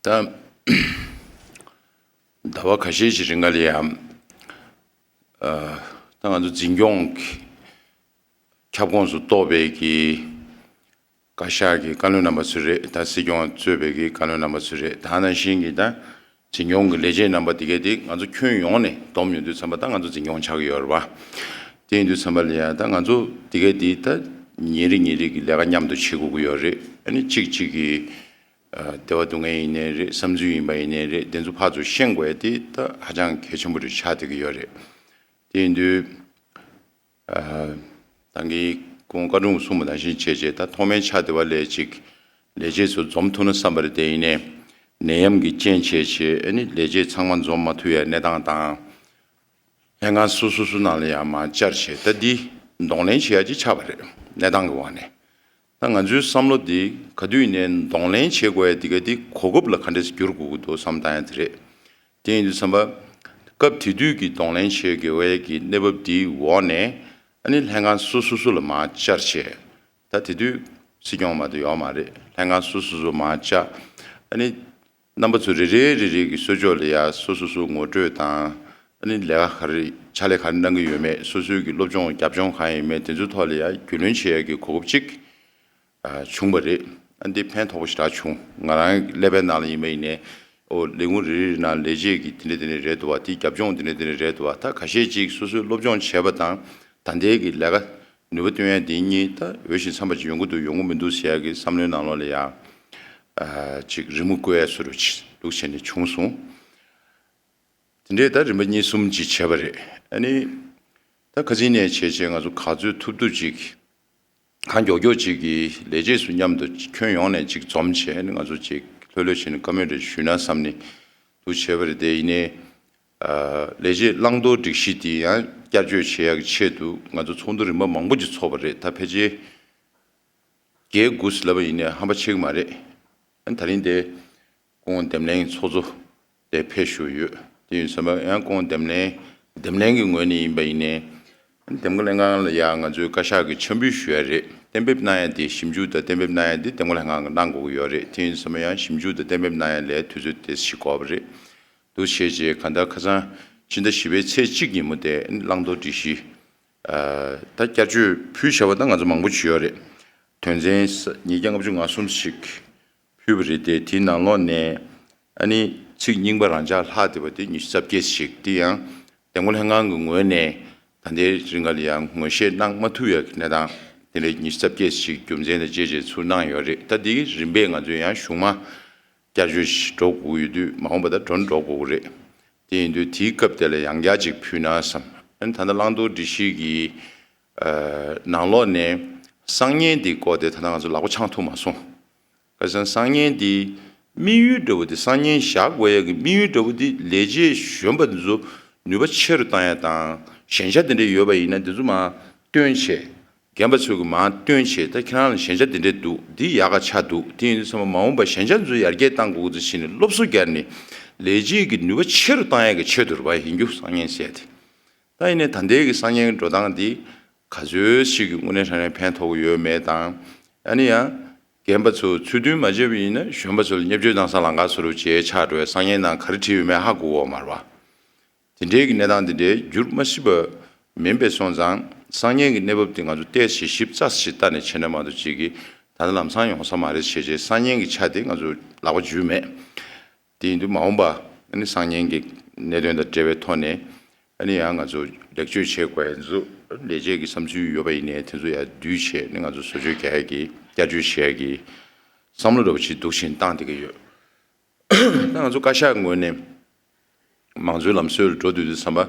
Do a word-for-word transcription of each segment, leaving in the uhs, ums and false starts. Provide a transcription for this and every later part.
ད་ཟླ་བ་ཁ་ཤས་ཤིག་རིང་ག་ལ་ཡང་ད་ང་ཚོ་འཛིན་སྐྱོང་གི་ཁྱབ་ཁོངས་སུ་གཏོགས་པའི་གི་བཀའ་ཤག་གི་བཀའ་བློན་རྣམ་པ་ཚོ་རེད། ད་སྲིད་སྐྱོང་གཙོས་པའི་གི་བཀའ་བློན་རྣམ་པ་ཚོ་རེད། ད་ནང་བཞིན་གྱི་ད་འཛིན་སྐྱོང་གི་ལས་བྱེད་རྣམ་པ་དེ་གས་དེ་ང་ཚོ་ཁྱོན་ཡོངས་ནས་བསྡོམས་ཡོང་དུས་ཙམ་པ་ད་ང་ཚོ་འཛིན་སྐྱོང་ཆགས་ཀྱི་ཡོད་རེད་པ། དེ་ཡིན་དུས་ཙམ་པ་ལ་ཡང་ད་ང་ཚོ་དེ་གས་དེ་ད་ཉིན་རེ་ཉིན་རེ་གི་ལས་ཀ་མཉམ་དུ་བྱེད་དགོས་ཀྱི་ཡོད་རེད། ཨ་ནི་གཅིག་གཅིག་གི་བདེ་བ་སྡུག་བསྔལ་ཡིན་ནའི་རེད། བསམ་ཚུལ་ཡིན་པ་ཡིན་ནའི་རེད། དེ་ཚོ་ཕར་ཚུར་ཤེས་དགོས་ཡ་དེ་ད་ཧ་ཅང་གལ་ཆེན་པོ་རེད་ཆགས་བསྡད་ཀྱི་ཡོད་རེད། དེ་ཡིན་དུས། ཨ། ད་གིན་སྐུ་ངོ་བཀའ་དྲུང་གསུངས་པ་ནང་བཞིན་བྱས་བྱས་ད་ཐོག་མའི་ཆ་དེ་བ་ལས་ཅིག་ལས་བྱེད་ཚོ་འཛོམས་ཐུབ་ན་བསམ་པ་རེད། དེ་ཡིན་ནའི་ནད་ཡམས་ཀྱི་རྐྱེན་བྱས་བྱས་ཨ་ནི་ལས་བྱེད་ཚང་མ་འཛོམས་མ་ཐུབ་ཡ་གནས་སྟངས་དང་། ལྷན་ཁང་སོ་སོ་སོ་ནང་ལ་ཡང་མར་བཅར་བྱས་ད་འདི་གདོང་ལེན་བྱེད་ཡ་ཅིག་ཆགས་པ་རེད། གནས་སྟངས་ཀྱི་འོག་ནས། ད་ང་ཚོའི་བསམ་བློ་འདི་ག་དུས་ནས་གདོང་ལེན་བྱེད་དགོས་ཡ་འདི་ག་འདི་གོ་སྐབས་ལ་ག་འདྲས་སེ་བསྒྱུར་དགོས་ཀྱི་འདུག་བསམ་བཏང་ཡ་དེ་རེད། དེ་ཡིན་དུས་ཙམ་པ། སྐབས་དེ་དུས་ཀྱི་གདོང་ལེན་བྱེད་དགོས་པའི་གི་གནས་བབ་འདིའི་འོག་ནས་ཨ་ནི་ལྷན་ཁང་སོ་སོ་སོ་ལ་མར་བཅར་བྱས། ད་དེ་དུས་སྲིད་སྐྱོང་མ་གཏོགས་ཡོད་མ་རེད། ལྷན་ཁང་སོ་སོ་སོ་མར་བཅར། ཨ་ནི་རྣམ་པ་ཚོ་རེ་རེ་རེ་རེ་གི་གསོལ་ཕྱོགས་ལ་ཡ་སོ་སོ་སོ་ངོ་སྤྲོད་དང་། ཨ་ནི་ལས་ཀ་ག་རེ་ཕྱག་ལས་ག་རེ་གནང་གི་ཡོད་མེད། སོ་སོའི་གི་སློབ་སྦྱོང་རྒྱབ་ལྗོངས་གང་ཡིན་མེད་དེ་ཚོའི་ཐོག་ལ་ཡ་རྒྱུས་ལོན་བྱེད་ཡ་གི་གོ་སྐབས་ཅིག་ཨ། བྱུང་བ་རེད། ཨ། འདི་ཕན་ཐོགས་པ་ཞེ་དྲག་བྱུང་། ང་རང་ཀླད་པའི་ནང་ལ་ཡིན་པ་ཡིན་ནའི། ཨོ་ལས་ཁུངས་རེ་རེ་རེ་ནང་ལས་བྱེད་ཀྱི་དེ་འདྲ་དེ་འདྲ་རེད་འདུག་བ། དེ་རྒྱབ་ལྗོངས་དེ་འདྲ་དེ་འདྲ་རེད་འདུག་བ། ད་ཁ་ཤས་ཅིག་སོ་སོའི་སློབ་སྦྱོང་བྱས་པ་དང་ད་ལྟའི་གི་ལས་ཀ་ནུས་པ་བཏོན་ཡ་དེ་གཉིས་ད་འོས་ཤིང་འཚམ་པ་ཅིག་ཡོང་གི་འདུག་ཡོང་གི་མི་འདུག་ཟེར་ཡ་གི་བསམ་བློའི་ནང་ལོགས་ལ་ཡ། ཨ། ཅིག་རི་མོ་བརྐོ་ཡ་བཟོ་འདྲ་ཅིག་འདུག་བྱས་ནས་བྱུང་སོང་། དེ་འདྲས་ད་རིམ་པ་གཉིས་གསུམ་ཅིག་བྱས་པ་རེད། ཨ་ནི། ད་ཁ་སང་ནས་བྱས་བྱས་ང་ཚོ་ག་ཚོད་ཐུབ་ཐུབ་ཅིག་གང་མགྱོགས་མགྱོགས་ཅིག་གིས་ལས་བྱེད་ཚོ་མཉམ་དུ་ཁྱོན་ཡོངས་ནས་ཅིག་འཛོམས་བྱས་ནས་ང་ཚོ་ཅིག་ལྷོད་ལྷོད་བྱས་ནས་བཀའ་མོལ་རེ་ཞུས་ན་བསམ་ནས་འདུག་བྱས་པ་རེད། དེ་ཡིན་ནའི། ཨ། ལས་བྱེད་བླང་དོར་སྒྲིག་གཞི་དེ་ཡང་བསྐྱར་བཅོས་བྱེད་ཡག་གི་ཆེད་དུ་ང་ཚོ་ཚོགས་འདུ་རིམ་པ་མང་པོ་ཅིག་ཚོགས་པ་རེད། ད་ཕལ་ཆེར་བརྒྱད་དགུ་ཙམ་ལབ་པ་ཡིན་ནའི་ཧམ་པ་ཆེ་གི་མ་རེད། ཨ། ད་རིང་དེ། སྐུ་ངོ་འདེམས་ལྷན་ཚོགས་གཙོ་དེ་ཕེབས་བཞུགས་ཡོད། དེ་ཡིན་ཙམ་པ་ཡང་སྐུ་ངོ་འདེམས་ལྷན་འདེམས་ལྷན་གྱི་ངོས་ནས་ཡིན་པ་ཡིན་ནའི། འདེམས་བསྐོ་ལྷན་ཁང་ལ་ཡང་ང་ཚོས་བཀའ་ཤག་གི་འཆར་འབུལ་ཞུ་ཡ་རེད། གཏན་འབེབས་གནང་ཡ་དེ་ཞིབ་འཇུག་དང་གཏན་འབེབས་གནང་ཡ་དེ་འདེམས་བསྐོ་ལྷན་ཁང་གིས་གནང་དགོས་ཀྱི་ཡོད་རེད། དེ་ཡིན་ཙམ་པ་ཡང་ཞིབ་འཇུག་དང་གཏན་འབེབས་གནང་ཡ་ལ་དུས་ཚོད་དེ་ཞིག་འགོར་བ་རེད། འདུག་བྱས་རྗེས་གང་ལྟར་ཁ་སང་ཕྱི་ཟླ་བཞི་པའི་ཚེས་གཅིག་ཉིན་མོ་དེ་བླང་དོར་སྒྲིག་གཞི། ཨ། ད་བསྐྱར་བཅོས་ཕུལ་བྱ་བ་ད་ང་ཚོ་མང་པོ་བྱས་ཡོད་རེད། དོན་ཚན་ཉིས་བརྒྱ་ལྔ་བཅུ་ང་གསུམ་ཞིག་ཕུལ་བ་རེད་དེ། དེའི་ནང་ལོགས་ནས་ཨ་ནི་ཚིག་རྙིང་པ་རང་འཇགས་ལྷག་བསྡད་པ་དེ་ཉི་ཤུ་རྩ་བརྒྱད་ཞིག་དེ་ཡང་འདེམས་བསྐོ་ལྷན་ཁང་གི་ངོས་ནས་ད་ལྟའི་རིང་ག་ལ་ཡང་ངོས་བཞེས་གནང་མ་ཐུབ་ཡག་གི་གནས་སྟངས་དེ་འདྲ་ཉི་ཤུ་རྩ་བརྒྱད་ཞིག་རྒྱུ་མཚན་དང་བཅས་བཅས་ཚུར་གནང་ཡོད་རེད། ད་དེའི་རིམ་པས་ང་ཚོས་ཡང་གཞུག་མ་བསྐྱར་བཅོས་ཤིག་འགྲོ་དགོས་ཡོད་དུས་མ་འོངས་པ་ད་འགྲོ་འགྲོ་དགོས་ཀྱི་རེད། དེ་ཡིན་དུས་དེའི་སྐབས་དེ་ལ་ཡང་བསྐྱར་ཅིག་ཕུལ་ན་བསམ། ཨ་ནི་ད་ལྟ་བླང་དོར་སྒྲིག་གཞི་གི་ཨ་ནང་ལོགས་ནས་གསང་ཉན་དེའི་སྐོར་དེ་ད་ལྟ་ང་ཚོ་ལག་པ་འཆང་ཐུབ་མ་སོང་། ག་ཟེར་ན་གསང་ཉན་དེ་དམིགས་ཡུལ་འདྲ་བོ་དེ་གསང་ཉན་བཞག་དགོས་ཡ་གི་དམིགས་ཡུལ་འདྲ་བོ་དེ་ལས་བྱེད་གཞོན་པ་འདི་ཚོ་ནུས་པ་ཆེ་རུ་བཏང་ཡ་དང་ཞན་ཆ་དེ་འདྲ་ཡོད་པ་ཡིན་ན་དེ་ཚོ་མར་བཏོན་བྱས། རྒན་པ་ཚོས་ཀྱི་མར་བཏོན་བྱས། ད་ཁྱེད་རང་ལ་ཞན་ཆ་འདི་འདྲས་འདུག་འདི་ཡག་ག་ཆགས་འདུག་དེ་ཡིན་དུས་ཙམ་པ་མ་འོངས་པ་ཞན་ཆ་ཚོ་ཡར་རྒྱས་གཏང་དགོས་ཀྱི་འདུག་ཟེར་ནས་སློབ་གསོ་བརྒྱབ་ནས་ལས་བྱེད་ཀྱི་ནུས་པ་ཆེ་རུ་གཏང་ཡག་གི་ཆེད་དུ་རེད་པ། ཡིན་རྒྱུ་གསང་ཉན་ཟེར་དེ། ད་ཡིན་ནའི་ད་ལྟའི་གི་གསང་ཉན་གྱི་འགྲོ་སྟངས་འདི་ག་ཚོད་ཞིག་གི་དངོས་གནས་དྲང་གནས་ཕན་ཐོགས་ཀྱི་ཡོད་མེད་དང་། ཨ་ནི་ཡང་རྒན་པ་ཚོ་ཚུལ་མཐུན་མ་བྱས་པ་ཡིན་ན་གཞོན་པ་ཚོ་ལ་བརྙས་བཅོས་བཏང་ས་ལམ་ཁ་བཟོ་འདྲ་བྱས་ཆགས་འགྲོ་བའི་གསང་ཉན་ནང་ག་རེ་བྲིས་ཡོད་མེད་ཧ་གོ་གི་ཡོད་མ་རེད་པ། དེ་འདྲའི་གི་གནས་སྟངས་དེ་འདྲའི་འགྱུར་མ་སྲིད་པ་མིན་པས་སོང་ཙང་། གསང་ཉན་གྱི་གནས་བབ་དེ་ང་ཚོ་བལྟས་ཤིག་ཞིབ་ཚགས་ཤིག་ལྟ་ནས་བྱས་ན་མ་གཏོགས་ཅིག་གིས་ད་ལྟ་ལམ་སང་ཡོང་ས་མ་རེད་བྱས་བྱས། གསང་ཉན་གྱི་ཆ་དེ་ང་ཚོ་ལག་པ་འཇུས་མེད། དེ་ཡིན་དུས་མ་འོངས་པ་ཨ་ནི་གསང་ཉན་གྱི་གནད་དོན་དང་འབྲེལ་བའི་ཐོག་ནས་ཨ་ནི་ཡང་ང་ཚོ་ལེགས་བཅོས་བྱེད་དགོས་ཡ་ཚོ་ལས་བྱེད་ཀྱི་བསམ་ཚུལ་ཡོད་པ་ཡིན་ནའི་དེ་ཚོ་ཡར་བསྡུས་བྱས་ནས་ང་ཚོ་བཟོ་བཅོས་རྒྱག་ཡ་གི་བསྐྱར་བཅོས་བྱེད་ཡ་གི་བསམ་བློ་འདྲ་བོ་ཅིག་འདུག་བཞིན་བཏང་བསྡད་ཀྱི་ཡོད། ད་ང་ཚོ་བཀའ་ཤག་ངོས་ནས་མང་གཙོའི་ལམ་སྲོལ་འགྲོ་སྡོད་དུས་ཙམ་པ།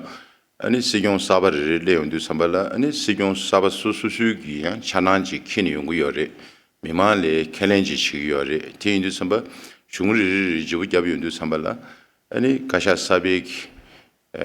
ཨ་ནི་སྲིད་སྐྱོང་གསར་པ་རེ་རེ་སླེབས་ཡོང་དུས་ཙམ་པ་ལ། ཨ་ནི་སྲིད་སྐྱོང་གསར་པ་སོ་སོ་སོའི་གི་ཡང་འཆར་སྣང་ཅིག་འཁྱེར་ནས་ཡོང་གི་ཡོད་རེད། མི་མང་ལ་ཁས་ལེན་ཅིག་བྱེད་ཀྱི་ཡོད་རེད། དེ་ཡིན་དུས་ཙམ་པ་གཞུང་རེ་རེ་རེ་བརྗེ་པོ་བརྒྱབ་ཡོང་དུས་ཙམ་པ་ལ། ཨ་ནི་བཀའ་ཤག་གསར་པའི་གི་ཨ་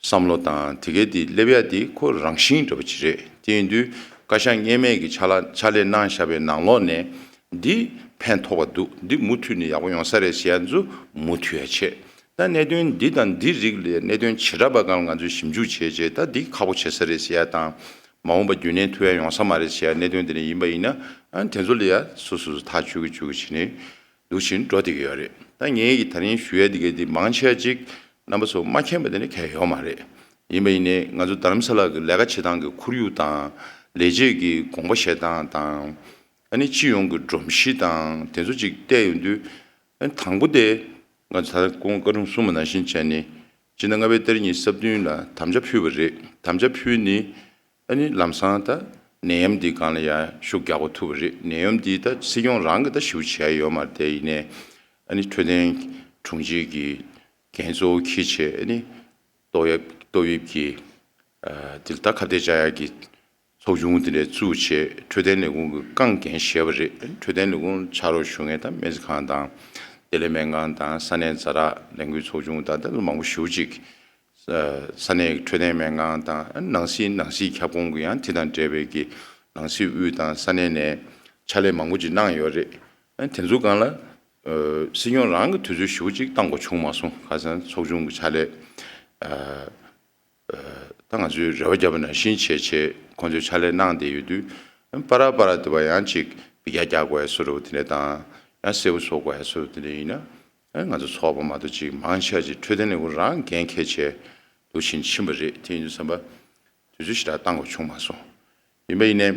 བསམ་བློ་དང་དེ་གའི་དེ་སླེབས་ཡ་དེ་ཁོ་རང་བཞིན་འདྲ་པོ་ཅིག་རེད། དེ་ཡིན་དུས་བཀའ་ཤག་སྔས་མའི་གི་ཕྱག་ལ་ཕྱག་ལས་གནང་བཞག་པའི་ནང་ལོགས་ནས་འདི་ཕན་ཐོགས་པ་འདུག་འདི་མུ་མཐུད་ནས་ཡག་པོ་ཡོང་ས་རེད་ཟེར་ཡ་ཚོ་མུ་མཐུད་ཡ་བྱེད། ད་གནད་དོན་འདི་དང་འདི་རིགས་ལ་གནད་དོན་བྱེ་བྲག་པ་སྒང་ལ་ང་ཚོས་ཞིབ་འཇུག་བྱས་རྗེས་ད་འདི་ཁག་པོ་བྱེད་ས་རེད་ཟེར་ཡ་དང་། མ་འོངས་པ་རྒྱུན་ལྡན་ཐུབ་ཡ་ཡོང་ས་མ་རེད་ཟེར་ཡ་གནད་དོན་དེ་འདྲ་ཡིན་པ་ཡིན་ན། ཨ་དེ་ཚོ་ལ་ཡ་སོ་སོ་སོ་ཐག་གཅོད་ཀྱི་གཅོད་ཀྱི་བྱེད་ནས། འདུག་བཞིན་འགྲོ་བསྡད་ཀྱི་ཡོད་རེད། ད་ངས་ཀྱི་ད་རིང་ཞུ་ཡ་འདི་གའི་འདི་མང་ཆེ་བ་ཅིག་རྣམ་པ་ཚོ་མ་མཁྱེན་པ་དེ་ནི་གང་ཡང་ཡོད་མ་རེད། ཡིན་པ་ཡིན་ནའི་ང་ཚོ་རྡ་རམ་ས་ལ་གི་ལས་ཀ་བྱེད་སྟངས་ཀྱི་ཁོར་ཡུག་དང་ལས་བྱེད་ཀྱི་དགོངས་པ་བཞེས་སྟངས་དང་། ཨ་ནི་སྤྱི་ཡོངས་ཀྱི་སྒྲོམ་གཞི་དང་དེ་ཚོ་ཅིག་བལྟས་ཡོང་དུས། ཨ་ནི་དང་པོ་དེ་ང་ཚོ་ད་ལྟ་སྐུ་ངོ་བཀའ་དྲུང་གསུངས་པ་ནང་བཞིན་བྱས་ནས་སྤྱི་ཟླ་ལྔ་པའི་ཏ་རིག་ཉི་ཤུ་རྩ་བདུན་ལ་དམ་བཅའ་ཕུལ་བ་རེད། དམ་བཅའ་ཕུལ་ནས། ཨ་ནི་ལམ་སང་ད་ནད་ཡམས་འདིའི་སྒང་ལ་ཡང་ཤུགས་རྒྱག་དགོས་ཐུག་པ་རེད། ནད་ཡམས་འདི་ད་སྲིད་སྐྱོང་རང་གིས་ད་ཞེ་པོ་བྱས་ཡོད་མ་རེད་དེ། ཡིན་ནའི་ཨ་ནི་འཕྲོད་བསྟེན་དྲུང་ཆེ་གི་འགན་གཙོ་བོ་འཁྱེར་བྱས། ཨ་ནི་ཏོག་དབྱིབས་ཏོག་དབྱིབས་ཀྱི་ཨ་དེ་ལ་ད་ཁ་གཏད་བཅག་ཡག་གི་ཚོགས་ཆུང་དེ་འདྲ་བཙུགས་བྱས། འཕྲོད་བསྟེན་ལས་ཁུངས་ཀྱི་རྐང་འགན་བཞེས་པ་རེད། འཕྲོད་བསྟེན་ལས་ཁུངས་ཕྱག་རོགས་ཞུ་མཁན་ད་སྨན་རྩིས་ཁང་དང་བདེ་ལེགས་སྨན་ཁང་དང་ས་གནས་ཛ་དྲག་ལས་འགུལ་ཚོགས་ཆུང་དང་ད་མང་པོ་ཞེ་པོ་ཅིག་ས་གནས་ཀྱི་འཕྲོད་བསྟེན་སྨན་ཁང་དང་། ནང་སྲིད་ནང་སྲིད་ཁྱབ་ཁོངས་ཀྱི་ཡང་དེ་དང་འབྲེལ་བའི་གི་ནང་སྲིད་དབུས་དང་ས་གནས་ནས་ཕྱག་ལས་མང་པོ་ཅིག་གནང་ཡོད་རེད། དེ་ཚོའི་སྒང་ལ་སྲིད་སྐྱོང་རང་གི་དུས་ཚོད་ཞེ་པོ་ཅིག་བཏང་དགོས་བྱུང་མ་སོང་། ཁ་སང་ཚོགས་ཆུང་གི་ཕྱག་ལས་ད་ང་ཚོས་རེ་བ་བརྒྱབ་པ་ནང་བཞིན་བྱས་བྱས་ཁོང་ཚོས་ཕྱག་ལས་གནང་བསྡད་ཡོད་དུས། པ་ར་པ་ར་དེ་བ་ཡང་ཅིག་འབུད་རྒྱག་རྒྱག་དགོས་ཡ་བཟོ་འདྲ་བོ་དེ་འདྲ་དང་། ཡང་གསལ་པོ་བཟོ་དགོས་ཡ་བཟོ་འདྲ་བོ་དེ་འདྲ་ཡིན་ན། ཨ་ང་ཚོ་ཚོགས་པ་མ་གཏོགས་ཅིག་མང་ཆེ་བ་ཅིག་འཕྲོད་བསྟེན་ལས་ཁུངས་རང་འགན་འཁྱེར་བྱས་འདུག་བཞིན་ཕྱིན་པ་རེད། དེ་ཡིན་དུས་ཙམ་པ་དུས་ཚོད་ཞེ་དྲག་བཏང་དགོས་བྱུང་མ་སོང་། ཡིན་པ་ཡིན་ནའི་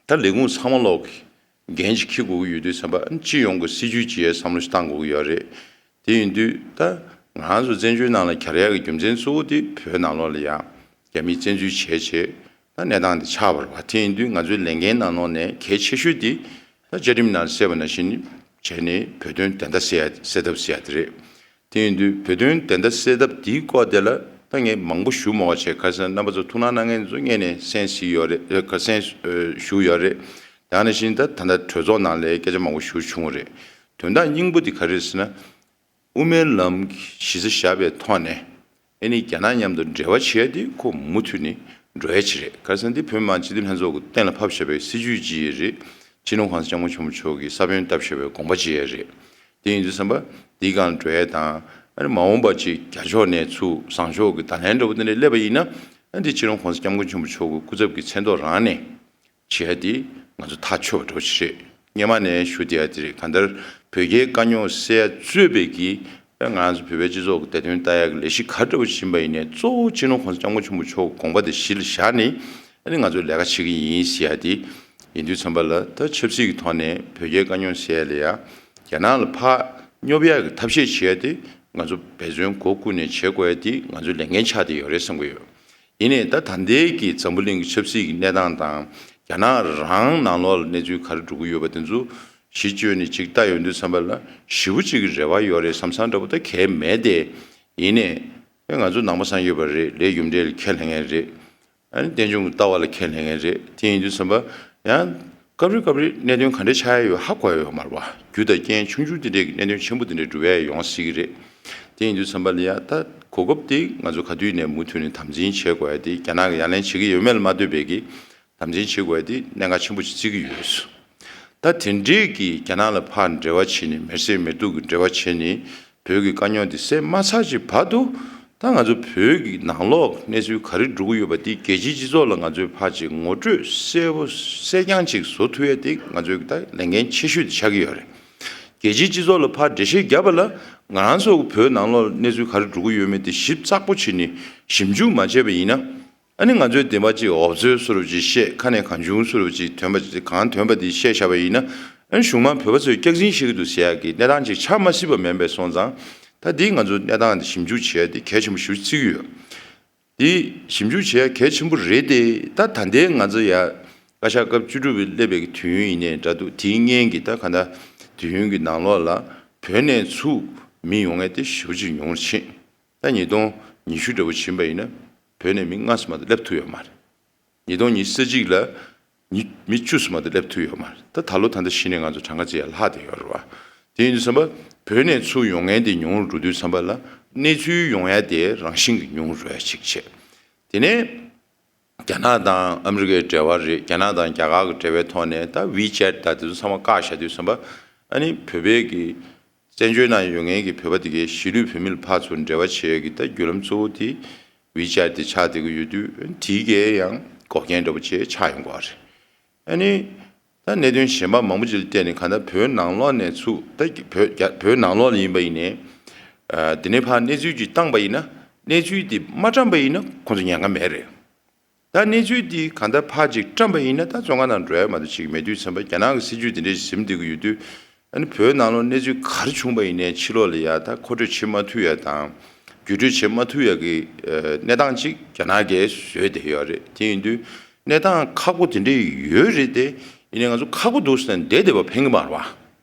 ད་ལས་ཁུངས་ཚང་མ་ལོག་གི་འགན་ཅིག་འཁྱེར་དགོས་ཀྱི་ཡོད་དུས་ཙམ་པ། ཨ་སྤྱི་ཡོངས་ཀྱི་སྲིད་ཇུས་ཀྱི་བསམ་བློ་ཞིག་བཏང་དགོས་ཀྱི་ཡོད་རེད། དེ་ཡིན་དུས་ད་ང་རང་ཚོ་བཙན་བྱོལ་ནང་ལ་གྱར་ཡག་གི་རྒྱུ་མཚན་གཙོ་བོ་དེ་བོད་ནང་ལོགས་ལ་ཡང་རྒྱ་མིས་བཙན་འཛུལ་བྱས་བྱས་ད་གནས་སྟངས་དེ་ཆགས་པ་རེད་པ། དེ་ཡིན་དུས་ང་ཚོའི་ལས་འགན་ནང་ལོགས་ནས་གལ་ཆེ་ཤོས་དེ་ད་བཅའ་ཁྲིམས་ནང་གསལ་བ་ནང་བཞིན་བྱས་ནས་བོད་དོན་བདེན་མཐའ་གསལ་ཡ་གསལ་ཐབས་གསལ་ཡ་དེ་རེད། དེ་ཡིན་དུས་བོད་དོན་བདེན་མཐའ་གསལ་ཐབས་དེའི་སྐོར་དེ་ལ་ད་ངས་མང་པོ་ཞུ་མ་དགོས་བྱས། ཁ་སང་རྣམ་པ་ཚོ་ཐུགས་སྣང་གནང་མཁན་ཚོ་སྔོན་ནས་གསན་གཟིགས་ཡོད་རེད། ཨ་ག་གསན་ཨ་ཞུས་ཡོད་རེད། དེ་ནང་བཞིན་ད་ད་ལྟ་གྲོས་ཚོགས་ནང་ལ་སྐད་ཆ་མང་པོ་ཞུ་བྱུང་བ་རེད། དོན་དག་སྙིང་པོ་དེ་ག་རེ་རེད་ཟེར་ན། དབུ་མའི་ལམ་གྱི་གཞི་རྩ་བཞག་པའི་ཐོག་ནས་ཨ་ནི་རྒྱ་ནག་མཉམ་དུ་འབྲེལ་བ་བྱེད་ཡ་དེ་ཁོ་མུ་མཐུད་ནས་འགྲོ་ཡ་ཅིག་རེད། ག་རེ་ཟེར་ན་འདི་བོད་མི་མང་སྤྱི་འཐུས་ལྷན་ཚོགས་ཀྱི་གཏན་ལ་ཕབ་བཞག་པའི་སྲིད་ཇུས་ཅིག་རེད། སྤྱི་ནོར་གོང་ས་སྐྱབས་མགོན་ཆེན་པོ་མཆོག་གིས་ས་བོན་བཏབ་བཞག་པའི་དགོངས་པ་ཅིག་ཡང་རེད། དེ་ཡིན་དུས་ཙམ་པ་འདིའི་སྒང་འགྲོ་ཡ་དང་། ཨ་ནི་མ་འོངས་པ་ཅིག་རྒྱ་ཕྱོགས་ནས་ཚུར་བཟང་ཕྱོགས་ཀྱི་བརྡ་ལན་འདྲ་བོ་དེ་འདྲ་སླེབས་པ་ཡིན་ན། ཨ་འདི་སྤྱི་ནོར་གོང་ས་སྐྱབས་མགོན་ཆེན་པོ་མཆོག་གི་སྐུ་ཚབ་ཀྱི་མཚན་ཐོག་རང་ནས་བྱེད་ཡ་དེ་ང་ཚོ་ཐག་ཆོད་པ་འདྲ་བོ་ཞིག་རེད། སྔོན་མ་ནས་ཞུ་བསྡད་ཡ་དེ་རེད། གང་ལྟར་བོད་རྒྱའི་དཀའ་རྙོག་སེལ་ཡ་གཙོས་པའི་གི་ང་ཚོ་བོད་པའི་སྤྱི་ཚོགས་ཀྱི་བདེ་དོན་ལྟ་ཡག་གི་ལས་གཞི་ག་འདྲ་བོ་ཞིག་ཡིན་པ་ཡིན་ནའི་གཙོ་བོ་སྤྱི་ནོར་གོང་ས་སྐྱབས་མགོན་ཆེན་པོ་མཆོག་གི་དགོངས་པ་དེ་གཞི་ལ་བཞག་ནས་ཨ་ནི་ང་ཚོས་ལས་ཀ་བྱེད་ཀྱི་ཡིན་ཟེར་ཡ་དེ་ཡིན་དུས་ཙམ་པ་ལ། ད་ཆབ་སྲིད་ཀྱི་ཐོག་ནས་བོད་རྒྱའི་དཀའ་རྙོག་སེལ་ཡ་ལ་ཡ་རྒྱ་ནག་ལ་ཕར་སྙོབ་ཡག་གི་ཐབས་ཤེས་བྱེད་ཡ་དེ་ང་ཚོ་འབད་བརྩོན་སྒོ་ཀུན་ནས་བྱེད་དགོས་ཡ་དེ་ང་ཚོའི་ལས་འགན་ཆགས་བསྡད་ཡོད་རེད་བསམ་གྱི་ཡོད། ཡིན་ནའི་ད་ད་ལྟའི་གི་འཛམ་བུ་གླིང་གི་ཆབ་སྲིད་ཀྱི་གནས་སྟངས་དང་རྒྱ་ནག་རང་ནང་ལོགས་ལ་གནས་ཚུལ་ག་རེ་འགྲོ་གི་ཡོད་པ་དེ་ཚོ་གཞི་བཅོལ་ནས་ཅིག་ལྟ་ཡོང་དུས་ཙམ་པ་ལ་ཞེ་པོ་ཅིག་གི་རེ་བ་ཡོད་རེད་བསམ་བསམ་འདྲ་པོ་ད་གང་ཡང་མེད་དེ། ཡིན་ནའི་ཨེ་ང་ཚོ་ནང་པ་སངས་རྒྱས་པ་རེད། ལས་རྒྱུ་འབྲས་ལ་ཁས་ལེན་མཁན་རེད། ཨ་ནི་རྟེན་འབྱུང་གི་ལྟ་བ་ལ་ཁས་ལེན་མཁན་རེད། དེ་ཡིན་དུས་ཙམ་པ་ཡང་སྐབས་རེ་སྐབས་རེ་གནད་དོན་ག་འདྲ་ཆགས་ཡ་ཡོད་ཧ་གོ་ཡ་ཡོད་མ་རེད་པ། རྒྱུ་དང་རྐྱེན་ཆུང་ཆུང་དེ་འདྲའི་གི་གནད་དོན་ཆེན་པོ་དེ་འདྲ་འགྲུབ་ཡ་ཡོང་སྲིད་ཀྱི་རེད། དེ་ཡིན་དུས་ཙམ་པ་ལ་ཡ་ད་གོ་སྐབས་དེ་ང་ཚོ་ག་དུས་ནས་མུ་མཐུད་ནས་དམ་འཛིན་བྱེད་དགོས་ཡ་དེ། རྒྱ་ནག་གིས་ཡ་ལན་བྱེད་ཀྱི་ཡོད་མེད་ལ་མ་ལྟོས་པའི་གི་དམ་འཛིན་བྱེད་དགོས་ཡ་དེ་གནད་འགག་ཆེན་པོ་ཞིག་བརྩི་གི་ཡོད། ད་དེ་འདྲའི་གི་རྒྱ་ནག་ལ་ཕར་འབྲེལ་བ་བྱས་ནས་མེར་སྲེག་མེར་གཏུག་གི་འབྲེལ་བ་བྱས་ནས་བོད་ཀྱི་དཀའ་རྙོག་འདི་སེལ་མ་ཚར་གྱི་བར་དུ། ད་ང་ཚོ་བོད་ཀྱི་ནང་ལོགས་གནས་ཚུལ་ག་རེ་འགྲོ་གི་ཡོད་པ་འདི་རྒྱལ་སྤྱིའི་སྤྱི་ཚོགས་ལ་ང་ཚོས་ཕར་ཅིག་ངོ་སྤྲོད་གསལ་པོ་གསལ་རྐྱང་ཅིག་བཟོ་ཐུབ་ཡ་དེ་ང་ཚོའི་ད་ལས་འགན་ཆེ་ཤོས་དེ་ཆགས་ཀྱི་ཡོད་རེད། རྒྱལ་སྤྱིའི་སྤྱི་ཚོགས་ལ་ཕར་འགྲེལ་བཤད་བརྒྱབ་པ་ལ་ང་རང་ཚོ་བོད་ནང་ལོགས་གནས་ཚུལ་ག་རེ་འགྲོ་གི་ཡོད་མེད་དེ་ཞིབ་ཚགས་པོ་བྱས་ནས་ཞིབ་འཇུག་མ་བྱས་པ་ཡིན་ན། ཨ་ནི་ང་ཚོའི་བདེན་པ་ཅིག་འོབ་ཚོད་བཟོ་འདྲ་ཅིག་བཤད། ཁ་ནས་གང་བྱུང་བཟོ་འདྲ་ཅིག་ཐོན་པ་ཅིག་གང་ཐོན་པ་དེ་བཤད་བཞག་པ་ཡིན་ན། ཨ་ནི་གཞུང་མང་བོད་པ་ཚོས་སྐྱག་རྫུན་བཤད་ཀྱི་འདུག་ཟེར་ཡག་གི་གནས་སྟངས་ཅིག་ཆགས་མ་སྲིད་པ་མིན་པ་སོང་ཙང་། ད་འདི་ང་ཚོ་གནས་སྟངས་འདི་ཞིབ་འཇུག་བྱེད་ཡ་འདི་གལ་ཆེན་པོ་ཞིག་བརྩི་གི་ཡོད། འདི་ཞིབ་འཇུག་བྱེད་ཡ་གལ་ཆེན་པོ་རེད་དེ། ད་ད་ལྟའི་ང་ཚོ་ཡ་བཀའ་ཤག་སྐབས་བཅུ་དྲུག་པའི་སླེབས་པའི་གི་དུས་ཡུན་ཡིན་ནའི་འདྲ་འདུག་དེའི་སྔོན་གྱི་ད་ག་ད་དུས་ཡུན་གྱི་ནང་ལོགས་ལ་བོད་ནས་ཚུར་མི་ཡོང་མཁན་དེ་ཞེ་པོ་ཅིག་ཉུང་རུ་ཕྱིན། ད་ཉིས་སྟོང་ཉི་ཤུ་འདྲ་བོ་ཕྱིན་པ་ཡིན་ན་བོད་ནས་མི་ལྔ་ཙམ་མ་གཏོགས་སླེབས་ཐུབ་ཡོད་མ་རེད། ཉིས་སྟོང་ཉི་ཤུ་རྩ་གཅིག་ལ་ཉི་མི་བཅུ་ཙམ་མ་གཏོགས་སླེབས་ཐུབ་ཡོད་མ་རེད། ད་ད་ལོ་ད་ལྟ་གཞི་ནས་ང་ཚོ་གྲངས་ཀ་ཅིག་ཡར་ལྷག་བསྡད་ཡོད་རེད་བ། དེ་ཡིན་དུས་ཙམ་པ་བོད་ནས་ཚུར་ཡོང་མཁན་དེ་ཉུང་རུ་འགྲོ་དུས་ཙམ་པ་ལ་གནས་ཚུལ་ཡོང་ཡ་དེ་རང་བཞིན་གྱིས་ཉུང་རུ་འགྲོ་ཡ་ཅིག་བྱས། དེ་ནས་རྒྱ་ནག་དང་ཨ་མི་རི་ཀའི་འབྲེལ་བ་རེད། རྒྱ་ནག་དང་རྒྱ་གར་གྱི་འབྲེལ་བའི་ཐོག་ནས་ད་ཝི་ཅེཊ་དང་དེ་ཚོ་ཚང་མ་བཀག་བཞག་དུས་ཙམ་པ། ཨ་ནི་བོད་པའི་གི་བཙན་བྱོལ་ནང་ཡོད་མཁན་གྱི་བོད་པ་དེ་གའི་གཞིས་ལུས་བོད་མི་ལ་ཕར་ཚུར་འབྲེལ་བ་བྱེད་ཡས་ཀྱི་ད་བརྒྱུད་ལམ་གཙོ་བོ་དེ་ཝི་ཅེཊ་དེ་ཆགས་བསྡད་ཀྱི་ཡོད་དུས། དེའི་གའི་ཡང་འགོག་རྐྱེན་འདྲ་པོ་ཅིག་ཆགས་ཡོང་གི་ཡོད་རེད། ཨ་ནི་ ད་གནད་དོན་གཞན་པ་མང་པོ་ཅིག་ལ་བལྟས་ནས་གང་ལྟར་བོད་ནང་ལོགས་ནས་ཚུར་ད་བོད་རྒྱ་བོད་ནང་ལོགས་ལ་ཡིན་པ་ཡིན་ནའི། ཨ་དེ་ནས་ཕར་གནས་ཚུལ་ཅིག་བཏང་པ་ཡིན་ན་གནས་ཚུལ་དེ་མ་བཀྲམ་པ་ཡིན་ན་ཁོང་ཚོ་ཉེན་ཁ་མེད་རེད། ད་གནས་ཚུལ་འདི་གང་ལྟར་ཕར་ཅིག་བཀྲམ་པ་ཡིན་ན་ད་བཙོན་ཁང་ནང་འགྲོ་ཡ་མ་གཏོགས་ཅིག་མེད་དུས་ཙམ་པ་རྒྱ་ནག་གི་སྲིད་ཇུས་འདི་འདྲའི་ཟིན་བསྡད་ཀྱི་ཡོད་དུས། ཨ་ནི་བོད་ནང་ལོགས་གནས་ཚུལ་ག་རེ་བྱུང་པ་ཡིན་ནའི་ཕྱི་ལོགས་ལ་ཡ་ད་མཁོ་སྤྲོད་བྱེད་མ་ཐུབ་ཡ་དང་། བརྒྱུད་སྤྲོད་བྱེད་མ་ཐུབ་ཡ་གི་ཨ་གནས་སྟངས་ཅིག་རྒྱ་ནག་གིས་བཟོས་བསྡད་ཡོད་རེད། དེ་ཡིན་དུས་གནས་སྟངས་ཁག་པོ་དེ་འདྲའི་ཡོད་རེད་དེ། ཡིན་ནའི་ང་ཚོ་ཁག་པོ་འདུག་ཟེར་ནས་བསྡད་བསྡད་པ་ཕན་གྱི་མ་རེད་བ།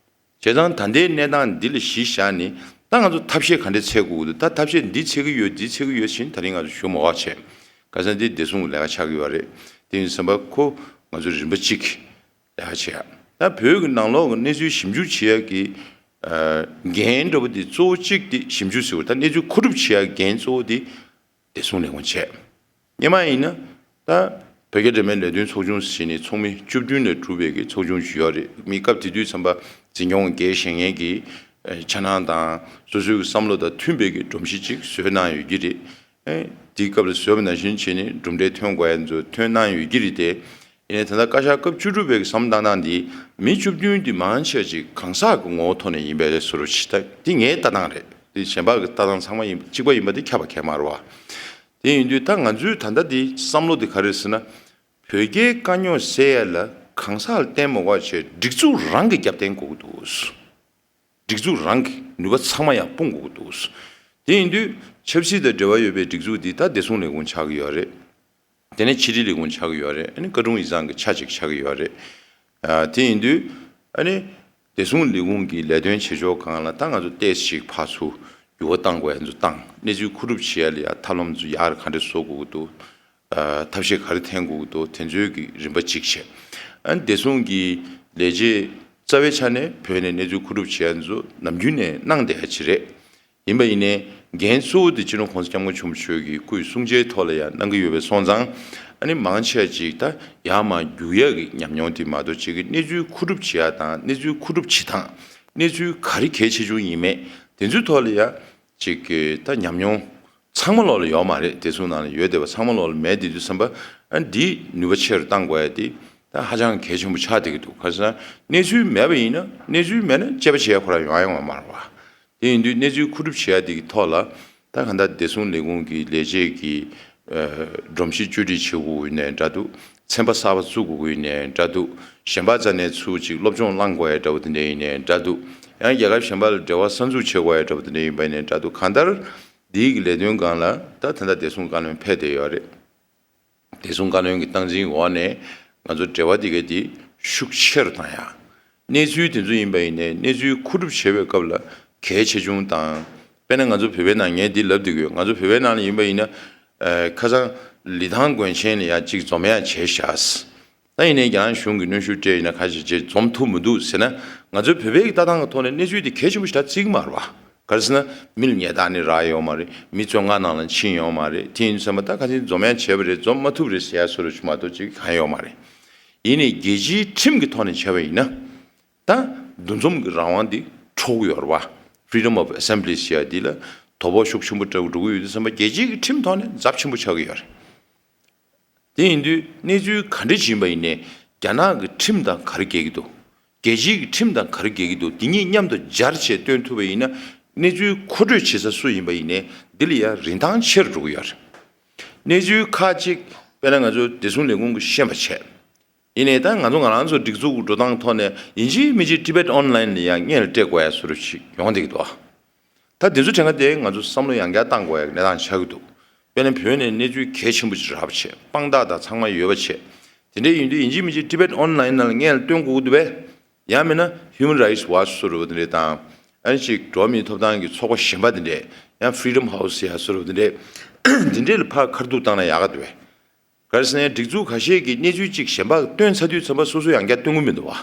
བྱས་ཙང་ད་ལྟའི་གནས་སྟངས་འདི་ལ་གཞི་བཞག་ནས་ད་ང་ཚོ་ཐབས་ཤེས་ག་འདྲ་འཚོལ་དགོས་ཀྱི་འདུག་ད་ཐབས་ཤེས་འདི་འཚོལ་གྱི་ཡོད་འདི་འཚོལ་གྱི་ཡོད་ཟེར་ནས་ད་རིང་ང་ཚོ་ཞུ་མ་དགོས་བྱས། ག་ས་འདི་བདེ་སྲུང་གི་ལས་ཀ་ཆགས་ཀྱི་ཡོད་རེད། དེ་ཡིན་ཙམ་པ་ཁོ་ང་ཚོ་རིམ་པ་གཅིག་ལས་ཀ་བྱེད་ཡ། ད་བོད་ཀྱི་ནང་ལོགས་ཀྱི་གནས་ཚུལ་ཞིབ་འཇུག་བྱེད་ཡ་གི་ཨ་འགན་འདྲ་པོ་འདི་གཙོ་བོ་གཅིག་འདི་ཞིབ་འཇུག་ཟེར་བ་ད་གནས་ཚུལ་མཁོ་སྒྲུབ་བྱེད་ཡ་འགན་གཙོ་བོ་འདི་བདེ་སྲུང་ལས་ཁུངས་བྱས། སྔོན་མ་ཡིན་ན་ད་བོད་རྒྱ་འབྲེལ་མོལ་ལས་དོན་ཚོགས་ཆུང་ཟེར་ནས་ཚོགས་མི་བཅུ་བདུན་ལས་གྲུབ་པའི་གི་ཚོགས་ཆུང་ཞིག་ཡོད་རེད། མི་སྐབས་དེ་དུས་ཙམ་པ་འཛིན་སྐྱོང་འགན་བཞེས་མཁན་གྱི་ཨ་འཆར་སྣང་དང་སོ་སོའི་གི་བསམ་བློ་དང་མཐུན་པའི་གི་སྒྲོམ་གཞི་ཅིག་བཟོས་གནང་ཡོད་ཀྱི་རེད། ཨ་དེའི་སྐབས་ལ་བཟོས་པ་ནང་བཞིན་བྱས་ནས་གྲུབ་འབྲས་ཐོན་དགོས་ཡ་ཚོ་ཐོན་གནང་ཡོད་ཀྱི་རེད་དེ། ཡིན་ནའི་ད་ལྟ་བཀའ་ཤག་སྐབས་བཅུ་དྲུག་པའི་གི་བསམ་བློ་བཏང་སྟངས་འདི་མི་བཅུ་བདུན་འདི་མང་ཆེ་ཅིག་གང་ཟག་གི་ངོ་བོ་ཐོག་ནས་ཡིན་པའི་བཟོ་འདྲ་ཞིག་ད་འདི་ངའི་ལྟ་སྟངས་རེད། འདི་གཞན་པ་གི་ལྟ་སྟངས་ཚང་མ་ཡིན་གཅིག་པ་ཡིན་པ་འདི་ཁྱབ་པ་གང་ཡང་མ་རེད་བ། དེ་ཡིན་དུས་ད་ང་ཚོའི་ད་ལྟ་འདི་བསམ་བློ་འདི་ག་རེ་རེད་ཟེར་ན། བོད་རྒྱའི་དཀའ་རྙོག་སེལ་ཡ་ལ་གང་ཟག་ལ་བརྟེན་མ་དགོས་པ་བྱས་སྒྲིག་འཛུགས་རང་གི་རྒྱབ་རྟེན་དགོས་ཀྱི་འདུག་སྒྲིག་འཛུགས་རང་གི་ནུས་པ་ཚང་མ་ཡང་སྤུངས་དགོས་ཀྱི་འདུག་དེ་ཡིན་དུས་ཆབ་སྲིད་དང་འབྲེལ་བ་ཡོད་པའི་སྒྲིག་འཛུགས་འདི་ད་བདེ་སྲུང་ལས་ཁུངས་ཆགས་ཀྱི་ཡོད་རེད། དེ་ནས་ཕྱི་དྲིལ་ལས་ཁུངས་ཆགས་ཀྱི་ཡོད་རེད། ཨ་ནི་བཀའ་དྲུང་ཡིག་ཚང་གི་ཆ་གཅིག་ཆགས་ཀྱི་ཡོད་རེད། ཨ་དེ་ཡིན་དུས་ཨ་ནི་བདེ་སྲུང་ལས་ཁུངས་ཀྱི་ལས་དོན་བྱེད་ཕྱོགས་སྒང་ལ་ད་ང་ཚོ་ཏོག་ཙམ་ཞིག་ཕར་ཚུར་འགྱུར་བ་གཏང་དགོས་ཡ་ཚོ་བཏང་། གནས་ཚུལ་མཁོ་སྒྲུབ་བྱེད་ཡ་ལ་ཡ་ཐབས་ལམ་ཚོ་ཡར་ག་འདྲ་བཟོ་དགོས་ཀྱི་འདུག་ཨ་ཐབས་ཤེས་ག་རེ་འཐེན་དགོས་ཀྱི་འདུག་དེ་ཚོའི་གི་རིམ་པ་གཅིག་བྱས། ཨ་ནི་བདེ་སྲུང་གི་ལས་བྱེད་རྩ་བའི་ཆ་ནས་བོད་ནས་གནས་ཚུལ་མཁོ་སྒྲུབ་བྱེད་ཡ་ཚོ་ནམ་རྒྱུན་ནས་གནང་བསྡད་ཡ་ཅིག་རེད། ཡིན་པ་ཡིན་ནའི་འགན་གཙོ་བོ་དེ་སྤྱི་ནོར་༸གོང་ས་༸སྐྱབས་མགོན་ཆེན་པོ་མཆོག་གི་སྐུའི་གསུང་ཆོས་ཐོག་ལ་ཡང་གནང་གི་ཡོད་པའི་སོང་ཙང་། ཨ་ནི་མང་ཆེ་ཅིག་ད་ཡར་མར་རྒྱུག་ཡག་གི་ཉམས་མྱོང་དེ་མ་གཏོགས་ཅིག་གི་གནས་ཚུལ་མཁོ་སྒྲུབ་བྱེད་ཡག་དང་གནས་ཚུལ་མཁོ་སྒྲུབ་བྱེད་སྟངས། གནས་ཚུལ་ག་རེ་གལ་ཆེ་ཆུང་ཡིན་མེད་དེ་ཚོའི་ཐོག་ལ་ཡང་ཅིག་གི་ད་ཉམས་མྱོང་ཚང་མ་ལོག་ལ་ཡོད་མ་རེད། བདེ་སྲུང་ནང་ལ་ཡོད་བསྡད་པ་ཚང་མ་ལོག་ལ་མེད་བསྡད་དུས་ཙམ་པ། ཨ་ནི་འདི་ནུས་པ་ཆེ་རུ་གཏང་དགོས་ཡ་དེ་ད་ཧ་ཅང་གལ་ཆེན་པོ་ཆགས་བསྡད་ཀྱི་འདུག་ག་རེ་ཟེར་ན་གནས་ཚུལ་མེད་པ་ཡིན་ན་གནས་ཚུལ་མེད་ན་དཔྱད་པ་བྱེད་ཡ་ཁོ་རང་ཡོང་ཡོང་བ་མ་རེད་བ། དེ་ཡིན་དུས་གནས་ཚུལ་མཁོ་སྒྲུབ་བྱེད་ཡ་དེ་གི་ཐོག་ལ་ད་གང་ལྟར་བདེ་སྲུང་ལས་ཁུངས་ཀྱི་ལས་བྱེད་ཀྱི་ཨ་སྒྲོམ་གཞི་བཅོས་སྒྲིག་བྱེད་དགོས་ཡིན་ནའི་འདྲ་འདུག་ཚན་པ་གསར་པ་བཙུགས་དགོས་ཡིན་ནའི་འདྲ་འདུག་གཞན་པ་རྩ་ནས་ཚུར་ཅིག་སློབ་སྦྱོང་བླང་དགོས་ཡ་འདྲ་བོ་དེ་འདྲ་ཡིན་ནའི་འདྲ་འདུག་ཡང་རྒྱལ་ཁབ་གཞན་པ་ལ་འབྲེལ་བ་གསར་འཛུགས་བྱེད་དགོས་ཡ་འདྲ་བོ་དེ་འདྲ་ཡིན་པ་ཡིན་ནའི་འདྲ་འདུག་གང་ལྟར་འདིའི་གི་ལས་དོན་སྒང་ལ་ད་ད་ལྟ་བདེ་སྲུང་བཀའ་བློན་ཕེབས་བསྡད་ཡོད་རེད། བདེ་སྲུང་བཀའ་བློན་གྱི་སྟངས་འཛིན་འོག་ནས་ང་ཚོ་འབྲེལ་བ་དེ་ག་དེ་ཤུགས་ཆེ་རུ་བཏང་ཡ། གནས་ཚུལ་དེ་ཚོ་ཡིན་པ་ཡིན་ནའི་གནས་ཚུལ་མཁོ་སྒྲུབ་བྱེད་པའི་སྐབས་ལ་གལ་ཆེ་ཆུང་དང་། དཔེར་ན་ང་ཚོ་བོད་པའི་ནང་ངས་འདི་ལབ་བསྡད་ཀྱི་ཡོད། ང་ཚོ་བོད་པའི་ནང་ལ་ཡིན་པ་ཡིན་ན་ཨ་ཁ་སང་ལི་ཐང་དགོན་ཆེན་ལ་ཡ་གཅིག་འཛོམས་ཡ་བྱས་ཤག་ད་ཡིན་ནའི་རྒྱ་ནག་གཞུང་གིས་གནོན་ཤུགས་སྤྲད་ཡིན་ན་ཁ་ཤས་བྱས་འཛོམས་ཐུབ་མི་འདུག་ཟེར་ན། ང་ཚོའི་བོད་པའི་གི་ལྟ་སྟངས་ཀྱི་ཐོག་ནས་གནས་ཚུལ་དེ་གལ་ཆེན་པོ་ཞིག་ད་བརྩི་གི་མ་རེད་བ། ག་རེ་ཟེར་ན་མི་ལ་ཉེས་རྡུང་ནི་རག་ཡོད་མ་རེད། མི་བཙོན་ཁང་ནང་ལ་ཕྱིན་ཡོད་མ་རེད། དེ་ཡིན་དུས་ཙམ་པ་ད་ཁ་སང་འཛོམས་ཡ་བྱས་པ་རེད། འཛོམས་མ་ཐུབ་རེད་ཟེར་ཡ་བཟོ་འདྲ་ཅིག་མ་གཏོགས་ཅིག་གང་ཡོད་མ་རེད། ཡིན་ནའི་རྒྱལ་སྤྱིའི་ཁྲིམས་ཀྱི་ཐོག་ནས་བྱས་པ་ཡིན་ན། ད་འདུ་འཛོམས་ཀྱི་རང་དབང་འདི་འཕྲོག་གི་ཡོད་རེད་བ། Freedom of Assembly ཟེར་ཡ་འདི་ལ་དོ་ཕོག་ཤུགས་ཆེན་པོ་སྤྲད་འགྲོ་གི་ཡོད་དུས་ཙམ་པ་རྒྱལ་སྤྱིའི་ཁྲིམས་ཐོག་ནས་ཚབས་ཆེན་པོ་ཆགས་ཀྱི་ཡོད་རེད། དེ་ཡིན་དུས་གནས་ཚུལ་ག་འདྲ་ཞིག་ཡིན་པ་ཡིན་ནའི་རྒྱ་ནག་གི་ཁྲིམས་དང་ག་རེ་འགལ་གྱི་འདུག་རྒྱལ་སྤྱིའི་ཁྲིམས་དང་ག་རེ་འགལ་གྱི་འདུག་འདི་གཉིས་མཉམ་དུ་སྦྱར་བྱས་སྟོན་ཐུབ་པ་ཡིན་ན་གནས་ཚུལ་མཁོ་སྤྲོད་བྱེད་ས་སུ་ཡིན་པ་ཡིན་ནའི་འདི་ལ་ཡང་རིན་ཐང་ཆེ་རུ་འགྲོ་གི་ཡོད་རེད། གནས་ཚུལ་ཁག་ཅིག་དཔེར་ན་ང་ཚོ་བདེ་སྲུང་ལས་ཁུངས་ཀྱིས་ཤེས་པ་བྱས། ཡིན་ནའི་ད་ང་ཚོ་ང་རང་ཚོ་སྒྲིག་འཛུགས་ཀྱི་འགྲོ་སྟངས་ཐོག་ནས་ཡིན་གཅིག་མིན་གཅིག་Tibet Online ལ་ཡང་སྔོན་ལ་སྤྲད་དགོས་ཡ་བཟོ་འདྲ་ཞིག་ཡོང་བསྡད་ཀྱི་འདུག་ད་འདི་ཚོ་དྲན་ག་དེ་ང་ཚོ་བསམ་བློ་ཡང་བསྐྱར་བཏང་དགོས་ཡ་གནས་སྟངས་ཆགས་ཀྱི་འདུག་དཔེར་ན་བོད་ནས་གནས་ཚུལ་གལ་ཆེན་པོ་ཞིག་རག་པ་བྱས། དཔང་རྟགས་དང་ཚང་མ་ཡོད་པ་བྱས། དེ་འདྲ་ཡིན་དུས་ཡིན་གཅིག་མིན་གཅིག་Tibet Online ནང་ལ་སྔོན་ལ་སྟོན་དགོས་ཀྱི་འདུག་པས། ཡང་མིན་ན་Human Rights Watch བཟོ་འདྲ་དེ་འདྲ་དང་། ཨ་ནི་ཅིག་འགྲོ་བ་མིའི་ཐོབ་ཐང་གི་ཚོགས་པ་གཞན་པ་དེ་འདྲས། ཡང་Freedom House ཡ་བཟོ་འདྲ་དེ་འདྲས། དེ་འདྲས་ལ་ཕར་ཁ་ཐུག་བཏང་ན་ཡག་ག་འདུག་པས། ག་རེ་ཟེར་ན་སྒྲིག་འཛུགས་ཁ་ཤས་ཀྱིས་གནས་ཚུལ་གཅིག་གཞན་པ་བཏོན་ཚར་དུས་ཙམ་པ་སོ་སོ་ཡང་བསྐྱར་བཏོན་གྱི་མི་འདུག་བ།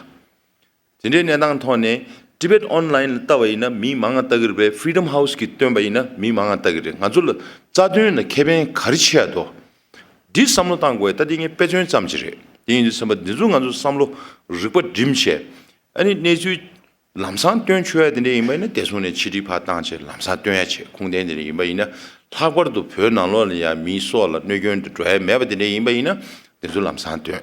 དེ་འདྲའི་གནས་སྟངས་ཐོག་ནས་Tibet Online ལ་ལྟ་བ་ཡིན་ན་མི་མང་ང་ལྟ་གི་རེད་པས། Freedom House གིས་བཏོན་པ་ཡིན་ན་མི་མང་ང་ལྟ་གི་རེད། ང་ཚོ་ལ་རྩ་དོན་ལ་ཁེ་ཕན་ག་རེ་ཆེ་ཡ་འདུག་འདི་བསམ་བློ་བཏང་དགོས། ད་འདི་ངས་དཔེ་མཚོན་ཙམ་ཅིག་རེད། དེ་ཡིན་དུས་ཙམ་པ་འདི་ཚོ་ང་ཚོ་བསམ་བློ་རིག་པ་བསྒྲིམས་བྱས། ཨ་ནི་གནས་ཚུལ་ལམ་སང་སྟོན་ཆོག་ཡ་དེ་འདྲ་ཡིན་པ་ཡིན་ན་བདེ་སྲུང་ནས་ཕྱི་དྲིལ་ཕར་བཏང་བྱས་ལམ་སང་སྟོན་ཡ་བྱས། ཁུངས་ལྡན་དེ་འདྲ་ཡིན་པ་ཡིན་ན། ལྷག་པར་དུ་བོད་ནང་ལོགས་ལ་ཡ་མིའི་སྲོག་ལ་གནོད་སྐྱོན་དུ་འགྲོ་ཡ་མེད་པ་དེ་འདྲ་ཡིན་པ་ཡིན་ན་དེ་ཚོ་ལམ་སང་སྟོན།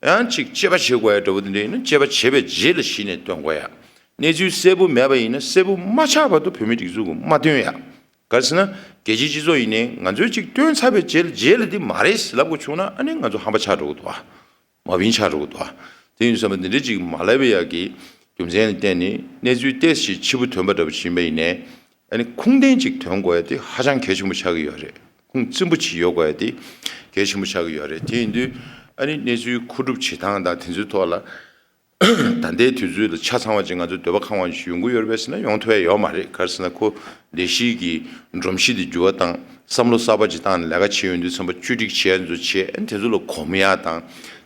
ཡང་ཅིག་དཔྱད་པ་བྱེད་དགོས་ཡ་འདྲ་བོ་དེ་འདྲ་ཡིན་ན་དཔྱད་པ་བྱས་པའི་རྗེས་ལ་གཞི་ནས་སྟོན་དགོས་ཡ། གནས་ཚུལ་གསལ་པོ་མེད་པ་ཡིན་ན་གསལ་པོ་མ་ཆགས་བར་དུ་བོད་མིའི་སྒྲིག་འཛུགས་ཀྱིས་མ་སྟོན་ཡ། ག་རེ་ཟེར་ན་རྒྱལ་སྤྱིའི་སྤྱི་ཚོགས་ཡིན་ནའི་ང་ཚོས་ཅིག་སྟོན་ཚར་བའི་རྗེས་ལ་རྗེས་ལ་འདི་མ་རེད་ཟེར་ལབ་དགོས་བྱུང་ན་ཨ་ནི་ང་ཚོ་ཧམ་པ་ཆགས་འགྲོ་གི་འདུག་ཨ། མ་བིན་ཆགས་འགྲོ་གི་འདུག་ཨ། དེ་ཡིན་དུས་ཙམ་པ་འདི་འདྲའི་ཅིག་མ་ལབ་པའི་ཡག་གི་རྒྱུ་མཚན་ལ་བརྟེན་ནས་གནས་ཚུལ་ཏོག་ཙམ་ཕྱི་པོ་ཐོན་པ་འདྲ་པོ་ཞིག་ཡིན་པ་ཡིན་ནའི་ཨ་ནི་ཁུངས་ལྡན་ཅིག་ཐོན་དགོས་ཡ་དེ་ཧ་ཅང་གལ་ཆེན་པོ་ཆགས་ཀྱི་ཡོད་རེད། ཁུངས་བཙུན་པོ་ཅིག་ཡོད་དགོས་ཡ་དེ་གལ་ཆེན་པོ་ཆགས་ཀྱི་ཡོད་རེད། དེ་ཡིན་དུས་ཨ་ནི་གནས་ཚུལ་མཁོ་སྒྲུབ་བྱེད་སྟངས་དང་དེ་ཚོའི་ཐོག་ལ་ད་ལྟའི་དུས་ཚོད་ལ་ཆ་ཚང་བ་ཅིག་ང་ཚོ་འདོད་པ་ཁེངས་པ་ཅིག་ཡོང་གི་ཡོད་རེད་པས་ཟེར་ན་ཡོང་ཐུབ་ཡ་ཡོད་མ་རེད། ག་རེ་ཟེར་ན་ཁོ་ལས་གཞི་གི་སྒྲོམ་གཞི་དེ་འགྱུར་བ་བཏང་བསམ་བློ་གསར་པ་ཅིག་བཏང་ནས་ལས་ཀ་བྱེད་ཡོང་དུས་ཙམ་པ་བཅོས་སྒྲིག་བྱེད་ཡ་ཚོ་བྱེད་ཨ་ནི་དེ་ཚོ་ལ་གོམས་ཡ་དང་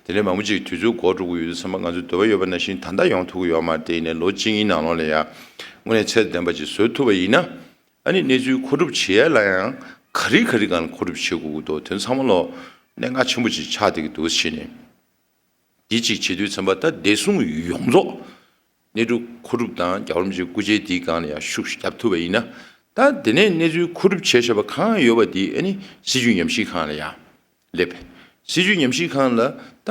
དེ་ནས་མང་པོ་ཅིག་དུས་ཚོད་འགོར་འགྲོ་གི་ཡོད་དུས་ཙམ་པ་ང་ཚོ་འདོད་པ་ཡོད་པ་ནང་བཞིན་ད་ལྟ་ཡོང་ཐུབ་ཀྱི་ཡོད་མ་རེད། དེ་ཡིན་ནའི་ལོ་གཅིག་གཉིས་ནང་ལོགས་ལ་ཡ་དངོས་གནས་ཚད་ལྡན་པ་ཅིག་བཟོ་ཐུབ་པ་ཡིན་ན་ཨ་ནི་གནས་ཚུལ་མཁོ་སྒྲུབ་བྱེད་ཡ་ལ་ཡང་ག་རེ་ག་རེ་སྒང་ལ་མཁོ་སྒྲུབ་བྱེད་དགོས་ཀྱི་འདུག་དེ་ཚང་མ་ལོ་གནད་འགག་ཆེན་པོ་ཅིག་ཆགས་བསྡད་ཀྱི་འདུག་ཟེར་ནས། འདི་གཅིག་བྱེད་དུས་ཙམ་པ་ད་བདེ་སྲུང་ཡོངས་རྫོགས་གནས་ལུགས་མཁོ་སྒྲུབ་དང་རྒྱལ་བ་རིན་པོ་ཆེའི་སྐུ་ཕྱྭའི་འདིའི་སྒང་ལ་ཡང་ཤུགས་བརྒྱབ་ཐུབ་པ་ཡིན་ན། ད་དེ་ནས་གནས་ཚུལ་མཁོ་སྒྲུབ་བྱས་བཞག་པ་གང་ཡོད་པ་དེ་ཨ་ནི་སྲིད་བྱུས་ཉམས་ཞིབ་ཁང་ལ་ཡང་སླེབས། སྲིད་བྱུས་ཉམས་ཞིབ་ཁང་ལ་ད་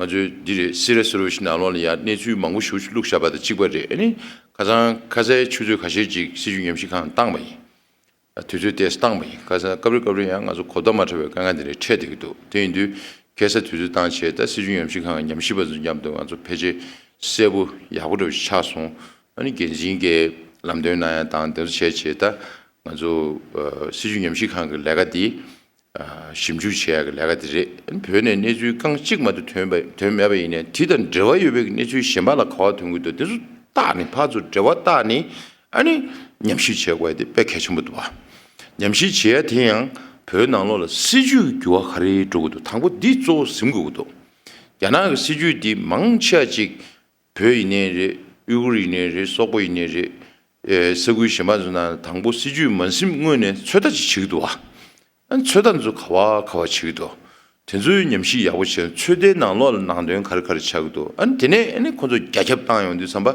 ང་ཚོའི་འདི་རེད་Serious Resolution་ནང་ལོགས་ལ་ཡང་གནས་ཚུལ་མང་པོ་ཞིག་བླུགས་བཞག་པ་དང་གཅིག་པ་རེད། ཨ་ནི་ཁ་སང་ཁ་སང་ཆུ་ཚོད་ཁ་ཤས་ཅིག་སྲིད་བྱུས་ཉམས་ཞིབ་ཁང་བཏང་བ་ཡིན། དུས་ཚོད་ཏོག་ཙམ་བཏང་བ་ཡིན། ཁ་སང་སྐབས་རེ་སྐབས་རེ་ཡང་ང་ཚོ་གོ་བརྡ་མ་འཕྲོད་པའི་དཀའ་ངལ་འདི་འདྲ་འཕྲད་བསྡད་ཀྱི་འདུག་དེ་ཡིན་དུས་ཁ་སང་དུས་ཚོད་བཏང་བྱས་ད་སྲིད་བྱུས་ཉམས་ཞིབ་ཁང་གི་ཉམས་ཞིབ་པ་ཚོ་མཉམ་དུ་ང་ཚོ་ཕལ་ཆེར་གསལ་པོ་ཡག་པོ་འདྲ་པོ་ཞིག་ཆགས་སོང་། ཨ་ནི་འགན་འཛིན་གྱིས་ལམ་སྟོན་གནང་ཡ་དང་དེ་ཚོ་བྱས་བྱས་ད་ང་ཚོ་ཨ་སྲིད་བྱུས་ཉམས་ཞིབ་ཁང་གི་ལས་ཀ་འདི་ཨ་ཞིབ་འཇུག་བྱེད་ཡ་གི་ལས་ཀ་འདི་རེད། ཨ་ནི་བོད་ནས་གནས་ཚུལ་རྐང་གཅིག་མ་གཏོགས་ཐོན་པ་ཐོན་མེད་པ་ཡིན་ནའི་དེ་དང་འབྲེལ་བ་ཡོད་པའི་གནས་ཚུལ་གཞན་པ་ལ་ག་པར་ཐོན་གྱི་འདུག་དེ་ཚོ་བརྟག་ནས་ཕར་ཚུར་འབྲེལ་བ་བརྟག་ནས། ཨ་ནི་ཉམས་ཞིབ་བྱེད་དགོས་དེ་དཔེ་གལ་ཆེན་པོ་འདུག་བ། ཉམས་ཞིབ་བྱེད་ཡ་དེ་ཡང་བོད་ནང་ལོགས་ལ་སྲིད་བྱུས་འགྱུར་བ་ག་རེ་འགྲོ་གི་འདུག་དང་པོ་འདི་གཙོ་བོ་ཟིན་དགོས་ཀྱི་འདུག་རྒྱ་ནག་གི་སྲིད་བྱུས་འདི་མང་ཆེ་བ་ཅིག་བོད་ཡིན་ནའི་རེད། ཨུ་ཡུ་གུར་ཡིན་ནའི་རེད། སོག་པོ་ཡིན་ནའི་རེད། ཨེ་ས་ཁུལ་གཞན་པ་ཚོ་ནང་དང་པོ་སྲིད་བྱུས་མ་ཟིན་སྔོན་ནས་ཚོད་ལྟ་ཅིག་བྱེད་ཀྱི་འདུག་བ། ཨ་ནི་ཚོད་ལྟ་ཚོ་ག་བ་ག་བ་བྱེད་ཀྱི་འདུག་དེ་ཚོའི་ཉམས་ཞིབ་ཡག་པོ་བྱས་ཚོད་ལྟའི་ནང་ལོགས་ལ་ནང་དོན་ག་རེ་ག་རེ་ཆགས་ཀྱི་འདུག་ཨ་ནི་དེ་ནས་ཨ་ནི་ཁོ་ཚོ་རྒྱ་ཁྱབ་བཏང་ཡོང་དུས་ཙམ་པ་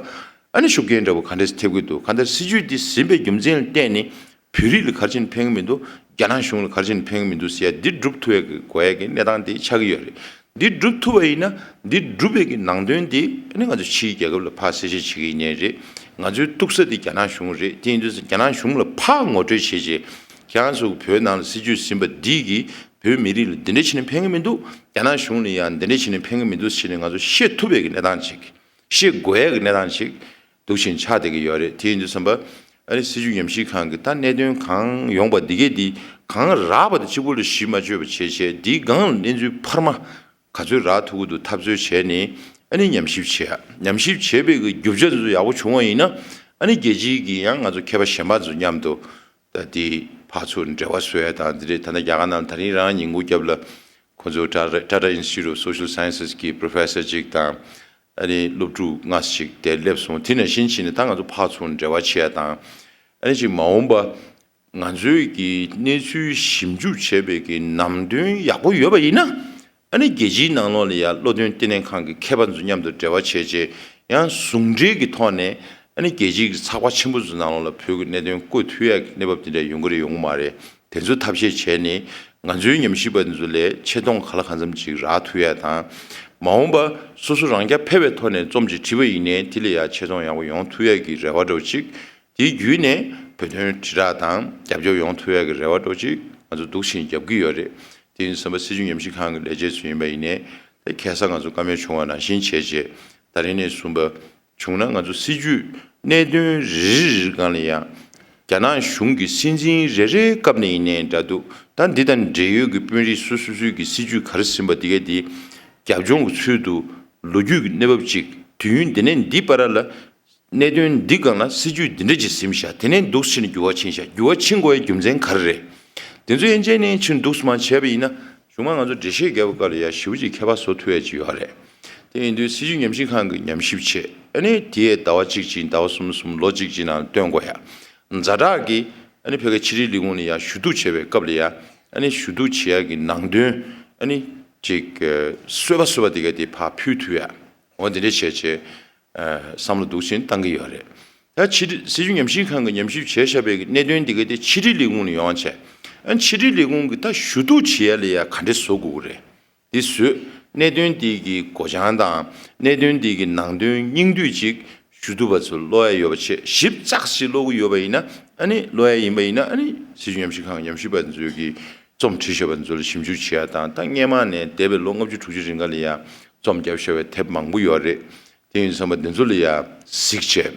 ཨ་ནི་ཤུགས་རྐྱེན་འདྲ་པོ་ག་འདྲས་ཐེབས་ཀྱི་འདུག་གང་ལྟར་སྲིད་བྱུས་འདི་ཟིན་པའི་རྒྱུ་མཚན་ལ་བརྟེན་ནས་བོད་རིགས་ལ་ག་རེ་བྱས་ནས་ཕན་གྱི་མི་འདུག་རྒྱ་ནག་གཞུང་ལ་ག་རེ་བྱས་ནས་ཕན་གྱི་མི་འདུག་ཟེར་ཡ་འདི་སྒྲུབ་ཐུབ་ཡ་གི་དགོས་ཡ་གི་གནས་སྟངས་དེ་ཆགས་ཀྱི་ཡོད་རེད། འདི་སྒྲུབ་ཐུབ་པ་ཡིན་ན་འདི་སྒྲུབ་པའི་གི་ནང་དོན་འདི་ཨ་ནི་ང་ཚོ་ཕྱིའི་རྒྱལ་ཁབ་ལ་ཕར་གསལ་བཤད་བྱེད་ཀྱི་ཡིན་ནའི་རེད། ང་ཚོའི་གཏུག་ས་འདི་རྒྱ་ནག་གཞུང་རེད། དེ་ཡིན་དུས་རྒྱ་ནག་གཞུང་ལ་ཕར་ངོ་སྤྲོད་བྱས་རྗེས་ཁྱེད་རང་ཚོ་བོད་ནང་ལ་སྲིད་བྱུས་ཟིན་པ་འདི་གིས་བོད་མི་རིགས་ལ་འདི་འདྲ་བྱས་ནས་ཕན་གྱི་མི་འདུག་རྒྱ་ནག་གཞུང་ལ་ཡང་འདི་འདྲ་བྱས་ནས་ཕན་གྱི་མི་འདུག་ཟེར་ནས་ང་ཚོ་བཤད་ཐུབ་པའི་གི་གནས་སྟངས་ཅིག་བཤད་དགོས་ཡ་གི་གནས་སྟངས་ཅིག་འདུག་བཞིན་ཆགས་བསྡད་ཀྱི་ཡོད་རེད། དེ་ཡིན་དུས་ཙམ་པ་ཨ་ནི་སྲིད་བྱུས་ཉམས་ཞིབ་ཁང་གི་ད་གནད་དོན་གང་ཡོང་པ་འདི་གས་འདི་གང་རག་པ་དང་གཅིག་པུ་ལ་གཞི་མ་བཅོལ་བ་བྱས་བྱས་འདིའི་སྒང་ལ་གནས་ཚུལ་འཕར་མ་ག་ཚོད་རག་ཐུབ་ཀྱི་འདུག་ཐབས་རྩོལ་བྱས་ནས་ཨ་ནི་ཉམས་ཞིབ་བྱེད་ཡ། ཉམས་ཞིབ་བྱེད་པའི་གི་རྒྱུ་ཆ་འདི་ཚོ་ཡག་པོ་བྱུང་བ་ཡིན་ན་ཨ་ནི་རྒྱལ་སྤྱིའི་གི་ཡང་ང་ཚོ་མཁས་པ་གཞན་པ་ཚོ་མཉམ་དུ་ད་འདི་ཕར་ཚུར་འབྲེལ་བ་བཟོ་ཡ་དང་འདི་རེད། ད་ལྟ་རྒྱ་གར་ནང་ད་རིང་རང་ཉིན་གུང་རྒྱབ་ལ་ཁོ་ཚོ་Tata Tata Institute of Social Sciences གི་Professor ཅིག་དང་ཨ་ནི་སློབ་ཕྲུག་ལྔ་ཅིག་དེ་སླེབས་སོང་། དེ་ནང་བཞིན་བྱས་ནས་ད་ང་ཚོ་ཕར་ཚུར་འབྲེལ་བ་བྱེད་ཡ་དང་ཨ་ནི་ཅིག་མ་འོངས་པ་ང་ཚོའི་གི་གནས་ཚུལ་ཞིབ་འཇུག་བྱས་པའི་གི་ནང་དོན་ཡག་པོ་ཡོད་པ་ཡིན་ན་ཨ་ནི་རྒྱལ་སྤྱིའི་ནང་ལོགས་ལ་ཡ་བློ་འདོན་ལྟེ་གནས་ཁང་གི་མཁས་པ་ཚོ་མཉམ་དུ་འབྲེལ་བ་བྱས་རྗེས་ཡང་ཟུང་འབྲེལ་གྱི་ཐོག་ནས་ཨ་ནི་རྒྱལ་སྤྱིའི་གི་ཚགས་པར་ཆེན་པོ་ཚོའི་ནང་ལོགས་ལ་བོད་ཀྱི་གནད་དོན་བཀོད་ཐུབ་ཡ་གི་གནས་བབ་དེ་འདྲ་ཡོང་གི་རེད་ཡོང་གི་མ་རེད། དེ་ཚོ་ཐབས་ཤེས་བྱས་ནས་ང་ཚོའི་ཉམས་ཞིབ་པ་འདི་ཚོ་ལས་ཆེ་མཐོང་ག་ལ་གང་འཚམ་ཅིག་རག་ཐུབ་ཡ་དང་། མ་འོངས་པ་སོ་སོ་རང་རྐྱ་ཕེབས་པའི་ཐོག་ནས་རྩོམ་ཅིག་བྲིས་པ་ཡིན་ནའི་དེ་ལ་ཡ་ཆེ་མཐོང་ཡག་པོ་ཡོང་ཐུབ་ཡ་གི་རེ་བ་འདྲ་བོ་ཅིག་དེའི་བརྒྱུད་ནས་བོད་དོན་དྲིལ་བསྒྲགས་དང་རྒྱབ་སྐྱོར་ཡོང་ཐུབ་ཡ་གི་རེ་བ་འདྲ་བོ་ཅིག་ང་ཚོ་འདུག་བཞིན་རྒྱབ་ཀྱི་ཡོད་རེད། དེ་ཡིན་ཙང་སྲིད་བྱུས་ཉམས་ཞིབ་ཁང་གི་ལས་བྱེད་ཚོ་ཡིན་པ་ཡིན་ནའི་དེ་ཁ་སང་ང་ཚོ་བཀའ་མོལ་བྱུང་བ་ནང་བཞིན་བྱས་རྗེས་ད་རིང་ནས་བཟུང་པ། བྱུང་ན་ང་ཚོ་སྲིད་བྱུས་གནད་དོན་རེ་རེ་རེ་སྒང་ལ་ཡང་རྒྱ་ནག་གཞུང་གི་སྲིད་འཛིན་རེ་རེའི་སྐབས་ནས་ཡིན་ནའི་འདྲ་འདུག་ད་འདི་དང་འབྲེལ་ཡོད་ཀྱི་དཔོན་རིགས་སོ་སོ་སོའི་གི་སྲིད་བྱུས་ག་རེ་ཟིན་པ་དེ་གས་དེ་རྒྱབ་ལྗོངས་ཀྱི་ཚུལ་དུ་ལོ་རྒྱུས་ཀྱི་གནས་བབ་ཅིག་དུས་ཡུན་འདི་ནས་འདི་བར་ལ་གནད་དོན་འདི་སྒང་ལ་སྲིད་བྱུས་འདི་འདྲ་ཅིག་ཟིན་བཞག་དེ་ནས་འདུག་ཕྱིན་འགྱུར་བ་ཕྱིན་བཞག་འགྱུར་བ་ཕྱིན་དགོས་ཡའི་རྒྱུ་མཚན་ག་རེ་རེད། དེ་ཚོ་ཡན་ཆད་ནས་ཕྱིན་འདུག་སེ་མར་བྱས་པ་ཡིན་ན་གཞུག་མ་ང་ཚོ་འགྲེལ་བཤད་རྒྱག་པའི་སྐབས་ལ་ཡ་ཞེ་པོ་ཅིག་ཁྱད་པར་བཟོ་ཐུབ་ཡ་ཅིག་ཡོད་རེད། དེ་ཡིན་དུས་སྲིད་བྱུས་ཉམས་ཞིབ་ཁང་གིས་ཉམས་ཞིབ་བྱས་ཨ་ནི་དེའི་ཟླ་བ་གཅིག་ཅིག་ཟླ་བ་གསུམ་གསུམ་ལོ་གཅིག་ཅིག་ནང་སྟོན་དགོས་ཡ། ཛ་དྲག་གི་ཨ་ནི་ཕ་གིའི་ཕྱི་དྲིལ་ལས་ཁུངས་ལ་ཡ་ཞུ་གཏུག་བྱས་པའི་སྐབས་ལ་ཡ་ཨ་ནི་ཞུ་གཏུག་བྱེད་ཡ་གི་ནང་དོན་ཨ་ནི་ཅིག་གསོལ་བ་གསོལ་བ་དེ་ག་དེ་ཕར་ཕུལ་ཐུབ་ཡ། འོ་དེ་འདྲ་བྱས་བྱས། བསམ་བློ་འདུག་ཕྱིན་བཏང་གི་ཡོད་རེད། ད་ཕྱི་དྲིལ་སྲིད་བྱུས་ཉམས་ཞིབ་ཁང་གི་ཉམས་ཞིབ་བྱས་བཞག་པའི་གནད་དོན་འདི་ག་དེ་ཕྱི་དྲིལ་ལས་ཁུངས་ནས་ཡོང་བ་བྱས། ཨ་ཕྱི་དྲིལ་ལས་ཁུངས་ཀྱི་ད་ཞུ་གཏུག་བྱེད་ཡ་ལ་ཡ་ག་འདྲས་བཟོ་དགོས་ཀྱི་རེད། འདི་བཟོས། གནད་དོན་འདི་གི་སྒོ་བྱང་དང་གནད་དོན་འདི་གི་ནང་དོན་སྙིང་བསྡུས་ཅིག་ཞུ་ཐུབ་པ་ཚོ་ཀློག་ཡ་ཡོད་པ་བྱས། ཞིབ་ཚགས་ཤིག་ཀློག་གི་ཡོད་པ་ཡིན་ན། ཨ་ནི་ཀློག་ཡ་ཡིན་པ་ཡིན་ན། ཨ་ནི་སྲིད་བྱུས་ཉམས་ཞིབ་ཁང་ཉམས་ཞིབ་པ་ཚོས་ཀྱི་རྩོམ་བྲིས་བཞག་པ་ཚོ་ལ་ཞིབ་འཇུག་བྱེད་ཡ་དང་། ད་སྔས་མ་ནས་འདས་པའི་ལོ་ལྔ་བཅུ་དྲུག་ཅུ་རིང་ག་ལ་ཡ་རྩོམ་བརྒྱབ་བཞག་པའི་དེབ་མང་པོ་ཡོད་རེད། དེ་ཡིན་དུས་ཙམ་པ་འདི་ཚོ་ལ་ཡ་གཟིགས་བྱས།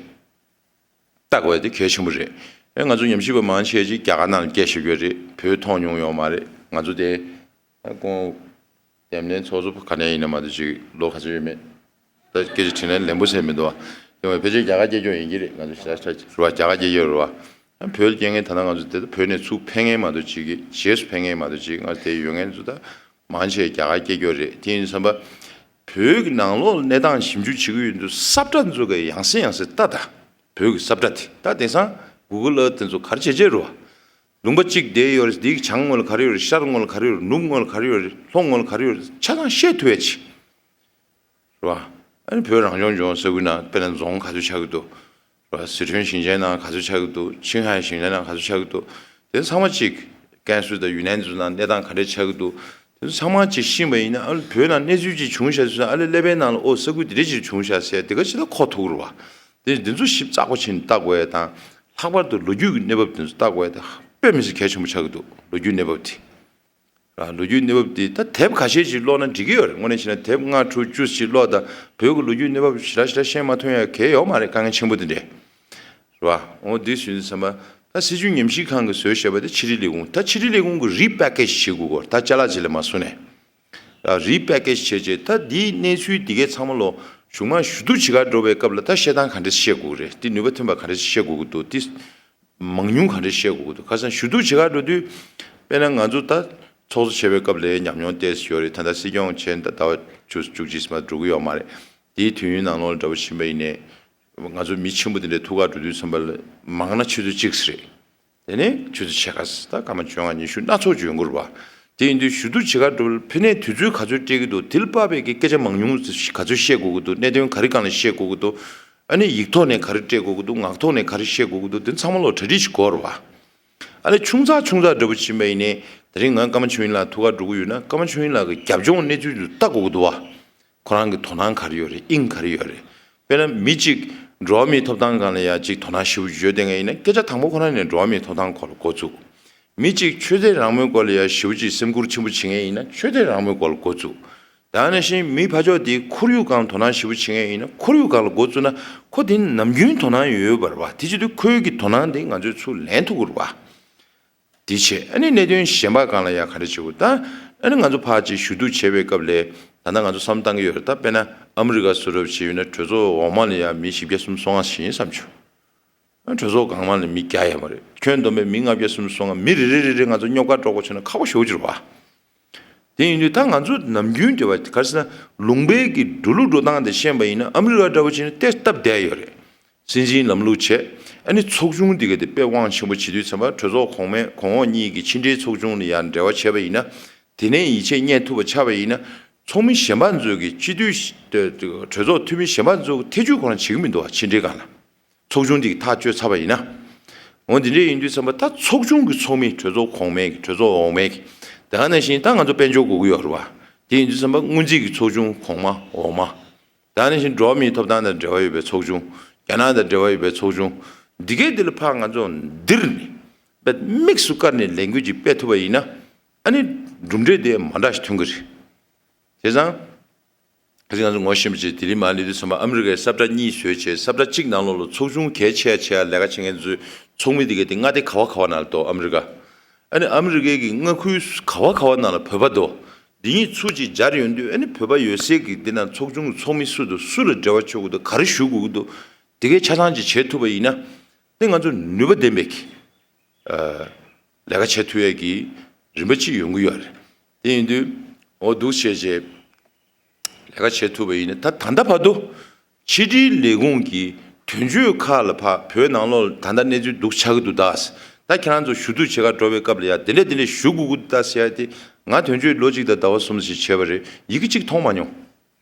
ལྟ་དགོས་དེ་གལ་ཆེན་པོ་རེད། ཨེ་ང་ཚོ་ཉམས་ཞིབ་པ་མང་ཆེ་ཅིག་རྒྱ་གར་ནང་ལ་སྐད་ཆ་བཤད་ཀྱི་ཡོད་རེད། བོད་མཐོང་མྱོང་ཡོད་མ་རེད། ང་ཚོ་དེ་ཨ་ཁོང་འདེམས་ལྷན་ཚོགས་གཙོ་ག་ནས་ཡིན་ན་མ་གཏོགས་ཅིག་ལོ་ག་ཚོད་ཡོད་མེད། ད་སྐད་ཆ་དྲིས་ན་ལན་པོ་ཟེར་མི་འདུག་བ། དེ་བས་ཕལ་ཆེར་རྒྱ་གར་སྐྱེས་མཆོག་ཡིན་གྱི་རེད། ང་ཚོ་ཤ་ཤ་རེད་བ། རྒྱ་གར་སྐྱེས་མཆོག་རེད་བ། ཨ་བོད་ལ་སྐྱེས་མཁན་ད་ལྟ་ང་ཚོ་དེ་ད་བོད་ནས་ཚུར་ཕེབས་མཁན་མ་གཏོགས་ཅིག་གི་རྗེས་སུ་ཕེབས་མཁན་མ་གཏོགས་ཅིག་ང་ཚོ་དེ་ཡོད་མཁན་ཚོ་ད་མང་ཆེ་རྒྱ་གར་སྐྱེས་མཆོག་རེད། དེ་ཡིན་དུས་ཙམ་པ། བོད་ཀྱི་ནང་ལོགས་ལ་གནས་སྟངས་ཞིབ་འཇུག་བྱེད་ཀྱི་ཡོད་དུས་ས་བཀྲ་ཚོ་གི་ཡང་སེ་ཡང་སེ་ལྟ་ད། བོད་ཀྱི་ས་བཀྲ་དེ་ད་དེང་སང་Google Earth དེ་ཚོ་ག་རེ་བྱེད་བྱེད་རུ་བ། ལུང་པ་གཅིག་བསྡད་ཡོད་རེད། འདིའི་བྱང་ངོས་ལ་ག་རེ་ཡོད་རེད། ཤར་ངོས་ལ་ག་རེ་ཡོད་རེད། ནུབ་ངོས་ལ་ག་རེ་ཡོད་རེད། ལྷོ་ངོས་ལ་ག་རེ་ཡོད་རེད། ཆ་ཚང་ཤེས་ཐུབ་ཡ་ཅིག་རེད་བ། ཨ་ནི་བོད་རང་སྐྱོང་ལྗོངས་ས་ཁུལ་ནང་དཔེར་ན་རྫོང་ག་ཚོད་ཆགས་ཀྱི་འདུག་རེད་བ། ཟི་ཁྲོན་ཞིང་ཆེན་ནང་ག་ཚོད་ཆགས་ཀྱི་འདུག་ཆིང་ཧའེ་ཞིང་ཆེན་ནང་ག་ཚོད་ཆགས་ཀྱི་འདུག་དེ་ཚང་མ་གཅིག་ཀན་སུའུ་དང་ཡུན་ནན་ཚོ་ནང་གནས་སྟངས་ག་འདྲས་ཆགས་ཀྱི་འདུག་དེ་ཚོ་ཚང་མ་གཅིག་ཤེས་པ་ཡིན་ན། ཨ་ལེ་བོད་ནང་གནས་ཚུལ་གཅིག་བྱུང་ཤག་ཟེར་ན། ཨ་ལེ་ཀླད་པའི་ནང་ལ་ཨོ་ས་ཁུལ་འདི་འདྲས་ཅིག་བྱུང་ཤག་ཟེར་དེ་ག་ཅིག་ད་གོ་ཐུབ་རེད་བ། དེ་འདི་ཚོ་ཞིབ་ཚགས་པོ་བྱས་ནས་ལྟ་དགོས་ཡ་དང་། ལྷག་པར་དུ་ལོ་རྒྱུས་ཀྱི་གནས་བབ་དེ་ཚོ་ལྟ་དགོས་ཡ་དེ་དཔེ་མི་སྲིད་གལ་ཆེན་པོ་ཆགས་ཀྱི་འདུག་ལོ་རྒྱུས་གནས་བབ་དེ། ར་ལོ་རྒྱུས་གནས་བབ་དེ་ད་དེབ་ཁ་ཤས་ཅིག་ཀློག་ན་འགྲིག་གི་ཡོད་རེད། དངོས་གནས་བྱས་ན་དེབ་ལྔ་དྲུག་བཅུ་ཅིག་ཀློག་དང་བོད་ཀྱི་ལོ་རྒྱུས་གནས་བབ་ཞེ་དྲག་ཞེ་དྲག་ཤེས་མ་ཐུབ་ཡ་གལ་ཡོད་མ་རེད། དཀའ་ངལ་ཆེན་པོ་དེ་འདྲས་རེད་བ། འོ་འདི་ཟེར་དུས་ཙམ་པ། ད་སྲིད་བྱུས་ཉམས་ཞིབ་ཁང་གིས་བཟོས་བཞག་པ་དེ་ཕྱི་དྲིལ་ལས་ཁུངས། ད་ཕྱི་དྲིལ་ལས་ཁུངས་ཀྱིས་རི་པེ་ཀེ་ཇི་བྱེད་དགོས་ཀྱི་ཡོད་རེད། ད་ཅ་ལག་ཅིག་ལ་མ་བཟོ་ནས། རི་པེ་ཀེ་ཇི་བྱས་བྱས་ད་འདིའི་གནས་ཚུལ་འདི་གའི་ཚང་མ་ལོ་གཞུང་མང་ཞུ་གཏུག་བྱེད་གར་འགྲོ་བའི་སྐབས་ལ་ད་བཤད་སྟངས་ག་འདྲས་བཤད་དགོས་ཀྱི་རེད། འདི་ནུས་པ་ཐོན་པ་ག་འདྲས་བཤད་དགོས་ཀྱི་འདུག་འདི་མང་ཉུང་ག་འདྲས་བཤད་དགོས་ཀྱི་འདུག་ཁ་སང་ཞུ་གཏུག་བྱེད་གར་འགྲོ་དུས། དཔེར་ན་ང་ཚོ་ད་ཚོགས་གཙོ་བྱས་པའི་སྐབས་ལ་ཉམས་མྱོང་ཏོག་ཙམ་ཡོད་རེད། ད་ལྟ་སྲིད་སྐྱོང་བྱས་ད་ཟླ་བ་བཅུ་བཅུ་གཅིག་ཙམ་འགྲོ་གི་ཡོད་མ་རེད། དེའི་དུས་ཡུན་ནང་ལོགས་ལ་འདྲ་པོ་ཕྱིན་པ་ཡིན་ནའི། ང་ཚོ་མི་ཆེན་པོ་དེ་འདྲའི་ཐུག་གར་འགྲོ་དུས་ཙམ་པ་ལ་མང་ན་ཆུ་ཚོད་གཅིག་ཙམ་རེད། དེ་ནས་ཆུ་ཚོད་ཕྱེད་ཀ་ཙམ། ད་སྐར་མ་བཅོ་ལྔ་ཉི་ཤུ་སྣ་ཚོགས་ཅིག་ཡོང་གི་རེད་བ། དེ་ཡིན་དུས་ཞུ་གཏུག་བྱེད་གར་འགྲོ་བར་ཕན་ནས་དུས་ཚོད་ག་ཚོད་སྤྲད་ཀྱི་འདུག་དེ་ལ་དཔག་པའི་གི་སྐད་ཆ་མང་ཉུང་ག་ཚོད་བཤད་དགོས་ཀྱི་འདུག་གནད་དོན་ག་རེ་སྒང་ལ་བཤད་དགོས་ཀྱི་འདུག་ཨ་ནི་ཡིག་ཐོག་ནས་ག་རེ་སྤྲད་དགོས་ཀྱི་འདུག་ངག་ཐོག་ནས་ག་རེ་བཤད་དགོས་ཀྱི་འདུག་དེ་ཚང་མ་ལོ་གྲ་སྒྲིག་ཞིག་དགོས་རེད་བ། ཨ་ནི་ཆུང་ཙག་ཆུང་ཙག་འདྲ་པོ་ཕྱིན་པ་ཡིན་ནའི། དེ་རིང་ང་ཀརྨ་ཆོས་དབྱིངས་ལགས་ཐུག་གར་འགྲོ་གི་ཡོད་ན། ཀརྨ་ཆོས་དབྱིངས་ལགས་ཀྱི་རྒྱབ་ལྗོངས་གནས་ཚུལ་དེ་ལྟ་དགོས་ཀྱི་འདུག་བ། ཁོ་རང་གི་དོ་སྣང་ག་རེ་ཡོད་རེད། དབྱིངས་ག་རེ་ཡོད་རེད། དཔེར་ན་མི་གཅིག་འགྲོ་བ་མིའི་ཐོབ་ཐང་སྒང་ལ་ཡ་གཅིག་དོ་སྣང་ཞེ་པོ་ཡོད་བསྡད་མཁན་ཡིན་ན། སྐད་ཆ་དང་པོ་ཁོ་རང་ནས་འགྲོ་བ་མིའི་ཐོབ་ཐང་སྐོར་ལ་འགོ་བཙུགས། མི་གཅིག་ཆོས་དད་རང་མོས་སྐོར་ལ་ཡ་ཞེ་པོ་ཅིག་སེམས་ཁུར་ཆེན་པོ་བྱེད་མཁན་ཡིན་ན་ཆོས་དད་རང་མོས་སྐོར་ལ་འགོ་བཙུགས། ད་ནང་བཞིན་མི་ཕར་ཕྱོགས་དེའི་ཁོར་ཡུག་སྒང་དོ་སྣང་ཞེ་པོ་བྱེད་མཁན་ཡིན་ན་ཁོར་ཡུག་སྒང་ལ་འགོ་བཙུགས་ན། ཁོ་དེ་ནི་ནམ་རྒྱུན་དོ་སྣང་ཡོད་ཡོད་པ་རེད་བ། དེ་བྱེད་དུས་ཁོའི་གི་དོ་སྣང་དེ་ང་ཚོས་ཚུར་ལེན་ཐུབ་ཀྱི་རེད་བ། དེ་བྱས་ཨ་ནི་གནད་དོན་གཞན་པ་སྒང་ལ་ཡ་ག་རེ་བྱེད་དགོས། ད་ཨ་ནི་ང་ཚོ་ཕར་ཅིག་ཞུ་གཏུག་བྱེད་པའི་སྐབས་ལ། ད་ལྟ་ང་ཚོ་བསམ་བློ་བཏང་གི་ཡོད་རེད། ད་དཔེར་ན་ཨ་མི་རི་ཀ་བཟོ་འདྲ་བྱས་ཡོད་ན་གྲོས་ཚོགས་འོག་མ་ལ་ཡ་མི་བཞི་བརྒྱ་སུམ་ཅུ་སོ་ལྔ་ཞིག་ཡིན་བསམ་བྱུང་། ཨ་གྲོས་ཚོགས་སྒང་མ་ལ་མི་བརྒྱ་ཡས་མ་རེད། ཁྱོན་བསྡོམས་པས་མི་ལྔ་བརྒྱ་སུམ་ཅུ་སོ་ལྔ། མི་རེ་རེ་རེ་རེ་ང་ཚོ་སྙོབ་གར་འགྲོ་དགོས་བྱུང་ན་ཁག་པོ་ཞེ་པོ་ཅིག་རེད་བ། དེ་ཡིན་དུས་ད་ང་ཚོ་ནམ་རྒྱུན་འབྲེལ་བ་ག་རེ་ཟེར་ན། ལུང་པའི་གི་འགྲོ་ལུགས་འགྲོ་སྟངས་དེ་ཤེས་པ་ཡིན་ན་ཨ་མི་རི་ཀ་འདྲ་བོ་བྱས་ན་ཏོག་ཙམ་སྟབས་བདེ་ཡོད་རེད། སྲིད་འཛིན་ལམ་ལུགས་བྱས། ཨ་ནི་ཚོགས་ཆུང་འདི་ག་དེ་དཔེ་དབང་ཆེན་པོ་བྱེད་དུས་ཙམ་པ། གྲོས་ཚོགས་གོང་མའི་གོང་འོག་གཉིས་ཀྱི་ཕྱི་འབྲེལ་ཚོགས་ཆུང་ལ་ཡང་འབྲེལ་བ་བྱས་པ་ཡིན་ན། དེ་ནས་ཡིད་ཆེས་རྙེད་ཐུབ་པ་ཆགས་པ་ཡིན་ན། ཚོགས་མི་གཞན་པ་ཚོས་ཀྱི་སྤྱི་འཐུས་གྲོས་ཚོགས་འཐུས་མི་གཞན་པ་ཚོས་ཐེ་བྱུས་ཁོ་རང་བྱེད་ཀྱི་མི་འདུག་བ། ཕྱི་འབྲེལ་སྒང་ལ། ཚོགས་ཆུང་འདི་གི་ཐག་གཅོད་ཚར་བ་ཡིན་ན། འོ་འདི་འདྲས་ཡིན་དུས་ཙམ་པ་ད་ཚོགས་ཆུང་གི་ཚོགས་མི། གྲོས་ཚོགས་གོང་མའི་གི། གྲོས་ཚོགས་འོག་མའི་གི། དེ་ག་ནང་བཞིན་ད་ང་ཚོ་དཔལ་འབྱོར་དགོས་ཀྱི་ཡོད་རེད་བ། དེ་ཡིན་དུས་ཙམ་པ་སྔོན་རྩིས་ཀྱི་ཚོགས་ཆུང་གོང་མ་འོག་མ། དེ་ག་ནང་བཞིན་འགྲོ་བ་མིའི་ཐོབ་ཐང་དང་འབྲེལ་བ་ཡོད་པའི་ཚོགས་ཆུང་། རྒྱ་ནག་དང་འབྲེལ་བ་ཡོད་པའི་ཚོགས་ཆུང་། འདི་གའི་འདི་ལ་ཕར་ང་ཚོ་འདིར་ནས་དམིགས་སུ་བཀར་ནས་ལས་འགུལ་ཅིག་སྤེལ་ཐུབ་པ་ཡིན་ན། ཨ་ནི་གྲུབ་འབྲས་དེ་མ་འདྲ་ཞིག་ཐོན་གྱི་རེད། བྱས་ཙང་། ཁ་སང་ང་ཚོ་ངོ་ཤེས་པ་ཅིག་ལྡི་ལི་མར་སླེབས་དུས་ཙམ་པ་ཨ་མི་རི་ཀའི་ས་བཀྲ་གཉིས་བཟོས་བྱས། ས་བཀྲ་གཅིག་ནང་ལོགས་ལ་ཚོགས་ཆུང་གལ་ཆེ་ཆེ་ལས་ཀ་བྱེད་མཁན་ཚོའི་ཚོགས་མི་དེ་ག་དེ་མངའ་སྡེ་ག་བ་ག་བ་ནང་ལ་འདུག་ཨ་མི་རི་ཀ། ཨ་ནི་ཨ་མི་རི་ཀའི་གི་མངའ་ཁུལ་ག་བ་ག་བ་ནང་ལ་བོད་པ་འདུག་འདི་གཉིས་ཚུར་ཅིག་སྦྱར་ཡོང་དུས། ཨ་ནི་བོད་པ་ཡོད་སའི་གི་འདི་ནང་ཚོགས་ཆུང་གི་ཚོགས་མི་སུ་དང་སུ་ལ་འབྲེལ་བ་ཆོད་དགོས་འདུག་ག་རེ་ཞུ་དགོས་ཀྱི་འདུག་དེ་གའི་ཆ་ཚང་ཅིག་བྱེད་ཐུབ་པ་ཡིན་ན། དེ་ང་ཚོ་ནུས་པ་ལྡན་པའི་གི་ལས་ཀ་བྱེད་ཐུབ་ཡས་ཀྱི་རིམ་པ་ཅིག་ཡོང་གི་ཡོད་རེད། དེ་ཡིན་དུས་འོ་འདུག་བྱས་བྱས་ལས་ཀ་བྱེད་ཐུབ་པ་ཡིན་ན། ད་ད་ལྟ་བར་དུ་ཕྱི་དྲིལ་ལས་ཁུངས་ཀྱི་དོན་གཅོད་ཁག་ལ་ཕར་བོད་ནང་ལོགས་ལ་ད་ལྟ་གནས་ཚུལ་འདུག་ཆགས་ཀྱི་འདུག་ད་ད་ཁྱེད་རང་ཚོ་ཞུ་གཏུག་བྱེད་གར་འགྲོ་བའི་སྐབས་ལ་ཡ་དེ་འདྲ་དེ་འདྲ་ཞུ་དགོས་ཀྱི་འདུག་ད་ཟེར་ཡ་དེ། ང་དོན་གཅོད་ལོ་གཅིག་དང་ཟླ་བ་གསུམ་ཞིག་བྱས་པ་རེད། ཡི་གེ་གཅིག་མཐོང་མ་མྱོང་།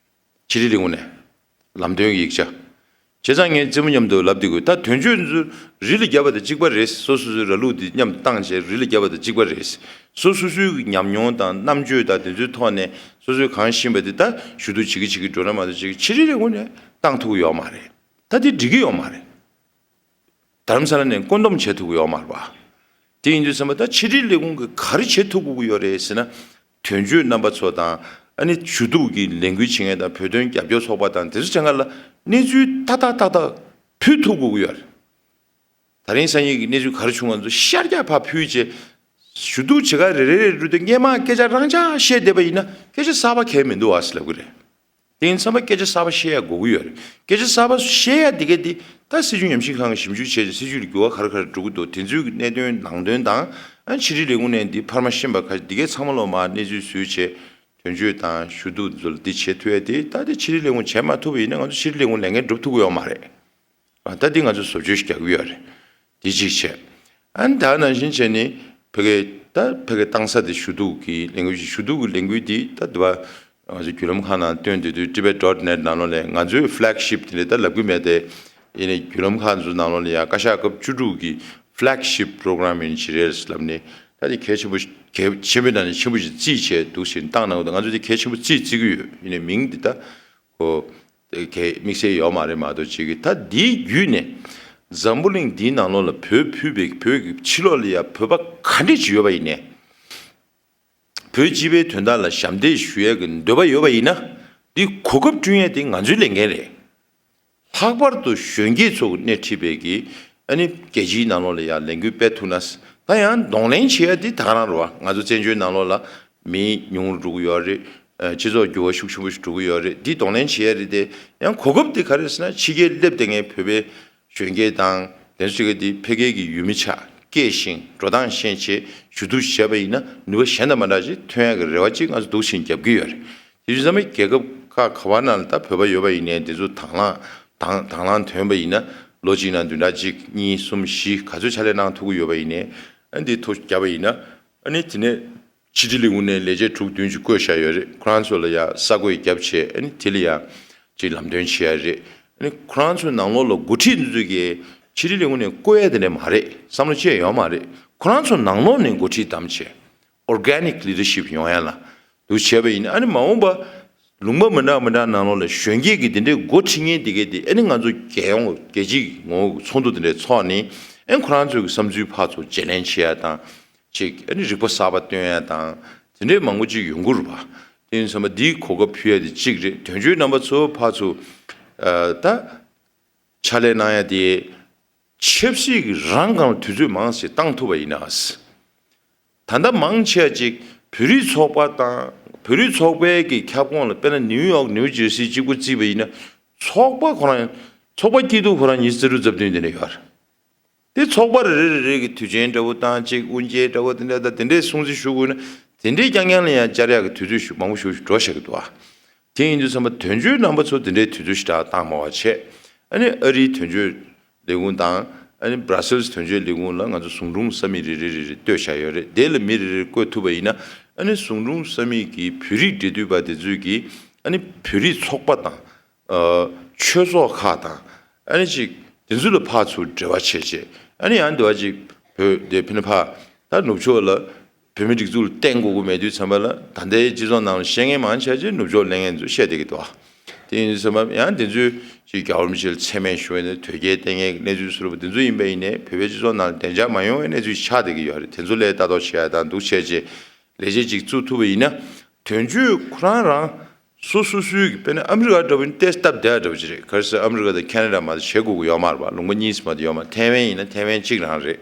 ཕྱི་དྲིལ་ལས་ཁུངས་ནས་ལམ་སྟོན་གྱི་ཡིག་ཆ། བྱས་ཙང་ངས་རྩེད་མོ་མཉམ་དུ་ལབ་བསྡད་དགོས། ད་དོན་གཅོད་ཚོ་རི་ལ་བརྒྱབ་པ་དང་གཅིག་པ་རེད། སོ་སོ་སོའི་ར་ལུག་དེ་མཉམ་དུ་བཏང་བྱས་རི་ལ་བརྒྱབ་པ་དང་གཅིག་པ་རེད། སོ་སོ་སོའི་ཉམས་མྱོང་དང་རྣམ་དཔྱོད་དང་དེ་ཚོའི་ཐོག་ནས་ སོ་སོས་གང་ཤེས་པ་དེ་ད་ཞུ་གཏུག་བྱེད་ཀྱི་བྱེད་ཀྱི་འགྲོ་ན་མ་གཏོགས་ཅིག་ཕྱི་དྲིལ་ལས་ཁུངས་ནས་བཏང་ཐུབ་ཀྱི་ཡོད་མ་རེད། ད་དེ་འགྲིག་གི་ཡོད་མ་རེད། རྡ་རམ་ས་ལ་ནས་བཀོད་འདོམས་བྱེད་ཐུབ་ཀྱི་ཡོད་མ་རེད་པ། དེ་ཡིན་དུས་ཙམ་པ་ད་ཕྱི་དྲིལ་ལས་ཁུངས་ཀྱིས་ག་རེ་བྱེད་ཐུབ་དགོས་ཀྱི་ཡོད་རེད་ཟེར་ན། དོན་གཅོད་རྣམ་པ་ཚོ་དང་ཨ་ནི་ཞུ་གཏུག་གི་ལས་འགུལ་བྱེད་མཁན་དང་བོད་དོན་རྒྱབ་སྐྱོར་ཚོགས་པ་དང་དེ་ཚོ་བྱེད་མཁན་ལ་གནས་ཚུལ་ཏག་ཏག་ཏག་ཏག་ཕུལ་ཐུབ་དགོས་ཀྱི་ཡོད་རེད། ད་རིང་སང་ཉིན་གྱི་གནས་ཚུལ་ག་རེ་བྱུང་བ་ཚོ་ཤར་རྒྱག་ཕར་ཕུལ་བྱས། ཞུ་གཏུག་བྱེད་ག་རེ་རེ་རེ་འགྲོ་དུས་སྔས་མ་སྐད་ཆ་རང་འཇགས་བཤད་བསྡད་པ་ཡིན་ན་སྐད་ཆ་གསར་པ་གང་ཡང་མི་འདུག་ཨ་ཟེར་ལབ་ཀྱི་རེད། དེ་ཡིན་ཙང་སྐད་ཆ་གསར་པ་བཤད་ཡ་དགོས་ཀྱི་ཡོད་རེད། སྐད་ཆ་གསར་པ་བཤད་ཡ་དེ་ག་དེ་ད་སྲིད་བྱུས་ཉམས་ཞིབ་ཁང་གིས་ཞིབ་འཇུག་བྱས་ཏེ་སྲིད་བྱུས་ལ་འགྱུར་བ་ག་རེ་ག་རེ་འགྲོ་གི་འདུག་དེ་ཚོའི་གནད་དོན་ནང་དོན་དང་ཨ་ཕྱི་དྲིལ་ལས་ཁུངས་ནས་འདི་འཕར་མ་ཤེས་པ་ག་འདི་གའི་ཚང་མ་ལོ་མ་གནས་ཚུལ་བཟོས་བྱས་དོན་གཅོད་དང་ཞུ་གཏུག་ཚོ་ལ་འདི་བྱེད་ཐུབ་ཡ་དེ་ད་དེ་ཕྱི་དྲིལ་ལས་ཁུངས་བྱེད་མ་ཐུབ་པ་ཡིན་ན་ང་ཚོ་ཕྱི་དྲིལ་ལས་ཁུངས་ལས་འགན་སྒྲུབ་ཐུབ་ཀྱི་ཡོད་མ་རེད། ད་འདི་ང་ཚོས་བཟོ་བཅོས་ཤིག་རྒྱག་གི་ཡོད་རེད། འདི་གཅིག་བྱས། ཨ་ནི་ད་ནང་བཞིན་བྱས་ནས་ཕ་གི་ད་ཕ་གི་བཏང་ས་དེ་ཞུ་གཏུག་གི་ལས་འགུལ་ཞུ་གཏུག་གི་ལས་འགུལ་འདི་ད་དུ་བ་ང་ཚོ་བརྒྱུད་ལམ་ཁང་ནང་བཏོན་དེ་དུས་tibet dot net ནང་ལོགས་ལས་ང་ཚོའི་flagship དེ་འདྲ་ད་ལབ་གི་མེད་དེ། ཡིན་ནའི་བརྒྱུད་ལམ་ཁང་ཚོ་ནང་ལོགས་ལ་ཡང་བཀའ་ཤག་སྐབས་བཅུ་དྲུག་གི་flagship program ཡིན་ཞིག་རེད་ལབ་ནས་ད་དེ་གལ་ཆེན་པོ་གལ་ཆེན་པོའི་ནང་ནས་ཆེན་པོ་ཞིག་རྩིས་བྱས་འདུག་ཟེར་བཏང་གནང་གི་འདུག་ང་ཚོ་དེ་གལ་ཆེན་པོ་རྩིས་བརྩི་གི་ཡོད། ཡིན་ནའི་མིང་འདི་ད་གོ་གལ་དམིགས་བསལ་ཡོད་མ་རེད་མ་གཏོགས་ཅིག་གི་ད་འདིའི་བརྒྱུད་ནས་འཛམ་བུ་གླིང་འདིའི་ནང་ལོགས་ལ་བོད་ཕུད་པའི་བོད་ཀྱི་ཕྱི་ལོགས་ལ་ཡ་བོད་པ་ག་འདྲས་ཅིག་ཡོད་པ་ཡིན་ནའི། བོད་སྤྱི་པའི་དོན་དག་ལ་ཞབས་འདེགས་ཞུ་ཡས་ཀྱི་འདོད་པ་ཡོད་པ་ཡིན་ན། འདི་གོ་སྐབས་བསྐྲུན་ཡས་དེ་ང་ཚོའི་ལས་འགན་རེད། ལྷག་པར་དུ་གཞོན་སྐྱེས་ཚོ་སྣེ་ཁྲིད་པའི་གི་ཨ་ནི་རྒྱལ་སྤྱིའི་ནང་ལོགས་ལ་ཡང་ལས་འགུལ་སྤེལ་ཐུབ་ན། ད་ཡང་གདོང་ལེན་བྱེད་ཡ་འདི་ད་ག་རང་རེད་བ། ང་ཚོ་བཙན་བྱོལ་ནང་ལོགས་ལ་མི་ཉུང་རུ་འགྲོ་གི་ཡོད་རེད། ཨ་སྤྱི་ཚོགས་འགྱུར་བ་ཤུགས་ཆེན་པོ་ཞིག་འགྲོ་གི་ཡོད་རེད། འདི་གདོང་ལེན་བྱེད་ཡ་རེད་དེ། ཡང་གོ་སྐབས་འདི་ག་རེ་ཟེར་ན་ཕྱི་རྒྱལ་སླེབས་བསྡད་མཁན་བོད་པའི་གཞོན་སྐྱེས་དང་དེ་ཚོ་གི་དེ་ཕ་གི་གི་ཡུལ་མི་ཆགས་སྐྱེས་ཤིང་འགྲོ་སྟངས་ཤེས་བྱས་ཞུ་གཏུག་བྱས་པ་ཡིན་ན་ནུས་པ་གཞན་དང་མ་འདྲ་ཅིག་ཐོན་ཡག་གི་རེ་བ་ཅིག་ང་ཚོ་འདུག་བཞིན་རྒྱབ་ཀྱི་ཡོད་རེད། དེ་བཞིན་ཚང་མ་རྒྱལ་ཁབ་ཁག་ག་བ་ནང་ལ་ད་བོད་པ་ཡོད་པ་ཡིན་ནའི་དེ་ཚོ་དང་བླངས་དང་དང་བླངས་ཐོན་པ་ཡིན་ན་ལོ་གཅིག་ནང་བདུན་ཕྲག་གཅིག་གཉིས་གསུམ་བཞི་ག་ཚོད་ཕྱག་ལས་གནང་ཐུབ་ཀྱི་ཡོད་པ་ཡིན་ནའི་ཨ་ནི་དེ་ཐོ་བརྒྱབ་པ་ཡིན་ན་ཨ་ནི་དེ་ནས། ཕྱི་དྲིལ་ལས་ཁུངས་ནས་ལས་བྱེད་དྲུག་བདུན་ཅིག་བསྐོས་བཞག་ཡོད་རེད། ཁོ་རང་ཚོ་ལ་ཡང་ས་བགོས་བརྒྱབ་བྱས་ཨ་ནི་དེ་ལ་ཡང་ཅིག་ལམ་སྟོན་བྱེད་ཡ་རེད། ཨ་ནི་ཁོ་རང་ཚོའི་ནང་ལོགས་ལ་འགོ་ཁྲིད་འདི་ཚོ་གིས་ཕྱི་དྲིལ་ལས་ཁུངས་ནས་བསྐོ་ཡ་དེ་འདྲ་མ་རེད། བསམ་བློ་ཅི་ཡང་ཡོད་མ་རེད། ཁོ་རང་ཚོ་ནང་ལོགས་ནས་འགོ་ཁྲིད་བདམས་བྱས་organic leadership ཡོང་ཡ་ལ་འདུག་བྱས་པ་ཡིན་ན་ཨ་ནི་མ་འོངས་པ་ལུང་པ་མི་འདྲ་མི་འདྲ་ནང་ལོགས་ལ་གཞོན་སྐྱེས་ཀྱི་དེ་འདྲའི་འགོ་ཁྲིད་མཁན་དེ་གས་དེ་ཨ་ནི་ང་ཚོ་རྒྱལ་ཡོངས་རྒྱལ་སྤྱིའི་ངོ་བོ་ཚོགས་འདུ་དེ་འདྲའི་ཚོགས་ནས་ཨ་ནི་ཁོ་རང་ཚོའི་བསམ་ཚུལ་ཕར་ཚུར་བརྗེ་ལེན་བྱེད་ཡ་དང་། ཅིག་ཨ་ནི་རིག་པ་གསར་པ་སྟོན་ཡ་དང་དེ་འདྲའི་མང་པོ་ཅིག་ཡོང་གི་རེད་པ། དེ་ཡིན་ཙང་མ་འདིའི་གོ་སྐབས་ཕུལ་ཡ་དེ་གཅིག་རེད། དོན་གཅོད་རྣམ་པ་ཚོ་ཕར་ཚུར་ཨ་ད་ཕྱག་ལས་གནང་ཡ་དེ་ཆབ་སྲིད་ཀྱི་རང་སྒང་ལ་དུས་ཚོད་མང་ཙམ་བཏང་ཐུབ་པ་ཡིན་ན། ད་ལྟ་མང་ཆེ་བ་ཅིག་བོད་རིགས་ཚོགས་པ་དང་བོད་རིགས་ཚོགས་པའི་གི་ཁྱབ་ཁོངས་ལ་དཔེར་ན་ནིའུ་ཡོག་ནིའུ་ཇར་སི་གཅིག་པུ་བརྩིས་པ་ཡིན་ན་ཚོགས་པ་ཁོ་རང་ཚོགས་པ་སྐྱིད་སྡུག་ཁོ་རང་ཉི་ཤུ་རྩ་དྲུག་རྩ་བདུན་དེ་འདྲ་ཡོད་རེད། དེ་ཚོགས་པ་རེ་རེ་རེ་རེ་གི་དུས་ཆེན་འདྲ་བོ་དང་ཅིག་དབུ་འབྱེད་འདྲ་བོ་དེ་འདྲ་དང་དེ་འདྲའི་སྲུང་བརྩི་ཞུ་དགོས་ན་དེ་འདྲའི་རྐྱང་རྐྱང་ལ་ཡང་བཅར་ཡག་གི་དུས་ཚོད་ཞིག་མང་པོ་ཞིག་འགྲོ་བཞག་གི་འདུག་ཨ། དེ་ཡིན་དུས་ཙམ་པ་དོན་གཅོད་རྣམ་པ་ཚོ་དེ་འདྲའི་དུས་ཚོད་ཞིག་ད་བཏང་མ་བ་བྱས། ཨ་ནི་ཨ་རིའི་དོན་གཅོད་ལས་ཁུངས་དང་ཨ་ནི་Brussels་དོན་གཅོད་ལས་ཁུངས་ལ་ང་ཚོ་ཟུང་དྲུང་ས་མིག་རེ་རེ་རེ་རེ་བསྐོས་བཞག་ཡོད་རེད། དེ་ལ་མི་རེ་རེ་བསྐོས་ཐུབ་པ་ཡིན་ན་ཨ་ནི་ཟུང་དྲུང་ས་མིག་གི་བོད་རིགས་འབྲེལ་མཐུད་པ་དེ་ཚོས་ཀྱིས་ཨ་ནི་བོད་རིགས་ཚོགས་པ་དང་། ཨ་ཆོས་ཚོགས་ཁག་དང་ཨ་ནི་ཅིག་དེ་ཚོ་ལ་ཕར་ཚུར་འབྲེལ་བ་བྱས་བྱས་ཨ་ནི་ཡང་འདི་བ་ཅིག་བོད་དེ་ཕན་ཕ་ད་ནུབ་ཕྱོགས་ལ་བོད་མི་སྒྲིག་འཛུགས་ལ་བརྟེན་དགོས་ཀྱི་མེད་དུས་ཙམ་པ་ལ་ད་ལྟའི་སྤྱི་ཚོགས་ནང་ལ་བཤད་མཁན་མང་ཆེ་ཆེ་ནུབ་ཕྱོགས་གླེང་མཁན་ཚོ་བཤད་བསྡད་ཀྱི་འདུག་དེ་ཡིན་དུས་ཙམ་པ་ཡང་དེ་ཚོས་ཅིག་རྒྱལ་བ་རིན་པོ་ཆེ་ལ་མཚན་སྨད་ཞུ་བའི་དོལ་རྒྱལ་བསྟེན་མཁན་གྱི་གནས་ཚུལ་བཟོ་འདྲ་པོ་དེ་ཚོ་ཡིན་པ་ཡིན་ནའི་བོད་པའི་སྤྱི་ཚོགས་ནང་ལ་བདེ་འཇགས་མ་ཡོང་བའི་གནས་ཚུལ་ཆགས་བསྡད་ཀྱི་ཡོད་རེད། དེ་ཚོ་ལ་ལྟ་རྟོག་བྱེད་ཡ་དང་འདུག་བྱས་རྗེས་ལས་བྱེད་ཅིག་བཙུགས་ཐུབ་པ་ཡིན་ན་དོན་གཅོད་ཁོ་རང་རང་། སོ་སོ་སོའི་གི་དཔེར་ན་ཨ་མི་རི་ཀ་འདྲ་བོ་ནི་ཏོག་ཙམ་སྟབས་བདེ་བ་འདྲ་བོ་ཅིག་རེད། ག་རེ་ཟེར་ཨ་མི་རི་ཀ་དང་ཁེ་ན་ཌ་མ་གཏོགས་བྱེད་དགོས་ཀྱི་ཡོད་མ་རེད་པ། ལུང་པ་གཉིས་མ་གཏོགས་ཡོད་མ་རེད། ཐའེ་ཝན་ཡིན་ན་ཐའེ་ཝན་གཅིག་རང་རེད།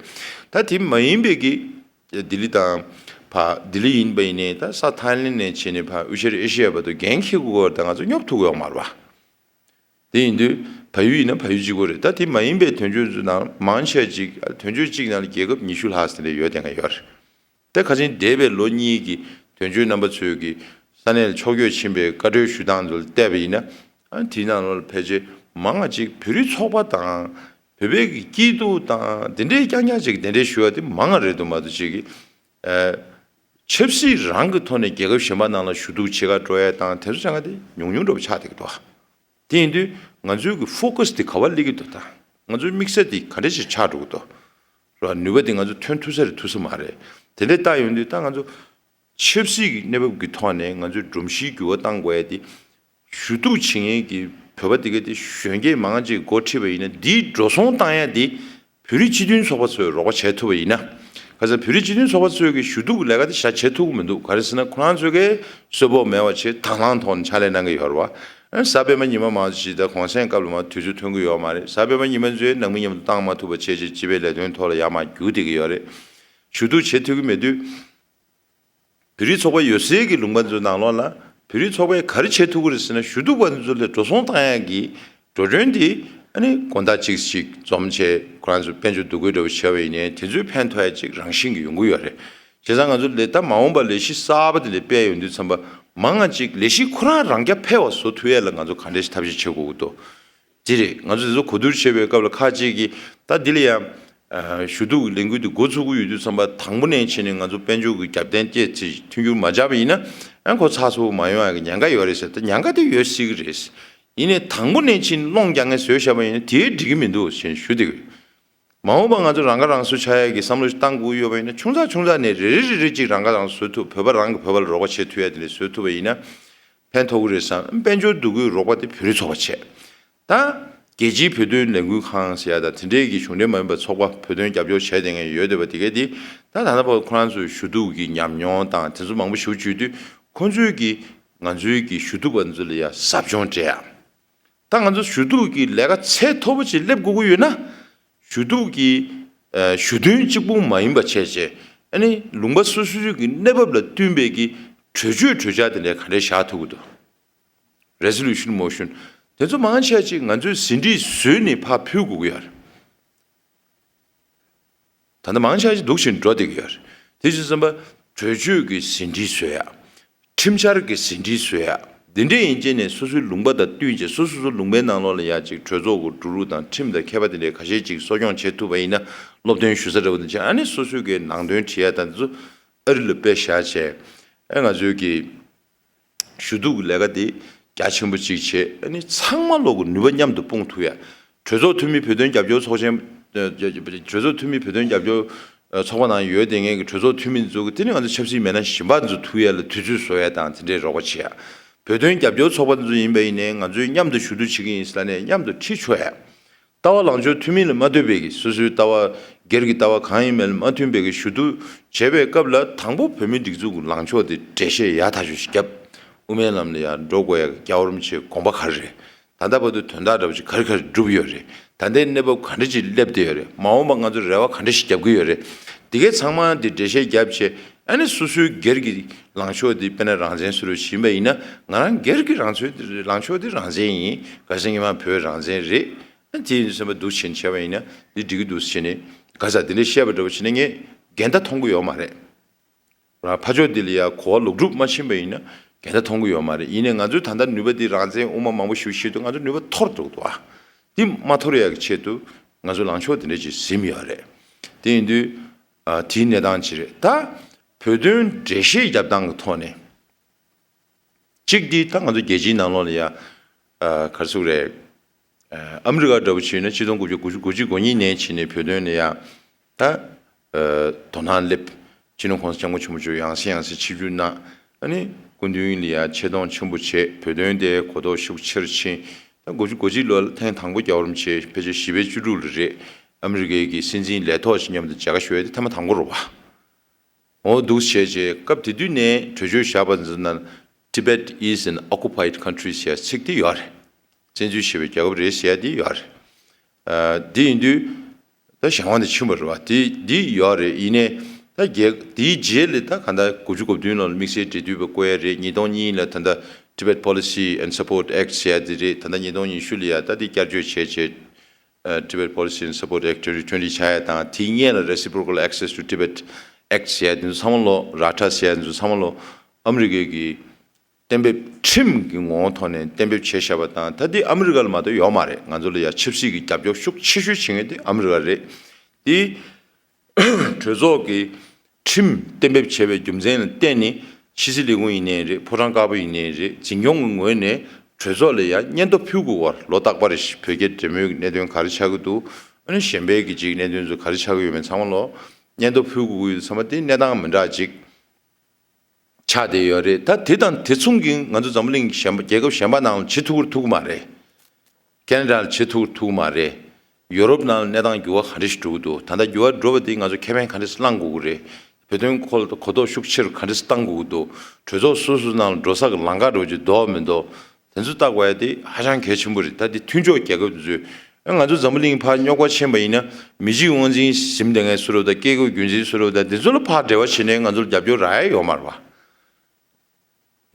ད་དེ་མ་ཡིན་པའི་གི་ལྡི་ལི་དང་ཕ་ལྡི་ལི་ཡིན་པ་ཡིན་ནའི་ད་ས་ཐའི་ལན་ནས་བྱས་ནས་ཕ་དབུས་ཤར་ཨེ་ཤི་ཡ་བར་དུ་འགན་འཁྱེར་དགོས་ཀྱི་ཡོད་རེད། ད་ང་ཚོ་སྙོབ་ཐུབ་ཀྱི་ཡོད་མ་རེད་པ། དེ་ཡིན་དུས་བལ་ཡུལ་ཡིན་ན་བལ་ཡུལ་གཅིག་པོ་རེད། ད་དེ་མ་ཡིན་པའི་དོན་གཅོད་ཚོ་ནང་མང་ཆེ་བ་ཅིག་དོན་གཅོད་གཅིག་ནང་ལ་རྒྱལ་ཁབ་ཉི་ཤུ་ལྷག་ཙམ་རེ་ཡོད་བསྡད་མཁན་ཡོད་རེད། ད་ཁ་ཆེན་འདས་པའི་ལོ་གཉིས་ཀྱི་དོན་གཅོད་རྣམ་པ་ཚོས་ཀྱི་ས་གནས་ལ་ཕྱོགས་བསྐྱོད་ཕྱིན་པའི་བཀའ་འཁྲོལ་ཞུ་སྟངས་ཚོ་ལ་བལྟས་པ་ཡིན་ན། ཨ་དེའི་ནང་ལོགས་ལ་ཕལ་ཆེར་མང་བ་ཅིག་བོད་རིགས་ཚོགས་པ་དང་བོད་པའི་གི་སྐྱིད་སྡུག་དང་དེ་འདྲའི་རྐྱང་རྐྱང་ཅིག་གདན་འདྲེན་ཞུ་བ་དེ་མང་བ་རེད་འདུག་མ་གཏོགས་ཅིག་གི་ཨ་ཆབ་སྲིད་རང་གི་ཐོག་ནས་རྒྱལ་ཁབ་གཞན་པ་ནང་ལ་ཞུ་གཏུག་བྱེད་ག་འགྲོ་ཡ་དང་དེ་ཚོ་བྱ་ང་དེ་ཉུང་ཉུང་འདྲ་པོ་ཆགས་བསྡད་ཀྱི་འདུག་དེ་ཡིན་དུས་ང་ཚོའི་གི་ཕོ་ཀ་སི་དེ་ག་པར་སླེབས་ཀྱི་འདུག་ད་ང་ཚོའི་དམིགས་ས་དེ་ག་འདྲ་ཞིག་ཆགས་འགྲོ་གི་འདུག་རེད་བ། ནུས་པ་དེ་ང་ཚོ་ཐོན་ཐུབ་ས་རེད་ཐུབ་ས་མ་རེད། དེ་འདྲ་བལྟ་ཡོང་དུས་ད་ང་ཚོ་ ཆབ་སྲིད་ཀྱི་གནས་བབ་ཀྱི་ཐོག་ནས་ང་ཚོས་སྒྲོམ་གཞིའི་འགྱུར་བ་བཏང་དགོས་ཡ་དེ། ཞུ་གཏུག་བྱེད་མཁན་གྱི་བོད་པ་དེ་ག་དེ་གཞོན་སྐྱེས་མང་ཆེ་འགོ་ཁྲིད་པ་ཡིན་ན། འདིའི་འགྲོ་སོང་བཏང་ཡ་དེ་བོད་རིགས་སྤྱི་མཐུན་ཚོགས་པ་ཚོས་རོགས་པ་བྱས་ཐུབ་པ་ཡིན་ན། ག་ཚོད་བོད་རིགས་སྤྱི་མཐུན་ཚོགས་པ་ཚོས་ཀྱི་ཞུ་གཏུག་གི་ལས་ཀ་དེ་ཞེ་དྲག་བྱེད་ཐུབ་ཀྱི་མི་འདུག་ག་རེ་ཟེར་ན། ཁོ་རང་ཚོས་ཀྱི་གསོལ་ཕོགས་མེད་པ་བྱས། དང་བླངས་ཐོག་ནས་ཕྱག་ལས་གནང་གི་ཡོད་རེད་བ། གཟའ་སྤེན་པ་ཉི་མ་མང་ཆེ་ད་གུང་སེང་སྐབས་ལ་མ་དུས་ཚོད་ཐོན་གྱི་ཡོད་མ་རེད། གཟའ་སྤེན་པ་ཉི་མ་ཚོས་ནང་མི་མཉམ་དུ་བཏང་མ་ཐུབ་པ་བྱས་བྱས་སྤྱི་པའི་ལས་དོན་ཐོག་ལ་ཡར་མར་རྒྱུག་བསྡད་ཀྱི་ཡོད་རེད། ཞུ་གཏུག་བྱེད་ཐུབ་ཀྱི་མེད་དུས། བོད་རིགས་ཚོགས་པ་ཡོད་སའི་གི་ལུང་པ་ཚོའི་ནང་ལོགས་ལ་བོད་རིགས་ཚོགས་པས་ག་རེ་བྱེད་ཐུབ་ཀྱི་རེད་ཟེར་ན། ཞུ་གཏུག་པ་ཚོ་ལ་འགྲོ་སོང་བཏང་ཡག་གི་འགྲོ་གྲོན་དེ་ཨ་ནི་དགོང་དག་གཅིག་ཞིག་འཛོམས་བྱས། ཁོ་རང་ཚོ་དཔལ་འབྱོར་འདུ་འགོད་འདྲ་བོ་བྱས་པ་ཡིན་ནའི་དེ་ཚོའི་ཕན་ཐོགས་ཡ་ཅིག་རང་བཞིན་གྱི་ཡོང་གི་ཡོད་རེད། བྱས་ཙང་ང་ཚོ་ལས་ད་མ་འོངས་པ་ལས་གཞི་གསར་པ་དེ་ལས་སྤེལ་ཡོང་དུས་ཙམ་པ། མང་ང་ཅིག་ལས་གཞི་ཁོ་རང་རང་རྐྱ་འཕེར་བ་བཟོ་ཐུབ་ཡ་ལ་ང་ཚོ་ག་འདྲས་ཐབས་ཤེས་བྱེད་དགོས་ཀྱི་འདུག་དེ་རེད། ང་ཚོ་དེ་ཚོ་གོ་བསྡུར་བྱེད་པའི་སྐབས་ལ་ཁག་ཅིག་གིས་ད་འདི་ལ་ཡང་ཞུ་གཏུག་གི་ལས་འགུལ་དེ་འགོ་ཚུགས་ཀྱི་ཡོད་དུས་ཙམ་པ། དང་པོ་ནས་བྱས་ནས་ང་ཚོ་དཔལ་འབྱོར་གྱི་རྒྱབ་རྟེན་བཅས་ཚེ་མཐུན་འགྱུར་མ་བྱས་པ་ཡིན་ན། ཨ་ཁོ་ཚགས་ཚུད་པོ་མ་ཡོང་ཡ་གི་ཉེན་ཁ་ཡོད་རེད་ཟེར། ད་ཉེན་ཁ་དེ་ཡོད་སྲིད་ཀྱི་རེད། ཡིན་ནའི་དང་པོ་ནས་བྱས་ནས་སློང་རྒྱག་མཁན་བཟོས་བཞག་པ་ཡིན་ན་དེ་འགྲིག་གི་མི་འདུག་ཞེས་ཞུ་བསྡད་ཀྱི་ཡོད། མ་འོངས་པ་ང་ཚོ་རང་ཁ་རང་གསོ་ཆགས་ཡ་གི་བསམ་བློ་ཞིག་བཏང་དགོས་ཡོད་པ་ཡིན་ན། ཆུང་ཙག་ཆུང་ཙག་ནས་རེ་རེ་རེ་རེ་ཅིག་རང་ཁ་རང་གསོ་ཐུབ། བོད་པ་རང་གིས་བོད་པ་ལ་རོགས་པ་བྱེད་ཐུབ་ཡ་དེ་འདྲ་བཟོ་ཐུབ་པ་ཡིན་ན། ཕན་ཐོགས་ཀྱི་རེད་བསམ། དཔལ་འབྱོར་འདུ་འགོད་རོགས་པ་དེ་བོད་རིགས་ཚོགས་པ་བྱས། ད་རྒྱལ་སྤྱིའི་བོད་དོན་ལས་འགུལ་ཁང་ཟེར་ཡ་དང་དེ་འདྲའི་གི་གཞུང་འབྲེལ་མ་ཡིན་པའི་ཚོགས་པ། བོད་དོན་རྒྱབ་སྐྱོར་བྱས་བསྡད་མཁན་ཡོད་བསྡད་པ་དེ་གས་དེ། ད་ད་ལྟ་བར་ཁོ་རང་ཚོའི་ཞུ་གཏུག་གི་ཉམས་མྱོང་དང་དེ་ཚོ་མང་པོ་ཞིག་བརྒྱུད་དུས། ཁོ་ཚོས་ཀྱི་ང་ཚོའི་གི་ཞུ་གཏུག་པ་ཚོ་ལ་ཡ་ཟབ་སྦྱོང་སྤྲད་ཡ། ད་ང་ཚོ་ཞུ་གཏུག་གི་ལས་ཀ་ཚད་མཐོ་པོ་ཅིག་སླེབས་དགོས་ཀྱི་ཡོད་ན། ཞུ་གཏུག་གི་ཨ་ཞུ་དོན་གཅིག་པུ་མ་ཡིན་པ་བྱས་བྱས། ཨ་ནི་ལུང་པ་སོ་སོའི་གི་གནས་བབ་ལ་བསྟུན་པའི་གི་གྲོས་ཆོད་གྲོས་འཆར་དེ་འདྲ་ག་འདྲས་བཞག་ཐུབ་ཀྱི་འདུག Resolution, motion. དེ་ཚོ་མང་ཆེ་ཅིག་ང་ཚོས་ཟིན་བྲིས་བཟོས་ནས་ཕར་ཕུལ་དགོས་ཀྱི་ཡོད་རེད། ད་ལྟ་མང་ཆེ་ཅིག་འདུག་བཞིན་འགྲོ་བསྡད་ཀྱི་ཡོད་རེད། དེ་བཞིན་བསམ་པ། གྲོས་ཆོད་ཀྱི་ཟིན་བྲིས་བཟོ་ཡ། ཁྲིམས་འཆར་གྱི་ཟིན་བྲིས་བཟོ་ཡ། འདི་འདྲས་ཡིན་བྱས་ནས་སོ་སོའི་ལུང་པ་དང་བསྟུན་བྱས། སོ་སོ་སོ་ལུང་པའི་ནང་ལོགས་ལ་ཡ་ཅིག་གྲོས་ཚོགས་ཀྱི་འགྲོ་ལུགས་དང་ཁྲིམས་དང་ཁྱད་པར་དེ་འདྲས་ཁ་ཤས་ཅིག་གསོ་སྐྱོང་བྱེད་ཐུབ་པ་ཡིན་ན། སློབ་སྟོན་ཞུ་ས་འདྲ་བོ་དང་བྱས། ཨ་ནི་སོ་སོའི་གི་ནང་དོན་དྲི་ཡ་དང་དེ་ཚོ་ཨ་རི་ལ་དཔེ་བཞག་བྱས། ཨ་ང་ཚོའི་གི་ཞུ་གཏུག་གི་ལས་ཀ་དེ་རྒྱ་ཆེན་པོ་གཅིག་བྱས། ཨ་ནི་ཚང་མ་ལོག་གི་ནུས་པ་མཉམ་དུ་སྤུངས་ཐུབ་ཡ། གྲོས་ཚོགས་འཐུས་མི་བོད་དོན་རྒྱབ་སྐྱོར་ཚོགས་ཆེན། གྲོས་ཚོགས་འཐུས་མི་བོད་དོན་རྒྱབ་སྐྱོར་ཚོགས་པ་ནང་ཡོད་བསྡད་མཁན་གྱི་གྲོས་ཚོགས་འཐུས་མི་ཚོ་གི། དེ་ནི་ང་ཚོ་ཆབ་སྲིད་མི་སྣ་གཞན་པ་ཚོ་ཐུག་ཡ་ལ་དུས་ཚོད་བཟོ་ཡ་དང་དེ་འདྲའི་རོགས་པ་བྱེད་ཡ། བོད་དོན་རྒྱབ་སྐྱོར་ཚོགས་པ་ཚོ་ཡིན་པ་ཡིན་ནའི་ང་ཚོས་མཉམ་དུ་ཞུ་གཏུག་བྱེད་ཀྱི་ཡིན་ཟེར་ནས་མཉམ་དུ་ཁྲིད་ཆོག་ཡ། ལྟ་བ་ལངས་ཕྱོགས་མཐུན་མིན་ལ་མ་ལྟོས་པའི་གི་སོ་སོའི་ལྟ་བ། སྒེར་གྱི་ལྟ་བ་གང་ཡིན་མིན་ལ་མ་མཐུན་པའི་གི་ཞུ་གཏུག་བྱེད་པའི་སྐབས་ལ། དང་པོ་བོད་མིའི་སྒྲིག་འཛུགས་ཀྱི་ལངས་ཕྱོགས་དེ་འགྲེལ་བཤད་ཡག་ཐག་ཆོད་ཞིག་བརྒྱབ། དབུ་མའི་ལམ་ལ་ཡར་འགྲོ་དགོས་ཡ་གི་རྒྱལ་བ་རིན་པོ་ཆེའི་དགོངས་པ་ག་རེ་རེད། ད་ལྟ་བར་དུ་དོན་དག་འདྲ་བོ་ཞིག་ག་རེ་ག་རེ་བསྒྲུབས་ཡོད་རེད། ད་ལྟའི་གནས་བབ་ག་འདྲ་ཅིག་སླེབས་བསྡད་ཡོད་རེད། མ་འོངས་པ་ང་ཚོ་རེ་བ་ག་འདྲ་ཞིག་རྒྱབ་ཀྱི་ཡོད་རེད། འདི་གའི་ཚང་མ་དེ་འགྲེལ་བཤད་བརྒྱབ་བྱས། ཨ་ནི་སོ་སོའི་སྒེར་གྱི་ལངས་ཕྱོགས་དེ་དཔེར་ན་རང་བཙན་ཟེར་བ་ཞིག་ཡིན་པ་ཡིན་ན། ང་རང་སྒེར་གྱི་རང་ཚོའི་ལངས་ཕྱོགས་དེ་རང་བཙན་ཡིན། གལ་སྲིད་ངས་མ་བོད་རང་བཙན་རེད། ཨ་དེ་ཡིན་དུས་ཙམ་པ་འདུག་བྱས་ནས་བྱས་པ་ཡིན་ན་འདི་འགྲིག་གི་འདུག་བྱས་ནས་ག་ས་དེ་འདྲ་བཤད་པ་འདྲ་བོ་བྱས་ན་ངས་འགལ་ཟླ་མཐོང་གི་ཡོད་མ་རེད། རང་ཕར་ཕྱོགས་འདི་ལ་ཡ་གོ་བ་ལོག་སྒྲུབ་མ་ཕྱིན་པ་ཡིན་ན་འགལ་ཟླ་མཐོང་གི་ཡོད་མ་རེད། ཡིན་ནའི་ང་ཚོའི་ད་ལྟ་ནུས་པ་འདི་རང་བཙན་དབུ་མ་མང་པོ་ཞིག་བཤད་དུས་ང་ཚོ་ནུས་པ་འཐོར་འགྲོ་གི་འདུག་ཨ། འདི་མ་འཐོར་ཡག་གི་ཆེད་དུ་ང་ཚོ་ལངས་ཕྱོགས་དེ་འདྲ་ཅིག་ཟིན་ཡོད་རེད། དེ་ཡིན་དུས་ཨ་དེའི་གནས་སྟངས་ཅིག་རེད། ད་བོད་དོན་འགྲེལ་བཤད་རྒྱབ་སྟངས་ཀྱི་ཐོག་ནས། གཅིག་འདི་ད་ང་ཚོ་རྒྱལ་སྤྱིའི་ནང་ལོགས་ལ་ཡ། ཨ་ག་རེ་ཟེར་དགོས་རེད། ཨ་ཨ་མི་རི་ཀ་འདྲ་བོ་བྱས་ན་ཆིག་སྟོང་དགུ་བརྒྱ་དགུ་བཅུ་གོ་གཉིས་ནས་བྱས་ནས་བོད་དོན་ལ་ཡ། ད་ཨ་དོ་སྣང་སླེབས། སྤྱི་ནོར་གོང་ས་སྐྱབས་མགོན་ཆེན་པོ་མཆོག་ཡང་སེ་ཡང་སེ་ཆིབས་བསྒྱུར་གནང་། ཨ་ནི་སྐུ་མདུན་ལ་ཡ་ཆེ་མཐོང་ཆེན་པོ་བྱས། བོད་དོན་དེ་གོ་རྟོགས་ཤུགས་ཆེར་ཕྱིན། ད་དགུ་བཅུ་གོ་གཅིག་ལོ་ལ་ཐེངས་དང་པོ་རྒྱལ་བ་རིན་པོ་ཆེ་ཕལ་ཆེར་བཞི་པའི་བཅུ་དྲུག་ལ་རེད། ཨ་མི་རི་ཀའི་གི་སྲིད་འཛིན་ལས་ཐོག་ཅིག་མཉམ་དུ་མཇལ་ཁ་ཞུ་ཡ་དེ་ཐེངས་མ་དང་པོ་རེད་བ། འོ་འདུག་བྱས་རྗེས་སྐབས་དེ་དུས་ནས་གྲོས་ཆོད་བཞག་པ་ཚོ་ནང་Tibet is an occupied country ཟེར་ཚིག་དེ་ཡོད་རེད། བཙན་འཛུལ་བྱས་པའི་རྒྱལ་ཁབ་རེད་ཟེར་དེ་ཡོད་རེད། ཨ་དེ་ཡིན་དུས་ད་གཞན་དབང་དུ་ཕྱིན་པ་རེད་བ། དེ་དེ་ཡོད་རེད། ཡིན་ནའི་ད་རྒྱལ་དེའི་རྗེས་ལ་ད་ག་ད་དགུ་བཅུ་གོ་བདུན་ལོར་དམིགས་བསལ་འབྲེལ་མཐུད་པ་བསྐོ་ཡ་རེད། ཉིས་སྟོང་གཉིས་ལ་ད་ད་Tibet Policy and Support Act ཟེར་ཡ་དེ་རེད། ད་ད་ཉིས་སྟོང་ཉི་ཤུ་ལ་ཡ་ད་དེ་བསྐྱར་བཅོས་བྱས་རྗེས། ཨ་Tibet Policy and Support Act twenty twenty ཆགས་ཡ་དང་། དེའི་སྔོན་ལ་Reciprocal Access to Tibet Act ཟེར་ཡ་དེ་ཚོ་ཚང་མ་ལོ། ར་ཁྲ་ཟེར་ཡ་དེ་ཚོ་ཚང་མ་ལོ་ཨ་མི་རི་ཀའི་གི་གཏན་འབེབས་ཁྲིམས་ཀྱི་ངོ་བོ་ཐོག་ནས་གཏན་འབེབས་བྱས་བཞག་པ་དང་། ད་དེ་ཨ་མི་རི་ཀ་ལ་མ་གཏོགས་ཡོད་མ་རེད། ང་ཚོ་ལ་ཡ་ཆབ་སྲིད་ཀྱི་རྒྱབ་སྐྱོར་ཤུགས་ཆེ་ཤོས་བྱེད་མཁན་དེ་ཨ་མི་རི་ཀ་རེད། དེ་གྲོས་ཚོགས་ཀྱི་ཁྲིམས་གཏན་འབེབས་བྱས་པའི་རྒྱུ་མཚན་ལ་བརྟེན་ནས། ཕྱི་སྲིད་ལས་ཁུངས་ཡིན་ནའི་རེད། ཕོ་བྲང་དཀར་པོ་ཡིན་ནའི་རེད། འཛིན་སྐྱོང་གི་ངོས་ནས་གྲོས་ཚོགས་ལ་ཡང་སྙན་ཐོ་ཕུལ་དགོས་པར། ལོ་རྟག་པར་བོད་རྒྱ་འབྲེལ་མོལ་གྱི་གནད་དོན་ག་རེ་ཆགས་ཀྱི་འདུག་ཨ་ནི་གཞན་པའི་གི་ཅིག་གནད་དོན་ཚོ་ག་རེ་ཆགས་ཀྱི་ཡོད་མེད་ཚང་མ་ལོ་སྙན་ཐོ་ཕུལ་དགོས་ཀྱི་ཡོད་ཚང་མ་དེ་གནས་སྟངས་མི་འདྲ་ཅིག་ཆགས་བསྡད་ཡོད་རེད། ད་དེ་དང་དེ་མཚུངས་ཀྱི་ང་ཚོ་འཛམ་བུ་གླིང་གཞན་པ་རྒྱལ་ཁབ་གཞན་པ་ནང་ལ་བྱེད་ཐུབ་ཀྱི་ཐུབ་ཀྱི་མ་རེད། ཁེ་ན་ཌ་ལ་བྱེད་ཐུབ་ཀྱི་ཐུབ་ཀྱི་མ་རེད། ཡོ་རོབ་ནང་ལ་གནས་སྟངས་འགྱུར་བ་ག་འདྲ་ཞིག་འགྲོ་གི་འདུག་ད་ལྟ་འགྱུར་བ་འགྲོ་བ་དེ་ང་ཚོ་ཁེ་ཕན་ག་འདྲ་ཞིག་བླང་དགོས་ཀྱི་རེད། བོད་དོན་སྐོར་གོ་རྟོགས་ཤུགས་ཆེར་ག་འདྲ་ཞིག་གཏང་དགོས་ཀྱི་འདུག་གྲོས་ཚོགས་སོ་སོ་ནང་ལ་འགྲོ་ས་གི་ལམ་ཁ་འདྲ་བོ་ཅིག་འདུག་མི་འདུག་དེ་ཚོ་བལྟ་དགོས་ཡ་དེ་ཧ་ཅང་གལ་ཆེན་པོ་རེད། ད་དེ་མཐུན་ཕྱོགས་རྒྱལ་ཁབ་དེ་ཚོས་ང་ཚོ་འཛམ་བུ་གླིང་ཕར་རྙོག་པ་ཕྱིན་པ་ཡིན་ན་མི་གཅིག་དབང་འཛིན་ཟིན་བསྡད་མཁན་བཟོ་འདྲ་བོ་དང་སྐད་སྐབས་རྒྱུན་འཛིན་བཟོ་འདྲ་བོ་དང་དེ་ཚོ་ལ་ཕར་འབྲེལ་བ་བྱས་ནས་ང་ཚོ་ལ་རྒྱབ་སྐྱོར་རག་ཡ་ཡོད་མ་རེད་པ།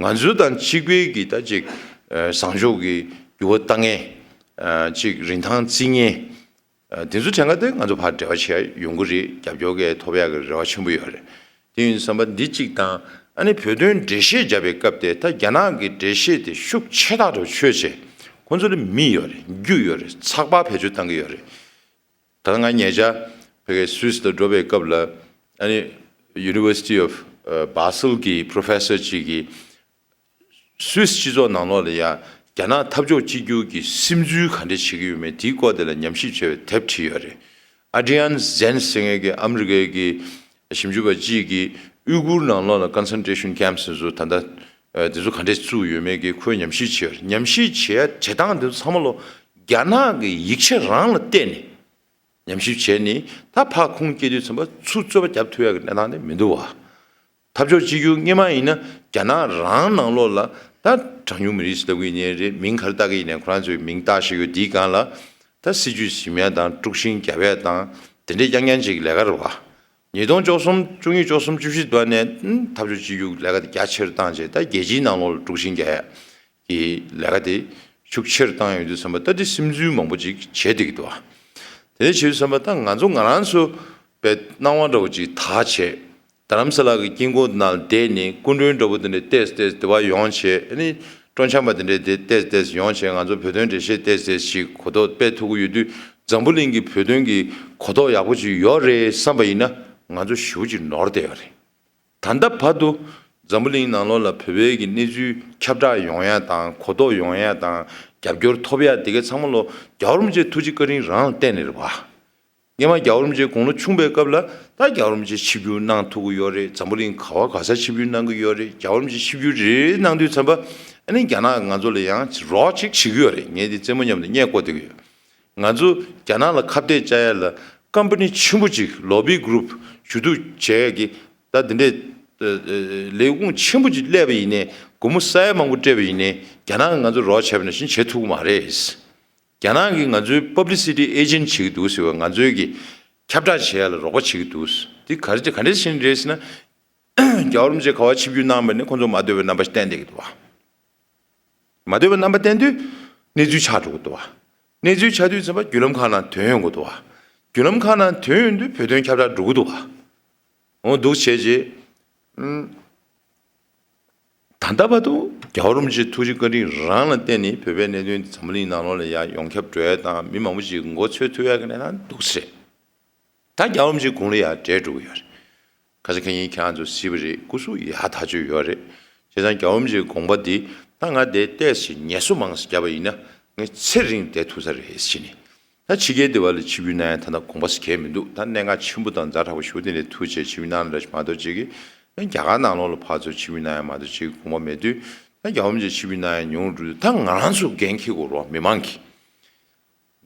ང་ཚོ་དང་གཅིག་པའི་གི་ད་ཅིག་ཨ་བཟང་ཕྱོགས་ཀྱི་འགྱུར་བ་གཏང་མཁན། ཨ་ཅིག་རིན་ཐང་བརྩི་མཁན། ཨ་དེ་ཚོ་གྲས་ཀ་དེ་ང་ཚོ་ཕར་འབྲེལ་བ་བྱེད་ཡ་ཡོང་གི་རེད། རྒྱབ་སྐྱོར་གས་ཐོབ་ཡ་གི་རེ་བ་ཆེན་པོ་ཡོད་རེད། དེ་ཡིན་བསམ་པ་འདི་གཅིག་དང་། ཨ་ནི་བོད་དོན་འགྲེལ་བཤད་བརྒྱབ་པའི་སྐབས་དེ་ད་རྒྱ་ནག་གི་འགྲེལ་བཤད་དེ་ཤུགས་ཆེ་ཐག་ཏུ་ཆོད་བྱས་ཁོང་ཚོ་ལ་མིག་ཡོད་རེད། རྒྱུ་ཡོད་རེད། ཚགས་པར་བེད་སྤྱོད་གཏང་གི་ཡོད་རེད། ད་ང་ཉེ་ཆར་ཕ་གིའི་སུད་སི་ལ་འགྲོ་བའི་སྐབས་ལ་ཨ་ནི་University of Basel གི་Professor གཅིག་གིས་སུད་སི་སྤྱི་ཚོགས་ནང་ལོགས་ལ་ཡ་རྒྱ་ནག་འཐབ་ཕྱོགས་གཅིག་གྱུར་གྱི་སིམ་འཛུལ་ག་འདྲ་བྱེད་ཀྱི་ཡོད་མེད་དེའི་སྐོར་དེ་ལ་ཉམས་ཞིབ་བྱས་པའི་དེབ་བྲིས་ཡོད་རེད། Adrian Zenz ཟེར་མཁན་གྱི་ཨ་མི་རི་ཀའི་གི་ཞིབ་འཇུག་པ་གཅིག་གིས་ཨུ་ཀུར་ནང་ལོགས་ལ་concentration camps ཟེར་ཚོ་ད་ལྟ་ཨ་དེ་ཚོ་ག་འདྲས་བཙུགས་ཡོད་མེད་ཀྱི་ཁོས་ཉམས་ཞིབ་བྱས་ཡོད་རེད། ཉམས་ཞིབ་བྱས་བྱེད་སྟངས་དེ་ཚོ་ཚང་མ་ལོ་རྒྱ་ནག་གི་ཡིག་ཆ་རང་ལ་བལྟས་ནས་ཉམས་ཞིབ་བྱས་ནས་ད་ཕར་ཁུངས་སྐྱེལ་དུས་ཙམ་པ་ཚུར་རྩོད་པ་རྒྱབ་ཐུབ་ཡག་གི་གནས་སྟངས་དེ་མི་འདུག་བ། འཐབ་ཕྱོགས་གཅིག་གྱུར་སྔོན་མ་ཡིན་ན་རྒྱ་ནག་རང་ནང་ལོགས་ལ་ད་གྲངས་ཉུང་མི་རིགས་ལབ་ཀྱི་ཡིན་ནའི་རེད། མིང་ག་རེ་བཏགས་ཀྱི་ཡིན་ནའི་ཁོ་རང་ཚོའི་མིང་བཏགས་བཞག་ཡོད། དེའི་སྒང་ལ་ད་སྲིད་ཇུས་ཟིན་ཡ་དང་དཀྲུག་ཤིང་རྒྱབ་ཡ་དང་དེ་འདྲས་རྐྱང་རྐྱང་ཅིག་ལས་ཀ་རེད་བ། ཉིས་སྟོང་བཅུ་གསུམ་བཅུ་གཉིས་བཅུ་གསུམ་བཅུ་བཞི་བར་ནས་ཨུམ་འཐབ་ཕྱོགས་གཅིག་གྱུར་ལས་ཀ་དེ་རྒྱ་ཆེར་བཏང་བྱས་ད་རྒྱལ་སྤྱིའི་ནང་ལོགས་ལ་དཀྲུག་ཤིང་རྒྱག་ཡ་གི་ལས་ཀ་དེ་ཤུགས་ཆེར་བཏང་ཡོང་དུས་ཙམ་པ་ད་དེ་སིམ་འཛུལ་མང་པོ་ཅིག་བྱས་བསྡད་ཀྱི་འདུག་བ། དེ་འདྲ་བྱེད་དུས་ཙམ་པ་ད་ང་ཚོ་ང་རང་ཚོ་དཔེ་སྣང་བ་འདྲ་བོ་ཅིག་དག་བྱས། རྡ་རམ་ས་ལ་གི་དཀྱིལ་འཁོར་ནང་བསྡད་ནས་སྐུ་མགྲོན་འདྲ་བོ་དེ་འདྲ་ཏོག་ཙམ་ཏོག་ཙམ་དེ་བ་ཡོང་བྱས། ཨ་ནི་སྤྲོ་འཆམ་པ་དེ་འདྲ་དེ་ཏོག་ཙམ་ཏོག་ཙམ་ཡོང་བྱས། ང་ཚོ་བོད་དོན་འགྲེལ་བཤད་ཏོག་ཙམ་ཏོག་ཙམ་ཞིག་གོ་རྟོགས་སྤེལ་ཐུབ་ཀྱི་ཡོད་དུས་འཛམ་བུ་གླིང་གི་བོད་དོན་གྱི་གོ་རྟོགས་ཡག་པོ་ཅིག་ཡོད་རེད་བསམ་པ་ཡིན་ན་ང་ཚོ་ཞེ་པོ་ཅིག་ནོར་བསྡད་ཡོད་རེད། ད་ལྟ་བར་དུ་འཛམ་བུ་གླིང་ནང་ལོགས་ལ་བོད་པའི་གི་གནས་ཚུལ་ཁྱབ་བསྒྲགས་ཡོང་ཡ་དང་གོ་རྟོགས་ཡོང་ཡ་དང་རྒྱབ་སྐྱོར་ཐོབ་ཡ་དེ་ག་ཚང་མ་ལོ་རྒྱལ་བ་རིན་པོ་ཆེ་ཐུགས་རྗེ་བཀའ་དྲིན་རང་ལ་བརྟེན་ནས་རེད་བ། སྔོན་མ་རྒྱལ་བ་རིན་པོ་ཆེ་དགུང་ལོ་ཆུང་བའི་སྐབས་ལ་ད་རྒྱལ་བ་རིན་པོ་ཆེ་ཆིབས་བསྒྱུར་གནང་ཐུབ་ཀྱི་ཡོད་རེད། འཛམ་བུ་གླིང་ག་བ་ག་ས་ཆིབས་བསྒྱུར་གནང་གི་ཡོད་རེད། རྒྱལ་བ་རིན་པོ་ཆེ་ཆིབས་བསྒྱུར་རེ་རེ་གནང་དུས་ཙམ་པ་ཨ་ནི་རྒྱ་ནག་ང་ཚོ་ལ་ཡང་རོགས་ཅིག་བྱེད་ཀྱི་ཡོད་རེད། ངས་འདི་རྩེད་མོ་མཉམ་དུ་བརྙས་བཀོད་བསྡད་ཀྱི་ཡོད། ང་ཚོ་རྒྱ་ནག་ལ་ཁ་གཏད་བཅག་ཡ་ལ་ཀམ་པ་ནི་ཆེན་པོ་ཅིག་ལོ་བི་གུ་རུབ་ཞུ་གཏུག་བྱས་ཀྱི་ད་འདི་འདྲའི་ལས་ཁུངས་ཆེན་པོ་ཅིག་སླེབས་པ་ཡིན་ནའི་སྒོར་མོ་ས་ཡ་མང་པོ་སྤྲད་པ་ཡིན་ནའི་རྒྱ་ནག་གིས་ང་ཚོ་རོགས་བྱས་པ་ནང་བཞིན་བྱེད་ཐུབ་ཀྱི་མ་རེད། རྒྱ་ནག་གིས་ང་ཚོའི་པབ་ལི་སི་ཊི་ཨེ་ཇེན་ཊི་བྱེད་ཀྱི་འདུག་ཟེར་བ། ང་ཚོའི་གི་ཁྱབ་བསྒྲགས་བྱེད་ཡ་ལ་རོགས་པ་བྱེད་ཀྱི་འདུག་འདི་ག་རེ་ག་འདྲས་ཕྱིན་རེད་ཟེར་ན། རྒྱལ་བ་རིན་པོ་ཆེ་ག་བ་ཆིབས་བསྒྱུར་གནང་བ་ནས་ཁོང་ཚོ་མ་འདོད་པའི་རྣམ་པ་ཞིག་བསྟན་བསྡད་ཀྱི་འདུག་བ། མ་འདོད་པའི་རྣམ་པ་བསྟན་དུས་གནས་ཚུལ་ཆགས་འགྲོ་གི་འདུག་བ། གནས་ཚུལ་ཆགས་དུས་ཙམ་པ་བརྒྱུད་ལམ་ཁག་ནང་ཐོན་ཡོང་གི་འདུག་བ། བརྒྱུད་ལམ་ཁག་ནང་ཐོན་ཡོང་དུས་བོད་དོན་ཁྱབ་བསྒྲགས་འགྲོ་གི་འདུག་བ། འོ་འདུག་བྱས་རྗེས། ཨུམ། ད་ལྟ་བར་དུ་རྒྱལ་བ་རིན་པོ་ཆེ་ཐུགས་རྗེ་བཀའ་དྲིན་རང་ལ་བརྟེན་ནས་བོད་པའི་གནད་དོན་འཛམ་གླིང་ནང་ལོགས་ལ་ཡར་ཡོངས་ཁྱབ་འགྲོ་ཡ་དང་མི་མང་པོ་ཞིག་མགོ་འཚོས་ཐུབ་ཡ་གི་གནས་སྟངས་འདུག་ཟེར། ད་རྒྱལ་བ་རིན་པོ་ཆེ་དགུང་ལོ་ཡར་བགྲེས་འགྲོ་གི་ཡོད་རེད། ཁ་ས་ཁ་ཉིན་ཁྱེད་རང་ཚོ་གཟིགས་པ་རེད། སྐུ་གཟུགས་ཡག་ཐག་ཆོད་ཡོད་རེད། བྱས་ཙང་རྒྱལ་བ་རིན་པོ་ཆེའི་དགོངས་པ་འདི་ད་ང་དེ་ཏོག་ཙམ་ངལ་གསོ་མང་ཙམ་བརྒྱབ་པ་ཡིན་ན་ངས་ཚེ་རིང་བསྡད་ཐུབ་ས་རེད་ཟེར་ནས། ད་ཕྱི་རྒྱལ་སྡེ་བ་ལ་ཆིབས་བསྒྱུར་གནང་ཡ་ད་ལྟ་དགོངས་པ་གལ་མི་འདུག་ད་གནད་འགག་ཆེན་པོ་དང་ཛ་དྲག་པོ་ཞེ་པོ་དེ་འདྲའི་ཐུགས་རྗེ་ཆེ་ཆིབས་བསྒྱུར་གནང་འདྲ་ཞིག་མ་གཏོགས་ཅིག་གིས་ད་རྒྱ་གར་ནང་ལོགས་ལ་ཕར་ཚུར་ཆིབས་བསྒྱུར་གནང་ཡ་མ་གཏོགས་ཅིག་དགོངས་པ་མེད་དུས། ད་རྒྱལ་བ་རིན་པོ་ཆེ་ཆིབས་བསྒྱུར་གནང་ཡ་ཉུང་རུ་འགྲོ་དུས་ད་ང་རང་ཚོ་འགན་འཁྱེར་དགོས་རེད་བ། མི་མང་གིས།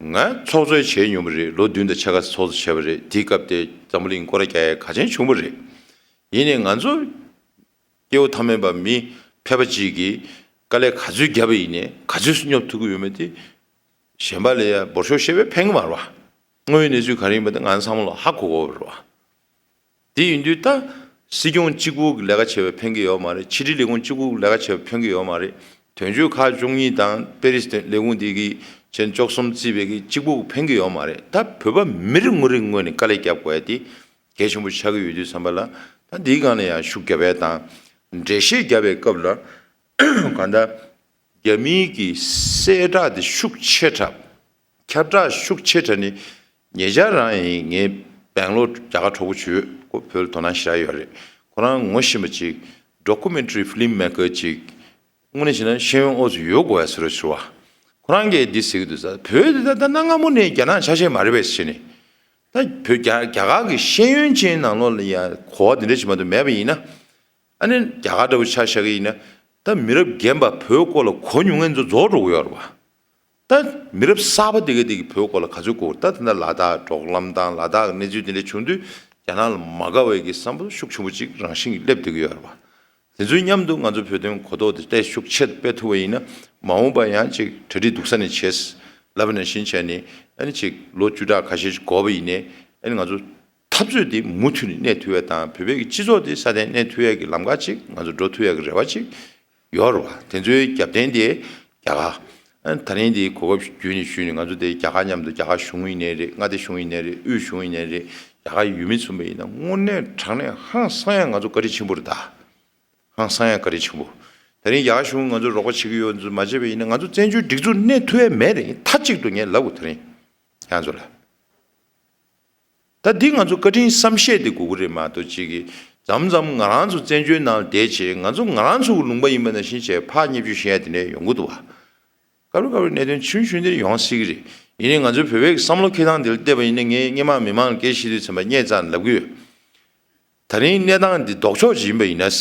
ང་ཚོགས་གཙོ་བྱས་མྱོང་བ་རེད། ལོ་བདུན་དང་ཕྱེད་ཀ་ཚོགས་གཙོ་བྱས་པ་རེད། དེའི་སྐབས་དེ་འཛམ་བུ་གླིང་སྐོར་ར་རྒྱག་ཡ་གལ་ཆེན་བྱུང་བ་རེད། ཡིན་ནའི་ང་ཚོ་སྐྱེ་བོ་ཐ་མལ་པ་མི་ཕལ་པ་ཅིག་གིས་དཀའ་ལས་ག་ཚོད་བརྒྱབ་པ་ཡིན་ནའི་ག་ཚོད་སུ་སྙོབ་ཐུབ་ཀྱི་ཡོད་མེད་དེ་གཞན་པ་ལ་ཡ་འབོར་ཤོག་བཤད་པས་ཕན་གྱི་མ་རེད་བ། དངོས་ཡོད་གནས་ཚུལ་ག་རེ་ཡིན་པ་དེ་ང་ཚོ་ཚང་མ་ལ་ཧ་གོ་གོ་བ་རེད་བ། དེ་ཡིན་དུས་ད་སྲིད་སྐྱོང་གཅིག་པུ་གི་ལས་ཀ་བྱས་པས་ཕན་གྱི་ཡོད་མ་རེད། ཕྱི་དྲིལ་ལས་ཁུངས་གཅིག་པུ་གི་ལས་ཀ་བྱས་པས་ཕན་གྱི་ཡོད་མ་རེད། དོན་གཅོད་ཁག་བཅུ་གཉིས་དང་པེ་རིས་དེ་ལས་ཁུངས་དེ་གི་ཆེན་བཅུ་གསུམ་བརྩིས་པའི་གི་གཅིག་པུ་གི་ཕན་གྱི་ཡོད་མ་རེད། ད་བོད་པ་མི་རེ་ངོ་རེ་ངོས་ནས་དཀའ་ལས་རྒྱབ་དགོས་ཡ་དེ་གལ་ཆེན་པོ་ཆགས་ཀྱི་ཡོད་དུས་ཙམ་པ་ལ་ད་འདིའི་སྒང་ལ་ཡང་ཤུགས་རྒྱབ་ཡ་དང་འགྲེལ་བཤད་རྒྱབ་པའི་སྐབས་ལ་གང་ལྟར། རྒྱ་མིའི་གི་གསལ་བསྒྲགས་དེ་ཤུགས་ཆེ་དྲགས། ཁྱབ་བསྒྲགས་ཤུགས་ཆེ་དྲགས་ནི་ཉེ་ཆར་རང་ཡིན། ངའི་སྦེང་ལོར་རྒྱ་གར་གྲོགས་པོ་བྱོས། ཁོ་བོད་ལ་དོ་སྣང་ཞེ་དྲག་ཡོད་རེད། ཁོ་རང་ངོ་ཤེས་པ་ཅིག་ཌོ་ཀུ་མེན་ཊ་རི་ཕི་ལིམ་མེ་ཀར་ཅིག་དངོས་གནས་བྱས་ན་ཤེས་ཡོན་ཨོ་ཙི་ཡོད་དགོས་ཡ་ཟེར་རོ་ཞུ་བ། ཁོ་རང་གིས་འདི་ཟེར་གི་འདུག་ས། བོད་འདི་ད་ད་གནའ་སྔ་མོ་ནས་རྒྱ་ནག་ཆ་ཤས་མ་རེད་པས་ཟེར་ནས། ད་བོད་རྒྱ་རྒྱ་གར་གི་ཤེས་ཡོན་ཅན་ནང་ལོགས་ལ་ཡ་གོ་བ་འདི་འདྲ་ཞིག་མ་གཏོགས་མེད་པ་ཡིན་ན། ཨ་ནི་རྒྱ་གར་འདྲ་བོ་ཆ་བཞག་གི་ཡིན་ན། ད་མི་རབས་རྒན་པ་བོད་སྐོར་ལ་གོ་མྱོང་མཁན་ཚོ་རྫོགས་འགྲོ་གི་ཡོད་རེད་བ། ད་མི་རབས་གསར་པ་དེ་ག་དེ་གི་བོད་སྐོར་ལ་ག་ཚོད་གོ། ད་ད་ལྟ་ལ་དྭགས་གྲོགས་ལམ་དང་ལ་དྭགས་གནས་ཚུལ་དེ་འདྲ་བྱུང་དུས། རྒྱ་ནག་ལ་མ་དགའ་བའི་གི་བསམ་བློ་ཤུགས་ཆེན་པོ་ཅིག་རང་བཞིན་གྱིས་སླེབས་བསྡད་ཀྱི་ཡོད་རེད་བ། དེ་ཚོའི་མཉམ་དུ་ང་ཚོ་བོད་དོན་གོ་རྟོགས་དེ་ཏོག་ཙམ་ཤུགས་ཆེ་སྤེལ་ཐུབ་པ་ཡིན་ན། མ་འོངས་པ་ཡང་ཅིག་གྲ་སྒྲིག་སྡུག་ས་ནས་བྱས། ལབ་པ་ནང་བཞིན་བྱས་ནས། ཨ་ནི་ཅིག་ལོ་བཅུ་ཕྲག་ཁ་ཤས་ཤིག་འགོར་བ་ཡིན་ནའི། ཨ་ནི་ང་ཚོ་འཐབ་རྩོད་དེ་མུ་མཐུད་ནས་གནས་ཐུབ་ཡ་དང་། བོད་པའི་གི་སྤྱི་ཚོགས་དེ་སྲ་བརྟན་གནས་ཐུབ་ཡ་གི་ལམ་ཁ་ཅིག་ང་ཚོ་འགྲོ་ཐུབ་ཡ་གི་རེ་བ་ཅིག་ཡོད་རེད་བ། དེ་ཚོའི་རྒྱབ་རྟེན་དེ་རྒྱ་གར། ཨ་ནི་ད་རིང་དེ་གོ་སྐབས་བརྒྱུད་ནས་ཞུས་ནས། ང་ཚོ་དེ་རྒྱ་གར་མཉམ་དུ། རྒྱ་གར་གཞུང་ཡིན་ནའི་རེད། མངའ་སྡེ་གཞུང་ཡིན་ནའི་རེད། དབུས་གཞུང་ཡིན་ནའི་རེད། རྒྱ་གར་ཡུལ་མི་མཚོན་པ་ཡིན་ན། དངོས་གནས་དྲང་གནས་ཧང་སང་ཡ་ང་ཚོ་བཀའ་དྲིན་ཆེན་པོ་རེད་ད། ཧང་སང་ཡ་བཀའ་དྲིན་ཆེན་པོ། ད་རིང་རྒྱ་གར་གཞུང་ང་ཚོར་རོགས་པ་བྱེད་ཀྱི་ཡོད་ཚོད་མ་བྱས་པ་ཡིན་ན། ང་ཚོ་བཙན་བྱོལ་སྒྲིག་འཛུགས་གནས་ཐུབ་ཡ་མེད་རེད། མཐའ་གཅིག་ཏུ་ངས་ལབ་དགོས། ད་རིང་ཁྱེད་ཚོ་ལ། ད་འདི་ང་ཚོ་བཀའ་དྲིན་བསམ་ཤེས་དེ་དགོས་ཀྱི་རེད་མ་གཏོགས། ཅིག་གིས་མཚམས་མཚམས་ང་རང་ཚོ་བཙན་བྱོལ་ནང་བསྡད་བྱས། ང་ཚོ་ང་རང་ཚོ་གི་ལུང་པ་ཡིན་པ་ནང་བཞིན་བྱས་ཕར་བརྙས་བཅོས་བྱེད་ཡ་དེ་འདྲ་ཡོང་གི་འདུག་བ། སྐབས་རེ་སྐབས་རེ་གནད་དོན་ཆུང་ཆུང་འདིར་ཡོང་སྲིད་ཀྱི་རེད། ཡིན་ནའི་ང་ཚོའི་བོད་པའི་བསམ་བློ་འཁྱེར་སྟངས་འདི་ལ་བལྟས་པ་ཡིན་ན། ངས་སྔོན་མ་མི་མང་ལ་སྐད་ཆ་བཤད་དུས་ཙམ་པ་སྙད་བཙལ་ནས་ལབ་ཀྱི་ཡོད། ད་རིང་གནས་སྟངས་འདི་ལྡོག་ཕྱོགས་ཅིག་ཡིན་པ་ཡིན་ན།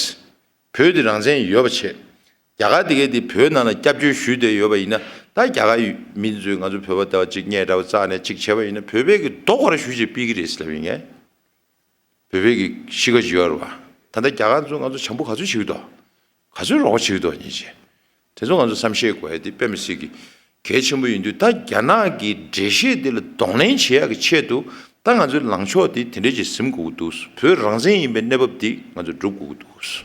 བོད་འདི་རང་བཙན་ཡོད་པ་བྱས། རྒྱ་གར་འདི་གས་འདི་བོད་ནང་ལ་སྐྱབས་བཅོལ་ཞུས་བསྡད་ཡོད་པ་ཡིན་ན། ད་རྒྱ་གར་མི་ཚོས་ང་ཚོ་བོད་པ་དེ་བ་ཅིག་སྙད་འདྲ་བོ་བཙལ་ནས་ཅིག་བྱས་པ་ཡིན་ན། བོད་པའི་གི་རྡོ་ག་རེ་གཞུ་བྱས་ཕུད་ཀྱི་རེད་ཟེར་ལབ་ཡིན་ངས། བོད་པའི་གི་གཤིས་ཀ་ཅིག་ཡོད་རེད་བ། ད་ལྟ་རྒྱ་གར་ཚོས་ང་ཚོ་བྱམས་པོ་ག་ཚོད་བྱེད་ཀྱི་འདུག་ག་ཚོད་རོགས་པ་བྱེད་ཀྱི་འདུག་ཉིན་བྱེད། དེ་ཚོ་ང་ཚོ་བསམ་ཤེས་དགོས་ཡ་དེ་དཔེ་མི་སྲིད་ཀྱི་གལ་ཆེན་པོ་ཡིན་དུས། ད་རྒྱ་ནག་གི་འགྲེལ་བཤད་དེ་ལ་གདོང་ལེན་བྱེད་ཡ་གི་ཆེད་དུ། ད་ང་ཚོའི་ལངས་ཕྱོགས་དེ་དེ་འདྲས་ཅིག་ཟིན་དགོས་ཀྱི་འདུག་བོད་རང་བཙན་ཡིན་པའི་གནས་བབ་དེ་ང་ཚོ་སྒྲུབ་དགོས་ཀྱི་འདུག་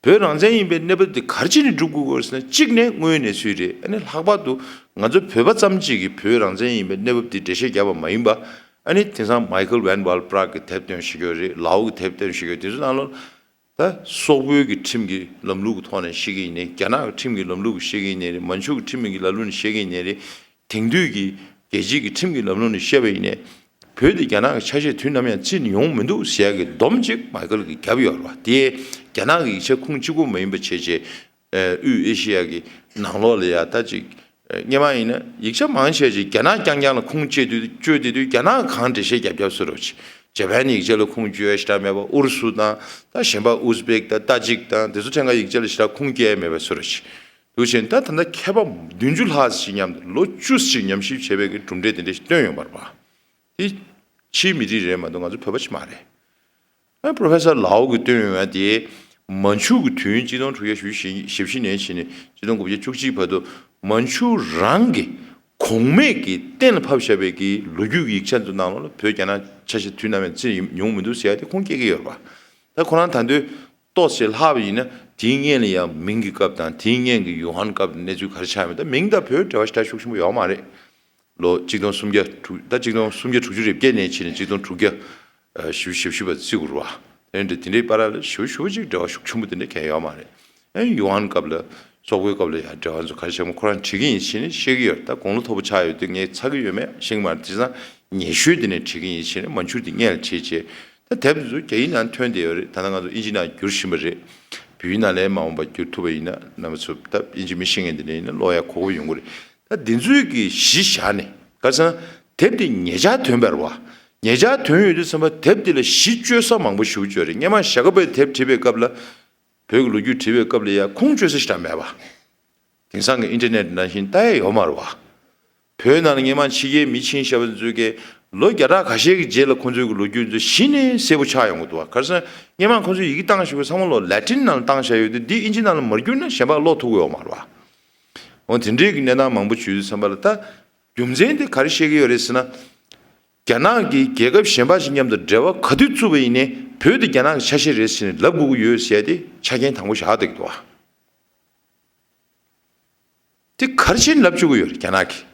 བོད་རང་བཙན་ཡིན་པའི་གནས་བབ་དེ་ག་རེ་བྱས་ནས་སྒྲུབ་དགོས་ཀྱི་ཡོད་རེད་ཟེར་ན། གཅིག་ནས་དངོས་ཡོད་གནས་ཚུལ་རེད། ཨ་ནི་ལྷག་པར་དུ་ང་ཚོ་བོད་པ་ཙམ་གཅིག་གིས་བོད་རང་བཙན་ཡིན་པའི་གནས་བབ་དེ་འགྲེལ་བཤད་བརྒྱབ་པ་མ་ཡིན་པ། ཨ་ནི་དེང་སང་མའི་ཁལ་ཝན་ཝལ་པྲག་གི་དེབ་ཐེར་བཤད་ཀྱི་ཡོད་རེད། ལའོ་གི་དེབ་ཐེར་བཤད་ཀྱི་ཡོད། དེ་ཚོ་ནང་ལོགས་ད་སོག་པོའི་གི་ཁྲིམས་ཀྱི་ལམ་ལུགས་ཀྱི་ཐོག་ནས་བཤད་ཀྱི་ཡིན་ནའི། རྒྱ་ནག་གི་ཁྲིམས་ཀྱི་ལམ་ལུགས་ཀྱི་བཤད་ཀྱི་ཡིན་ནའི་རེད། མན་ཇུ་གི་ཁྲིམས་ཀྱི་ལམ་ལུགས་ནས་བཤད་ཀྱི་ཡིན་ནའི་རེད། དེང་དུས་ཀྱི་རྒྱལ་སྤྱིའི་གི་ཁྲིམས་ཀྱི་ལམ་ལུགས་ནས་བཤད་པ་ཡིན་ནའི། བོད་དེ་རྒྱ་ནག་གི་ཆ་ཤས་དུས་ནམ་ཡང་བརྩིས་ནས་ཡོང་མི་འདུག་ཟེར་ཡ་གི་སྡོམ་ཅིག་མའི་ཁལ་གྱིས་བརྒྱབ་ཡོད་རེད་བ། དེ་རྒྱ་ནག་གི་ཡིག་ཆ་ཁུངས་གཅིག་པོ་མ་ཡིན་པ་བྱས་བྱས། ཨ། དབུས་ཨེ་ཤེ་ཡ་གི་ནང་ལོགས་ལ་ཡ་ད་ཅིག་ཨ། སྔོན་མ་ཡིན་ན་ཡིག་ཆ་མང་ཆེ་ཅིག་རྒྱ་ནག་རྐྱང་རྐྱང་ལ་ཁུངས་བཅོལ་དུས། བཅོལ་དེ་དུས་རྒྱ་ནག་གིས་གང་འགྲེལ་བཤད་རྒྱབ་རྒྱབ་བཟོ་འདྲ་བོ་ཅིག་ཇ་པན་ནི་ཡིག་ཆ་ལ་ཁུངས་བཅོལ་ཡ་ཞེ་དྲག་མེད་པ། ཨུ་རུ་སུ་དང་ད་གཞན་པ་ཨུ་ཛི་བེག་དང་ཏ་ཇིག་དང་དེ་ཚོ་ཕྲན་ཁ་ཡིག་ཆ་ལ་ཞེ་དྲག་ཁུངས་སྐྱེལ་ཡ་མེད་པ་བཟོ་འདྲ་ཅིག་འདུག་བྱས་ནས། ད་ད་ལྟ་མཁས་པ་བདུན་ཅུ་ལྷག་ཅིག་མཉམ་དུ་ལོ་བཅུ་ཅིག་ཉམས་ཞིབ་བྱས་པའི་གི་གྲུབ་འབྲས་དེ་འདྲ་ཞིག་བཏོན་ཡོང་བ་རེད་པ། དེ་ཕྱིའི་མི་རིགས་རེད་མ་གཏོགས་ང་ཚོ་བོད་པ་ཞིག་མ་རེད། ཨ། པྲོ་ཕེ་སར་ལའོ་གིས་བཏོན་ཡོང་བ་དེ། མན་ཇུ་གི་དུས་ཡུན་གཅིག་སྟོང་དྲུག་བརྒྱ་ཞེ་བཞི་ནས་བྱས་ནས་གཅིག་སྟོང་དགུ་བརྒྱ་བཅུ་གཅིག་བར་དུ། མན་ཇུ་རང་གི་གོང་མས་ཀྱིས་གཏན་ལ་ཕབ་བཞག་པའི་གི་ལོ་རྒྱུས་ཀྱི་ཡིག་ཆ་ཚོ་ནང་ལོགས་ལ་བོད་རྒྱ་ནག་ཆ་ཤས་དུས་ནམ་ཡང་བརྩིས་མྱོང་མི་འདུག་ཟེར་ཡ་དེ་ཁུངས་སྐྱེལ་གྱི་ཡོད་རེད་པ། ད་ཁོ་རང་ད་དུང་ཏོག་ཙམ་ལྷག་པ་ཡིན་ན། དེའི་སྔོན་ལ་ཡང་མིང་གི་སྐབས་དང་། དེའི་སྔོན་གྱི་ཡོ་ཧན་སྐབས་གནས་ཚུལ་ག་རེ་ཆགས་མེད། ད་མིང་དང་བོད་འབྲེལ་བ་ཞེ་དྲག་ཤུགས་ཆེན་པོ་ཡོད་མ་རེད། ལོ་གཅིག་སྟོང་སུམ་བརྒྱ་དྲུག་ད་གཅིག་སྟོང་སུམ་བརྒྱ་དྲུག་ཅུ་རེ་བརྒྱད་ནས་བྱས་ནས་གཅིག་སྟོང་དྲུག་བརྒྱ་ཨ་བཞི་བཅུ་ཞེ་བཞི་བར་བརྩི་དགོས་རེད་བ། དེ་འདྲ་དེ་འདྲའི་བར་ལ་ཞེ་པོ་ཞེ་པོ་ཅིག་འབྲེལ་བ་ཤུགས་ཆེན་པོ་དེ་འདྲ་གང་ཡང་ཡོད་མ་རེད། ཨ། ཡོ་ཧན་སྐབས་ལ། སོག་པོའི་སྐབས་ལ་ཡང་འབྲེལ་བ་ཚོ་ག་རེ་བྱས་མོ་ཁོ་རང་བྲིས་ཀྱི་ཡིན་ཞེས་ནས་བཤད་ཀྱི་ཡོད་རེད། ད་དགུང་ལོ་མཐོ་པོ་ཆགས་ཡོད་དུས་ངས་ཚར་གྱི་ཡོད་མེད་ཤེས་ཀྱི་མ་རེད། དེང་སང་ཉེ་ཤོས་དེ་ནས་བྲིས་ཀྱི་ཡིན་ཞེས་ནས་མན་ཇུ་དེ་སྔོན་ལ་བྲིས་བྱས། ད་དེབ་དེ་ཚོ་རྒྱ་ཡིག་ནང་ཐོན་བསྡད་ཡོད་རེད། ད་ལྟ་ང་ཚོ་ཨིན་ཇི་ནང་བསྒྱུར་བཞིན་པ་རེད། བོད་ཡིག་ནང་ལ་མ་འོངས་པ་བསྒྱུར་ཐུབ་པ་ཡིན་ན། རྣམ་པ་ཚོ་ད་ཨིན་ཇི་མི་ཤེས་མཁན་དེ་འདྲ་ཡིན་ན་ཀློག་ཡ་གོ་སྐབས་ཡོང་གི་རེད། ད་འདི་ཚོའི་གི་གཞི་བཞག་ནས། ག་རེ་ཟེར་ན། དེབ་དེ་ཉེ་ཆར་ཐོན་པ་རེད་བ། ཉེ་ཆར་ཐོན་ཡོད་དུས་ཙམ་པ་དེབ་དེ་ལ་གཞི་བཅོལ་ས་མང་པོ་ཞེ་པོ་ཅིག་ཡོད་རེད། སྔོན་མ་ཞྭ་སྒབ་པའི་དེབ་བྲིས་པའི་སྐབས་ལ། བོད་ཀྱི་ལོ་རྒྱུས་བྲིས་པའི་སྐབས་ལ་ཡང་ཁུངས་བཅོལ་ས་ཞེ་དྲག་མེད་པ། དེང་སང་གི་ཨིན་ཊར་ནེཊ་ནང་བཞིན་ལྟ་ཡ་ཡོད་མ་རེད་བ། བོད་ནང་ལ་སྔོན་མ་ཕྱི་རྒྱལ་མི་ཕྱིན་བཞག་པ་ཚོའི་གི་ལོ་བརྒྱ་ཕྲག་ཁ་ཤས་ཀྱི་རྗེས་ལ་ཁོང་ཚོའི་གི་ལོ་རྒྱུས་ཚོ་གཞི་ནས་གསལ་པོ་ཆགས་ཡོང་གི་འདུག་བ། ག་རེ་ཟེར་ན། སྔོན་མ་ཁོང་ཚོས་ཡི་གེ་བཏང་བཞག་པ་ཚང་མ་ལོ་ལེ་ཊིན་ནང་ལ་བཏང་བཞག་ཡོད་དུས། འདི་ཨིན་ཇི་ནང་ལ་མ་བསྒྱུར་ན་གཞན་པ་ཀློག་ཐུབ་ཀྱི་ཡོད་མ་རེད་བ། འོ། དེ་འདྲའི་གི་གནས་སྟངས་མང་པོ་བྱུང་དུས་ཙམ་པ་ལ། ད་རྒྱུ་མཚན་དེ་ག་རེ་བཤད་ཀྱི་ཡོད་རེད་ཟེར་ན། རྒྱ་ནག་གིས་རྒྱལ་ཁབ་གཞན་པ་ཞིག་མཉམ་དུ་འབྲེལ་བ་ག་དུས་བཙུགས་པ་ཡིན་ནའི། བོད་དེ་རྒྱ་ནག་གི་ཆ་ཤས་རེད་ཟེར་ནས་ལབ་དགོས་ཀྱི་ཡོད་ཟེར་ཡ་དེ་ཆ་རྐྱེན་དང་པོ་བཞག་བསྡད་ཀྱི་འདུག་བ། དེ་ག་རེ་བྱས་ནས་ལབ་བཅུག་གི་ཡོད་རེད་རྒྱ་ནག་གིས།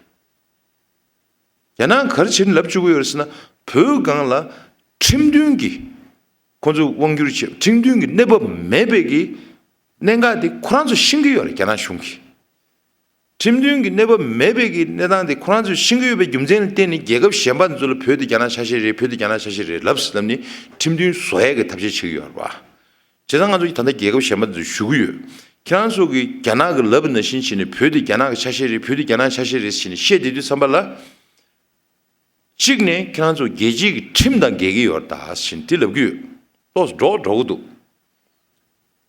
རྒྱ་ནག་ག་རེ་བྱས་ནས་ལབ་བཅུག་གི་ཡོད་རེད་ཟེར་ན། བོད་སྒང་ལ་ཁྲིམས་མཐུན་གྱི། ཁོང་ཚོས་དབང་བསྒྱུར་བྱས། ཁྲིམས་མཐུན་གྱི་གནས་བབ་མེད་པའི་གི་གནད་འགག་དེ་ཁོ་རང་ཚོ་ཤེས་ཀྱི་ཡོད་རེད། རྒྱ་ནག་གཞུང་གིས། ཁྲིམས་མཐུན་གྱི་གནས་བབ་མེད་པའི་གི་གནས་སྟངས་དེ་ཁོ་རང་ཚོས་ཤེས་ཀྱི་ཡོད་པའི་རྒྱུ་མཚན་ལ་བརྟེན་ནས། རྒྱལ་ཁབ་གཞན་པ་ཚོ་ལ་བོད་དེ་རྒྱ་ནག་ཆ་ཤས་རེད། བོད་དེ་རྒྱ་ནག་ཆ་ཤས་རེད་ལབ་ཟེར་ལབ་ནས་ཁྲིམས་མཐུན་བཟོ་ཡས་ཀྱི་ཐབས་ཤེས་བྱེད་ཀྱི་ཡོད་རེད་བ། བྱས་ཙང་ང་ཚོ་གིས་ད་ལྟ་རྒྱལ་ཁབ་གཞན་པ་ཚོ་ཞུ་གི་ཡོད། ཁྱེད་རང་ཚོ་གིས་རྒྱ་ནག་གིས་ལབ་པ་ནང་བཞིན་བྱས་ནས་བོད་དེ་རྒྱ་ནག་གི་ཆ་ཤས་རེད། བོད་དེ་རྒྱ་ནག་ཆ་ཤས་རེད་ཟེར་ནས་བཤད་བསྡད་དུས་ཙམ་པ་ལ། གཅིག་ནས་ཁྱེད་རང་ཚོ་རྒྱལ་སྤྱིའི་གི་ཁྲིམས་དང་འགལ་གྱི་ཡོད་རེད་ད་ཟེར་ནས་དེ་ལབ་ཀྱི་ཡོད། ཏོག་ཙམ་འགྲོ་འགྲོ་གི་འདུག་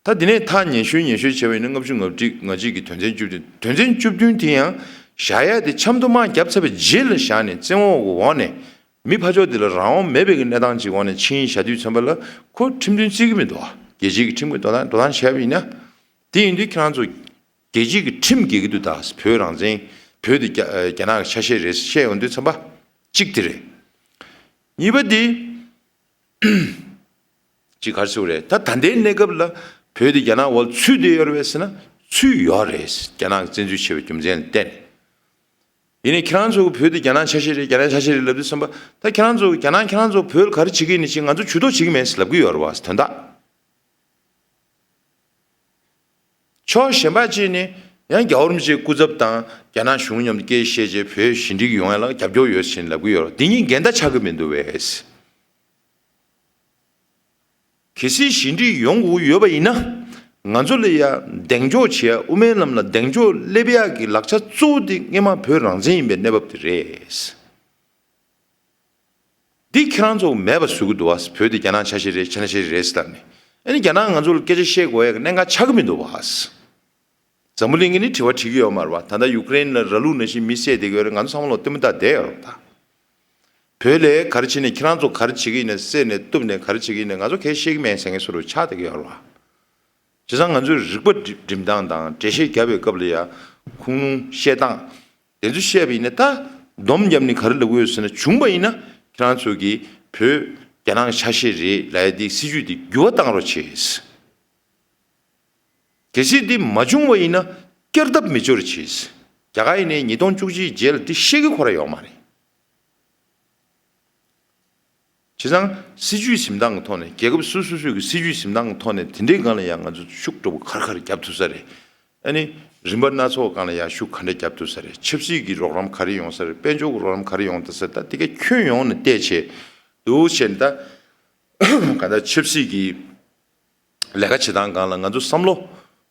ད་དེ་ནས་ཐག་ཉེ་ཤོས་ཉེ་ཤོས་བྱས་པ་ཡིན་ན་ལྔ་བཅུ་ང་གཅིག་ང་གཅིག་གི་དོན་ཚན་བཅུ་བདུན། དོན་ཚན་བཅུ་བདུན་དེ་ཡང་བཞག་ཡ་དེ་ཆབ་མདོ་དམག་བརྒྱབ་ཚར་བའི་རྗེས་ལ་བཞག་ནས་བཙན་འོག་གི་འོག་ནས་མི་ཕར་ཕྱོགས་དེ་ལ་རང་དབང་མེད་པའི་གི་གནས་སྟངས་ཅིག་འོག་ནས་ཕྱིན་བཞག་དུས་ཙམ་པ་ལ་ཁོ་ཁྲིམས་མཐུན་བརྩི་གི་མི་འདུག་རྒྱལ་སྤྱིའི་གི་ཁྲིམས་ཀྱི་དོ་དམ་དོ་དམ་བྱས་པ་ཡིན་ན། དེ་ཡིན་དུས་ཁྱེད་རང་ཚོ་རྒྱལ་སྤྱིའི་གི་ཁྲིམས་འགལ་གི་འདུག་ད་བོད་རང་བཙན། བོད་དེ་རྒྱ་རྒྱ་ནག་གི་ཆ་ཤས་རེད་བཤད་ཡོང་དུས་ཙམ་པ་གཅིག་དེ་རེད། གཉིས་པ་དེ། ཅིག་ག་རེ་ཟེར་དགོས་རེད། ད་ད་ལྟའི་གནས་སྐབས་ལ་བོད་དེ་རྒྱ་ནག་འོག་ཚུད་བསྡད་ཡོད་རེད་པས་ཟེར་ན་ཚུད་ཡོད་རེད། རྒྱ་ནག་གིས་བཙན་འཛུལ་བྱས་པའི་རྒྱུ་མཚན་ལ་བརྟེན་ནས། ཡིན་ནའི་ཁྱེད་རང་ཚོ་བོད་དེ་རྒྱ་ནག་ཆ་ཤས་རེད། རྒྱ་ནག་ཆ་ཤས་རེད་ལབ་དུས་ཙམ་པ་ད་ཁྱེད་རང་ཚོ་རྒྱ་ནག་ཁྱེད་རང་ཚོ་བོད་ལ་ག་རེ་བྱེད་ཀྱི་ཡིན་ནི་ཅིག་ང་ཚོ་ཇུས་གཏོགས་བྱེད་ཀྱི་མེད་ཟེར་ལབ་ཀྱི་ཡོད་རེད་བ། དོན་དག་ཕྱོགས་གཞན་པ་གཅིག་ནས་ཡང་རྒྱལ་བ་རིན་པོ་ཆེའི་སྐུ་ཚབ་དང་རྒྱ་ནག་གཞུང་མཉམ་དུ་སྐད་བཤད་བྱས་བོད་ཞི་འགྲིག་ཡོང་ཡ་ལ་རྒྱབ་སྐྱོར་ཡོད་ཟེར་ལབ་ཀྱི་ཡོད་རེད། འདི་གཉིས་འགལ་ཟླ་ཆགས་ཀྱི་མི་འདུག་བས། གལ་སྲིད་ཞི་འགྲིག་ཡོང་དགོས་ཡོད་པ་ཡིན་ན། ང་ཚོ་ལ་ཡ་གདེང་འཇོག་བྱེད་ཡ། དབུ་མའི་ལམ་ལ་གདེང་འཇོག་སླེབས་ཡ་གི་ལག་ཆ་གཙོ་བོ་དེ་སྔོན་མ་བོད་རང་བཙན་ཡིན་པའི་གནས་བབ་དེ་རེད། འདི་ཁྱེད་རང་ཚོ་མེད་པ་བཟོ་གི་འདུག་བ། བོད་དེ་རྒྱ་ནག་ཆ་ཤས་རེད། ཆ་ཤས་རེད་ཟེར་ནས། ཨ་ནི་རྒྱ་ནག་ང་ཚོ་ལ་སྐད་ཆ་བཤད་དགོས་ཡ་གི་གནད་འགག་ཆགས་ཀྱི་མི་འདུག་བ། འཛམ་བུ་གླིང་གིས་ནི་དྲི་བ་དྲི་གི་ཡོད་མ་རེད་བ། ད་ལྟ་ཡུ་ཀེ་རེན་ལ་ར་ལུག་ནང་བཞིན་མི་བསད་བསྡད་ཀྱི་ཡོད་རེད། ང་ཚོ་ཚང་མ་ལོག་ལྟད་མོ་ལྟ་བསྡད་ཡོད་རེད་ད། བོད་ལ་ག་རེ་བྱས་ནས་ཁྱེད་རང་ཚོ་ག་རེ་བྱེད་ཀྱི་ཡིན་ན། བསད་ནས་གཏུབ་ནས་ག་རེ་བྱེད་ཀྱི་ཡིན་ན། ང་ཚོ་གལ་ཤེས་ཀྱི་མེད་ཟེར་མཁན་བཟོ་འདྲ་ཆགས་བསྡད་ཀྱི་ཡོད་རེད་བ། བྱས་ཙང་ང་ཚོས་རིག་པ་འགྲིམ་སྟངས་དང་འགྲེལ་བཤད་རྒྱབ་པའི་སྐབས་ལ་ཡ་ཁུངས་ལུང་བཤད་སྟངས་དེ་ཚོ་བཤད་པ་ཡིན་ན། ད་སྡོམ་བརྒྱབ་ནས་ག་རེ་ལབ་ཀྱི་ཡོད་ཟེར་ན། བྱུང་བ་ཡིན་ན་ཁྱེད་རང་ཚོ་གིས་བོད་རྒྱ་ནག་ཆ་ཤས་རེད་ལབ་ཡ་དེ་སྲིད་ཇུས་དེ་འགྱུར་བ་བཏང་རོགས་བྱེད། གལ་སྲིད་འདི་མ་བྱུང་བ་ཡིན་ན་བསྐྱར་ལྡབ་མི་འབྱོར་བྱེད། རྒྱ་གར་ཡིན་ནའི་ཉིས་སྟོང་བཅུ་གཅིག་རྗེས་ལ་འདི་ཤེས་ཀྱི་ཁོ་རང་ཡོད་མ་རེད། བྱས་ཙང་སྲིད་ཇུས་འཛིན་སྟངས་ཀྱི་ཐོག་ནས། རྒྱལ་ཁབ་སོ་སོ་སོ་སོའི་གི་སྲིད་ཇུས་འཛིན་སྟངས་ཀྱི་ཐོག་ནས་དེ་འདྲའི་སྒང་ལ་ཡང་ང་ཚོ་ཤུགས་འདྲ་པོ་ག་རེ་ག་རེ་རྒྱབ་ཐུབ་ས་རེད། ཨ་ནི་རིམ་པ་སྣ་ཚོགས་སྒང་ལ་ཡང་ཤུགས་ག་འདྲ་རྒྱབ་ཐུབ་ས་རེད། ཆབ་སྲིད་ཀྱི་རོགས་རམ་ག་རེ་ཡོང་ས་རེད། དཔལ་འབྱོར་གྱི་རོགས་རམ་ག་རེ་ཡོང་ཐུབ་ས་རེད། ད་དེ་ག་ཁྱོན་ཡོངས་ནས་བལྟས་བྱས་འདུག་བྱས་ནས། ད་ག་ད་ཆབ་སྲིད་ཀྱི་ལས་ཀ་བྱེད་སྟངས་སྒང་ལ་ང་ཚོ་བསམ་བློ་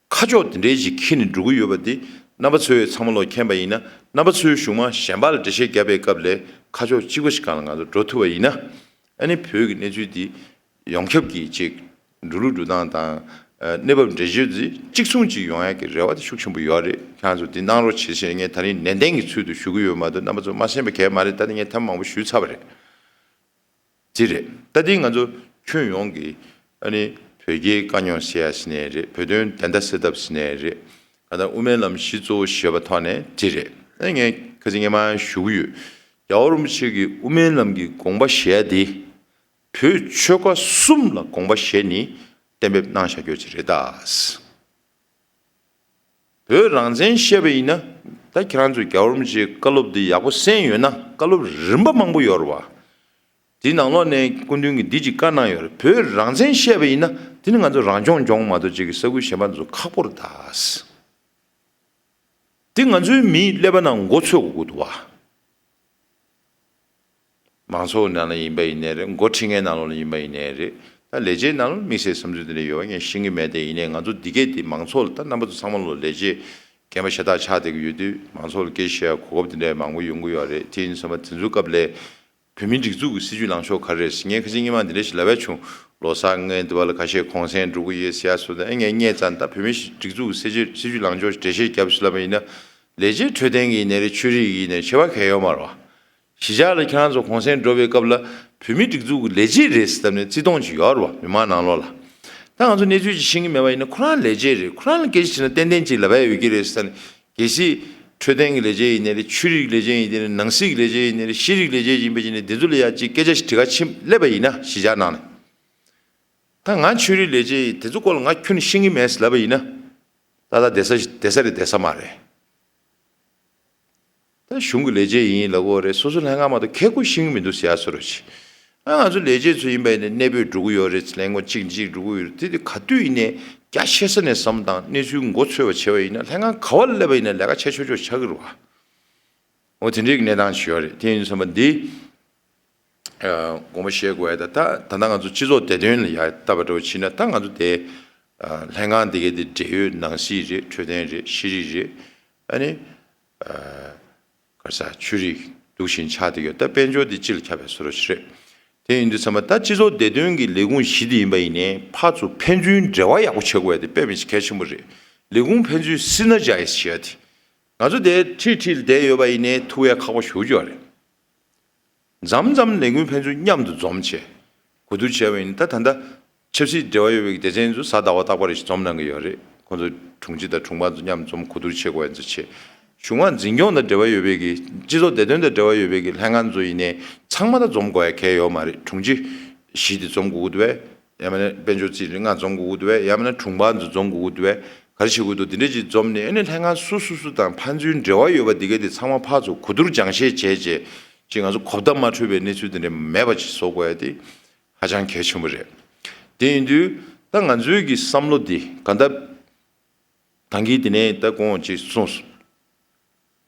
ཁ་ཕྱོགས་དེ་འདྲའི་ཞིག་འཁྱེར་ནས་འགྲོ་གི་ཡོད་པ་དེ་རྣམ་པ་ཚོས་ཚང་མ་ལོག་མཁྱེན་པ་ཡིན་ན། རྣམ་པ་ཚོའི་གཞུག་མ་གཞན་པ་ལ་འགྲེལ་བཤད་བརྒྱབ་པའི་སྐབས་ལ་ཁ་ཕྱོགས་གཅིག་པ་ཞིག་སྒང་ལ་ང་ཚོ་འགྲོ་ཐུབ་པ་ཡིན་ན། ཨ་ནི་བོད་ཀྱི་གནས་ཚུལ་འདི་ཡོངས་ཁྱབ་ཀྱི་ཅིག་འགྲོ་ལུགས་འགྲོ་སྟངས་དང་། ཨ། གནས་བབ་འགྲེལ་བརྗོད་འདི་གཅིག་མཚུངས་ཅིག་ཡོང་ཡག་གི་རེ་བ་དེ་ཤུགས་ཆེན་པོ་ཡོད་རེད། ཁྱེད་རང་ཚོ་འདི་གནང་རོགས་བྱེད་ཞེས་ངས་ད་རིང་ནན་ཏན་གྱི་ཚུལ་དུ་ཞུ་གི་ཡོད་མ་གཏོགས། རྣམ་པ་ཚོ་མ་གསན་པ་གང་ཡང་མ་རེད། ད་ནི་ངས་ཐེངས་མང་པོ་ཞུས་ཚར་བ་རེད། དེ་རེད། ད་དེ་ང་ཚོ་ཁྱོན་ཡོངས་ཀྱི་ཨ་ནི་བོད་རྒྱའི་དཀའ་རྙོག་སེལ་ཡ་ཟེར་ནའི་རེད། བོད་དོན་བདེན་མཐའ་གསལ་ཐབས་ཟེར་ནའི་རེད། ད་ལྟ་དབུ་མའི་ལམ་གཞི་གཙོ་བོ་བྱས་པའི་ཐོག་ནས་དེ་རེད། ཨ། ངས་ཁ་སང་སྔོན་མ་ཞུ་གི་ཡོད། རྒྱལ་བ་རིན་པོ་ཆེ་གིས་དབུ་མའི་ལམ་གྱི་དགོངས་པ་བཞེས་ཡ་དེ་བོད་ཆོལ་ཁ་གསུམ་ལ་དགོངས་པ་བཞེས་ནས་གཏན་འབེབས་གནང་བཞག་རྒྱུ་ཅིག་རེད་ད། བོད་རང་བཙན་བཤད་པ་ཡིན་ན། ད་ཁྱེད་རང་ཚོས་རྒྱལ་བ་རིན་པོ་ཆེའི་བཀའ་སློབ་འདི་ཡག་པོ་གསན་ཡོད་ན། བཀའ་སློབ་རིམ་པ་མང་པོ་ཡོད་རེད་བ། དེའི་ནང་ལོགས་ནས་སྐུ་མདུན་གྱིས་འདི་ཅིག་བཀའ་གནང་ཡོད་རེད། བོད་རང་བཙན་བཤད་པ་ཡིན་ན་དེ་ནི་ང་ཚོ་རང་སྐྱོང་ལྗོངས་མ་གཏོགས་ཅིག་གི་ས་ཁུལ་གཞན་པ་ཚོ་ཁག་པོ་རེད་ད། དེ་ང་ཚོའི་མིའི་ཀླད་པ་ནང་མགོ་ཚོས་དགོས་ཀྱི་འདུག་བ། མང་ཚོགས་ནང་ལ་ཡིན་པ་ཡིན་ནའི་རེད། འགོ་ཁྲིད་མཁན་ནང་ལོགས་ལ་ཡིན་པ་ཡིན་ནའི་རེད། ད་ལས་བྱེད་ནང་ལོགས་དམིགས་བསལ་བསམ་ཚུལ་དེ་འདྲ་ཡོད་པ་ངས་ཤེས་ཀྱི་མེད་དེ། ཡིན་ནའི་ང་ཚོ་འདི་གས་འདི་མང་ཚོགས་ལ། ད་རྣམ་པ་ཚོ་ཚང་མ་ལོགས་ལས་བྱེད་རྒན་པ་ཤ་སྟག་ཆགས་བསྡད་ཀྱི་ཡོད་དུས། མང་ཚོགས་ལ་སྐད་ཆ་བཤད་ཡ་གོ་སྐབས་དེ་འདྲ་མང་པོ་ཡོང་གི་ཡོད་རེད། དེ་ཡིན་དུས་ཙམ་པ་དེ་ཚོའི་སྐབས་ལ་བོད་མིའི་སྒྲིག་འཛུགས་ཀྱི་སྲིད་ཇུས་ལངས་ཕྱོགས་ག་རེ་རེད་ཟེར། ངས་ཁ་སང་སྔོན་མ་འདི་འདྲ་ཞིག་ལབ་ཡ་བྱུང་། ལོ་གསར་སྔོན་དུ་བ་ལ་ཁ་ཤས་གུང་སེང་འགྲོ་གི་ཡོད་ཟེར་ཡ་སོགས་དང་། ཨེ། ངས་སྔས་ཙང་ད་བོད་མིའི་སྒྲིག་འཛུགས་ཀྱི་སྲིད་ཇུས་སྲིད་ཇུས་ལངས་ཕྱོགས་འགྲེལ་བཤད་རྒྱབ་ཟེར་ལབ་པ་ཡིན་ན། ལས་བྱེད་འཕྲོད་བསྟེན་གྱི་ཡིན་ནའི་རེད། ཆོས་རིག་གི་ཡིན་ནའི་རེད། ཁྱད་པར་གང་ཡང་ཡོད་མ་རེད་བ། གཞིས་ཆགས་ལ་ཁྱེད་རང་ཚོ་གུང་སེང་འགྲོ་བའི་སྐབས་ལ་བོད་མིའི་སྒྲིག་འཛུགས་ཀྱི་ལས་བྱེད་རེད་ཟེར་ནས་བརྩི་མཐོང་ཅིག་ཡོད་རེད་བ། མི་མང་ནང་ལོགས་ལ། ད་ང་ཚོ་གནས་ཚུལ་ཅིག་ཤེས་ཀྱི་མེད་པ་ཡིན་ན། ཁོ་རང་ལས་བྱེད་རེད། ཁོ་རང་ལ་སྐད་ཆ་དྲིས་ན་ཏན་ཏན་ཅིག་ལབ་ཡ་ཡོད་ཀྱི་རེད་ཟེར་ནས། གལ་སྲིད་འཕྲོད་བསྟེན་གྱི་ལས་བྱེད་ཡིན་ནའི་རེད། ཆོས་རིག་ལས་བྱེད་ཡིན་ནའི་རེད། ནང་སྲིད་ཀྱི་ལས་བྱེད་ཡིན་ནའི་རེད། ཤེས་རིག་ལས་བྱེད་ཡིན་པ་ཡིན་ནའི་རེད། འདི་ཚོ་ལ་ཡ་ཅིག་སྐད་ཆ་ཞིག་དྲི་ག་ཕྱིན་སླེབས་པ་ཡིན་ན། གཞིས་ཆགས་ནང་ནས། ད་ང་ཆོས་རིག་ལས་བྱེད་ཡིན། དེ་ཚོ་སྐོར་ལ་ང་ཁྱོན་ནས་ཤེས་ཀྱི་མེད་ཟེར་ལབ་པ་ཡིན་ན། ད་ལྟ་བསྡད་ས་བསྡད་ས་རེད། བསྡད་ས་མ་རེད། ད་གཞུང་གི་ལས་བྱེད་ཡིན་ལབ་ཀྱི་ཡོད་རེད། སོ་སོ་ལྷན་ཁང་མ་གཏོགས་ཁེ་ཁུ་ཤེས་ཀྱི་མི་འདུག་ཟེར་ཡ་བཟོ་འདྲ་ཅིག། ཨ། ང་ཚོ་ལས་བྱེད་ཚོ་ཡིན་པ་ཡིན་ན་གནས་སྤོས་འགྲོ་གི་ཡོད་རེད། ལས་འགོ་གཅིག་གཅིག་འགྲོ་གི་ཡོད་རེད། དེ་དེ་ག་དུས་ཡིན་ནའི་རྒྱ་ཆེ་ས་ནས་བསམ་བློ་བཏང་། གནས་ཚུལ་མགོ་ཚོས་པ་བྱས་པ་ཡིན་ན། ལྷན་ཁང་ག་བ་ལ་སླེབས་པ་ཡིན་ན་ལས་ཀ་བྱེད་ཆོག་ཆོག་ཆགས་ཀྱི་རེད་བ། འོ། དེ་འདྲའི་གནས་སྟངས་ཤིག་ཡོད་རེད། དེ་ཡིན་དུས་ཙམ་པ་འདི། ཨ། དགོངས་པ་བཞེས་དགོས་ཡ། ད་ད་ད་ལྟ་ང་ཚོ་སྤྱི་ཚོགས་བདེ་དོན་ལ་ཡ་ལྟ་བ་འདྲ་བོ་བྱས་ན། ད་ང་ཚོ་དེ། ཨ། ལྷན་ཁང་འདི་གའི་དེ་འབྲེལ་ཡོད་ནང་སྲིད་རེད། འཕྲོད་བསྟེན་རེད། ཤེས་རིག་རེད། ཨ་ནི། ཨ། ག་རེ་ཟ། ཆོས་རིག་འདུག་བཞིན་ཆགས་བསྡད་ཡོད། ད་དཔལ་འབྱོར་འདི་སྤྱི་ལ་ཁྱབ་པའི་བཟོ་འདྲ་ཞིག་རེད། དེ་ཡིན་དུས་ཚང་མ་ད་སྤྱི་ཚོགས་བདེ་དོན་གྱི་ལས་ཁུངས་བཞི་དེ་ཡིན་པ་ཡིན་ནའི་ཕར་ཚུར་ཕན་ཚུན་འབྲེལ་བ་ཡག་པོ་བྱེད་དགོས་ཡ་དེ་དཔེ་མི་སྲིད་གལ་ཆེན་པོ་རེད། ལས་ཁུངས་ཕན་ཚུན་སི་ནར་ཇའི་ཛི་བྱེད་ཡ་དེ། ང་ཚོ་དེ་ཁྲིད་ཁྲིད་བསྡད་ཡོད་པ་ཡིན་ནའི་ཐུག་ཡ་ཁག་པོ་ཞེ་པོ་ཅིག་ཡོད་རེད། མཚམས་མཚམས་ལས་འགུལ་ཕན་ཚུན་མཉམ་དུ་འཛོམས་བྱས། གོ་བསྡུར་བྱས་པ་ཡིན་ན་ད་ད་ལྟ་ཆབ་སྲིད་འབྲེལ་བ་ཡོད་པའི་སྡེ་ཚན་ཚོ་གཟའ་ཟླ་བ་རྟག་པར་རེ་ཞིག་འཛོམས་གནང་གི་ཡོད་རེད། ཁོང་ཚོ་དྲུང་ཆེ་དང་དྲུང་འཕར་ཚོ་མཉམ་འཛོམས་གོ་བསྡུར་བྱེད་དགོས་ཡ་ཚོ་བྱས། གཞུང་ལམ་འཛིན་སྐྱོང་དང་འབྲེལ་བ་ཡོད་པའི་གི་སྤྱི་ཚོགས་བདེ་དོན་དང་འབྲེལ་བ་ཡོད་པའི་གི་ལྷན་ཁང་ཚོ་ཡིན་ནའི་ཚང་མ་ད་འཛོམས་དགོས་ཡ་གལ་ཡོད་མ་རེད། དྲུང་ཆེ་བཞི་དེ་འཛོམས་དགོས་ཀྱི་འདུག་བས། ཡང་མིན་ན་དཔལ་འབྱོར་རྩིས་རིག་ལྔ་འཛོམས་དགོས་ཀྱི་འདུག་བས། ཡང་མིན་ན་དྲུང་འཕར་ཚོ་འཛོམས་དགོས་ཀྱི་འདུག་བས། ག་རེ་བྱེད་དགོས་འདུག་དེ་འདྲ་ཅིག་འཛོམས་ནས་ཨ་ནི་ལྷན་ཁང་སོ་སོ་སོ་དང་ཕན་ཚུན་འབྲེལ་བ་ཡོད་པ་འདི་གས་དེ་ཚང་མ་ཕར་ཚུར་གོ་བསྡུར་སྦྱང་བཤད་བྱས་རྗེས་ཅིག་ང་ཚོ་གོ་བརྡ་མ་འཕྲོད་པའི་གནས་ཚུལ་དེ་འདྲ་མེད་པ་ཅིག་བཟོ་དགོས་ཡ་དེ་ཧ་ཅང་གལ་ཆེན་པོ་རེད། དེ་ཡིན་དུས་ད་ང་ཚོའི་གི་བསམ་བློ་འདི་ག་འདྲ། ད་གིན་དེ་ནས་ད་གོང་ཅིག་གསུངས་སོང་།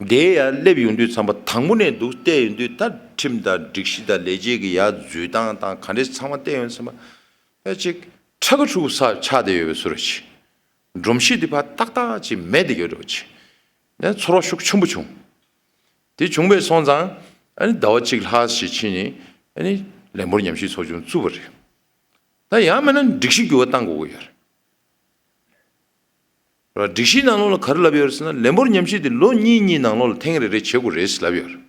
དེ་ཡར་སླེབས་ཡོང་དུས་ཙམ་པ་དང་པོ་ནས་འདུག་བལྟས་ཡོང་དུས་ད་ཁྲིམས་དང་སྒྲིག་གཞི་དང་ལས་བྱེད་ཀྱི་ཡར་འཛུལ་སྟངས་དང་ག་འདྲས་ཚང་མ་བལྟས་ཡོང་ཙམ་པ་ཕལ་ཆེར་ཁྲ་ཁ་ཁྲུ་ཁ་ཆགས་བསྡད་ཡོད་པའི་བཟོ་འདྲ་ཅིག་སྒྲོམ་གཞི་དེ་ཕར་ཏག་ཏག་ཅིག་མེད་དེ་ཡོད་འདྲ་ཅིག་ནས་ཚོར་བ་ཤུགས་ཆེན་པོ་བྱུང་། དེ་བྱུང་བས་སོང་ཙང་ཨ་ནི་ཟླ་བ་གཅིག་ལྷག་ཞིག་ཕྱིན་ནས་ཨ་ནི་ལས་འབོར་ཉམས་ཞིབ་ཚོགས་ཆུང་བཙུགས་པ་རེད། ད་ཡང་མིན་ན་སྒྲིག་གཞི་འགྱུར་བ་གཏང་དགོས་ཀྱི་ཡོད་རེད། སྒྲིག་གཞིའི་ནང་ལོགས་ལ་ག་རེ་ལབ་ཡོད་རེད་ཟེར་ན་ལས་འབོར་ཉམས་ཞིབ་དེ་ལོ་གཉིས་གཉིས་ནང་ལོགས་ལ་ཐེངས་རེ་རེ་བྱེད་དགོས་རེད་ཟེར་ལབ་ཡོད་རེད།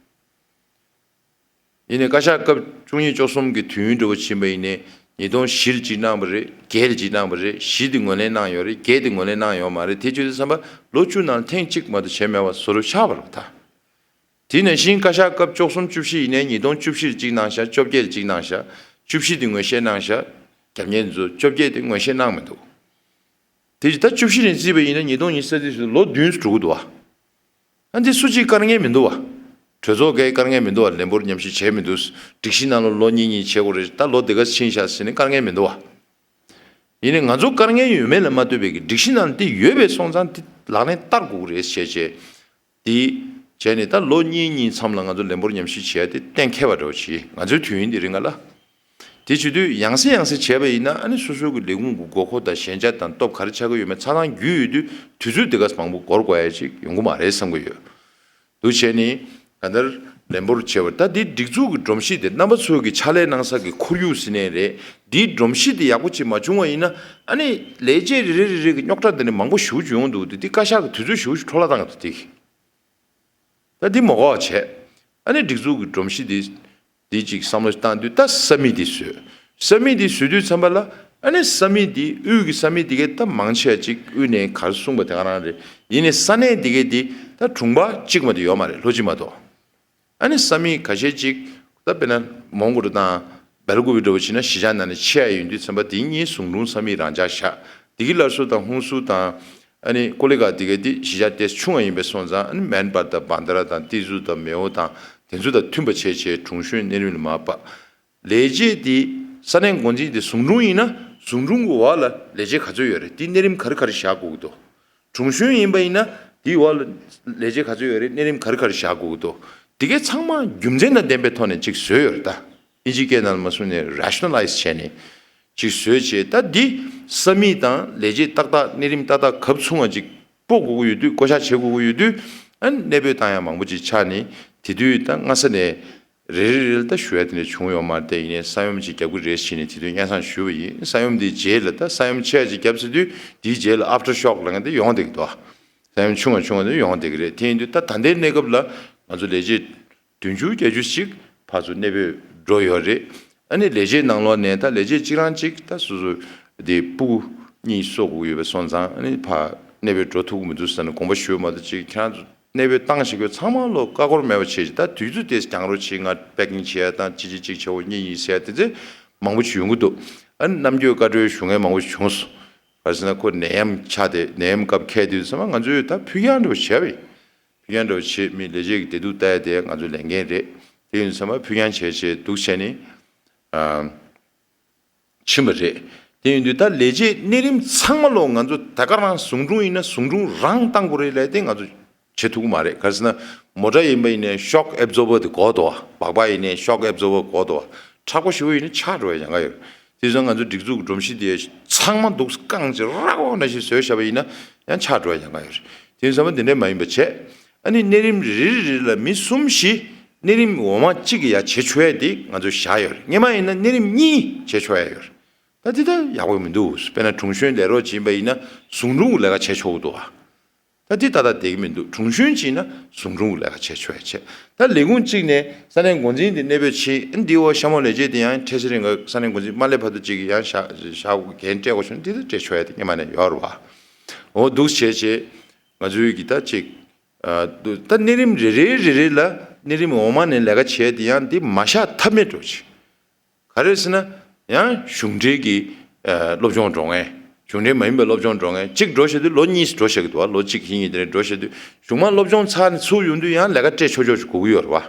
ཡིན་ནའི་བཀའ་ཤག་སྐབས་བཅུ་གཉིས་བཅུ་གསུམ་གྱི་དུས་ཡུན་འདྲ་བོ་ཕྱིན་པ་ཡིན་ནའི་ཉིས་སྟོང་བཞི་ལ་གཅིག་གནང་བ་རེད། བརྒྱད་ལ་གཅིག་གནང་བ་རེད། བཞི་དེ་ངོས་ལེན་གནང་ཡོད་རེད། བརྒྱད་དེ་ངོས་ལེན་གནང་ཡོད་མ་རེད། དེ་བྱེད་དུས་ཙམ་པ་ལོ་བཅུ་ནང་ཐེངས་གཅིག་མ་གཏོགས་བྱས་མེད་པ་བཟོ་འདྲ་ཆགས་པ་རེད་ད། དེ་ནང་བཞིན་བཀའ་ཤག་སྐབས་བཅུ་གསུམ་བཅུ་བཞི་ཡིན་ནའི་ཉིས་སྟོང་བཅུ་བཞི་ལ་གཅིག་གནང་ཤག་བཅོ་བརྒྱད་ལ་གཅིག་གནང་ཤག་བཅུ་བཞི་དེ་ངོས་བཞེས་གནང་ཤག་རྒྱབ་གཉེར་ཚོ་བཅོ་བརྒྱད་དེ་ངོས་བཞེས་གནང་མི་འདུག་དེ་བཞིན་ད་བཅུ་བཞི་ནས་བརྩིས་པ་ཡིན་ན་ཉིས་སྟོང་ཉི་ཤུ་རྩ་གཅིག་ལོ་བདུན་འགྲོ་གི་འདུག་བ། ཨ་འདི་སུ་གཅིག་དཀའ་ངལ་མི་འདུག་བ། གྲོས་ཚོགས་ཀྱིས་དཀའ་ངལ་མི་འདུག་བ། ལས་འབོར་ཉམས་ཞིབ་བྱས་མི་འདུག་སྒྲིག་གཞི་ནང་ལ་ལོ་གཉིས་གཉིས་བྱེད་དགོས་རེད། ད་ལོ་འདི་ག་ཕྱིན་ཤག་ཟེར་ནས་དཀའ་ངལ་མི་འདུག་བ། ཡིན་ནའི་ང་ཚོ་དཀའ་ངལ་ཡོད་མེད་ལ་མ་ལྟོས་པའི་གི་སྒྲིག་གཞི་ནང་ལ་འདི་ཡོད་པའི་སོང་ཙང་འདི་ལག་ལེན་བསྟར་དགོས་ཀྱི་རེད་ཞེས་བྱས། དེ་བྱས་ནས་ད་ལོ་གཉིས་གཉིས་མཚམས་ལ་ང་ཚོ་ལས་འབོར་ཉམས་ཞིབ་བྱས་ཏེ་གཏན་འཁེལ་བ་འདྲ་བོ་བྱས། ང་ཚོའི་དུས་ཡུན་འདི་རིང་ལ། དེ་བྱེད་དུས་ཡང་སེ་ཡང་སེ་བྱས་པ་ཡིན་ན་ཨ་ནི་སོ་སོའི་གི་ལས་ཁུངས་ཀྱི་དགོས་མཁོ་དང་ཞན་ཆ་དང་སྟོབས་ག་རེ་ཆགས་ཀྱི་ཡོད་མེད་ཆ་ཚང་རྒྱུས་ཡོད་དུས་དུས་ཚོད་འདི་ག་མང་པོ་འགོར་དགོས་ཡ་ཅིག་ཡོང་གི་མ་རེད་བསམ་གྱི་ཡོད། འདུག་བྱས་ནས་ག་འདར་ལས་འབོར་བྱས་པ་ད་འདི་སྒྲིག་འཛུགས་ཀྱི་སྒྲོམ་གཞི་དེ་རྣམ་པ་ཚོའི་གི་ཕྱག་ལས་གནང་ས་གི་ཁོར་ཡུག་ཟེར་ནའི་རེད། འདིའི་སྒྲོམ་གཞི་དེ་ཡག་པོ་ཅིག་མ་བྱུང་བ་ཡིན་ན་ཨ་ནི་ལས་བྱེད་རེ་རེ་རེ་རེ་གི་རྙོག་དྲ་འདི་ནི་མང་པོ་ཞེ་པོ་ཅིག་ཡོང་འདུག་དེ་འདི་བཀའ་ཤག་གི་དུས་ཚོད་ཞེ་པོ་ཅིག་འཕྲོ་བརླག་བཏང་གི་འདུག་དེ། ད་འདི་མ་གོ་བ་བྱས། ཨ་ནི་སྒྲིག་འཛུགས་ཀྱི་སྒྲོམ་གཞི་འདི་འདི་ཅིག་བསམ་བློ་བཏང་དུས་ད་ས་མིག་འདི་བཟོས། ས་མིག་འདི་བཟོས་དུས་ཙམ་པ་ལ་ཨ་ནི་ས་མིག་འདི་དབུས་ཀྱི་ས་མིག་འདི་གས་ད་མང་ཆེ་ཅིག་དབུས་ནས་ག་རེ་གསུངས་པ་དེ་ག་རང་རེད། ཡིན་ནའི་ས་གནས་འདི་གས་འདི་ད་དྲུང་འཕར་གཅིག་མ་གཏོགས་ཡོད་མ་རེད། ལྷོ་སྤྱི་མ་གཏོགས། ཨ་ནི་ས་མིག་ཁ་ཤས་ཅིག་ད་དཔེར་ན་མོན་གྷོ་རུ་དང་སྦེལ་ཀོབ་འདྲ་བོ་བྱས་ན་གཞིས་ཆགས་ནང་ནས་ཆེ་བ་ཡིན་དུས་ཙམ་པ་དེ་གཉིས་ཟུང་དྲུང་ས་མིག་རང་འཇགས་བཞག་དེ་གི་སླར་གསོ་དང་ཧུན་སུར་དང་ཨ་ནི་ཀོ་ལི་གྷལ་དེ་གའི་དེ་གཞིས་ཆགས་དེ་ཆུང་བ་ཡིན་པས་སོང་ཙང་ཨ་ནི་མན་པར་དང་བན་དྷ་ར་དང་ཏི་ཟུ་དང་མེའོ་དང་དེ་ཚོ་དང་མཐུན་པ་བྱས་བྱས་དྲུང་གཞོན་གནས་རིམ་ལ་མར་ཕབ། ལས་བྱེད་དེ་ས་གནས་འགོ་འཛིན་དེ་ཟུང་དྲུང་ཡིན་ན་ཟུང་དྲུང་གི་འོག་ལ་ལས་བྱེད་ག་ཚོད་ཡོད་རེད། དེ་གནས་རིམ་ག་རེ་ག་རེ་བཞག་དགོས་ཀྱི་འདུག་དྲུང་གཞོན་ཡིན་པ་ཡིན་ན་དེའི་འོག་ལ་ལས་བྱེད་ག་ཚོད་ཡོད་རེད། གནས་རིམ་ག་རེ་ག་རེ་བཞག་དགོས་ཀྱི་འདུག་དེ་གའི་ཚང་མ་རྒྱུ་མཚན་དང་ལྡན་པའི་ཐོག་ནས་ཅིག་བཟོས་ཡོད་རེད་ད། ཨིན་ཇི་སྐད་ནང་ལ་མ་གསུངས་ནས་རེ་ཤ་ནལ་ལའི་ཛི་བྱས་ནས་ཅིག་བཟོས་བྱས། ད་འདི་ས་མིག་དང་ལས་བྱེད་ཏག་ཏག་གནས་རིམ་ཏག་ཏག་གབ་ཚུགས་པ་ཅིག་སྤོ་དགོས་ཀྱི་ཡོད་དུས་བསྐོ་བཞག་བྱེད་དགོས་ཀྱི་ཡོད་དུས་ཨ་ནི་གནས་སྤོས་བཏང་ཡ་མང་པོ་ཅིག་ཆགས་ནས་དེ་དུས་ད་སྔ་ས་ནས་རེ་རེ་རེ་ལ་ད་ཞུ་ཡ་དེ་འདྲ་བྱུང་ཡོད་མ་རེད། དེ་ཡིན་ནའི་ས་ཡོམ་ཅིག་རྒྱབ་ཀྱི་རེད་ཟེར་ནས་དེ་དུས་སྙན་སེང་ཞུས་པ་ཡིན། ས་ཡོམ་དེའི་རྗེས་ལ་ད་ས་ཡོམ་ཆེ་བ་ཅིག་བརྒྱབ་ཟེར་དུས་དེའི་རྗེས་ལ་ཨབ་ཊར་ཤོག་ལབ་མཁན་དེ་ཡོང་བསྡད་ཀྱི་འདུག་ས་ཡོམ་ཆུང་བ་ཆུང་བ་དེ་ཡོང་བསྡད་ཀྱི་རེད། དེ་ཡིན་དུས་ད་ད་ལྟའི་གནས་སྐབས་ལ་ང་ཚོ་ལས་བྱེད་བདུན་ཅུ་བརྒྱད་ཅུ་ཞིག་ཕར་ཚུར་གནས་སྤོས་འགྲོ་ཡོད་རེད། ཨ་ནི་ལས་བྱེད་ནང་ལོགས་ནས་ད་ལས་བྱེད་གཅིག་རང་གཅིག་ད་སོ་སོ་དེ་སྤུ་གུ་གཉིས་གསོ་དགོས་ཡོད་པ་སོང་ཙང་ཨ་ནི་ཕར་གནས་སྤོས་འགྲོ་ཐུབ་ཀྱི་མི་འདུག་ཟེར་ནས་དགོངས་པ་ཞུས་མ་གཏོགས་ཅིག་ཁྱེད་རང་ཚོ་གནས་སྤོས་བཏང་ཞིག་ཡོད་ཚང་མ་ལོ་ཀ་ཀོར་མེད་པ་བྱས་ད་དུས་ཚོད་དེ་གྱང་རོ་བྱས་ང་པེ་ཀིང་བྱས་ཡ་དང་ཅི་ཅི་ཅིག་བྱས་འོ་གཉིས་ཡིན་ཟེར་ཡ་དེ་ཚོ་མང་པོ་ཞིག་ཡོང་གི་འདུག་ཨ་ནི་རྣམ་འགྱུར་བཀའ་འཁྲོལ་ཞུ་མཁན་མང་པོ་ཞིག་བྱུང་སོང་། ག་རེ་ཟེར་ན་ཁོ་ནད་ཡམས་ཆགས་ཏེ་ནད་ཡམས་སྐབས་འཁེལ་དུས་ཚང་མ་ང་ཚོས་ད་ཕུགས་རྒྱང་འགྲོ་བྱས་པ་ཡིན། ཕུགས་རྒྱང་འགྲོ་བྱེད་མི་ལས་བྱེད་ཀྱི་བདེ་སྡུག་ལྟ་ཡ་དེ་ང་ཚོའི་ལས་འགན་རེད། དེ་ཡིན་ཚང་མ་ཕུགས་རྒྱང་བྱས་བྱས་འདུག་བྱས་ནས་ཨ་ཕྱིན་པ་རེད། དེ་ཡིན་དུས་ད་ལས་བྱེད་གནས་རིམ་ཚང་མ་ལོ་ང་ཚོ་ད་ག་རང་ཟུང་དྲུང་ཡིན་ན་ཟུང་དྲུང་རང་བཏང་དགོས་རེད་ལབ་དེ་ང་ཚོ་བྱེད་ཐུབ་ཀྱི་མ་རེད། ག་རེ་ཟེར་ན་མོ་ཊ་ཡིན་པ་ཡིན་ནའི་ཤོག་ཨེབ་ཛོར་བར་དེ་དགོས་འདུག་བ། སྦག་སྦག་ཡིན་ནའི་ཤོག་ཨེབ་ཛོར་བར་དགོས་འདུག་བ། མཁྲེགས་པོ་ཞེ་པོ་ཡིན་ན་ཆག་འགྲོ་བའི་ཉེན་ཁ་ཡོད་རེད། དེ་ཚོ་ང་ཚོ་སྒྲིག་འཛུགས་ཀྱི་སྒྲོམ་གཞི་དེ་ཚང་མ་འདུག་བཀང་ཅིག་རག་འོག་ནང་བཞིན་བཟོས་བཞག་པ་ཡིན་ན་ཡང་ཆག་འགྲོ་བའི་ཉེན་ཁ་ཡོད་རེད། དེ་ཚང་མ་འདི་འདྲས་མ་ཡིན་པ་བྱས། ཨ་ནི་གནས་རིམ་རེ་རེ་རེ་ལ་མི་གསུམ་བཞི་ གནས་རིམ་འོག་མ་གཅིག་གི་ཡ་བྱེད་ཆོག་ཡ་དེ་ང་ཚོ་བཞག་ཡོད་རེད། སྔོན་མ་ཡིན་ན་གནས་རིམ་གཉིས་བྱེད་ཆོག་ཡ་ཡོད་རེད། ད་དེ་ད་ཡག་པོ་མི་འདུག་དཔེར་ན་དྲུང་གཞོན་ལས་རོགས་བྱེད་པ་ཡིན་ན་ཟུང་དྲུང་གི་ལས་ཀ་བྱེད་ཆོག་གི་འདུག་ཨ། ད་འདི་ད་ལྟ་བསྡད་ཀྱི་མི་འདུག་དྲུང་གཞོན་གཅིག་ན་ཟུང་དྲུང་ལས་ཀ་བྱེད་ཆོག་ཡ་བྱེད། ད་ལས་ཁུངས་གཅིག་ནས་ས་གནས་འགོ་འཛིན་དེ་གནས་སྤོས་ཕྱིན་འདི་འོ་ཤ་མོ་ལས་བྱེད་དེ་ཡང་འཕྲལ་སེ་རིང་ག་ས་གནས་འགོ་འཛིན་མ་སླེབས་བར་དུ་གཅིག་གི་ཡང་ཤ་ཤ་འགན་སྤྲད་དགོས་བྱུང་འདི་ད་སྤྲད་ཆོག་ཡ་དེ་སྔོན་མ་ནས་ཡོད་རེད་བ། འོ་འདུག་བྱས་བྱས་ང་ཚོའི་གི་ད་གཅིག་ད་གནས་རིམ་རེ་རེ་རེ་རེ་ལ་གནས་རིམ་འོག་མ་ནས་ལས་ཀ་བྱས་དེ་ཡང་འདི་མ་བཞག་ཐབས་མེད་འགྲོ་ཆེ། ག་རེ་ཟེར་ན། ཡང་གཞུང་འབྲེལ་གྱི་ཨ་སློབ་སྦྱོང་འགྲོ་མཁན། གཞུང་འབྲེལ་མ་ཡིན་པའི་སློབ་སྦྱོང་འགྲོ་མཁན་གཅིག་འགྲོ་བཞག་དུས་ལོ་གཉིས་འགྲོ་བཞག་གི་འདུག་བ། ལོ་གཅིག་གཉིས་དེ་འདྲ་འགྲོ་བཞག་དུས་གཞུང་མང་སློབ་སྦྱོང་ཚར་ནས་ཚུར་ཡོང་དུས་ཡང་ལས་ཀ་སྤྲད་ཆོག་ཆོག་ཅིག་དགོས་ཀྱི་ཡོད་རེད་བ།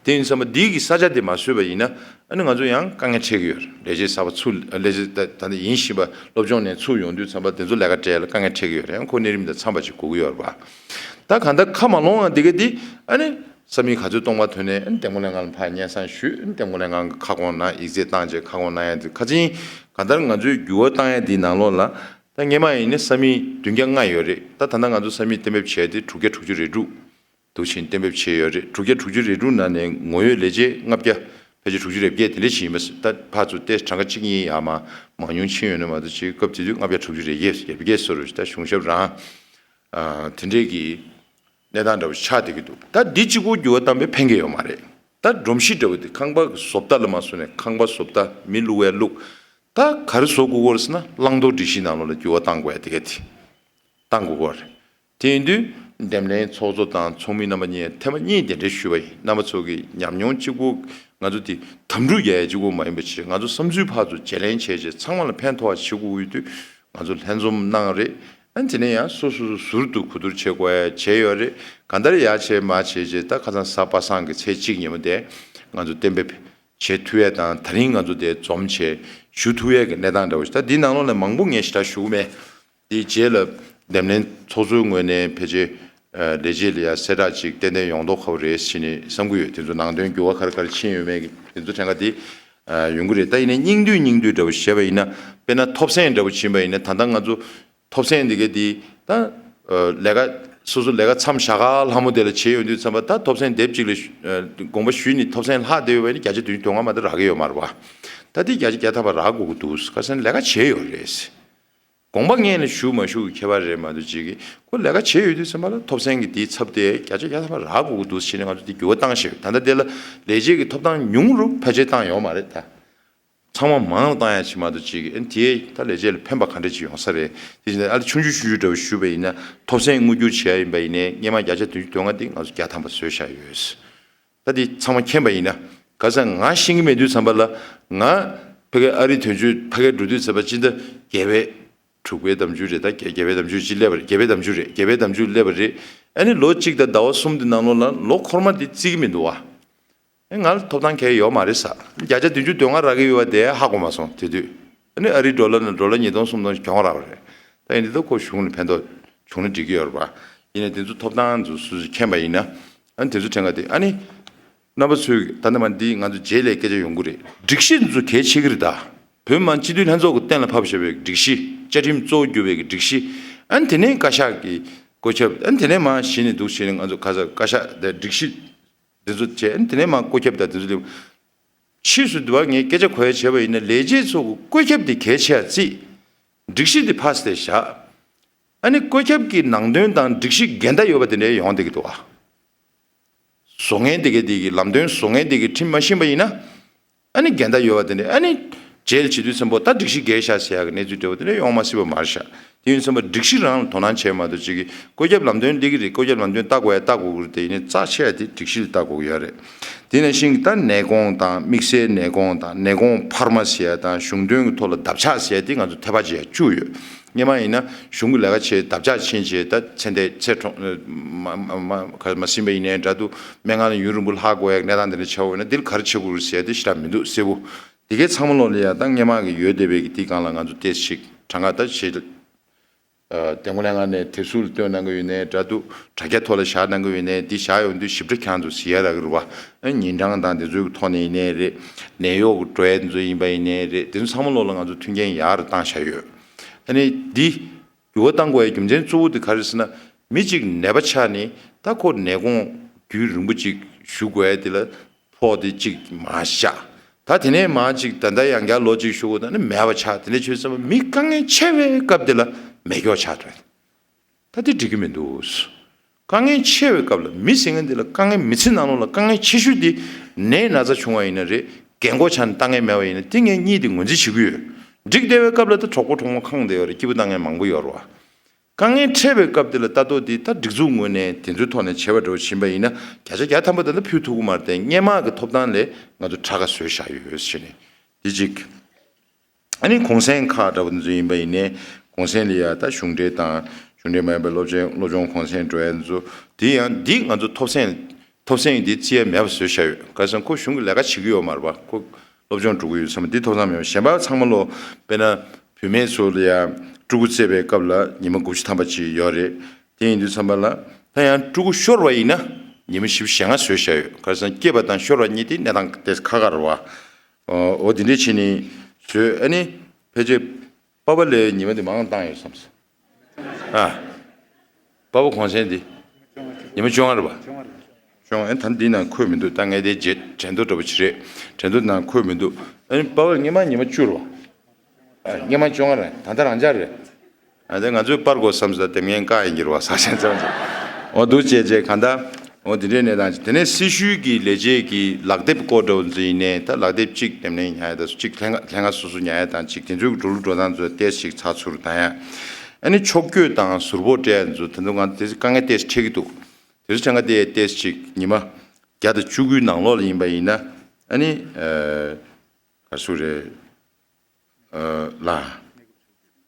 དེ་ཡིན་ཙང་མ་འདི་གི་ས་ཆ་དེ་མ་བཟོས་པ་ཡིན་ན་ཨ་ནི་ང་ཚོ་ཡང་དཀའ་ངལ་འཕྲད་ཀྱི་ཡོད་རེད། ལས་བྱེད་གསར་པ་ཚུར་ལས་བྱེད་ད་ད་ནི་ཡིན་བཞིན་པ་སློབ་སྦྱོང་ནས་ཚུར་ཡོང་དུས་ཙམ་པ་དེ་ཚོ་ལས་ཀ་སྤྲད་ལ་དཀའ་ངལ་འཕྲད་ཀྱི་ཡོད་རེད། ཡང་ཁོ་གནས་རིམ་དང་འཚམས་པ་ཅིག་དགོས་ཀྱི་ཡོད་རེད་བ། ད་གང་ལྟར་ཁ་མ་ལོང་བ་འདི་ག་འདི་ཨ་ནི། ས་མིག་ག་ཚོད་སྟོང་པ་ཐོན་ནས་ཨ་ནི་འདེམས་ངོ་ལྷན་ཁང་ལ་ཕར་སྙན་སེང་ཞུས། ཨ་ནི་འདེམས་ངོ་ལྷན་ཁང་གི་ཁ་སྐོང་གནང་ཡིག་ཚད་བཏང་རྗེས་ཁ་སྐོང་གནང་ཡ་འདི་ཁ་ཆེན་གང་ལྟར་ང་ཚོས་འགྱུར་བ་བཏང་ཡ་འདིའི་ནང་ལོགས་ལ་ད་སྔས་མ་ཡིན་ནི་ས་མིག་བདུན་བརྒྱ་ལྔ་ཡོད་རེད། ད་ད་ལྟ་ང་ཚོ་ས་མིག་གཏན་འབེབས་བྱས་ཏེ་དྲུག་བརྒྱ་དྲུག་ཅུ་རེ་དྲུག་འདུག་ཕྱིན་གཏན་འབེབས་བྱས་ཡོད་རེད། དྲུག་བརྒྱ་དྲུག་ཅུ་རེ་དྲུག་ནང་ནས་ངོ་ཡོད་ལས་བྱེད་ལྔ་བརྒྱ་ཕལ་ཆེར་དྲུག་ཅུ་རེ་བརྒྱད་དེ་འདྲ་ཞིག་ཡིན་པ་ད་ཕར་ཚུར་ཏེ་གྲངས་ཀ་གཅིག་གཉིས་ཡར་མར་མང་ཉུང་ཕྱིན་ཡོད་ན་མ་གཏོགས་ཅིག་སྐབས་དེ་དུས་ལྔ་བརྒྱ་དྲུག་ཅུ་རེ་བརྒྱད་རེ་བརྒྱད་སོ་རུ་ད་གཞུང་ཞབས་རང་དེ་འདྲས་ཀྱི། གནས་སྟངས་འདྲ་བོ་ཆགས་བསྡད་ཀྱི་འདུག་ད་འདི་གཅིག་པོ་འགྱུར་བ་བཏང་པས་ཕན་གྱི་ཡོད་མ་རེད། ད་སྒྲོམ་གཞི་འདྲ་བོ་དེ་ཁང་པ་བཟོ་ལྟ་ལ་མ་སོང་ནས་ཁང་པ་བཟོ་ལྟ་མི་བླུག་པའི་བླུག་ད་ག་རེ་བཟོ་དགོས་ཀྱི་ཡོད་རེད་ཟེར་ན་བླང་དོར་སྒྲིག་གཞི་ནང་ལོགས་ལ་འགྱུར་བ་བཏང་དགོས་ཡ་དེ་ག་དེ་བཏང་དགོས་ཀྱི་ཡོད་རེད། དེ་ཡིན་དུས་འདེམས་ལྷན་ཚོགས་གཙོ་དང་ཚོགས་མི་རྣམ་པ་གཉིས་ཐེངས་མ་གཉིས་གདན་འདྲེན་ཞུས་པ་ཡིན། རྣམ་པ་ཚོ་གི་ཉམས་མྱོང་གཅིག་པོ་ང་ཚོ་དེ་དམ་ཕྲུག་རྒྱག་ཡ་གཅིག་པོ་མ་ཡིན་པ་བྱས་ང་ཚོ་བསམ་ཚུལ་ཕར་ཚུར་བརྗེ་ལེན་བྱས་རྗེས་ཚང་མ་ལ་ཕན་ཐོགས་པ་བྱེད་དགོས་ཀྱི་ཡོད་དུས། ང་ཚོ་ལྷན་འཛོམས་གནང་རེད། ཨ་ནི་དེ་ནས་ཡང་སོ་སོ་སོ་ཟུར་དུ་གོ་བསྡུར་བྱེད་དགོས་ཡ་བྱས་ཡོད་རེད། གང་ལྟར་ཡ་བྱས་མ་བྱས་རྗེས་ད་ཁ་སང་གཟའ་པ་སངས་ཀྱི་ཚེས་གཅིག་ཉིན་མོ་དེ་ང་ཚོ་གཏན་འབེབས་བྱེད་ཐུབ་ཡ་དང་དེ་རིང་ང་ཚོ་དེ་འཛོམས་བྱས་ཞུ་ཐུབ་ཡ་གི་གནས་སྟངས་འདྲ་བོ་ཞིག་ད་འདིའི་ནང་ལོགས་ནས་མང་པོ་ངས་ཞེ་དྲག་ཞུ་གི་མེད། དེའི་རྗེས་ལ་འདེམས་ལྷན་ཚོགས་གཙོའི་ངོས་ནས་ཕལ་ཆེར་ལས་བྱེད་ལ་ཡ་གསལ་བསྒྲགས་ཅིག་ཏན་ཏན་ཡོང་མདོག་ཁ་པོ་རེད་ཟེར་ནས་བསམ་གྱི་ཡོད། དེ་ཚོ་ནང་དོན་འགྱུར་བ་ག་རེ་ག་རེ་ཕྱིན་ཡོད་མེད་ཀྱི་དེ་ཚོ་ཕྲན་ཁ་དེ་ཡོང་གི་རེད། ད་ཡིན་ནའི་སྙིང་བསྡུས་སྙིང་བསྡུས་འདྲ་བོ་བཤད་པ་ཡིན་ན་དཔེར་ན་ཐོབ་ཟན་འདྲ་བོ་ཕྱིན་པ་ཡིན་ན་ད་ལྟ་ང་ཚོ་ཐོབ་ཟན་འདི་ག་དེ་ད་ལས་ཀ་སོ་སོ་ལས་ཀ་མཚམས་བཞག་ག་ལྷ་མོ་དེ་ལ་བྱེད་ཡོང་དུས་ཙམ་པ་ད་ཐོབ་ཟན་དེབ་གཅིག་ལ་དགོངས་པ་ཞུས་ནས་ཐོབ་ཟན་ལྷག་བསྡད་ཡོད་པ་ཡིན་ན་བརྒྱ་ཆ་བདུན་ཅུ་དོན་ལྔ་མ་གཏོགས་རག་གི་ཡོད་མ་རེད་བ། ད་དེ་བརྒྱ་ཆ་བརྒྱ་ཐམ་པ་རག་དགོས་ཀྱི་འདུག་ཁ་སང་ལས་ཀ་བྱས་ཡོད་རེད། དགོངས་པ་སྔོན་ལ་ཞུ་མ་ཞུ་གི་ཁྱད་པར་རེད་མ་གཏོགས་ཅིག་གི་ཁོ་ལས་ཀ་བྱས་ཡོད་དུས་ཙམ་པ་ལ་ཐོབ་ཟན་གྱི་དེའི་ཚབ་དེ་བརྒྱ་ཆ་བརྒྱ་ཐམ་པ་རག་དགོས་ཀྱི་འདུག་ཟེར་ནས་ང་ཚོ་དེ་འགྱུར་བ་བཏང་བཞག་ཡོད། ད་ལྟ་དེ་ལ་ལས་བྱེད་ཀྱི་ཐོབ་ཐང་ཉུང་རུ་ཕལ་ཆེར་བཏང་ཡོད་མ་རེད་ད། ཚང་མ་མང་ལ་བཏང་ཡ་ཅིག་མ་གཏོགས་ཅིག་གི་ཨ་ནི་དེས་ད་ལས་བྱེད་ལ་ཕན་པ་ག་འདྲ་ཅིག་ཡོང་ས་རེད། དེ་བཞིན་ཨ་ལ་ཆུང་ཆུང་ཆུང་ཆུང་འདྲ་བོ་ཞུས་པ་ཡིན་ན་ཐོབ་ཟན་དངུལ་སྒྱུར་བྱེད་ཡ་ཡིན་པ་ཡིན་ནའི་སྔོན་མ་བརྒྱ་ཆ་བདུན་ཅུ་དོན་ལྔ་དེ་ང་ཚོ་བརྒྱ་ཐམ་པ་བཟོས་བཞག་ཡོད། ད་དེ་ཚང་མ་མཁྱེན་པ་ཡིན་ན་ག་ས་ང་ཤེས་ཀྱི་མེད་དུས་ཙམ་པ་ལ་ང་ཕ་གི་ཨ་རིའི་དོན་གཅོད་ཕ་གིར་འགྲོ་དུས་ཙམ་པ་སྤྱི་ཟླ་བརྒྱད་པའི་དྲུག་པའི་ཟླ་མཇུག་རེད། ད་བརྒྱད་བརྒྱད་པའི་ཟླ་མཇུག་ཅིག་སླེབས་པ་རེད། བརྒྱད་པའི་ཟླ་མཇུག་རེད། བརྒྱད་པའི་ཟླ་མཇུག་སླེབས་པ་རེད། ཨ་ནི་ལོ་གཅིག་དང་ཟླ་བ་གསུམ་དེ་ནང་ལོགས་ལ་ལོ་འཁོར་མ་དེ་བརྩི་གི་མི་འདུག་བ། ཨེ་ང་ལ་ཐོབ་ཐང་གང་ཡང་ཡོད་མ་རེད་ས། བརྒྱ་ཆ་བདུན་ཅུ་དོན་ལྔ་རག་གི་ཡོད་པ་དེ་ཧ་གོ་མ་སོང་དེ་དུས། ཨ་ནི་ཨ་རིའི་ཌོ་ལར་ནང་ཌོ་ལར་ཉིས་སྟོང་སུམ་སྟོང་ཞིག་གྱོང་རག་པ་རེད། ད་ཡིན་དུས་ད་ཁོ་གཞུང་ལ་ཕན་ཐོགས་བྱུང་ན་འགྲིག་གི་ཡོད་རེད་པ། ཡིན་ནའི་དེ་ཚོ་ཐོབ་ཐང་ཚོ་སུ་ཚོས་མཁྱེན་པ་ཡིན་ན། ཨ་ནི་དེ་ཚོ་དྲན་ག་དེ་ཨ་ནི། རྣམ་པ་ཚོས་ད་ནི་མ་འདི་ང་ཚོ་རྗེས་ལ་སྐད་ཆ་ཡོང་གི་རེད། སྒྲིག་གཞི་འདི་ཚོ་གལ་ཆེ་གི་རེད་ད། བོད་མི་མང་སྤྱི་འཐུས་ལྷན་ཚོགས་ཀྱིས་གཏན་ལ་ཕབ་བཞག་པའི་སྒྲིག་གཞི། བཅའ་ཁྲིམས་གཙོ་བོ་གྱུར་པའི་སྒྲིག་གཞི། ཨ་ནི་དེ་ནས་བཀའ་ཤག་གི་བཀོད་ཁྱབ། ཨ་ནི་དེ་ནས་མར་གཞི་ནས་འདུག་བྱས་ནས་ང་ཚོ་ག་ས་བཀའ་ཤག་དང་སྒྲིག་གཞི་འདི་ཚོ་བྱས། ཨ་ནི་དེ་ནས་མར་བཀོད་ཁྱབ་དང་དེ་ཚོ་ལ། ཕྱིས་སུ་འདི་བ་ངས་སྐད་ཆ་གོ་ཡ་བྱས་པ་ཡིན་ན་ལས་བྱེད་ཚོ་གི་བཀོད་ཁྱབ་དེ་གལ་ཆེ་བ་བརྩིས། སྒྲིག་གཞི་དེ་ཕར་བལྟས་བཞག་ཨ་ནི་བཀོད་ཁྱབ་ཀྱི་ནང་དོན་དང་སྒྲིག་གཞི་འགལ་ཟླ་ཡོད་པ་དེ་འདྲ་ཡོང་བསྡད་ཀྱི་འདུག་ཨ། བཟོ་མཁན་དེ་གའི་དེ་གི་ལམ་སྟོན་བཟོ་མཁན་དེ་གི་ཁྲིམས་མ་ཤེས་པ་ཡིན་ན། ཨ་ནི་འགལ་ཟླ་ཡོད་པ་དེ་འདྲ་ཨ་ནི་རྗེས་ལ་བྱེད་དུས་ཙམ་པོ་ད་སྒྲིག་གཞི་འགལ་ཤག་ཟེར་ཡག་གི་གནས་ཚུལ་འདྲ་བོ་དེ་འདྲ་ཡོང་མ་སྲིད་པ་མ་རེད་ཤག་དེ་ཡིན་ཙམ་པ་སྒྲིག་གཞི་རང་ལ་དོ་སྣང་བྱས་མ་གཏོགས་ཅིག་གི་བཀོད་ཁྱབ་ལམ་སྟོན་སླེབས་ཀྱི་རེད། བཀོད་ཁྱབ་ལམ་སྟོན་ལྟ་དགོས་ཡ་ལྟ་དགོས་ཀྱི་རེད། དེ་ཡིན་ནའི་རྩ་ཆེ་ཡ་དེ་སྒྲིག་གཞི་ལ་ལྟ་དགོས་ཀྱི་ཡོད་རེད། དེ་ནང་བཞིན་གྱི་ད་ནད་ཁོངས་དང་དམིགས་བསལ་ནད་ཁོངས་དང་ནད་ཁོངས་འཕར་མ་ཟེར་ཡ་དང་གཞུང་དོན་གྱི་ཐོག་ལ་འདབ་ཆགས་ཟེར་ཡ་དེ་ང་ཚོ་ཐེ་བ་བྱེད་ཡ་བཅུག་ཡོད། སྔོན་མ་ཡིན་ན་གཞུང་གི་ལས་ཀ་བྱེད་འདབ་ཆགས་ཕྱིན་བྱས་ད་ཚེ་འདས་ཚེ་གྲོངས་མ་མ་མ་ག་མ་ཟིན་པ་ཡིན་ནའི་འདྲ་འདུག་སྨན་ཁང་ལ་ཡུན་རིང་པོ་ལྷག་དགོས་ཡ་གནས་སྟངས་དེ་འདྲ་ཆགས་ཡོད་ན་འདིར་ག་རེ་བྱེད་དགོས་རེད་ཟེར་ཡ་དེ་ཞེ་དྲག་མི་འདུག་གསལ་པོ། དེ་གའི་ཚང་མ་ལོག་ལ་ཡ་ད་སྔོན་མ་གི་ཡོད་བསྡད་པའི་གི་དེ་སྒང་ལ་ང་ཚོ་ཏོག་ཙམ་ཞིག་གྲངས་ཀ་ད་བྱེད། ཨ་དེ་ངོ་ལས་ང་ནས་དེབ་གཟུགས་ལ་སྟོན་གནང་གི་ཡོད་ནའི་འདྲ་འདུག་དྲ་རྒྱ་ཐོག་ལ་བཞག་གནང་གི་ཡོད་ནའི་འདི་བཞག་ཡོང་དུས་ཞིབ་ཕྲ་ཁྱེད་རང་ཚོ་གཟིགས་ཡ་རག་གི་རེད་བ། ཨ་ཉིན་གྲངས་དང་དེ་ཚོའི་ཐོག་ནས་ཡིན་ནའི་རེད། ནད་གཡོག་གི་འགྲོ་ཡ་དེ་ཚོ་ཡིན་པ་ཡིན་ནའི་རེད། དེ་ཚོ་ཚང་མ་ལོག་ལ་ང་ཚོ་མཐུན་རྐྱེན་ཡག་རུ་བཏང་བཞག་ཡོད། ཨ་ནི་འདི། འགྱུར་བ་གཏང་དགོས་ཡ་རྒྱུ་མཚན་གཙོ་བོ་དེ་ག་རེ་ཟེར་ན། མི་གཅིག་ནད་པ་ཆགས་ནས་ད་ཁོ་ནད་ཁོངས་རྒྱུན་རིང་པོ་ཅིག་ ཞུ་དགོས་ཡ་དེ་ལ་ཕོགས་དེ་གཅིག་མར་བཞག་ད་དེ་ནས་མར་གཅིག་ད་ལྟ་ཡང་བསྐྱར་ལོ་གཅིག་ཞུ་དགོས་ད་ནི་མེད་པ་ཆགས། དེ་འདྲ་བྱས་ཙང་མི་དཀའ་ངལ་ཆེ་བའི་སྐབས་དེ་ལ་མེད་སྐྱོ་ཆགས་འགྲོ། ད་དེ་འགྲིག་གི་མི་འདུག་དཀའ་ངལ་ཆེ་བའི་སྐབས་ལ་མི་ཟེར་མཁན་དེ་ལ་དཀའ་ངལ་མི་ཚེ་ནང་ལོགས་ལ་དཀའ་ངལ་ཆེ་ཤོས་དེ་ནད་ན་ཚ་བྱུང་བ་ཡིན་ན་རེད། རྒན་གོག་ཆགས་ནས་ལྟ་མཁན་མེད་པ་ཡིན་ན་དེ་ངས་གཉིས་དེ་ངོས་འཛིན་བྱེད་ཀྱི་ཡོད། འགྲིག་བསྡད་པའི་སྐབས་ལ་ད་གྲོགས་པོ་གྲོགས་མོ་ཁེངས་བསྡད་ཡོད་རེད། སྐྱིད་པོ་བཏང་མཁན་མང་པོ་ཡོད་རེད་བ། དཀའ་ངལ་འཕྲད་པའི་སྐབས་དེ་ལ་ལྟ་རྟོག་དེ་ད་སྒྲིག་འཛུགས་ངོས་ནས་དེ་ཚོའི་ཐོག་ནས་བྱེད་པ་འདྲ་བོ་ཕྱིན་པ་ཡིན་ན་བརྒྱ་ཆ་བརྒྱ་ཐམ་པ་ད་ལྟ་ཕུལ་ཐུབ་ཀྱི་མ་རེད་དེ། སྔོན་མ་གི་ཐོབ་ཐང་ལས་ང་ཚོ་ཕྲ་ཁ་བཟོས་བཞག་ཡོད་ཟེར་ནས་དེ་གཅིག་ཨ་ནི་གུང་སེང་ཁག་འདྲ་པོ་འདི་ཚོ་ཡིན་པ་ཡིན་ནའི་གུང་སེང་ལ་ཡ་ད་གཞུང་འབྲེལ་དང་གཞུང་འབྲེལ་མ་ཡིན་པའི་སློབ་ཆེན་སློབ་སྦྱོང་གུང་སེང་འགྲོ་ཡ་འདི་ཚོ་དེ་ཡང་འདི་ང་ཚོ་ཐོབ་སེང་ཐོབ་སེང་འདི་བརྩི་ཡ་མེད་པ་བཟོས་བཞག་ཡོད། ག་རེ་ཟེར་ན་ཁོ་གཞུང་གི་ལས་ཀ་བྱེད་ཀྱི་ཡོད་མ་རེད་པ། ཁོ་སློབ་སྦྱོང་འགྲོ་གི་ཡོད་བསམ་པ་འདི་ཐོབ་ཐང་མེད་པ། གཞན་པ་ཚང་མ་ལོ་དཔེར་ན་བུད་མེད་ཚོ་ལ་ཡ་ཕྲུ་གུ་བཙས་པའི་སྐབས་ལ་ཉི་མ་དགུ་བཅུ་ཐམ་པ་ཅིག་ཡོད་རེད། དེ་ཡིན་དུས་ཙམ་པ་ལ་ད་ཡང་ཕྲུ་གུ་ཤོར་བ་ཡིན་ན་ཉི་མ་བཞི་བཅུ་ཞེ་ལྔ་བཟོས་བཞག་ཡོད། ག་རེ་ཟེར་ན་སྐྱེས་པ་དང་ཤོར་བ་གཉིས་དེ་གནས་སྟངས་དེ་ཁག་ཁག་རེད་བ། འོ་འདི་འདྲས་བྱས་ནས་བཟོས། ཨ་ནི་ཕལ་ཆེར་པ་ཕ་ལས་ཉི་མ་དེ་མང་བཏང་ཡོད་བསམ་སོང་། ཨ། པ་ཕ་གུང་སེང་འདི་ཉི་མ་བཅོ་ལྔ་རེད་པ། བཅོ་ལྔ། ཨ་ད་འདི་ནང་འཁོད་མི་འདུག་ད་ངས་དེ་རྗེས་དྲན་ཐོ་འདྲ་པོ་ཅིག་རེད། དྲན་ཐོ་ནང་འཁོད་མི་འདུག་ཨ་ནི་པ་ཕ་སྔོན་མ་ཉི་མ་བཅུ་རེད་པ། ཨ་སྔོན་མ་བཅོ་ལྔ་རེད། ད་ལྟ་རང་འཇགས་རེད། ཨ་དེ་ང་ཚོས་པར་གོ་བསམ་སོང་། ད་དེ་མིན་བཀག་ཡིན་གྱི་རེད་པ། ས་ཆེན་ཙམ་ཙམ། འོ་འདུག་བྱས་བྱས་གང་ལྟར། འོ་དེ་འདྲའི་གནས་སྟངས་ཅིག་དེ་ནས་སྲི་ཞུའི་གི་ལས་བྱེད་ཀྱི་ལག་དེབ་སྐོར་འདྲ་བོ་ཚོ་ཡིན་ནའི་ད་ལག་དེབ་གཅིག་དེ་ནས་ཉར་ཡ་དང་གཅིག་ལྷན་ཁང་ལྷན་ཁང་སོ་སོ་ཉར་ཡ་དང་གཅིག་དེ་ཚོའི་འགྲོ་ལུགས་འགྲོ་སྟངས་ཚོ་ཏོག་ཙམ་ཞིག་ཚགས་ཚུད་རུ་བཏང་ཡ། ཨ་ནི་ཕྱོགས་བསྐྱོད་དང་ཟུར་ཕོགས་སྤྲད་ཡ་ཚོ་ད་དུང་ང་ཚོ་དེ་ཚོ་དཀའ་ངལ་ཏོག་ཙམ་འཕྲད་ཀྱི་འདུག་དེ་ཚོ་ཆང་ཁ་དེ་ཏོག་ཙམ་ཞིག་ཉི་མ་བརྒྱ་དང་བཅུ་དགུའི་ནང་ལོགས་ལ་ཡིན་པ་ཡིན་ན་ཨ་ནི་ག་རེ་ཟེར་དགོས་རེད། ལ།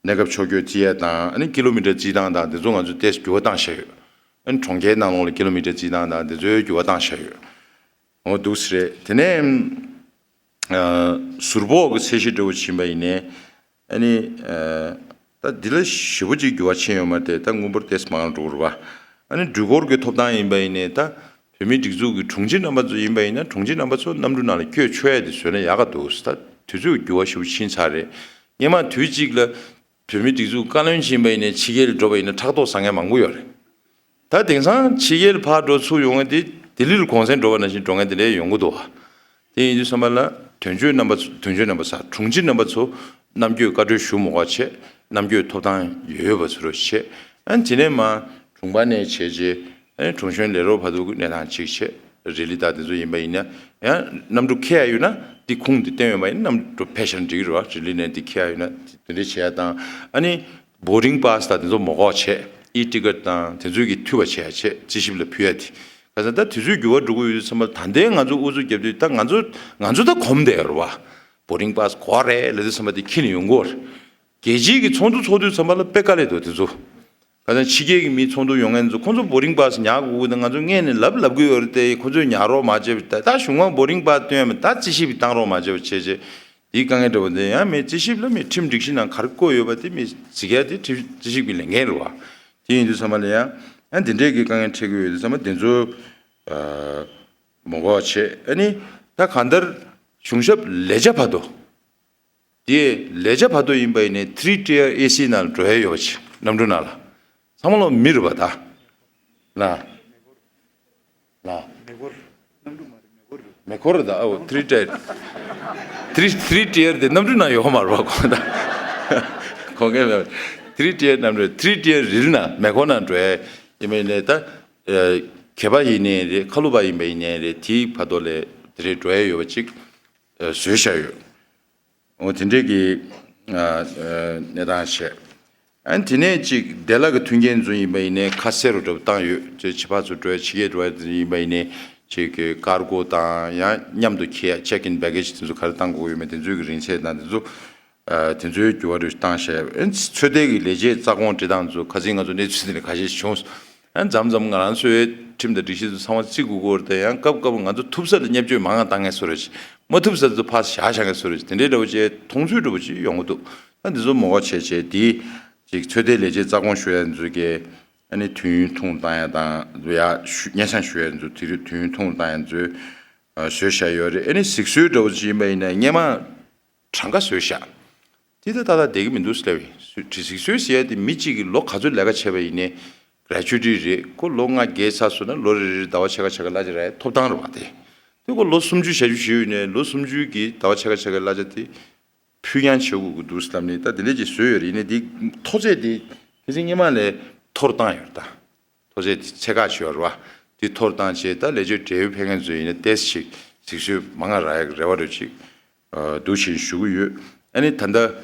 གནས་སྐབས་ཕྱོགས་བསྐྱོད་བརྩི་ཡས་དང་ཨ་ནི་ཀི་ལོ་མི་ཊར་བརྩི་སྟངས་དང་དེ་ཚོ་ང་ཚོས་ཏོག་ཙམ་འགྱུར་བ་བཏང་བཞག་ཡོད། ཨ་ནི་གྲོང་ཁྱེར་ནང་ལོགས་ལ་ཀི་ལོ་མི་ཊར་བརྩི་སྟངས་དང་དེ་ཚོའི་འགྱུར་བ་བཏང་བཞག་ཡོད། འོ་འདུག་སེ་རེད། དེ་ནས་ཟུར་ཕོགས་ཀྱི་ཚད་གཞི་འདྲ་བོ་ཕྱིན་པ་ཡིན་ནའི་ཨ་ནི་ད་འདི་ལ་ཞེ་པོ་ཅིག་འགྱུར་བ་ཕྱིན་ཡོད་མ་རེད་དེ། ད་དངུལ་འབོར་ཏོག་ཙམ་མང་རུ་འགྲོ་གི་རེད་པ། ཨ་ནི་འགྲུལ་འཁོར་གྱི་ཐོབ་ཐང་ཡིན་པ་ཡིན་ནའི་ད་བོད་མིའི་སྒྲིག་འཛུགས་ཀྱི་དྲུང་ཆེ་རྣམ་པ་ཚོ་ཡིན་པ་ཡིན་ན་དྲུང་ཆེ་རྣམ་པ་ཚོ་གནམ་གྲུ་ནང་ལ་བསྐྱོད་ཆོག་ཡ་དེ་བཟོས་ན་ཡག་ག་འདུག་ད་དུས་ཚོད་འགྱུར་བ་ཞེ་པོ་ཕྱིན་ཚར་རེད། སྔོན་མ་དུས་གཅིག་ལ་བོད་མིའི་སྒྲིག་འཛུགས་བཀའ་བློན་ཕྱིན་པ་ཡིན་ནའི་ཕྱི་རྒྱལ་ལ་འགྲོ་བ་ཡིན་ན་ཕྲག་དོག་ཟ་མཁན་མང་པོ་ཡོད་རེད། ད་དེང་སང་ཕྱི་རྒྱལ་ཕར་འགྲོ་ཚུར་ཡོང་མཁན་དེ་ལྡི་ལི་ལ་གུང་སེང་འགྲོ་བ་ནང་བཞིན་འགྲོ་མཁན་དེ་འདྲ་ཡོང་གི་འདུག་བ། དེ་ཡིན་དུས་ཙམ་པ་ལ་དོན་གཅོད་རྣམ་པ་ཚོ་དོན་གཅོད་རྣམ་པ་ཚོ་དྲུང་ཆེ་རྣམ་པ་ཚོ་གནམ་བསྐྱོད་བཀའ་འཁྲོལ་ཞུ་མ་དགོས་པ་བྱས། གནམ་བསྐྱོད་ཐོབ་ཐང་ཡོད་ཡོད་པ་ཚོ་རུ་བྱས། ཨ་ནི་དེ་ནས་མར་དྲུང་འཕར་ནས་བྱས་རྗེས་ཨ་ནི་དྲུང་གཞོན་ལས་རོགས་བར་དུ་གནས་སྟངས་གཅིག་བྱས། རི་ལི་དང་དེ་ཚོ་ཡིན་པ་ཡིན་ན་ཡང་གནམ་གྲུ་འཁྱེར་ཡ་ཡོད་ན་འདི་ཁུངས་འདི་བསྟན་ཡོད་པ་ཡིན་ན་གནམ་གྲུ་ཕེབས་ཤར་འགྲིག་གི་རེད་བ། རི་ལི་ནས་འདི་འཁྱེར་ཡ་ཡོད་ན་དེ་འདྲ་བྱས་ཡ་དང་ཨ་ནི་boarding pass་དང་དེ་ཚོ་མ་དགོས་པ་བྱས། ཨི་ཊི་ཀེ་ཊི་དང་དེ་ཚོའི་གི་འཐུས་པ་བྱས་ཡ་བྱས་རྩིས་ཞིབ་ལ་ཕུལ་ཡ་དེ། ག་ས་ད་དུས་ཚོད་འགྱུར་བ་འགྲོ་གི་ཡོད་དུས་ཙམ་པ་ལ་ད་ལྟའི་ང་ཚོ་ཨུ་ཚུགས་རྒྱབ་དུས་ད་ང་ཚོ་ང་ཚོ་ད་གོམས་བསྡད་ཡོད་རེད་བ། boarding pass་དགོས་རེད་ལབ་དུས་ཙམ་པ་དེ་ཁྱེར་ནས་ཡོང་གི་ཡོད་རེད། རྒྱལ་སྤྱིའི་གི་ཚོགས་འདུ་ཚོགས་དུས་ཙམ་པ་ལ་དཔེ་དཀའ་ལས་འདུག་དེ་ཚོ། ག་ས་ཕྱི་རྒྱལ་གི་མི་ཚོགས་འདུ་ཡོང་མཁན་ཚོ་ཁོང་ཚོ་boarding pass་ཉར་དགོས་ཀྱི་འདུག་ང་ཚོ་སྔོན་ནས་ལབ་ལབ་གི་ཡོད་རེད་དེ། ཁོང་ཚོས་ཉར་རོགས་མ་བྱས་པ། ད་ད་གཞུང་དབང་boarding pass་སྟོན་ཡ་མེད། ད་རྩིས་ཞིབ་བཏང་རོགས་མ་བྱས་པ་བྱས་བྱས། དེའི་དཀའ་ངལ་འདྲ་བོ་འདི་ཡང་མི་རྩིས་ཞིབ་ལ་མི་ཁྲིམས་སྒྲིག་གཞི་ནང་ག་རེ་བཀོད་ཡོད་པ་དེ་མི་གཟིགས་ཡ་དེ་ཁྲིམས་རྩིས་ཞིབ་ཀྱི་ལས་འགན་རེད་བ། དེ་ཡིན་དུས་ཙམ་པ་ལ་ཡང་ཡང་དེ་འདྲས་ཀྱི་དཀའ་ངལ་འཕྲད་ཀྱི་ཡོད་དུས་ཙམ་པ་དེ་ཚོ་མ་དགོས་པ་བྱས། ཨ་ནི་ད་གང་ལྟར་གཞུང་ཞབས་ལས་བྱ་བར་དུ། དེ་ལས་བྱ་བར་དུ་ཡིན་པ་ཡིན་ནའི་three tier A C་ནང་ལ་འགྲོ་ཡ་ཡོད་པ་ཅིག་གནམ་གྲུ་ནང་ལ། ཚང་མ་ལོ་མི་རུ་བ་ད། ལ། ལ། མེ་འཁོར་རེད་ད། ཨོ་three tier། three three tier་དེ་གནམ་གྲུ་ནང་ཡོད་མ་རེད་པ། ཁོང་ད་ཁོང་གིས་མེད། three tier་གནམ་གྲུ། three tier་རི་ལི་ནང་མེ་འཁོར་ནང་འགྲོ་ཡ་ཡིན་པ་ཡིན་ནའི་ད། གད་པ་ཡིན་ནའི་རེད། ཁ་ལུ་པ་ཡིན་པ་ཡིན་ནའི་རེད། དེའི་བར་དུ་ལ་དེ་རེད་འགྲོ་ཡ་ཡོད་པ་ཅིག་བཟོས་བཞག་ཡོད། འོ་དེ་འདྲས་ཀྱི་གནས་སྟངས་བྱས། ཨ་ནི་དེ་ནས་ཅིག་བདེ་བླག་གི་མཐུན་རྐྱེན་ཚོ་ཡིན་པ་ཡིན་ནའི་ཁ་གསལ་རུ་འདྲ་པོ་བཏང་ཡོད། ཅིག་ཕྱི་པ་ཚོ་འགྲོ་ཡ་ཕྱི་རྒྱལ་འགྲོ་ཡ་དེ་ཚོ་ཡིན་པ་ཡིན་ནའི་ཅིག་གི་ཀར་གོ་དང་ཡང་མཉམ་དུ་འཁྱེར་ཡ་check in baggage་དེ་ཚོ་ག་རེ་བཏང་དགོས་ཡོད་མེད་དེ་ཚོའི་གི་རིང་ཚད་དང་དེ་ཚོ། དེ་ཚོའི་འགྱུར་བ་འདྲ་བཏང་བཞག་ཨ་ནི་ཚོད་ལྟའི་གི་ལས་བྱེད་རྩ་དགོངས་འབྲི་སྟངས་ཚོ་ཁ་སང་ང་ཚོ་གནས་ཚུལ་དེ་ནས་ཁ་ཤས་བྱུང་སོང་། ཨ་མཚམས་མཚམས་ང་རང་ཚོའི་ཁྲིམས་དང་སྒྲིག་གཞི་ཚོ་ཚང་མ་བརྩི་དགོས་ཀྱི་ཡོད་རེད་དེ། ཡང་སྐབས་སྐབས་ང་ཚོ་ཐུབ་ས་ལ་བརྙས་བཅོས་མང་ང་བཏང་མཁན་བཟོ་འདྲ་ཅིག་མ་ཐུབ་ས་ཚོ་ཕར་བཞག་བཞག་མཁན་བཟོ་འདྲ་ཅིག་དེ་འདྲའི་འདྲ་བོ་ཅིག་མཐོང་ཚུལ་འདྲ་བོ་ཅིག་ཡོང་གི་འདུག་ཨ་འདི་ཚོ་མ་དགོས་བྱས་བྱས་དེ་ཅིག་ཚོད་ལྟའི་ལས་བྱེད་རྩ་དགོངས་ཞུ་ཡ་ཚོ་གི་ཨ་ནི་དུས་ཡུན་ཐུང་བཏང་ཡ་དང་ཡ་ཞུ་སྙན་སེང་ཞུ་ཡ་ཚོ་དེ་རིགས་དུས་ཡུན་ཐུང་བཏང་ཡ་ཚོ་བཟོས་བཞག་ཡོད་རེད། ཨ་ནི་གཟིགས་གསོལ་འདྲ་བོ་ཅིག་ཡིན་པ་ཡིན་ན་སྔོན་མ། གྲངས་ཀ་བཟོས་བཞག་དེ་ད་ཏག་ཏག་བསྡད་ཀྱི་མི་འདུག་ཟེར་ལབ་ཡིན། གཟིགས་གསོལ་ཟེར་ཡ་དེ་མི་གཅིག་གིས་ལོ་ག་ཚོད་ལས་ཀ་བྱས་པ་ཡིན་ནའི། ར་ཆུ་ཊི་རེད། ཁོ་ལོ་ལྔ་བརྒྱད་ཚར་སོང་ན་ལོ་རེ་རེར་ཟླ་བ་ཕྱེད་ཀ་ཕྱེད་ཀ་གླ་ཆ་རག་ཡ་ཐོབ་ཐང་རེད་བ། དེ་དེ་ཁོ་ལོ་སུམ་ཅུ་ཞེ་བཞི་བཞུགས་ནས་ལོ་སུམ་ཅུ་གི་ཟླ་བ་ཕྱེད་ཀ་ཕྱེད་ཀ་གླ་ཆ་དེ་ཕུལ་ཡང་བྱེད་དགོས་ཀྱི་འདུག་བསམ་ནས། ད་དེ་འདྲས་ཀྱི་བཟོས་ཡོད་རེད། ཡིན་ནའི་དེ་མཐོ་ཚད་དེ་ཕལ་ཆེར་སྔོན་མ་ལས་མཐོར་བཏང་ཡོད་རེད་ད། མཐོ་ཚད་དེ་ཚད་བཀག་བྱས་ཡོད་རེད་བ། དེ་མཐོར་བཏང་བྱས། ད་ལས་བྱེད་བགྲེས་ཡོལ་ཕེབས་མཁན་ཚོས་ཡིན་ན་ཏོག་ཙམ་ཅིག་གཟིགས་ཞིབ་མང་ང་རག་ཡག་རེ་བ་རེ་ཅིག་འདུག་བྱས་ཞུ་གི་ཡོད། ཨ་ནི་ད་ལྟ་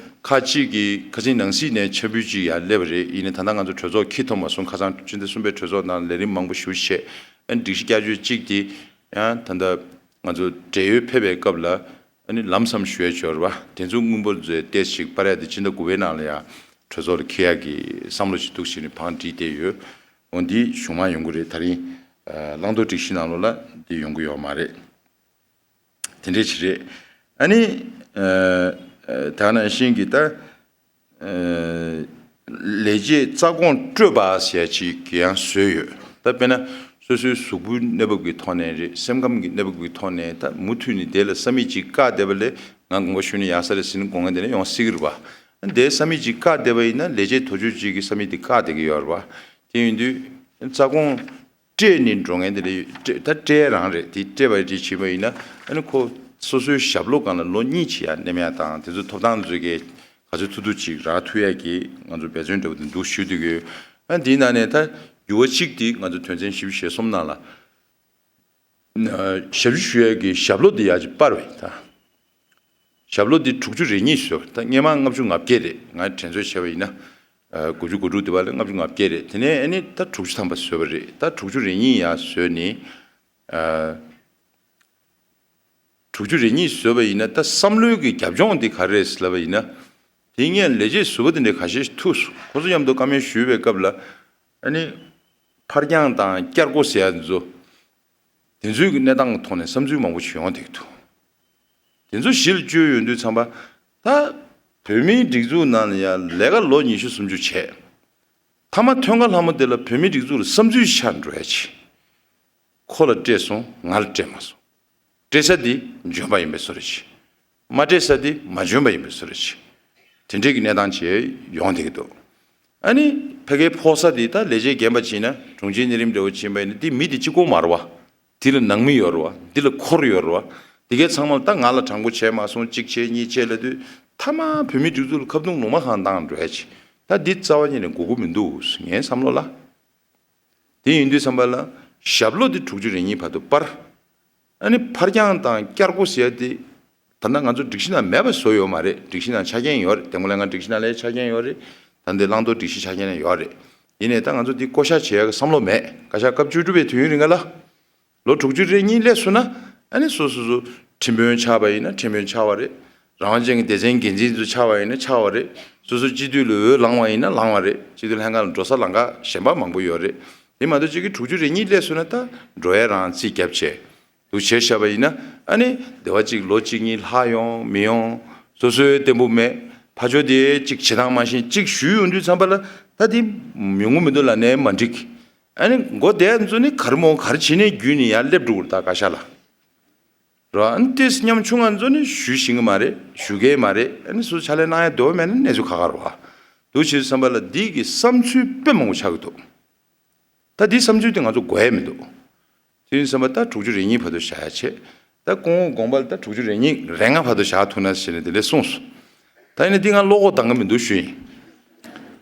ཁག་ཅིག་གིས་ཁ་སང་ནང་སྲིད་ནས་ཕྱག་འབུལ་ཅིག་ཡར་སླེབས་པ་རེད། ཡིན་ནའི་ད་ལྟ་ང་ཚོ་གྲོས་ཚོགས་འཁྱེར་ཐུབ་མ་སོང་། ཁ་སང་སྤྱི་ཟླ་གསུམ་པའི་གྲོས་ཚོགས་ནང་ལས་རིམ་མང་པོ་ཞེ་པོ་བྱས། ཨ་ནི་སྒྲིག་གཞི་བསྐྱར་བཅོས་གཅིག་དེ་ཡང་ད་ལྟ་ང་ཚོ་བགྲེས་ཡོལ་ཕེབས་པའི་སྐབས་ལ་ཨ་ནི་ལམ་སམ་ཞུ་ཡས་བྱས་ཡོད་རེད་བ། དེ་ཚོ་དངུལ་འབོར་ཚོའི་ཏོག་ཙམ་ཞིག་སྤར་ཡ་དེ་སྤྱི་ཟླ་དགུ་པའི་ནང་ལ་ཡང་གྲོས་ཚོགས་ལ་འཁྱེར་ཡག་གི་བསམ་བློ་ཞིག་འདུག་བྱས་ནས་བང་བསྒྲིགས་བསྡད་ཡོད། འོ་འདི་གཞུང་མང་ཡོང་གི་རེད། ད་རིང་བླང་དོར་སྒྲིག་གཞི་ནང་ལོགས་ལ་འདི་ཡོང་གི་ཡོད་མ་རེད། དེ་འདྲས་ཅིག་རེད། ཨ་ནི་ད་ག་ནང་བཞིན་གྱི་ད་ལས་བྱེད་རྩ་དགོངས་སྤྲོད་པ་ཟེར་ཡ་ཅིག་ཡང་བཟོས་ཡོད། ད་དཔེར་ན་སོ་སོའི་གཟུགས་པོའི་གནས་བབ་ཀྱི་ཐོག་ནས་རེད། སེམས་ཁམས་ཀྱི་གནས་བབ་ཀྱི་ཐོག་ནས་ད་མུ་མཐུད་ནས་དེ་ལ་ས་མིག་ཅིག་བཀག་བསྡད་པ་ལས་ང་དགོངས་པ་ཞུས་ན་ཡག་ས་རེད་ཟེར་ནས་དགོངས་མཁན་དེ་འདྲ་ཡོང་སྲིད་ཀྱི་རེད་བ། དེ་ས་མིག་ཅིག་བཀག་བསྡད་པ་ཡིན་ན་ལས་བྱེད་དོན་གཅོད་ཅིག་གིས་ས་མིག་དེ་བཀག་བསྡད་ཀྱི་ཡོད་རེད་བ། དེ་ཡིན་དུས་རྩ་དགོངས་སྤྲད་ནས་འགྲོ་མཁན་དེ་འདྲ་ཡོད། སྤྲད་ད་སྤྲད་རང་རེད། དེ་སྤྲད་པ་རེད་བྱས་པ་ཡིན་ན། ཨ་ནི་ཁོ་སོ་སོའི་ཞབས་ལོ་སྒང་ལ་ལོ་གཉིས་ཅིག་ཡར་འདེམས་ཡག་དང་། དེ་ཚོ་ཐོབ་ཐང་ཚོ་གས་ག་ཚོད་ཐུབ་ཐུབ་ཅིག་རག་ཐུབ་ཡག་གི་ང་ཚོ་འབད་བརྩོན་འདྲ་བོ་དེ་འདུག་ཞུ་འདོད་ཀྱི་ཡོད། ཨ་འདིའི་ནང་ནས་ད་འགྱུར་བ་གཅིག་དེ་ང་ཚོ་དོན་ཚན་བཞི་བཅུ་ཞེ་གསུམ་ནང་ལ་ཞབས་ཞུ་ཞུ་ཡག་གི་ཞབས་ལོ་དེ་ཡར་ཅིག་སྤར་བས། ད་ཞབས་ལོ་དེ་དྲུག་ཅུ་རེ་གཉིས་བཟོས་པ། ད་སྔོན་མ་ལྔ་བཅུ་ང་བརྒྱད་རེད། ང་དྲན་གསོ་བྱས་པ་ཡིན་ན། ཨ་དགུ་བཅུ་གོ་དྲུག་དེ་བ་ལ་ལྔ་བཅུ་ང་བརྒྱད་རེད། དེ་ནས་ཨ་ནི་ད་དྲུག་ཅུ་ཐམ་པ་བཟོས་པ་རེད། ད་དྲུག་ཅུ་རེ་གཉིས་ཡར་བཟོས་ནས། ཨ་དྲུག་ཅུ་རེ་གཉིས་བཟོས་པ་ཡིན་ན། ད་བསམ་བློའི་གི་རྒྱབ་ལྗོངས་འདི་ག་རེ་རེད་ལབ་པ་ཡིན་ན། དེ་སྔོན་ལས་བྱེད་ཟུར་པ་དེ་འདྲ་ཁ་ཤས་ཤིག་ཐུག་སོང་། ཁོ་ཚོ་མཉམ་དུ་བཀའ་མོལ་ཞུས་པའི་སྐབས་ལ། ཨ་ནི་ཕར་འགྱངས་དང་བསྐྱར་སྒོ་ཟེར་ཡ་འདི་ཚོ། དེ་ཚོའི་གི་གནས་སྟངས་ཀྱི་ཐོག་ནས་བསམ་ཚུལ་མང་པོ་ཞིག་ཡོང་བསྡད་ཀྱི་འདུག་དེ་ཚོ་གཞི་ལ་བཅོལ་ཡོང་དུས་ཙམ་པ། ད་བོད་མིའི་སྒྲིག་འཛུགས་ནང་ལ་ཡང་ལས་ཀ་ལོ་ཉི་ཤུ་སུམ་ཅུ་བྱས། མཐའ་མ་ཐོན་ཁ་ལྷ་མོ་དེ་ལ་བོད་མིའི་སྒྲིག་འཛུགས་ལ་བསམ་ཚུལ་ཆགས་འགྲོ་ཡ་ཆེ། ཁོ་ལ་སྤྲད་སོང་། ང་ལ་སྤྲད་མ་སོང་། སྤྲད་ས་དེ་འཇོན་པ་ཡིན་པའི་བཟོ་འདྲ་ཅིག་མ་སྤྲད་ས་དེ་མ་འཇོན་པ་ཡིན་པའི་བཟོ་འདྲ་ཅིག་དེ་འདྲའི་གི་གནས་སྟངས་ཅིག་ཡོང་བསྡད་ཀྱི་འདུག་ཨ་ནི་ཕ་གིའི་ཕོག་ས་དེ་ད་ལས་བྱེད་རྒན་པ་བྱས་ན། དྲུང་ཆེའི་གནས་རིམ་འདྲ་བོ་ཕྱིན་པ་ཡིན་ན། དེ་མི་དེ་གཅིག་པོ་མ་རེད་བ། དེ་ལ་ནང་མི་ཡོད་རེད་བ། དེ་ལ་འཁོར་ཡོད་རེད་བ། དེ་གའི་ཚང་མ་ལ་ད་ང་ལ་དྲང་པོ་བྱས་མ་སོང་། གཅིག་བྱས་གཉིས་བྱས་ལབ་དུས། མཐའ་མ་བོད་མིའི་སྒྲིག་འཛུགས་ལ་ཁ་རྡུང་ལུང་མ་གང་བཏང་འགྲོ་ཡ་ཆེ། ད་འདི་རྩ་བ་ཉིད་ནས་དགོས་མཁོ་མི་འདུག་ངའི་བསམ་བློ་ལ། དེ་ཡིན་དུས་ཙམ་པ་ལ་ཞབས་ལོ་དེ་དྲུག་ཅུ་རེ་གཉིས་བར་དུ་སྤར། ཨ་ནི་ཕར་འགྱངས་དང་བསྐྱར་སྒོ་ཟེར་ཡ་དེ་ད་ལྟ་ང་ཚོ་སྒྲིག་གཞི་ནང་མེད་པ་བཟོ་ཡོད་མ་རེད། སྒྲིག་གཞི་ནང་ཆ་རྐྱེན་ཡོད་རེད། དེ་སྔོན་ལ་ང་སྒྲིག་གཞི་ནང་ལ་ཆ་རྐྱེན་ཡོད་རེད། ད་འདི་བླང་དོར་སྒྲིག་གཞི་ཆ་རྐྱེན་ཡོད་རེད། ཡིན་ནའི་ད་ང་ཚོ་འདི་བསྐོ་བཞག་བྱེད་ཡ་གི་བསམ་བློ་མེད། བཀའ་ཤག་སྐབས་བཅུ་དྲུག་པའི་དུས་ཡུན་རིང་ག་ལ། ལོ་དྲུག་ཅུ་རེ་གཉིས་སླེབས་སོང་ན། ཨ་ནི་སོ་སོ་སོ་ཁྲིམས་དཔོན་ཆགས་པ་ཡིན་ན་ཁྲིམས་དཔོན་ཆགས་པ་རེད། རང་དབང་ཅན་གྱི་སྡེ་ཚན་འགན་འཛིན་ཚོ་ཆགས་པ་ཡིན་ན་ཆགས་པ་རེད། སོ་སོ་སྤྱི་འཐུས་ལ་འོས་ལངས་པ་ཡིན་ན་ལངས་པ་རེད། སྤྱི་འཐུས་ལྷན་ཁང་ལ་འགྲོ་ས་ལམ་ཁ་གཞན་པ་མང་པོ་ཡོད་རེད། དེ་མ་གཏོགས་གཅིག་གིས་དྲུག་ཅུ་རེ་གཉིས་སླེབས་སོང་ན་ད་འགྲོ་ཡ་རང་རྩིས་རྒྱབ་བྱས་འདུག་བྱས་བཞག་པ་ཡིན་ན། ཨ་ནི་སྡེ་བ་གཅིག་ལོ་གཅིག་གཉིས་ལྷག་ཡོང་མི་ཡོང་། སོ་སོའི་བརྟན་པོ་མེད། ཕར་ཕྱོགས་དེ་གཅིག་བྱེད་སྟངས་མ་ཤེས། གཅིག་ཞུས་ཡོང་དུས་ཙམ་པ་ལ་ད་དེ་མི་ངོ་མི་འདུག་ལབ་ནའི་མ་འགྲིག་ཨ་ནི་མགོ་བདེ་ཚོ་ནི་ག་རེ་མོ་ག་རེ་བྱེད་ནས་བརྒྱུད་ནས་ཡར་སླེབས་འགྲོ་གི་རེད་ད་བཀའ་ཤག་ལ། རོ། ཨ་ནི་ཏོག་ཙམ་ཉམ་ཆུང་ང་ཚོ་ནི་ཞུ་ཤེས་ཀྱི་མ་རེད། ཞུ་གི་མ་རེད། ཨ་ནི་སུ་ཕྱག་ལས་གནང་ཡ་འདོད་པ་མེད་ན་གནས་ཚུལ་ཁག་ཁག་རེད་བ། འདུག་བྱས་བསམ་པ་ལ་འདི་གི་བསམ་ཚུལ་དཔེ་མང་པོ་ཆགས་ཀྱི་འདུག་ད་འདི་བསམ་ཚུལ་དེ་ང་ཚོ་དགོས་ཡ་མི་འདུག་དེ་ཡིན་བསམ་པ་ད་དྲུག་ཅུ་རེ་གཉིས་བར་དུ་བཞག་ཡ་བྱས། ད་སྐུ་ངོ་དགོངས་པ་ལ་ད་དྲུག་ཅུ་རེ་གཉིས་རེ་ལྔ་བར་དུ་བཞག་ཐུབ་ན་ཟེར་ནས་དེ་འདྲས་གསུངས་སོང་། ད་ཡིན་ན་འདི་ང་བློ་ཁོག་འདང་གི་མི་འདུག་ཞུ་ཡིན།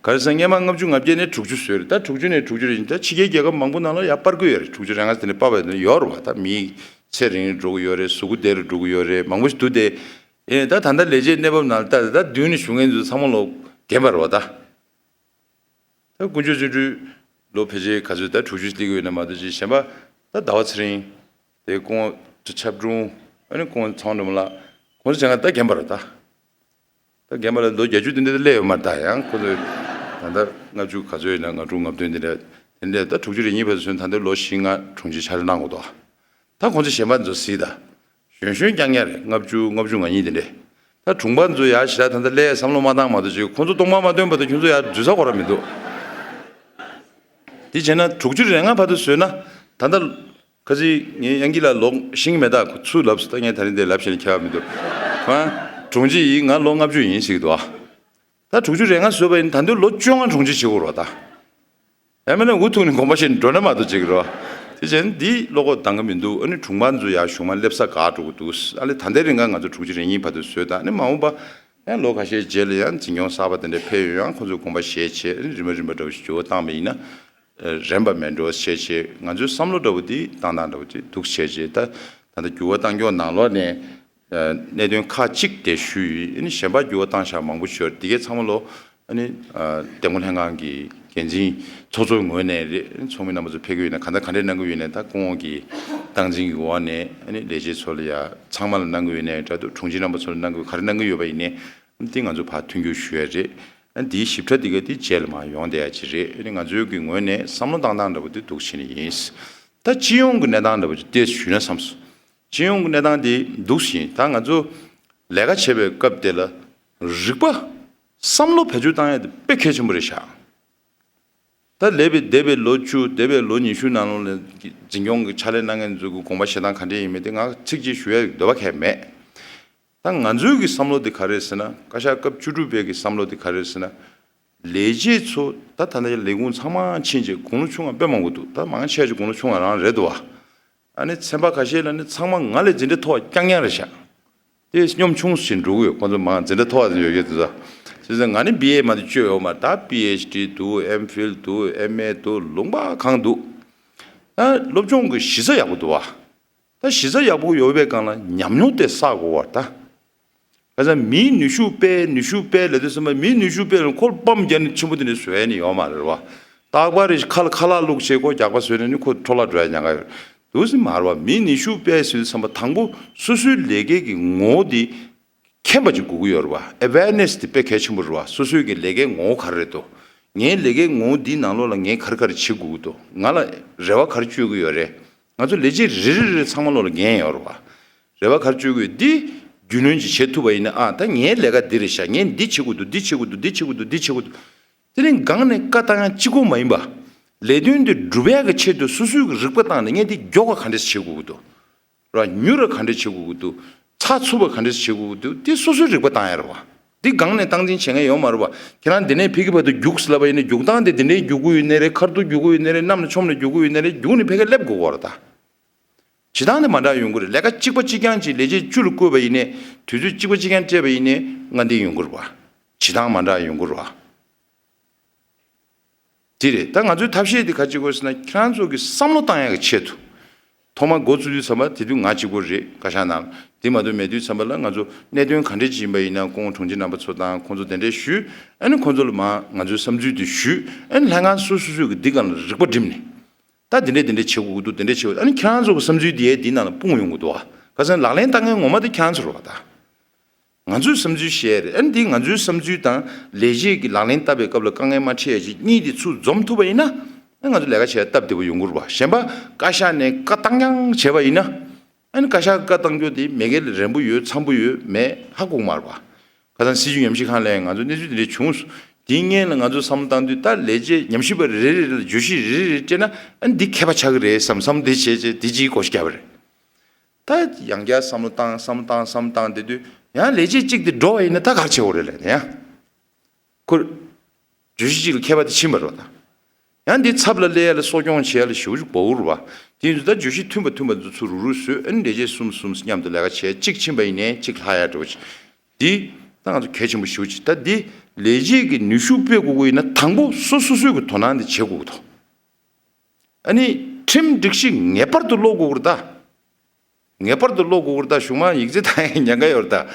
ག་རེ་ཟེར་ན་སྔོན་མ་ལྔ་བཅུ་ང་བརྒྱད་ནས་དྲུག་ཅུ་བཟོས་རེད། ད་དྲུག་ཅུ་ནས་དྲུག་ཅུ་རེ་གཉིས། ད་ཕྱི་རྒྱལ་རྒྱལ་ཁབ་མང་པོ་ནང་ལ་ཡར་སྤར་གི་ཡོད་རེད། དྲུག་ཅུ་རེ་ལྔ་དེ་འདྲ་སྤར་བ་ཡོད་རེད་བ། ད་མི་ཚེ་རིང་རུ་འགྲོ་གི་ཡོད་རེད། གཟུགས་པོ་བདེ་རུ་འགྲོ་གི་ཡོད་རེད། མང་པོ་ཞིག་འདུག་སྟེ། ཨེ་ད་ད་ལྟ་ལས་བྱེད་གནས་བབ་ནང་ལ་ད་ད་མདུན་ནས་བཞུགས་མཁན་ཚོ་ཚང་མ་ལོ་རྒན་པ་རེད་བ་ད། ད་དཀོན་མཆོག་བརྩོན་འགྲུས་ལོ་ཕལ་ཆེར་ག་ཚོད་ད་དྲུག་ཅུ་སླེབས་ཀྱི་ཡོད་ན་མ་གཏོགས་ཅིག་གཞན་པ་ད་ཟླ་བ་ཚེ་རིང་། དེ་སྐུ་ངོ་ཆབ་དྲུང་། ཨ་ནི་སྐུ་ངོ་ཚེ་དབང་སྒྲོལ་མ་ལགས། ཁོང་ཚོ་བྱས་ན་ད་རྒན་པ་རེད་ད། ད་རྒན་པ་ལ་ལོ་བརྒྱད་ཅུ་དེ་འདྲ་ད་སླེབས་ཡོད་མ་རེད་ད། ཡང་ཁོ་ཚོས་ད་ལྟ་ལྔ་བཅུ་ག་ཚོད་ཡིན་ན་ལྔ་དྲུག་ལྔ་བདུན་དེ་འདྲ་དེ་འདྲ་ད་དྲུག་ཅུ་རེ་གཉིས་བར་དུ་སོན། ད་ལྟ་ལོ་བཞི་ལྔ་དྲུང་ཆེ་ཕྱག་ལས་གནང་དགོས་འདུག་ད་ཁོང་ཚོ་གཞན་པ་ཚོ་གཟིགས་ད། གཞོན་གཞོན་རྐྱང་རྐྱང་རེད། ལྔ་བཅུ་ལྔ་བཅུ་ང་གཉིས་དེ་འདྲས། ད་དྲུང་པ་ཚོ་ཡར་ཞེ་དྲག་ད་ལྟ་སླེབས་བསམ་བློ་མ་བཏང་མ་གཏོགས་ཅིག་ཁོང་ཚོ་གཏོང་མ་མ་བཏོན་བར་དུ་ཁྱོད་ཚོ་ཡར་འཛུལ་ས་ཁོ་རང་མི་འདུག་དེ་བྱས་ན་དྲུག་ཅུ་རེ་ལྔ་བར་དུ་བཟོས་ན་ད་ལྟ་ཁ་སང་ངའི་དབྱངས་སྐྱིད་ལགས་ལོ་ཤེས་ཀྱི་མེད། ད་ཚུར་ལབ་སོང་། ད་ངས་ད་རིང་འདིར་ལབ་བཞིན་ཁྱད་པར་མི་འདུག་ཁོང་དྲུང་ཆེ་ཡིན། ང་ལོ་ལྔ་བཅུ་ཡིན་ཟེར་གྱི་འདུག་ཨ། ད་དྲུག་ཅུ་རེ་ལྔ་བཟོས་པ་ཡིན། ད་དུང་ལོ་བཅོ་ལྔ་དྲུང་ཆེ་བྱེད་དགོས་རེད་བ་ད། ཡང་མིན་ན་འུ་ཐུག་ནས་དགོངས་པ་བཞེས་ནས་འགྲོ་ན་མ་གཏོགས་ཅིག་རོ། དེ་བྱས་ནས་འདི་བློ་ཁོག་འདང་གི་མི་འདུག་ཨ་ནི་དྲུང་འཕར་ཚོ་ཡར་གཞུང་མར་སླེབས་ས་དགའ་འགྲོ་གི་འདུག་ཨ་ལས་ད་ལྟའི་རིང་ག་ང་ཚོ་དྲུག་ཅུ་རེ་གཉིས་བར་དུ་བཟོས་དང་ཨ་ནི་མ་འོངས་པ་ཡང་ལོ་ཁ་ཤས་རྗེས་ལ་ཡང་འཛིན་སྐྱོང་གསར་པ་དེ་འདྲ་ཕེབས་ཡོང་ཡང་ཁོ་ཚོས་དགོངས་པ་བཞེས་བྱས་ཨ་ནི་རིམ་པ་རིམ་པ་འདྲ་བོ་ཞིག་འགྱུར་བ་བཏང་བ་ཡིན་ན། རན་པ་མེད་འགྲོ་བྱས་བྱས་ང་ཚོའི་བསམ་བློ་འདྲ་བོ་འདི་བཏང་སྟངས་འདྲ་བོ་འདི་འདུག་བྱས་བྱས་ད་ད་ལྟ་འགྱུར་བ་བཏང་སྐྱོང་ནང་ལོགས་ནས་གནད་དོན་ཁག་གཅིག་དེ་ཞུས་ཡིན། ཨ་ནི་གཞན་པ་འགྱུར་བ་བཏང་བཞག་མང་པོ་ཞིག་ཡོད་རེད། འདི་གའི་ཚང་མ་ལོ་ཨ་ནི་འདེམས་བསྐོ་ལྷན་ཁང་གི་འགན་འཛིན་ཚོགས་གཙོའི་ངོས་ནས་རེད། ཨ་ནི་ཚོགས་མི་རྣམ་པ་ཚོ་ཕེབས་ཀྱི་ཡོད་ན་ག་འདྲ་ག་འདྲས་གནང་གི་ཡོད་ན་ད་སྐུ་ངོ་གི་སྟངས་འཛིན་གྱི་འོག་ནས་ཨ་ནི་ལས་བྱེད་ཚོ་ལ་ཡ་ཚང་མ་ལ་གནང་གི་ཡོད་ན་འདྲ་འདུག་དྲུང་ཆེ་རྣམ་པ་ཚོ་ལ་གནང་གི་ཡོད་ག་རེ་གནང་གི་ཡོད་པ་ཡིན་ནའི་ཨ་ནི་འདི་ང་ཚོ་ཕར་མཐུན་འགྱུར་ཞུ་ཡ་རེད། ཨ་འདིའི་ཞིབ་ཕྲ་འདི་ག་འདི་རྗེས་ལ་མར་ཡོང་བསྡད་ཡ་ཅིག་རེད། ཨ་ནི་ང་ཚོའི་གི་ངོས་ནས་བསམ་བློ་བཏང་སྟངས་འདྲ་པོ་འདི་འདུག་བྱས་ནས་ཡིན། ད་སྤྱི་ཡོངས་ཀྱི་གནས་སྟངས་འདྲ་པོ་ཅིག་ཏོག་ཙམ་ཞུས་ན་བསམ་སོང་། སྤྱི་ཡོངས་ཀྱི་གནས་སྟངས་འདི་འདུག་བཞིན་ད་ང་ཚོ་ལས་ཀ་བྱེད་པའི་སྐབས་དེ་ལ་རིག་པ་བསམ་བློ་བེད་སྤྱོད་བཏང་ཡ་དེ་དཔེ་གལ་ཆེན་པོ་རེད་ཤག་ད་སླེབས་པའི་འདས་པའི་ལོ་བཅུ་འདས་པའི་ལོ་ཉི་ཤུ་ནང་ལོགས་ལ་འཛིན་སྐྱོང་གི་ཕྱག་ལས་གནང་མཁན་ཚོའི་གི་དགོངས་པ་བཞེས་སྟངས་ག་འདྲས་ཡིན་མིན་དེ་ང་ཚིག་གཅིག་ཞུ་ཡ་འདོད་པ་གང་ཡང་མེད། ད་ང་ཚོའི་གི་བསམ་བློ་དེ་ག་རེ་རེད་ཟེར་ན་བཀའ་ཤག་སྐབས་བཅུ་དྲུག་པའི་གི་བསམ་བློ་དེ་ག་རེ་རེད་ཟེར་ན། ལས་བྱེད་ཚོ་ད་ད་ལྟ་ལས་ཁུངས་ཚང་མ་ཕྱིན་རྗེས་དགུང་ལོ་ཆུང་བ་དཔེ་མང་པོ་འདུག་ད་མང་ཆེ་ཆེ་དགུང་ལོ་ཆུང་བ་རང་རེད་འདུག་བ། ཨ་ནི་ཚན་པ་ཁ་ཤས་ལ་ནི་ཚང་མ་ང་ལས་འཛིན་གྲྭ་མཐོ་བ་རྐྱང་རྐྱང་རེད་ཤག་དེ་སྙོམ་ཆུང་ཞིག་འགྲོ་གི་ཡོད། ཁོང་ཚོ་མང་འཛིན་གྲྭ་མཐོ་བ་ཡོད་ཡོད་དེ་ཚོ། བྱས་ཙང་ང་ནི་བི་ཨེ་མ་གཏོགས་བཅོས་ཡོད་མ་རེད། ད་པི་ཨེཆ་ཌི་འདུག་ཨེམ་ཕིལ་འདུག་ཨེམ་ཨེ་འདུག་ལུང་པ་གང་འདུག་ད་སློབ་སྦྱོང་གི་གཞི་རྩ་ཡག་པོ་འདུག་བ། ད་གཞི་རྩ་ཡག་པོ་ཡོད་པའི་སྒང་ལ་ཉམས་མྱོང་དེ་བསགས་དགོས་པ་ད། ཁ་སང་མིའི་ནུས་ཤུགས་སྤེལ་ནུས་ཤུགས་སྤེལ་ལབ་དུས་ཙམ་པ་མིའི་ནུས་ཤུགས་སྤེལ་ལ་ཁོ་པམ་རྒྱག་ནས་ཆེན་པོ་དེ་འདྲ་བཟོ་ཡ་ནི་ཡོད་མ་རེད་བ། རྟག་པར་རེ་ཁ་ལ་ཁ་ལག་བླུགས་བྱས་ཁོ་རྒྱག་པ་བཟོས་ནས་ནི་ཁོ་འཕྲོ་བརླག་འགྲོ་ཡ་ཉེན་ཁ་ཡོད། འདུག་སེ་མ་རེད་བ། མིའི་ནུས་ཤུགས་སྤེལ་ཟེར་དུས་ཙམ་པ་དང་པོ་སོ་སོའི་ལས་ཀའི་གི་ངོ་བོ་དེ་མཁྱེན་པ་ཅིག་དགོས་ཀྱི་ཡོད་རེད་བ། ཨེ་ཝེར་ནེ་སི་དེ་དཔེ་གལ་ཆེན་པོ་རེད་བ། སོ་སོའི་གི་ལས་ཀའི་ངོ་བོ་ག་རེ་རེད་དོ། ངའི་ལས་ཀའི་ངོ་བོ་འདིའི་ནང་ལོགས་ལ་ངས་ག་རེ་ག་རེ་བྱེད་དགོས་ཀྱི་འདུག་ང་ལ་རེ་བ་ག་རེ་བཅོལ་གྱི་ཡོད་རེད། ང་ཚོ་ལས་བྱེད་རེ་རེ་རེ་ཚང་མ་ལོགས་ལ་འགན་ཡོད་རེད་བ། རེ་བ་ག་རེ་བཅོལ་གྱི་ཡོད་འདི་རྒྱུས་ལོན་ཅིག་བྱེད་ཐུབ་པ་ཡིན་ན་ཨ་ད་ངའི་ལས་ཀ་འདི་རེད་ཤག་ངས་འདི་བྱེད་དགོས་འདུག་འདི་བྱེད་དགོས་འདུག་འདི་བྱེད་དགོས་འདུག་འདི་བྱེད་དགོས་འདུག་དེ་ནི་སྒང་ནས་བཀའ་བཏང་ཡ་གཅིག་པོ་མ་ཡིན་པ། ལས་དོན་འདི་སྒྲུབ་ཡག་གི་ཆེད་དུ་སོ་སོའི་གི་རིག་པ་བཏང་ནས་ངས་འདི་མགྱོགས་པ་ག་འདྲས་བྱེད་དགོས་ཀྱི་འདུག་ར་མྱུར་ར་ག་འདྲས་བྱེད་དགོས་ཀྱི་འདུག་ཚགས་ཚུད་པ་ག་འདྲས་བྱེད་དགོས་ཀྱི་འདུག་འདི་སོ་སོའི་རིག་པ་བཏང་ཡ་རེད་བ། འདི་སྒང་ནས་སྟངས་འཛིན་བྱེད་མཁན་ཡོད་མ་རེད་བ། ཁྱེད་རང་འདི་ནས་ཕ་གི་བར་དུ་རྒྱུགས་ལབ་པ་ཡིན་ན་རྒྱུགས་སྟངས་དེ་འདི་འདྲའི་རྒྱུག་གི་ཡོད་ནའི་རེད། ཁ་ཐུག་རྒྱུག་གི་ཡོད་ནའི་རེད། གནམ་ལ་མཆོངས་ནས་རྒྱུག་གི་ཡོད་ནའི་རེད། རྒྱུགས་ནས་ཕ་གིར་སླེབས་དགོས་ཀྱི་ཡོད་རེད་ད། བྱེད་སྟངས་དེ་མ་འདྲ་ཡོང་གི་རེད། ལས་ཀ་གཅིག་པ་གཅིག་རྐྱང་ཅིག་ལས་བྱེད་བཅུ་ལ་བསྐོས་པ་ཡིན་ནའི་དུས་ཚོད་གཅིག་པ་གཅིག་རྐྱང་སྤྲད་པ་ཡིན་ནའི་ང་འདི་ཡོང་གི་རེད་བ། བྱེད་སྟངས་མ་འདྲ་ཡོང་གི་རེད་བ། དེ་རེད། ད་ང་ཚོའི་ཐབས་ཤེས་དེ་ག་ཅིག་དགོས་ཟེར་ན་ཁྱེད་རང་ཚོ་གི་བསམ་བློ་བཏང་ཡག་གི་ཆེད་དུ། ཐོག་མར་འགོ་བཙུགས་དུས་ཙམ་པ་དེ་དུས་ང་གཅིག་པོ་རེད་བཀའ་ཤག་ནང་། དེ་མ་གཏོགས་མེད་དུས་ཙམ་པ་ལ་ང་ཚོ་གནད་དོན་ག་འདྲས་ཅིག་ཡིན་པ་ཡིན་ན་སྐུ་ངོ་དྲུང་ཆེ་རྣམ་པ་ཚོ་དང་ཁོང་ཚོ་དེ་འདྲས་ཞུས། ཨ་ནི་ཁོང་ཚོ་ལ་མར་ང་ཚོའི་བསམ་ཚུལ་དེ་ཞུས། ཨ་ནི་ལྷན་ཁང་སོ་སོ་སོས་ཀྱི་འདི་སྒང་ལ་རིག་པ་བསྒྲིམས་ནས། ད་དེ་འདྲས་དེ་འདྲས་བྱེད་དགོས་ཀྱི་འདུག་དེ་འདྲས་བྱེད་དགོས། ཨ་ནི་ཁྱེད་རང་ཚོ་གི་བསམ་ཚུལ་དེ་འདི་ནང་ལ་སྤུངས་ཡོང་གི་འདུག་བ། ཁ་སང་ལག་ལེན་བསྟར་མཁན་ངོ་མ་དེ་ཁྱེད་རང་ཚོ་རེད་བ་ད། ང་ཚོས་བསམ་ཚུལ་བཤད་རེད། ཨ་ནི་འདི་ང་ཚོའི་བསམ་ཚུལ་དང་ལས་བྱེད་ཀྱི་ལག་ལེན་བསྟར་བའི་སྐབས་ལ་དཀའ་ངལ་མ་འཕྲད་ཡ་ཅིག་གཉིས་དེ་ཚུར་འཛོམས་ཐུབ་པ་ཡིན་ན། ཨ་ང་ཚོ་ལས་ཀ་བྱེད་ཡ་སྟབས་བདེ་པོ་ཡོང་གི་རེད་བ། གཞན་པ་བཀའ་ཤག་ནས་བཀའ་བཏང་རྐྱང་བྱས་པ་ཡིན་ན། ཨ་ནི་བཀའ་ཤག་བཀའ་བཏང་རྒྱུ་དེ་མེས་རྒྱལ་ལ་རན་པོ་ཡོད་འཚམ་པོ་ཡོད་མེད་ཧ་གོ་གི་མ་རེད་བ། ཁ་སང་སྲིད་བྱུས་ཉམས་ཞིབ་ཁང་ལ་ང་ཚོ་གནས་ཚུལ་དེ་འདྲ་བྱུང་སོང་། དེའི་སྔོན་ལ་ང་ཚོ་བསམ་བློ་བཏང་དུས་ད་ལས་བྱེད་ཉམས་ཞིབ་པ་རེ་རེ་རེ་ལ་བརྗོད་གཞི་རེ་རེ་རེ་སྤྲད་ན་ཨ་ནི་འདི་མཁས་པ་ཆགས་ཀྱི་རེད་བསམ་བསམ་བློ་དེ་བྱས་བྱས་དེ་གཅིག་གོ་ཤ་བརྒྱབ་པ་རེད། ད་ཡང་བསྐྱར་བསམ་བློ་བཏང་བསམ་བློ་བཏང་བསམ་བློ་བཏང་བསྡད་དུས་ཡང་ལས་བྱེད་གཅིག་དེ་འགྲོ་བ་ཡིན་ན་ད་ག་རེ་བྱེད་དགོས་རེད་ལབ་ན་ཡང་། ཁོ་བརྗོད་གཞི་གཅིག་ལ་མཁས་པ་དེ་ཕྱིན་པ་རེད་བ་ད། ཡང་འདི་ཚབ་ལ་སླེབས་ཡ་ལ་གསོ་སྐྱོང་བྱེད་ཡ་ལ་ཞེ་པོ་ཅིག་འབོར་རེད་བ། དེ་ཡིན་དུས་ད་བརྗོད་གཞི་མཐུན་པ་མཐུན་པ་འདི་ཚོ་རུག་རུག་བཟོས། ཨ་ནི་ལས་བྱེད་གསུམ་གསུམ་མཉམ་དུ་ལས་ཀ་བྱས་གཅིག་ཕྱིན་པ་ཡིན་ནའི་གཅིག་ལྷག་ཡ་འདྲ་བོ་ཅིག་འདི་ད་ང་ཚོ་གལ་ཆེན་པོ་ཞེ་པོ་ཅིག་ད་འདི་ལས་བྱེད་ཀྱི་ནུས་ཤུགས་སྤེལ་དགོས་ཀྱི་ཡིན་ན་དང་པོ་སོ་སོ་སོའི་གི་དོ་སྣང་འདི་བྱེད་དགོས་ཀྱི་འདུག་ཨ་ནི་ཁྲིམས་སྒྲིག་གཞི་ངེས་པར་དུ་ཀློག་དགོས་ཀྱི་རེད་ད། ངེས་པར་དུ་ཀློག་དགོས་ཀྱི་རེད་ད། གཞུང་མང་ཡིག་ཚད་བཏང་ཡ་ཉེན་ཁ་ཡོད་རེད་ད།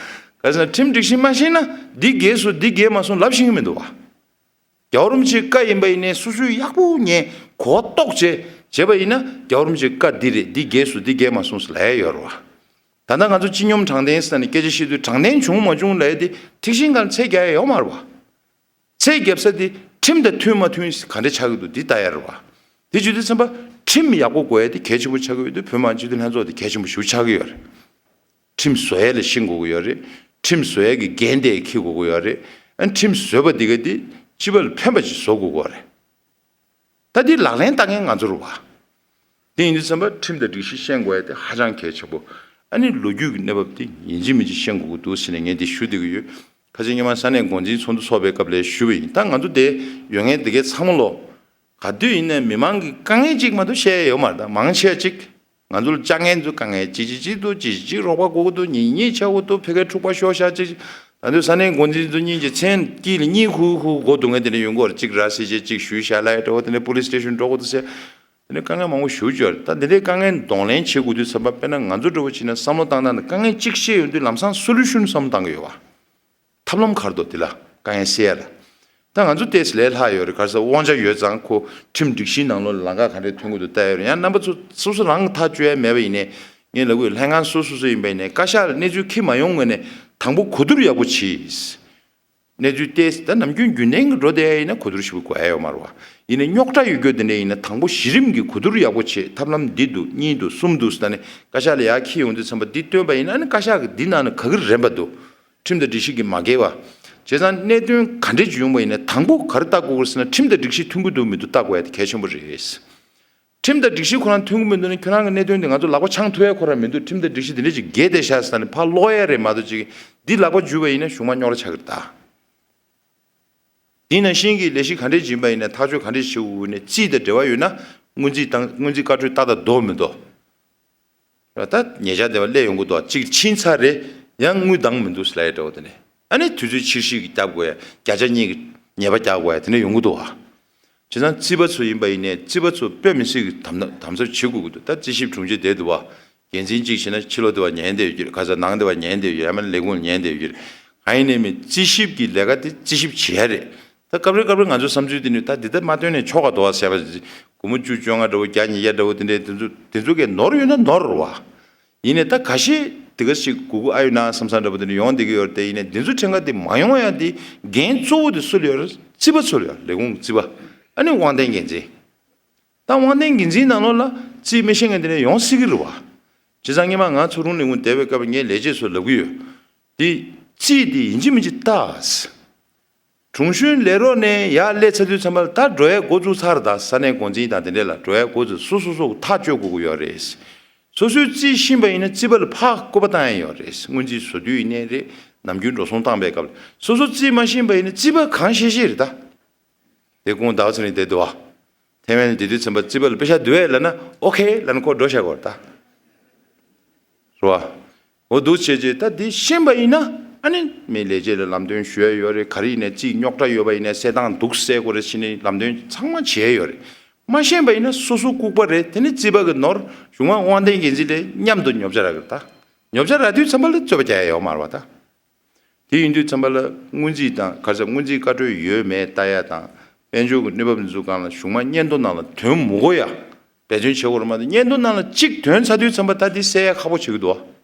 ག་ཟེར་ན་ཁྲིམས་སྒྲིག་གཞི་མ་ཤེས་ན་འདི་འགལ་སོང་འདི་འགལ་མ་སོང་ལབ་ཤེས་ཀྱི་མི་འདུག་བ། རྒྱལ་བ་རིན་པོ་ཆེའི་བཀའ་ཡིན་པ་ཡིན་ནའི་སོ་སོས་ཡག་པོ་ཉན་གོ་རྟོགས་བྱས་བྱས་པ་ཡིན་ན་རྒྱལ་བ་རིན་པོ་ཆེའི་བཀའ་འདི་རེད། འདི་འགལ་སོང་འདི་འགལ་མ་སོང་ཟེར་ལབ་ཡ་ཡོད་རེད་བ། ད་ལྟ་ང་ཚོ་སྤྱི་སྙོམས་དྲང་བདེན་ཟེར་ནས་སྐད་ཆ་བཤད་དུས་དྲང་བདེན་བྱུང་མ་བྱུང་ལབ་ཡ་དེ་ཐིག་ཤིང་སྒང་ལ་ཚད་རྒྱག་ཡ་ཡོད་མ་རེད་བ། ཚད་རྒྱབ་ས་དེ་ཁྲིམས་དང་མཐུན་མ་མཐུན་ག་འདྲ་ཆགས་ཀྱི་འདུག་འདི་ལྟ་ཡ་རེད་བ། དེ་བྱེད་དུས་ཙམ་པ་ཁྲིམས་ཡག་པོ་དགོས་ཡ་དེ་གལ་ཆེན་པོ་ཆགས་ཀྱི་ཡོད་དུས་བོད་མི་མང་སྤྱི་འཐུས་ལྷན་ཚོགས་དེ་གལ་ཆེན་པོ་ཞེ་པོ་ཆགས་ཀྱི་ཡོད་རེད། ཁྲིམས་བཟོ་ཡ་ལ་ཤེས་དགོས་ཀྱི་ཡོད་རེད། ཁྲིམས་བཟོ་ཡ་གི་འགན་དེ་འཁྱེར་དགོས་ཀྱི་ཡོད་རེད། ཨ་ཁྲིམས་བཟོས་པ་འདི་ག་དེ་སྤྱི་པ་ལ་ཕན་པ་ཅིག་བཟོ་དགོས་ཀྱི་ཡོད་རེད། ད་འདི་ལག་ལེན་བསྟར་མཁན་ང་ཚོ་རེད་བ། དེ་ཡིན་དུས་ཙམ་པ་ཁྲིམས་དང་སྒྲིག་གཞི་ཤེས་དགོས་ཡ་དེ་ཧ་ཅང་གལ་ཆེན་པོ། ཨ་ནི་ལོ་རྒྱུས་ཀྱི་གནས་བབ་དེ་ཡིན་གཅིག་མིན་གཅིག་ཤེས་དགོས་ཀྱི་འདུག་ཟེར་ནས་ངས་འདི་ཞུ་བསྡད་ཀྱི་ཡོད། ཁ་ཆེ་སྔོན་མ་ས་གནས་འགོ་འཛིན་ཚོགས་འདུ་ཚོགས་པའི་སྐབས་ལ་ཞུས་པ་ཡིན། ད་ང་ཚོ་དེ་ཡོད་མཁན་དེ་གའི་ཚང་མ་ལོ། ག་དུས་ཡིན་ནའི་མི་མང་གི་དཀའ་ངལ་གཅིག་མ་གཏོགས་བཤད་ཡ་ཡོད་མ་རེད། ད་མང་ཆེ་བ་གཅིག་ང་ཚོ་ལ་ཅ་ངན་ཚོ་དཀའ་ངལ་ཅི་ཅི་ཅི་འདུག་ཅི་ཅི་ཅི་རོགས་པ་དགོས་ཀྱི་འདུག་ཉིན་གཉིད་ཆག་གི་འདུག་ཕ་གིར་འཁྲུག་པ་ཤོར་ཤག་ཅི་ཅི། ད་དུང་ས་གནས་འགོ་འཛིན་ཚོ་གཉིས་ཀྱི་མཚན་དཀྱིལ་ལ་གཉིད་ཁུག་ཁུག་མགོ་རྡུང་མཁན་དེ་འདྲ་ཡོང་གི་ཡོད་རེད། གཅིག་ར་བཟི་བྱས་གཅིག་གཞུས་བཞག་ལབ་ཡ་འདྲ་བོ། དེ་ནས་པོ་ལིས་སི་ཊེ་ཤན་འགྲོ་དགོས་འདུག་ཟེར། དེ་ནས་དཀའ་ངལ་མང་པོ་ཞེ་པོ་ཅིག་ཡོད་རེད། ད་འདི་འདྲའི་དཀའ་ངལ་གདོང་ལེན་བྱེད་དགོས་དུས་ཙམ་པ་དཔེར་ན་ང་ཚོ་འདྲ་བོ་བྱས་ན་བསམ་བློ་བཏང་སྟངས་དང་དཀའ་ངལ་གཅིག་བཤད་ཡོང་དུས་ལམ་སང་སོ་ལུ་ཤན་བསམ་བློ་བཏང་གི་ཡོད་པ། ཐབས་ལམ་ག་རེ་འདུག་དེ་ལ་དཀའ་ངལ་སེལ་ཡ་ལ། ད་ང་ཚོ་ཏོག་ཙམ་ལས་སླ་ཡོད་རེད། ག་རེ་ཟེར་དབང་ཆ་ཡོད་ཙང་ཁོ་ཁྲིམས་སྒྲིག་གཞིའི་ནང་ལོགས་ལ་ལམ་ཁ་ག་འདྲས་ཐོན་གྱི་འདུག་ལྟ་ཡ་རེད། ཡང་རྣམ་པ་ཚོ་སོ་སོ་རང་གི་ཐག་གཅོད་ཡ་མེད་པ་ཡིན་ནའི་ངས་ལབ་དགོས། ལྷན་ཁང་སོ་སོ་སོ་ཡིན་པ་ཡིན་ནའི་བཀའ་ཤག་ལ་གནས་ཚུལ་འཁྱེར་མ་ཡོང་ངོས་ནས་དང་པོ་གོ་བསྡུར་ཡག་པོ་བྱེད། གནས་ཚུལ་ཏོག་ཙམ་ད་ནམ་རྒྱུན་རྒྱུན་ལྡན་གྱི་འགྲོ་བསྡད་ཡ་ཡིན་ན་གོ་བསྡུར་ཞེ་པོ་དགོས་ཡ་ཡོད་མ་རེད་པ། ཡིན་ནའི་རྙོག་དྲ་ཡོད་རྒྱུ་དེ་འདྲ་ཡིན་ན་དང་པོ་གཞི་རིམ་གྱི་གོ་བསྡུར་ཡག་པོ་བྱེད། ཐབས་ལམ་འདི་འདུག་གཉིས་འདུག་གསུམ་འདུག་ཟེར་ནས་བཀའ་ཤག་ལ་ཡར་འཁྱེར་ཡོང་དུས་ཙམ་པ་འདི་བཏོན་པ་ཡིན་ན། ཨ་ནི་བཀའ་ཤག་གིས་འདི་ནང་ན་ག་གི་རན་པ་འདུག་ཁྲིམས་དང་སྒྲིག་གཞི་གིས་མ་འགལ་བ། བྱས་ཙང་གནད་དོན་ག་འདྲས་ཅིག་ཡོང་པ་ཡིན་ན་དང་པོ་ག་རེ་ལྟ་དགོས་ཀྱི་རེད་ཟེར་ན་ཁྲིམས་དང་སྒྲིག་གཞི་མཐུན་གྱི་འདུག་མི་འདུག་ལྟ་དགོས་ཡ་དེ་གལ་ཆེན་པོ་རེད། ཁྲིམས་དང་སྒྲིག་གཞི་ཁོ་རང་མཐུན་གྱི་མི་འདུག་ན་ཁྱོད་རང་གི་གནད་དོན་དེ་ང་ཚོ་ལག་པ་འཆང་ཐུབ་ཡ་ཁོ་རང་མི་འདུག་ཁྲིམས་དང་སྒྲིག་གཞི་དེ་འདྲས་ཅིག་འགལ་བསྡད་ཤག་ཟེར་ནས་ཕར་ཀློག་ཡ་རེད་མ་གཏོགས་ཅིག་འདི་ལག་པ་འཇུས་པ་ཡིན་ན་གཞུང་མང་རྙོག་དྲ་ཆགས་ཀྱི་རེད་ད། དེ་ནང་བཞིན་གྱི་ལས་གཞི་ག་འདྲས་ཡིན་པ་ཡིན་ན་ཐག་གཅོད་ག་འདྲས་བྱེད་དགོས་ནས་རྩིས་དང་འབྲེལ་བ་ཡོད་ན་སྔོན་རྩིས་དང་སྔོན་རྩིས་བཀའ་འཁྲོལ་ལྟ་དང་འདོགས་མི་འདོགས། ད་ཉེ་ཆར་དེ་བ་སླེབས་ཡོང་གི་འདུག་གཅིག་ཕྱིན་ཚར་རེད། ཡང་དངུལ་འདང་མི་འདུག་ཟེར་ལབ་ཡ་འདྲ་བོ་དེ་ནས་ཨ་ནི་དུས་ཚོད་ཕྱིར་བཤིག་རྒྱབ་དགོས་ཡ། བརྒྱ་ཆ་གཉིས་ཀྱི་ཉེས་པ་རྒྱག་དགོས་ཡ་དེ་འདྲ་ཡོང་གི་འདུག་བ། བྱས་ཙང་རྩིས་པ་ཚོ་ཡིན་པ་ཡིན་ནའི་རྩིས་པ་ཚོ་དཔེ་མི་སྲིད་ཀྱི་དམ་དམ་ཟབ་བྱེད་དགོས་ཀྱི་འདུག་ད་རྩིས་ཞིབ་དྲུང་ཆེ་བསྡད་འདུག་བ། འགན་འཛིན་གཅིག་བྱས་ན་ཕྱི་ལོགས་དེ་བ་ཉན་བསྡད་ཡོད་ཀྱི་རེད། ག་ས་ནང་དེ་བ་ཉན་བསྡད་ཡོད་ཀྱི་རེད། ཡང་མིན་ལས་ཁུངས་ཉན་བསྡད་ཡོད་ཀྱི་རེད། གང་ཡིན་ནའི་མིན་རྩིས་ཞིབ་ཀྱི་ལས་ཀ་དེ་རྩིས་ཞིབ་བྱེད་ཡ་རེད། ད་སྐབས་རེ་སྐབས་རེ་ང་ཚོའི་བསམ་ཚུལ་དེ་ནི་ད་འདི་ལྟར་མ་བཏོན་ནས་ཆོག་ག་འདུག་བ་ཟེར་བ། སྒོར་མོ་བཅུ་བཅོ་ལྔ་འདྲ་བོ་བརྒྱ་ཉིས་བརྒྱ་འདྲ་བོ་དེ་འདྲའི་དེ་ཚོ་དེ་ཚོ་གས་ནོར་ཡོད་ན་ནོར་རེད་བ། ཡིན་ནའི་ད་ཁ་ཤས་དེ་ག་ཞིག་སྒུག་སྒུག་ཨ་ཡོད་ན་བསམ་བསམ་འདྲ་པོ་དེ་འདྲ་ཡོང་བསྡད་ཀྱི་ཡོད་རེད་དེ། ཡིན་ནའི་འདི་ཚོ་ཕྲན་ཁ་དེ་མ་ཡོང་ཡ་དེ་འགན་གཙོ་བོ་དེ་སུ་ལ་ཡོད་རེད། རྩིས་པ་ཚོ་ལ་ཡོད། ལས་ཁུངས་རྩིས་པ། ཨ་ནི་དབང་ལྡན་འགན་འཛིན། ད་དབང་ལྡན་འགན་འཛིན་ནང་ལོགས་ལ་རྩིས་མི་ཤེས་མཁན་དེ་འདྲ་ཡོང་སྲིད་ཀྱི་རེད་བ། བྱས་ཙང་སྔོན་མ་ང་ཚོ་རུང་ལས་ཁུངས་བསྡད་པའི་སྐབས་ངས་ལས་བྱེད་ཚོ་ལབ་ཀྱི་ཡོད། དེ་རྩིས་དེ་ཡིན་གཅིག་མིན་གཅིག་ལྟ། དྲུང་གཞོན་ལས་རོགས་ནས་ཡར་སླེབས་ཚར་དུས་ཙམ་པ་ལ་ད་འགྲོ་ཡ་འགོ་བཙུགས་ཚར། ད་ས་གནས་འགོ་འཛིན་དང་དེ་འདྲས་ལ་འགྲོ་ཡ་འགོ་བཙུགས། སོ་སོ་སོ་ཐག་གཅོད་དགོས་ཀྱི་ཡོད་རེད། སོ་སོའི་རྩིས་ཤེས་པ་ཡིན་ན་རྩིས་པ་ལ་ཕར་སྐུར་པ་བཏང་ཡ་ཡོད་རེད། སྔོན་རྩིས་བཟོ་དུས་ཡིན་ནའི་རེད། ནམ་རྒྱུན་འགྲོ་སོང་བཏང་པའི་སྐབས་ལ་སོ་སོ་རྩིས་མ་ཤེས་པ་ཡིན་ན་རྩིས་པ་གང་ཤེས་ཤེས་རེད་ད། དེ་ཁོང་ཟླ་བ་ཚེ་རིང་བསྡད་འདུག་བ། ཐེ་ཝན་ལ་བསྡད་དུས་ཙམ་པ་རྩིས་པ་ལ་པེ་ཤ་བསྡུ་ཡས་ལབ་ན་ཨོ་ཁེ་ལབ་ན་ཁོ་འགྲོ་བཞག་གོ་རེད་ད། རེད་བ། འོ་འདུག་བྱས་རྗེས་ད་འདི་ཤེས་པ་ཡིན་ན་ཨ་ནི་མི་ལས་བྱེད་ལ་ལམ་སྟོན་ཞུ་ཡ་ཡོད་རེད། ག་རེ་ཡིན་ནའི་རྩིས་རྙོག་དྲ་ཡོད་པ་ཡིན་ནའི་སེལ་སྟངས་འདུག་སེ་དགོས་རེད་ཟེར་ནས་ལམ་སྟོན་ཚང་མ་བྱས་ཡོད་རེད། མ་ཤེས་པ་ཡིན་ན་སོ་སོ་ལྐུགས་པ་རེད། དེ་ནི་རྩིས་པ་གི་ནོར། གཞུང་མང་དབང་ལྡན་འགན་འཛིན་ལས་མཉམ་དུ་ཉོ་ཆ་རག་གི་རེད་ད། ཉོ་ཆ་རག་དུས་ཙམ་པ་ལ་རྩོད་པ་རྒྱག་ཡ་ཡོད་མ་རེད་བ་ད། དེ་ཡིན་དུས་ཙམ་པ་ལ་སྔོན་རྩིས་དང་ག་རེ་ཟེར་སྔོན་རྩིས་བཀའ་འཁྲོལ་ཡོད་མེད་ལྟ་ཡ་དང་། དཔལ་འབྱོར་གྱི་གནས་བབ་འདི་ཚོ་སྒང་ལ་གཞུང་མང་སྙན་ཐོ་ནང་ལ་ཐོན་མི་དགོས་ཡ། འབད་བརྩོན་བྱེད་དགོས་རེད་མ་གཏོགས་སྙན་ཐོ་ནང་ལ་གཅིག་ཐོན་ཚར་དུས་ཙམ་པ་ད་འདི་སེལ་ཡ་ཁག་པོ་བྱེད་ཀྱི་འདུག་བ།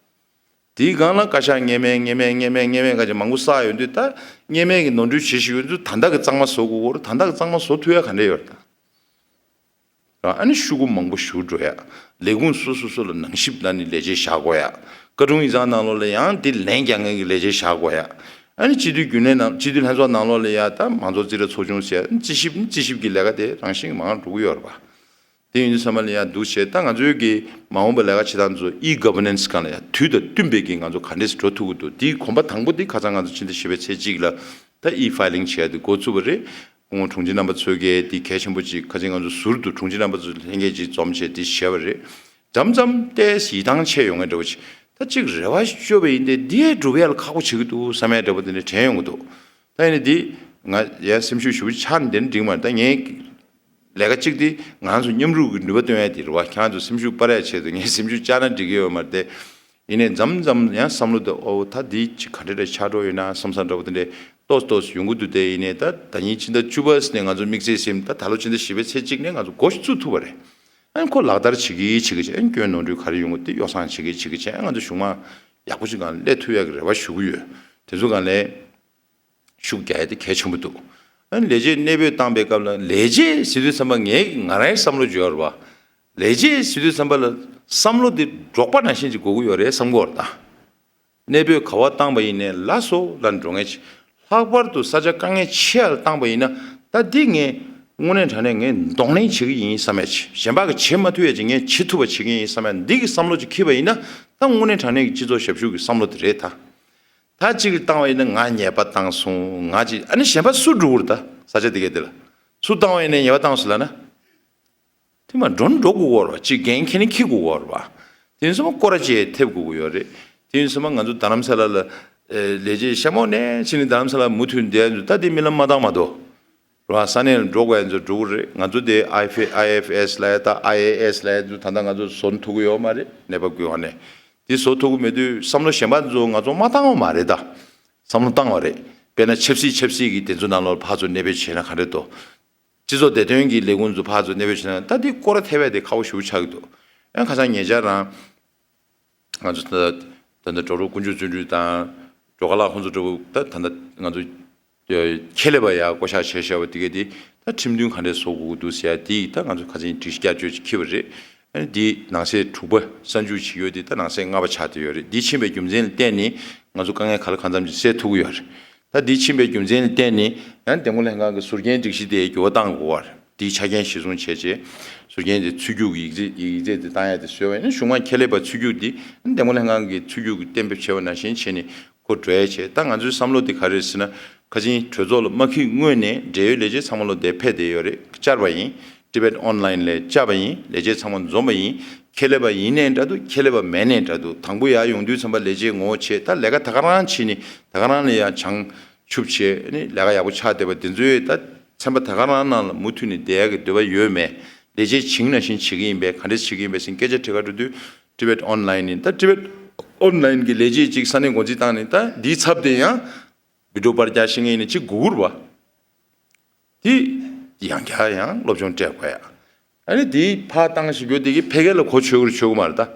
དེའི་སྒང་ལ་བཀའ་ཤག་སྔས་མ་སྔས་མ་སྔས་མ་སྔས་མ་ཁ་ཅིག་མང་པོ་བསགས་ཡོང་དུས་ད་སྔས་མ་གི་ནོར་འཁྲུལ་བྱེད་བཞིན་ཡོད་དུས་ད་ལྟ་གི་གཙང་མ་བཟོ་དགོས་ཀྱི་རེད། ད་ལྟ་གི་གཙང་མ་བཟོ་ཐུབ་ཡ་ག་འདྲ་ཡོད་རེད་ད། ཨ་ནི་ཤོག་གུ་མང་པོ་ཞུ་འགྲོ་ཡ། ལས་ཁུངས་སོ་སོ་སོ་ལ་ནང་ཞིབ་ལ་ནི་ལས་བྱེད་བཞག་དགོས་ཡ། བཀའ་དྲུང་ཡིག་ཚང་ནང་ལོགས་ལ་ཡང་དེ་ལན་རྒྱག་མཁན་གྱི་ལས་བྱེད་བཞག་དགོས་ཡ། ཨ་ནི་སྤྱི་འཐུས་རྒྱུན་ལས་ནང་སྤྱི་འཐུས་ལྷན་ཚོགས་ནང་ལོགས་ལ་ཡ་ད་མང་གཙོ་རྩིས་ར་ཚོགས་ཆུང་ཟེར་ཡ་རྩིས་ཞིབ་རྩིས་ཞིབ་ཀྱི་ལས་ཀ་དེ་རང་བཞིན་གྱི་མང་འགྲོ་གི་ཡོད་རེད་པ། དེ་ཡིན་དུས་ཚང་མ་ལ་ཡ་འདུག་བྱས་ད་ང་ཚོའི་གི་མ་འོངས་པ་ལས་ཀ་བྱེད་སྟངས་ཚོ་ཨི་གྷ་ཝར་ནན་སི་སྒང་ལ་ཡ་དུས་དང་བསྟུན་པའི་གི་ང་ཚོ་ག་འདྲས་འགྲོ་ཐུབ་ཀྱི་འདུག་དེའི་གོམ་པ་དང་པོ་དེ་ཁ་སང་ང་ཚོ་ཕྱི་ཟླ་བཞི་པའི་ཚེས་གཅིག་ལ་ད་ཨི་ཕའི་ལིང་བྱས་ཏེ་འགོ་བཙུགས་པ་རེད། སྐུ་ངོ་དྲུང་ཆེ་རྣམ་པ་ཚོས་གལ་ཏེ་གལ་ཆེན་པོ་ཅིག་ཁ་ཅིག་ང་ཚོ་ཟུར་དུ་དྲུང་ཆེ་རྣམ་པ་ཚོ་ལྷན་རྒྱས་ཅིག་འཛོམས་བྱས་ཏེ་བྱས་པ་རེད། མཚམས་མཚམས་ཏོག་ཙམ་ཡིད་ཐང་ཆད་ཡོང་མཁན་འདྲ་བོ་ཅིག་ད་ཅིག་རེ་བ་བཅོལ་བ་ཡིན་ཏེ་འདི་ཡས་སྒྲུབ་ཡ་ལ་ཁག་པོ་བྱེད་ཀྱི་འདུག་བསམ་ཡ་འདྲ་བོ་དེ་འདྲ་དྲན་ཡོང་གི་འདུག་ད་ཡིན་ནའི་འདི་ང་ཡ་སེམས་ཤུགས་ཞེ་པོ་ཆག་ནས་འདི་འདྲ་འགྲིག་མ་རེད། ད་ངས་ལས་ཀ་གཅིག་དེ་ང་ཚོ་མཉམ་རུབ་ཀྱི་ནུས་པ་བཏོན་ཡ་དེ་རེད་བ། ཁྱེད་རང་ཚོ་སེམས་ཤུགས་སྤར་ཡ་ཆེད་དུ་ངས་སེམས་ཤུགས་བཅག་ན་འགྲིག་གི་ཡོད་མ་རེད་དེ། ཡིན་ནའི་མཚམས་མཚམས་ཡང་བསམ་བློ་དེ་ཨོ་ད་འདི་ཅིག་ག་འདྲ་འདྲ་ཆགས་འགྲོ་ཡོད་ན་བསམ་བསམ་འདྲ་བོ་དེ་འདྲས་ཏོག་ཙམ་ཏོག་ཙམ་ཡོང་གི་འདུག་དེ་ཡིན་ནའི་ད་ད་ཉིན་ཕྱི་ཟླ་བཅུ་པ་ནས་ང་ཚོ་དམིགས་བསལ་ཟིན་ད་ད་ལོ་ཕྱི་ཟླ་བཞི་པའི་ཚེས་གཅིག་ནས་ང་ཚོ་འགོ་ཞིག་བཙུགས་ཐུབ་པ་རེད། ཨ་ནི་ཁོ་ལག་བསྟར་བྱེད་ཀྱི་བྱེད་ཀྱི་བྱེད། ཨ་ནི་སྐྱོན་ནོར་འཁྲུལ་ག་རེ་ཡོང་གི་དེ་ཡོ་བསྲང་བྱེད་ཀྱི་བྱེད་ཀྱི་བྱས། ཨ་ང་ཚོ་གཞུང་མང་ཡག་པོ་ཞིག་སྒང་སླེབས་ཐུབ་ཡག་གི་རེ་བ་ཞུ་གི་ཡོད། དེ་ཚོ་སྒང་ལས་ཤུགས་རྒྱག་ཡ་དེ་གལ་ཆེན་པོ་འདུག་ཨ་ནི་ལས་བྱེད་གནས་སྤོས་བཏང་པའི་སྐབས་ལ་ལས་བྱེད་ཟེར་དུས་ཙམ་པ་ངས་ང་རང་བསམ་བློ་བརྗོད་ཡོད་རེད་བ། ལས་བྱེད་ཟེར་དུས་ཙམ་པ་ལ་བསམ་བློ་དེ་འབྲོག་པ་ནང་བཞིན་ཅིག་དགོས་ཀྱི་ཡོད་རེད་བསམ་གྱི་ཡོད་རེད་ད། གནས་སྤོས་ག་པར་བཏང་པ་ཡིན་ནའི་ལགས་སོ་ལབ་འགྲོ་མཁན་ཅིག་ལྷག་པར་དུ་ས་ཆ་དཀའ་ངལ་ཆེ་བ་ལ་བཏང་པ་ཡིན་ན་ད་འདི་ངས་དངོས་གནས་དྲང་གནས་ངས་གདོང་ལེན་བྱེད་ཀྱི་ཡིན་བསམ་ཡ་ཅིག་གཞན་པ་གིས་བྱེད་མ་ཐུབ་ཡ་ཅིག་ངས་བྱེད་ཐུབ་པ་བྱེད་ཀྱི་ཡིན་བསམ་ཡ་འདི་གི་བསམ་བློ་ཅིག་འཁྱེར་པ་ཡིན་ན་ད་དངོས་གནས་དྲང་གནས་ཀྱི་སྤྱི་ཚོགས་ཞབས་ཞུ་གི་བསམ་བློ་དེ་རེད་ད། ད་གཅིག་ལ་བཏང་བ་ཡིན་ན་ང་ཉེས་པ་བཏང་སོང་ང་ཅིག་ཨ་ནི་གཞན་པ་སུ་འགྲོ་གི་རེད་ད། ས་ཆ་དེ་གའི་དེ་ལ་སུ་བཏང་བ་ཡིན་ན་ཉེས་པ་བཏང་སོང་ལབ་ན། དེ་མ་འགྲོ་ན་འགྲོ་དགོས་ཀྱི་ཡོད་རེད་བ། གཅིག་འགན་འཁྱེར་ན་འཁྱེར་དགོས་ཀྱི་ཡོད་རེད་བ། དེ་ཡིན་ཙང་སྐོར་ར་བྱས་ཐེབས་དགོས་ཀྱི་ཡོད་རེད། དེ་ཡིན་ཙང་ང་ཚོ་རྡ་རམ་ས་ལ་ལ་ལས་བྱེད་ཤ་མོ་ནས་ཕྱིན་ནས་རྡ་རམ་ས་ལ་མུ་མཐུད་བསྡད་ཡོད། ད་དེ་རྨི་ལམ་མ་བཏང་མ་གཏོགས། རེད་བ། ས་གནས་ལ་འགྲོ་དགོས་ཡ་ཚོ་འགྲོ་གི་རེད། ང་ཚོ་དེ་ཨའི་ཨེཕ་ཨེ་ཨའི་ཨེཕ་ཨེ་སི་ལབ་ཡ་ད་ཨའི་ཨེ་ཨེ་སི་ལབ་ཡ་ཚོ་ད་ལྟ་ང་ཚོ་བཟོ་ཐུབ་ཀྱི་ཡོད་མ་རེད། གནས་བབ་ཀྱི་འོག་ནས་དེ་བཟོ་ཐུབ་ཀྱི་མེད་དུས་བསམ་བློ་གཞན་པ་ཚོ་ང་ཚོ་མ་བཏང་བ་མ་རེད་ད། བསམ་བློ་བཏང་བ་རེད། དཔེར་ན་ཆབ་སྲིད་ཆབ་སྲིད་ཀྱི་དེ་ཚོ་ནང་ལོགས་ཕར་ཚུར་གནས་སྤོས་བྱས་ན་ག་འདྲ་འདུག་སྤྱི་ཚོགས་བདེ་དོན་གྱི་ལས་ཁུངས་ཚོ་ཕར་ཚུར་གནས་སྤོས་བྱས་ན་ད་དེ་སྐོར་ར་ཐེབས་ཡ་དེ་ཁག་པོ་ཞེ་པོ་ཆགས་ཀྱི་འདུག་ཨ་ཁ་སང་ཉེ་ཆར་རང་ང་ཚོ་ད་ད་ལྟ་འགྲོ་རོགས་དཀོན་མཆོག་བརྩོན་འགྲུས་དང་འགྲོ་ཁ་ལག་ཁོང་ཚོ་འདྲ་བོ་ད་ད་ལྟ་ང་ཚོ་ཁྱད་ལས་པ་ཡ་བསྐོ་བཞག་བྱས་བཞག་པ་དེ་ག་དེ་ད་ཁྲིམས་མཐུན་ག་འདྲས་བཟོ་དགོས་ཀྱི་འདུག་ཟེར་ཡ་དེ་ད་ང་ཚོ་ཁ་སང་སྒྲིག་གཞི་བསྐྱར་བཅོས་ཅིག་འཁྱེར་བ་རེད། ཨ་ནི་དེ་ནང་གསེས་དྲུག་པ་གསར་འཇུག་བྱེད་ཡོད་དེ་ད་ནང་གསེས་ལྔ་པ་ཆགས་བསྡད་ཡོད་རེད། འདི་ཕྱིན་པའི་རྒྱུ་མཚན་ལ་བརྟེན་ནས་ང་ཚོ་དཀའ་ངལ་ག་ལ་གང་འཚམ་ཅིག་སེལ་ཐུབ་ཀྱི་ཡོད་རེད། ད་འདི་ཕྱིན་པའི་རྒྱུ་མཚན་ལ་བརྟེན་ནས་ཡང་འདེམས་བསྐོ་ལྷན་ཁང་གི་ཟུར་རྒྱན་སྒྲིག་གཞི་དེ་འགྱུར་བ་གཏང་དགོས་པ་རེད། དེའི་ཆ་རྐྱེན་གཞིར་བཟུང་བྱས་རྗེས་ཟུར་རྒྱན་དེ་ཚུད་རྒྱུགས་ཀྱི་ཡིག་ཚད་ཡིག་ཚད་དེ་བཏང་ཡ་དེ་བཟོས་པ་ཡིན་ན་གཞུང་མང་ཁྱད་ལས་པ་ཚུད་རྒྱུགས་འདི་འདེམས་བསྐོ་ལྷན་ཁང་གི་ཚུད་རྒྱུགས་ཀྱི་གཏན་འབེབས་བྱས་པ་ནང་བཞིན་བྱས་ནས་འགོ་འགྲོ་ཡ་བྱས། ད་ང་ཚོའི་བསམ་བློ་དེ་ག་རེ་རེད་ཟེར་ན། ཁ་ཆེའི་གྲོས་ཚོགས་ལ་མ་འཁེལ་སྔོན་ནས་འབྲེལ་ཡོད་ལས་བྱེད་ཚང་མ་ལོ་དེ་ཕེབས་བསྡད་ཡོད་རེད། བཅར་བ་ཡིན། Tibet Online ལས་བཅར་བ་ཡིན། ལས་བྱེད་ཚང་མ་འཛོམས་པ་ཡིན། ཁྱད་ལས་པ་ཡིན་ནའི་འདྲ་འདུག་ཁྱད་ལས་པ་མེད་ནའི་འདྲ་འདུག་དང་པོ་ཡར་ཡོང་དུས་ཙམ་པ་ལས་བྱེད་ངོ་བོ་བྱས། ད་ལས་ཀ་ད་ག་རང་བྱས་ནས་ད་ག་རང་ལ་ཡང་བྱང་ཆུབ་བྱས་ནས་ལས་ཀ་ཡག་པོ་ཆགས་བསྡད་པ་དེ་ཚོའི་ད་ཚན་པ་ད་ག་རང་ནང་ལ་མུ་མཐུད་ནས་བསྡད་ཡག་གི་འདོད་པ་ཡོད་མེད། ལས་བྱེད་བྱིངས་ནང་བཞིན་བྱེད་ཀྱི་ཡིན་པས་ག་འདྲས་བྱེད་ཀྱི་ཡིན་པས་ཟེར་སྐད་ཆ་དྲི་ག་འགྲོ་དུས་Tibet Online ཡིན། ད་Tibet Online གི་ལས་བྱེད་ཅིག་ས་གནས་འགོ་འཛིན་བཏང་ནས་ད་འདིའི་ཚབ་དེ་ཡང་བི་ཌིའོ་པར་རྒྱག་ཤེས་མཁན་ཡིན་ན་གཅིག་དགོས་ཀྱི་རེད་བ། དེ་ཡང་བསྐྱར་ཡང་སློབ་སྦྱོང་སྤྲད་དགོས་ཡ། ཨ་ནི་དེའི་ཕར་བཏང་ཞིག་ཡོད་དེ་གི་ཕལ་སྐད་ལ་གོ་ཆོད་ཀྱི་རེད་ཆོད་ཀྱི་མ་རེད་ད།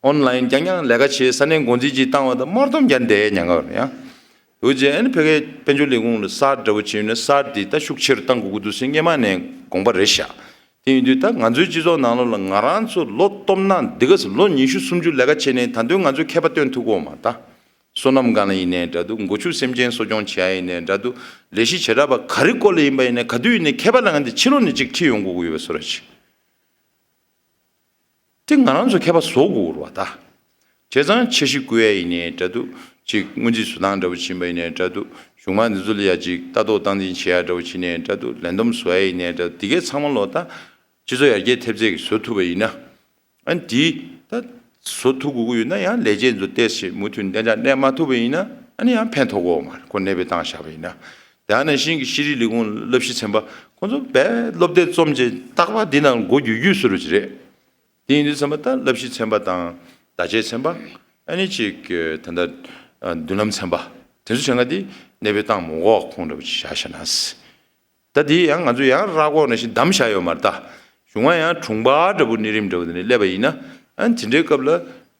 Online རྐྱང་རྐྱང་ལས་ཀ་བྱེད། ས་གནས་འགོ་འཛིན་ཅིག་བཏང་བ་དང་དམར་འདོམ་རྒྱག་བསྡད་ཉན་ག་རེད་ཡ། འདུག་བྱས་ཨ་ནི་ཕལ་སྐད་དཔལ་འབྱོར་ལས་ཁུངས་ལ་གསར་འདྲ་བོ་བྱས་ཡོད་ན་གསར་དེ་ད་ཤུགས་ཆེ་རུ་བཏང་དགོས་ཀྱི་འདུག་ཟེར་སྔོན་མ་ནས་དགོངས་པ་རེད་བཞག་དེ་ཡིན་དུས་ད་ང་ཚོའི་སྤྱི་ཚོགས་ནང་ལོགས་ལ་ང་རང་ཚོ་ལོ་སྟོབས་ན་འདི་ག་ཚོ་ལོ་ཉི་ཤུ་སུམ་ཅུ་ལས་ཀ་བྱས་ནས་ད་དུང་ང་ཚོའི་མཁས་པ་བཏོན་ཐུབ་ཀྱི་ཡོད་མ་རེད་ད། སོ་ནམ་སྒང་ལ་ཡིན་ནའི་འདྲ་འདུག་སྒོ་ཕྱུགས་སེམས་ཅན་གསོ་སྐྱོང་བྱེད་ཡ་ཡིན་ནའི་འདྲ་འདུག་ལས་གཞི་བྱེ་བྲག་པ་ག་རེ་སྐོར་ལ་ཡིན་པ་ཡིན་ནའི་ག་དུས་ཡིན་ནའི་མཁས་པ་ལ་ང་འདི་ཕྱི་ལོགས་ནས་ཅིག་ཁྲིད་ཡོང་དགོས་ཀྱི་ཡོད་པ་བཟོ་འདྲ་ཅིག་དེ་ང་རང་ཚོ་མཁས་པ་བཟོ་དགོས་རེད་བ་ད། བྱས་ཙང་འཆར་གཞི་བཀོད་ཡ་ཡིན་ནའི་འདྲ་འདུག་ཅིག་སྔོན་རྩིས་བཟོ་སྟངས་འདྲ་བོ་ཕྱིན་པ་ཡིན་ནའི་འདྲ་འདུག་གཞུང་མང་འདི་ཚོ་ལ་ཡ་ཅིག་ལྟ་རྟོག་སྟངས་འཛིན་བྱེད་ཡ་འདྲ་བོ་ཕྱིན་ནའི་འདྲ་འདུག་ལས་བསྡོམས་བཟོ་ཡ་ཡིན་ནའི་འདྲ་འདུག་དེ་གའི་ཚང་མ་ལོ་ད་སྤྱི་ཚོགས་ཡར་རྒྱས་ཐེབས་རྩས་ཀྱི་བཟོ་ཐུབ་པ་ཡིན་ན། ཨ་ནི་དེ་ད་བཟོ་ཐུབ་དགོས་ཀྱི་ཡོད་ན་ཡང་ལས་བྱེད་ཚོ་ཏོག་ཙམ་མུ་མཐུད་གཏན་འཇགས་གནས་མ་ཐུབ་པ་ཡིན་ན་ཨ་ནི་ཡང་ཕན་ཐོགས་ཀྱི་ཡོད་མ་རེད། ཁོ་གནས་སྤོས་བཏང་བཞག་པ་ཡིན་ན། དེ་ནང་བཞིན་གྱི་ཤེས་རིག་ལས་ཁུངས་བསླབ་གཞི་ཚན་པ་ཁོང་ཚོ་དཔེ་སློབ་དེབ་རྩོམ་བྱས་རྟག་པར་འདི་ནང་མགོ་འགྱུར་རྒྱུ་བཟོ་འདྲ་ཅིག་རེད། དེ་ཡིན་དུས་ཚན་པ་ད་བསླབ་གཞི་ཚན་པ་དང་བརྡ་ཆད་ཚན་པ་ཨ་ནི་ཅིག་ད་ལྟ་མདུན་ལམ་ཚན་པ་དེ་ཚོ་གཞན་དག་དེ་གནས་སྤོས་བཏང་མ་དགོས་པ་ཁོང་འདྲ་པོ་ཅིག་བཞག་བཞག་ན། ད་དེ་ཡང་ང་ཚོ་ཡང་ར་སྐོར་ནང་བཞིན་བསྡམས་བཞག་ཡོད་མ་རེད་ད། གཞུང་ཡང་དྲུང་འཕར་འདྲ་པོ་གནས་རིམ་འདྲ་པོ་དེ་ནས་སླེབས་པ་ཡིན་ན་ཨ་ནི་དེ་འདྲའི་སྐབས་ལ་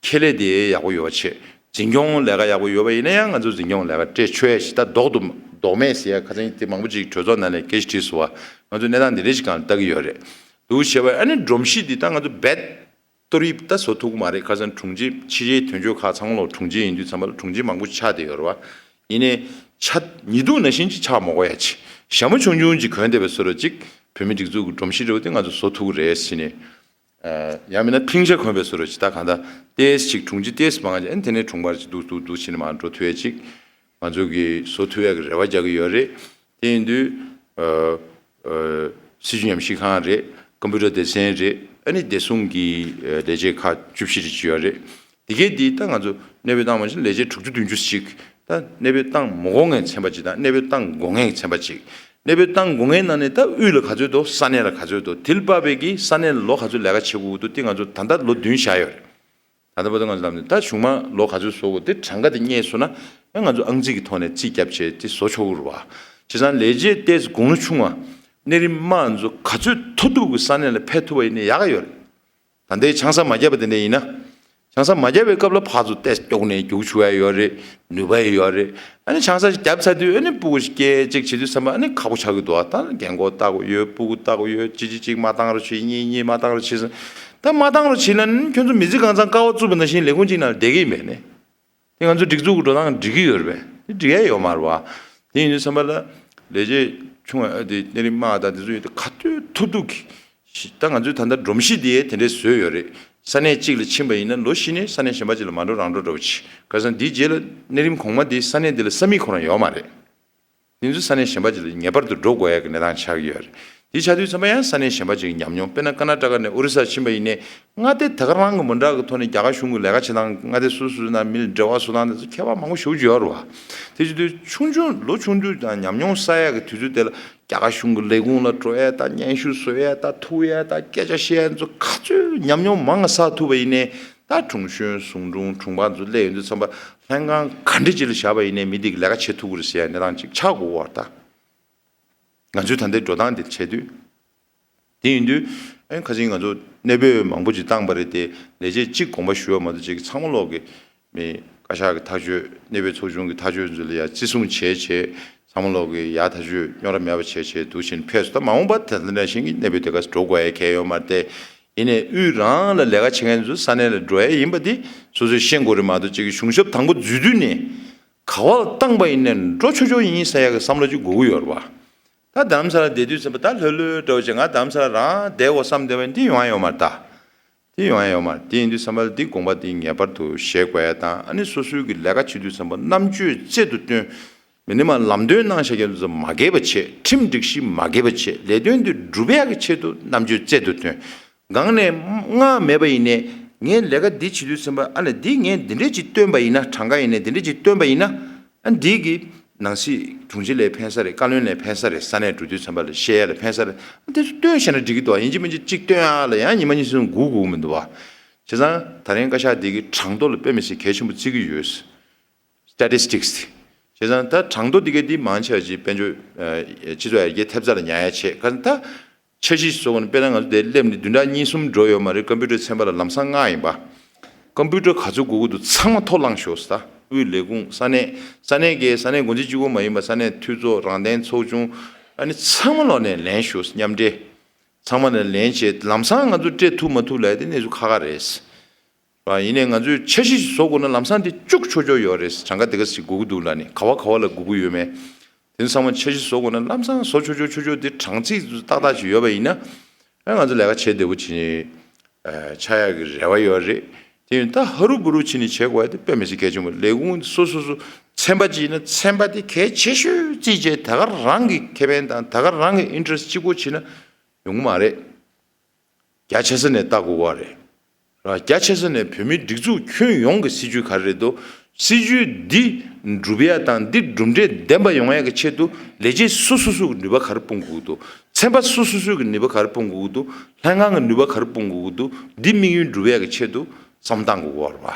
ཁྱད་ལས་དེ་ཡག་པོ་ཡོད་པ་བྱེད། འཛིན་སྐྱོང་ལས་ཀ་ཡག་པོ་ཡོད་པ་ཡིན་ན་ཡང་ང་ཚོ་འཛིན་སྐྱོང་ལས་ཀ་སྤྲད་ཆོག་ཡ་ཞིག་ད་ལྡོག་ཏུ་ལྡོག་མེད་ཟེར་ཡ་ཁ་སང་དེ་མང་པོ་ཅིག་གྲོས་ཚོགས་ནང་ལ་སྐད་ཆ་དྲིས་སོང་བ། ང་ཚོ་གནས་སྟངས་འདི་འདྲ་ཞིག་སྒང་ལ་ལྟ་གི་ཡོད་རེད། འདུག་བྱས་པ་ཨ་ནི་སྒྲོམ་གཞི་འདི་ད་ང་ཚོ་རྦད་གཏོར་ཡིབ་ད་བཟོ་ཐུབ་ཀྱི་མ་རེད། ཁ་སང་དྲུང་ཆེ་ཕྱི་རྒྱལ་དོན་གཅོད་ཁག་ཚང་མ་ལོ་དྲུང་ཆེ་ཡིན་དུས་ཚང་མ་ལ་དྲུང་ཆེ་མང་པོ་ཆགས་བསྡད་ཡོད་རེད་བ། ཡིན་ནའི་ཆ་ཉི་གདུགས་ནང་བཞིན་ཅིག་ཆགས་མ་དགོས་ཡ་ཅིག་ཞྭ་མོ་ཆུང་ཆུང་ཅིག་གོན་བསྡད་པའི་བཟོ་འདྲ་ཅིག་བོད་མིའི་སྒྲིག་འཛུགས་ཀྱི་སྒྲོམ་གཞི་འདྲ་བོ་དེ་ང་ཚོ་བཟོ་ཐུབ་ཀྱི་རེད་ཟེར་ནས། ཡང་མིན་ན་ཕིང་ཤ་གོན་པའི་བཟོ་འདྲ་ཅིག་ད་གང་ལྟར་ཏོག་ཙམ་ཅིག་དྲུང་ཆེ་ཏོག་ཙམ་མང་ཅིག་ཨ་ནི་དེ་ནས་དྲུང་འཕར་ཅིག་འདུག་འདུག་འདུག་བྱས་ནས་མར་འགྲོ་ཐུབ་ཡ་ཅིག་ང་ཚོ་གིས་བཟོ་ཐུབ་ཡ་གི་རེ་བ་རྒྱག་གི་ཡོད་རེད། དེ་ཡིན་དུས་ཨ་ཨ་སྲིད་བྱུས་ཉམས་ཞིབ་ཁང་རེད། ཀམ་པུ་ཊར་སྡེ་ཚན་རེད། ཨ་ནི་བདེ་སྲུང་གི་ཨ་ལས་བྱེད་ཁག་བཅུ་བཞི་རེ་ཅིག་ཡོད་རེད། དེ་གས་འདི་ད་ང་ཚོ་གནས་སྤོས་བཏང་མ་ཕྱིན་ལས་བྱེད་དྲུག་ཅུ་བདུན་ཅུ་ཞིག་ད་གནས་སྤོས་བཏང་མ་དགོས་མཁན་ཚན་པ་ཅིག་དང་གནས་སྤོས་བཏང་དགོས་མཁན་ཚན་པ་ཅིག་གནས་སྤོས་བཏང་དགོས་མཁན་ནང་ནས་ད་དབུས་ལ་ག་ཚོད་འདུག་ས་གནས་ལ་ག་ཚོད་འདུག་དེ་ལ་དཔག་པའི་གི་ས་གནས་ལ་ལོ་ག་ཚོད་ལས་ཀ་བྱེད་དགོས་འདུག་དེ་ང་ཚོ་ད་ལྟ་ལོ་བདུན་བཞག་ཡོད་རེད། ད་ལྟ་བར་དུ་ང་ཚོ་ལམ་ནས་ད་གཞུང་མང་ལོ་ག་ཚོད་བཟོ་དགོས་དེ་གྲངས་ཀ་དེ་རྙེད་སོང་ན་ཨ་ང་ཚོ་ཨང་རྩིས་ཀྱི་ཐོག་ནས་རྩིས་བརྒྱབ་བྱས་དེ་བཟོ་ཆོག་གི་རེད་བ། བྱས་ཙང་ལས་བྱེད་ཏོག་ཙམ་དགུང་ལོ་ཆུང་བ་གནས་རིམ་དམའ་ཚོ་ག་ཚོད་མཐོ་གཏུག་གི་ས་གནས་ལ་ཕེབས་ཐུབ་པ་ཡིན་ན་ཡག་ག་ཡོད་རེད། ད་ལྟའི་ཆང་ས་མ་བརྒྱབ་པ་དེ་འདྲ་ཡིན་ན། ཆང་ས་མ་བརྒྱབ་པའི་སྐབས་ལ་ཕར་ཚུར་ཏོག་ཙམ་མགྱོགས་ནས་རྒྱུག་ཆོག་ཡ་ཡོད་རེད། ནུས་པ་ཡོད་རེད། ཨ་ནི་ཆང་ས་ཞིག་བརྒྱབ་ཚར་དུས་ཨ་ནི་སྤུ་གུ་ཞིག་སྐྱེལ་ཅིག་བྱེད་དུས་ཙམ་པ་ཨ་ནི་ཁག་པོ་ཆགས་ཀྱི་འདུག་ཨ་ད་རྒན་གོག་ལྟ་དགོས་ཡོད། སྤུ་གུ་ལྟ་དགོས་ཡོད། གཅིག་གཅིག་གཅིག་མ་བཏང་རོགས་བྱེད། གཉིས་གཉིས་མ་བཏང་རོགས་བྱེད་ཟེར། ད་མ་བཏང་རོགས་བྱེད་ན་ནི་ཁྱོད་ཚོ་མི་ཚེ་གང་ཚང་ཀ་བ་བཙུགས་པ་ནང་བཞིན་ལས་ཁུངས་གཅིག་ནང་ལ་བསྡད་ཀྱི་ཡིན་པས་ནི། དེ་ང་ཚོ་སྒྲིག་འཛུགས་ཀྱི་འགྲོ་སྟངས་འགྲིག་གི་ཡོད་རེད་པས། དེ་འགྲིག་ཡ་ཡོད་མ་རེད་བ། དེ་ཡིན་དུས་ཙམ་པ་ལ་ལས་བྱེད་ཆུང་བ་དེ་གནས་རིམ་དམའ་བ་དང་དེ་ཚོ་ཡོད་དུས་ག་དུས་ཐུབ་ཐུབ་ཀྱིས་ད་ང་ཚོས་ད་ལྟ་སྒྲོམ་གཞི་དེ་དེ་འདྲས་བཟོས་ཡོད་རེད། ས་གནས་གཅིག་ལ་ཕྱིན་པ་ཡིན་ན་ལོ་གཞི་ནས་ས་གནས་གཞན་པ་ཅིག་ལ་མ་འགྲོ་རང་འགྲོ་འདྲ་བོ་ཅིག་ཁ་སང་འདིའི་རྗེས་ལ་གནས་རིམ་གོང་མ་དེ་ས་གནས་དེ་ལ་ས་མིག་ཁོ་རང་ཡོད་མ་རེད། དེ་ཚོ་ས་གནས་གཞན་པ་ཅིག་ལ་ངེས་པར་དུ་འགྲོ་དགོས་ཡ་གི་གནས་སྟངས་ཆགས་ཀྱི་ཡོད་རེད། དེ་ཆགས་དུས་ཙམ་པ་ཡང་ས་གནས་གཞན་པ་ཅིག་ཉམས་མྱོང་། དཔེར་ན་ཀར་ནཱ་ཊ་ཀ་ནས་ཨོ་རི་ས་ཕྱིན་པ་ཡིན་ནའི་མངའ་སྡེ་དེ་ག་རང་གི་མི་འདྲ་གི་ཐོག་ནས་རྒྱ་གར་གཞུང་གི་ལས་ཀ་བྱེད་སྟངས་མངའ་སྡེ་སོ་སོ་ནང་མི་ལ་འབྲེལ་བ་བཟོ་སྟངས་དེ་ཚོ་ཁྱད་པར་མང་པོ་ཞེ་པོ་ཅིག་ཡོད་རེད་བ། དེ་བྱེད་དུས་ཆུང་ཆུང་ལོ་ཆུང་དུས་དང་ཉམས་མྱོང་བསགས་ཡག་གི་དུས་ཚོད་དེ་ལ་རྒྱ་གར་གཞུང་གི་ལས་ཁུངས་ལ་འགྲོ་ཡག་དང་སྙན་ཞུ་བཟོ་ཡག་དང་ཐུག་ཡག་དང་སྐད་ཆ་བཤད་ཡག་ཚོ་ག་ཚོད་ཉམས་མྱོང་མང་ང་བསགས་ཐུབ་པ་ཡིན་ནའི་ད་དྲུང་གཞོན་ཟུང་དྲུང་དྲུང་འཕར་ཚོ་སླེབས་ཡོང་དུས་ཙམ་པ་ལྷན་ཁང་ག་འདྲ་ཅིག་ལ་བཞག་པ་ཡིན་ནའི་མི་དེ་གི་ལས་ཀ་བྱེད་ཐུབ་ཀྱི་རེད་ཟེར་ཡག་གནས་སྟངས་ཅིག་ཆགས་དགོས་པ་རེད་ད། ང་ཚོའི་ད་ལྟའི་འགྲོ་སྟངས་འདི་བྱེད་དུས། དེ་ཡིན་དུས་ཨེ་ཁ་སང་ང་ཚོ་གནས་སྤོས་མང་པོ་ཅིག་བཏང་པ་རེད་དེ། ལས་བྱེད་གཅིག་དགོངས་པ་ཞུ་བ་མ་གཏོགས་ཅིག་ཚང་མ་ལོག་གི་མི་བཀའ་ཤག་གི་ཐག་གཅོད། གནས་སྤོས་ཚོགས་ཆུང་གི་ཐག་གཅོད་ཚོ་ལ་ཡ་བརྩི་སྲུང་བྱས་བྱས། ཚང་མ་ལོག་གི་ཡ་ཐག་གཅོད་རྙོག་དྲ་མེད་པ་བྱས་བྱས་འདུག་བཞིན་ཕེབས་སོང་། ད་མ་འོངས་པ་དེ་འདྲ་ཞིག་གི་གནས་སྤོས་དེ་ག་འགྲོ་དགོས་ཡ་གལ་ཡོད་མ་རེད་དེ། ཡིན་ནའི་དབུས་རང་ལ་ལས་ཀ་བྱེད་མཁན་ཚོ་ས་གནས་ལ་འགྲོ་ཡ་ཡིན་པ་དེ་སོ་སོས་ཤེས་དགོས་རེད་མ་གཏོགས་ཅིག་གཞུང་ཞབས་དང་པོ་འཛུལ་དུས་ནས་ག་བ་ལ་བཏང་པ་ཡིན་ནའི་འགྲོ་ཆོག་ཆོག་ཡིན་ཟེར་ཡ་གི་བསམ་བློ་ཅིག་དགོས་ཀྱི་ཡོད་རེད་བ། ད་རྡ་རམ་ས་ལ་བསྡད་དུས་ཙམ་པ་ད་ལྷོད་ལྷོད་འདྲ་བོ་བྱས་ང་རྡ་རམ་ས་ལ་རང་བསྡད་དགོས་བསམ་བསྡད་པ་ཡིན་དེ་ཡོང་ཡ་ཡོད་མ་རེད་ད། དེ་ཡོང་ཡ་ཡོད་མ་རེད། དེ་ཡིན་དུས་ཙམ་པ་ལ་འདི་དགོངས་པ་འདི་ངེས་པར་དུ་བཞེས་དགོས་ཡ་དང་། ཨ་ནི་སོ་སོའི་གི་ལས་ཀ་བྱེད་དུས་ཙམ་པ་རྣམ་དཔྱོད་རྩལ་དུ་བཏོན། མི་ནི་མ་ལམ་སྟོན་གནང་བཞག་རྒྱུ་ཚོ་མ་འགལ་བ་བྱེད། ཁྲིམས་སྒྲིག་གཞི་མ་འགལ་བ་བྱེད། ལས་དོན་འདི་སྒྲུབ་ཡག་གི་ཆེད་དུ་རྣམ་དཔྱོད་རྩལ་དུ་བཏོན། སྒང་ནས་སྔགས་མེད་པ་ཡིན་ནའི་ངས་ལས་ཀ་འདི་བྱེད་དུས་ཙམ་པ་ཨ་ལས་འདི་ངས་འདི་འདྲས་ཅིག་བཏོན་པ་ཡིན་ན། གྲངས་ཀ་ཡིན་ནའི་འདི་འདྲས་ཅིག་བཏོན་པ་ཡིན་ན། ཨ་འདི་གི་ནང་སྲིད་དྲུང་ཆེ་ལ་ཕན་ས་རེད། བཀའ་བློན་ལ་ཕན་ས་རེད། ས་གནས་འགྲོ་དུས་ཙམ་པ་ལ་བཤད་ཡ་ལ་ཕན་ས་རེད། ཨ་འདི་ཚོ་བཏོན་བཞག་ན་འགྲིག་གི་འདུག་ཡིན་གཅིག་མིན་གཅིག་གཅིག་བཏོན་ཡ་ལ་ཡང་ཉི་མ་གཉིས་གསུམ་སྒུག་དགོས་མི་འདུག་བ། བྱས་ཙང་ད་རིང་བཀའ་ཤག་འདི་གི་གྲངས་ཐོ་ལ་དཔེ་མི་སྲིད་གལ་ཆེན་པོ་བརྩི་གི་ཡོད། Statistics། བྱས་ཙང་ད་གྲངས་ཐོ་འདི་ག་འདི་མང་ཆེ་བ་ཅིག་དཔལ་འབྱོར་ཨ་སྤྱི་ཚོགས་ཡར་རྒྱས་ཐེབས་རྩ་ལ་ཉར་ཡ་བྱས། ག་ད་འཆར་གཞི་བཟོ་དགོས་ན་དཔེར་ན་ང་ཚོ་འདིར་སླེབས་ནས་བདུན་ཕྲག་གཉིས་གསུམ་འགྲོ་ཡོད་མ་རེད། ཀམ་པུ་ཊར་ཚན་པ་ལ་ལམ་སང་མངགས་ཡིན་པ། ཀམ་པུ་ཊར་ག་ཚོད་དགོས་ཀྱི་འདུག་ཚང་མ་ཐོ་བླངས་ཤོག་ཟེར། ད་དབུས་ལས་ཁུངས་ས་གནས་ས་གནས་ཀྱི་ས་གནས་འགོ་འཛིན་གཅིག་པོ་མ་ཡིན་པ་ས་གནས་འཐུས་ཚོགས་རང་བདེན་ཚོགས་ཆུང་ཨ་ནི་ཚང་མ་ལོག་ནས་ལེན་ཤོག་མཉམ་འབྲེལ། ཚང་མ་ནས་ལེན་བྱས་ལམ་སང་ང་ཚོ་སྤྲད་ཐུབ་མ་ཐུབ་ལབ་ཡ་དེ་གནས་ཚུལ་ཁག་ཁག་རེད། ར། ཡིན་ནའི་ང་ཚོས་འཆར་གཞི་ཞིག་བཟོ་དགོས་ན་ལམ་སང་དེ་བཅུག་ཆོག་ཆོག་ཡོད་རེད། གྲངས་ཀ་དེ་ག་ཞིག་དགོས་ཀྱི་འདུག་ལབ་ནས་ག་བ་ག་བ་ལ་དགོས་ཀྱི་ཡོད་མེད། དེ་ཚང་མ་འཆར་གཞི་བཟོ་དགོས་ན་ལམ་སང་བཟོ་ཆོག་ཆོག་ཆོག་ཆོག་དེ་གྲངས་ཚིག་ཏག་ཏག་ཅིག་ཡོད་པ་ཡིན་ན། ཨ་ང་ཚོ་ལས་ཀ་བྱེད་བདེ་པོ་བྱེད་ཨ་ཆགས་ཡག་གི་རེ་བ་ཡོད་རེད། དེ་ཡིན་ད་ཧ་རུ་བུ་རུ་བྱེད་ནས་བྱེད་དགོས་ཡ་དེ་དཔེ་མི་སྲིད་གལ་ཆེན་པོ། ལས་ཁུངས་སོ་སོ་སོ་ཚན་པ་ཅིག་ཡིན་ན་ཚན་པ་དེ་གལ་ཆེ་ཤོས་བརྩིས་བྱས་ད་ག་རང་གི་ཁེ་ཕན་དང་ད་ག་རང་གི་ཨིན་ཊི་རེ་སི་གཅིག་པོ་བྱེད་ན་ཡོང་གི་མ་རེད། རྒྱ་ཆེ་ས་ནས་ལྟ་དགོས་པ་རེད། ར། རྒྱ་ཆེ་ས་ནས་བོད་མིའི་སྒྲིག་འཛུགས་ཁྱོན་ཡོངས་ཀྱི་སྲིད་ཇུས་ག་རེ་རེད་འདུག་སྲིད་ཇུས་འདི་འགྲུབ་ཡ་དང་འདི་གྲུབ་འབྲས་ལྡན་པ་ཡོང་ཡ་གི་ཆེད་དུ་ལས་བྱེད་སོ་སོ་སོ་གི་ནུས་པ་ག་རེ་སྤུངས་དགོས་འདུག་ཚན་པ་སོ་སོ་སོ་གི་ནུས་པ་ག་རེ་སྤུངས་དགོས་འདུག་ལྷན་ཁང་གི་ནུས་པ་ག་རེ་སྤུངས་དགོས་འདུག་འདི་དམིགས་ཡུལ་འགྲུབ་ཡ་གི་ཆེད་དུ་བསམ་བཏང་དགོས་པ་རེད་པ།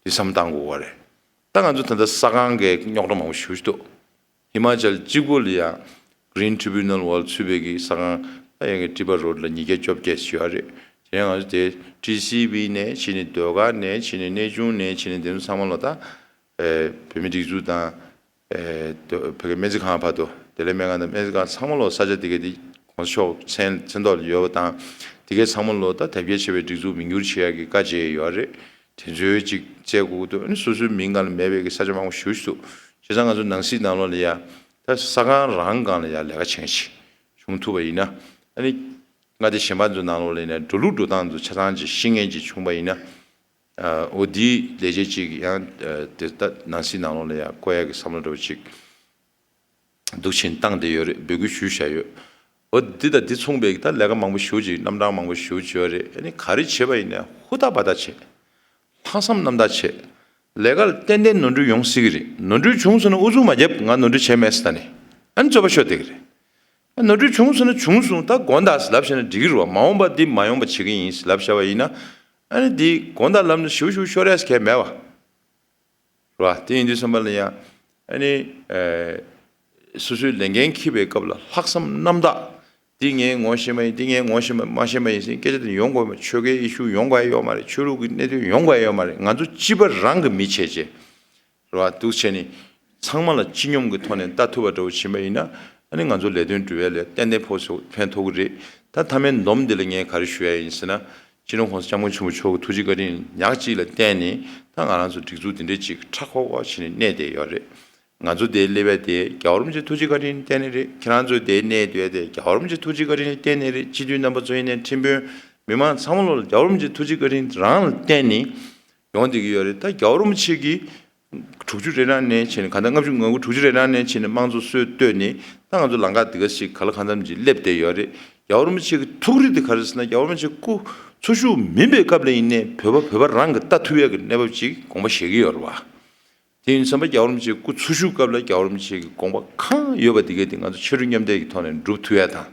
དེ་བསམ་བཏང་དགོས་པ་རེད། ད་ང་ཚོ་ད་ལྟ་ས་ཁང་གི་རྙོག་དྲ་མང་པོ་ཞེ་པོ་ཅིག་འདུག་ཧི་མ་ཅལ་གཅིག་པོ་ལ་ཡང་Green Tribunal་འོག་ཚུད་པའི་གི་ས་ཁང་ད་ཡང་གི་ཊི་པ་རོ་ཌི་ལ་ཉིས་བརྒྱ་བཅོ་བརྒྱད་ཞིག་ཡོད་རེད། དེ་ཡང་ང་ཚོ་དེ་ཊི་སི་བི་ནས་ཕྱིན་ནས་ཟློས་གར་ནས་ཕྱིན་ནས་གནས་ཆུང་ནས་ཕྱིན་ནས་དེ་ཚོ་ཚང་མ་ལ་ད་ཨེ་བོད་མི་སྒྲིག་འཛུགས་དང་། ཨེ་ཏོ་བོད་སྐད་སྨན་རྩིས་ཁང་ཕར་དུ་བདེ་ལེགས་སྨན་ཁང་དང་སྨན་རྩིས་ཁང་ཚང་མ་ལོ་ས་ཆ་དེ་ག་དེ་གོང་ས་མཆོག་མཚན་མཚན་ཐོག་ལ་ཡོད་པ་དང་། དེ་གའི་ཚང་མ་ལོ་ད་དར་རྒྱས་ཆེ་བའི་སྒྲིག་འཛུགས་མིང་བསྒྱུར་བྱེད་ཡག་གི་བཀའ་བཅས་ཡོད་རེད། དེ་ཚོའི་ཅིག་བཙལ་དགོས་ཀྱི་འདུག་ཨ་ནི་སོ་སོའི་མིང་སྒང་ལ་མེད་པའི་གི་ས་ཆ་མང་པོ་ཞེ་པོ་ཅིག་འདུག་བྱས་ཙང་ང་ཚོ་ནང་སྲིད་ནང་ལོགས་ལ་ཡ་ད་ས་ཁང་རང་སྒང་ལ་ཡ་ལས་ཀ་བྱེད་མཁན་ཞིག་བྱུང་ཐུབ་པ་ཡིན་ན། ཨ་ནི་མངའ་སྡེ་གཞན་པ་ཚོའི་ནང་ལོགས་ལ་ཡིན་ན་འགྲོ་ལུགས་འགྲོ་སྟངས་ཚོ་ཆ་ཚང་ཅིག་ཤེས་མཁན་ཅིག་བྱུང་པ་ཡིན་ན། ཨ་འོ་དེའི་ལས་བྱེད་ཅིག་ཡང་ཨ་དེ་ལྟ་ནང་སྲིད་ནང་ལོགས་ལ་ཡང་བསྐོ་ཡག་གི་བསམ་བློ་འདྲ་བོ་ཅིག་འདུག་ཕྱིན་བཏང་བསྡད་ཡོད་རེད། འབོད་སྐུལ་ཞུས་བཞག་ཡོད། འོ་འདི་དང་འདི་མཚུངས་པའི་ད་ལས་ཀ་མང་པོ་ཞེ་པོ་ཅིག་རྣམ་གྲངས་མང་པོ་ཞེ་པོ་ཅིག་ཡོད་རེད། ཨ་ནི་ག་རེ་བྱས་པ་ཡིན་ནའི་ཧུར་ཐག་འབད་ཐག་བྱས། ལྷག་བསམ་རྣམ་དག་བྱས། ལས་ཀ་ལ་ཏན་ཏན་ནོར་འཁྲུལ་ཡོང་སྲིད་ཀྱི་རེད། ནོར་འཁྲུལ་བྱུང་སོང་ན་ཨུ་ཚུགས་མ་རྒྱབ། ང་ནོར་འཁྲུལ་བྱས་མེད་ཟེར་ད་ནི་ཨ་ནི་རྩོད་པ་ཤོར་བསྡད་ཀྱི་རེད། ནོར་འཁྲུལ་བྱུང་སོང་ན་བྱུང་སོང་། ད་དགོངས་དག་ལབ་བཞག་ན་འགྲིག་གི་རེད་བ། མ་འོངས་པ་འདི་མ་ཡོང་པ་བྱེད་ཀྱི་ཡིན་ལབ་བཞག་པ་ཡིན་ན། ཨ་ནི་འདི་དགོངས་དག་ལབ་ན་ཞུ་ཞུ་ཤོར་ཡས་གལ་མེད་བ། རེད་བ། དེ་ཡིན་དུས་ཙམ་པ་ལ་ཡང་ཨ་ནི་ཨེ་སོ་སོའི་ལས་འགན་འཁྱེར་བའི་སྐབས་ལ་ལྷག་བསམ་རྣམ་དག་འདི་ངས་ངོ་ཤེས་མ་ཡིན། འདི་ངས་ངོ་ཤེས་མ་མ་ཤེས་མ་ཡིན་ཟེར་སྐད་ཆ་དེ་ཡོང་དགོས་མ། ཆོལ་ཁའི་ཨི་ཤུ་ཡོང་དགོས་ཡ་ཡོད་མ་རེད། ཆོས་ལུགས་ཀྱི་གནད་དོན་ཡོང་དགོས་ཡ་ཡོད་མ་རེད། ང་ཚོ་སྤྱི་པ་རང་གི་མི་བྱས་བྱས། རེད་བ། འདུག་བྱས་ནས་ཚང་མ་ལ་སྤྱི་སྙོམས་ཀྱི་ཐོག་ནས་ལྟ་ཐུབ་པ་འདྲ་བོ་བྱེད་པ་ཡིན་ན། ཨ་ནི་ང་ཚོ་ལས་དོན་སྒྲུབ་ཡ་ལ་ཏན་ཏན་ཕོགས་སུ་ཕན་ཐོགས་ཀྱི་རེད། ད་མཐའ་མའི་འདོམས་འདི་ལ་ངས་ག་རེ་ཞུ་ཡ་ཡིན་ཟེར་ན། སྤྱི་ནོར་༸གོང་ས་༸སྐྱབས་མགོན་ཆེན་པོ་མཆོག་གི་ཐུགས་རྗེ་བཀའ་དྲིན་ཉག་གཅིག་ལ་བརྟེན་ནས་ད་ང་རང་ཚོ་སྒྲིག་འཛུགས་འདི་འདྲས་ཅིག་ཁྲ་ཁོག་ཁོག་བྱས་ནས་གནས་བསྡད་ཡོད་རེད། ང་ཚོ་འདིར་སླེབས་ཡ་དེ་རྒྱལ་བ་རིན་པོ་ཆེའི་ཐུགས་རྗེ་བཀའ་དྲིན་བརྟེན་ནས་རེད། ཁྱེད་རང་ཚོ་འདིར་གནས་སྡོད་ཡ་དེ་རྒྱལ་བ་རིན་པོ་ཆེའི་ཐུགས་རྗེ་བཀའ་དྲིན་བརྟེན་ནས་རེད། སྤྱི་འཐུས་རྣམ་པ་ཚོ་ཡིན་ནའི་ཁྲིམས་དཔོན། མི་མང་ཚང་མ་ལོ་ལ་རྒྱལ་བ་རིན་པོ་ཆེའི་ཐུགས་རྗེ་བཀའ་དྲིན་རང་ལ་བརྟེན་ནས་ཡོང་བསྡད་ཀྱི་ཡོད་རེད། ད་རྒྱལ་བ་རིན་པོ་ཆེ་གིས་ དྲུག་ཅུ་རེ་གྲངས་ནས་བྱས་ནས། གང་ལྟར་ལྔ་བཅུ་ང་དགུ་དྲུག་ཅུ་རེ་གྲངས་ནས་བྱས་ནས་དམངས་གཙོ་སྲོལ་བཏོད་ནས། ད་ང་ཚོ་ལམ་ཁ་འདི་ག་ཞིག་ག་ལ་གང་འཚམ་ཅིག་སླེབས་བསྡད་ཡོད་རེད། རྒྱལ་བ་རིན་པོ་ཆེ་གི་ཐུགས་རེ་དེ་ག་རེ་ཟེར་ན། རྒྱལ་བ་རིན་པོ་ཆེ་སྐུ་འཚོ་བཞུགས་མིན་པའི་སྐབས་ལ་ཡིན་ནའི་བོད་པ་བོད་པ་རང་གིས་ལྟ་ཐུབ་ཡག་གི་གནས་བབ་ཅིག་དགོངས་པ་བཞེས་ཀྱི་ཡོད་རེད་བ། དེ་ཡིན་ཙང་རྒྱལ་བ་རིན་པོ་ཆེ་སྐུ་འཚོ་བཞུགས་སྐབས་ལ་རྒྱལ་བ་རིན་པོ་ཆེ་གི་དགོངས་པ་གང་ཡོད་པ་དེ་གས་དེ་ང་ཚོ་ཆོས་རིག་མཉམ་འདེགས་ཀྱི་ཐོག་ནས་སྒྲུབ་ཐུབ་ཡག་དང་།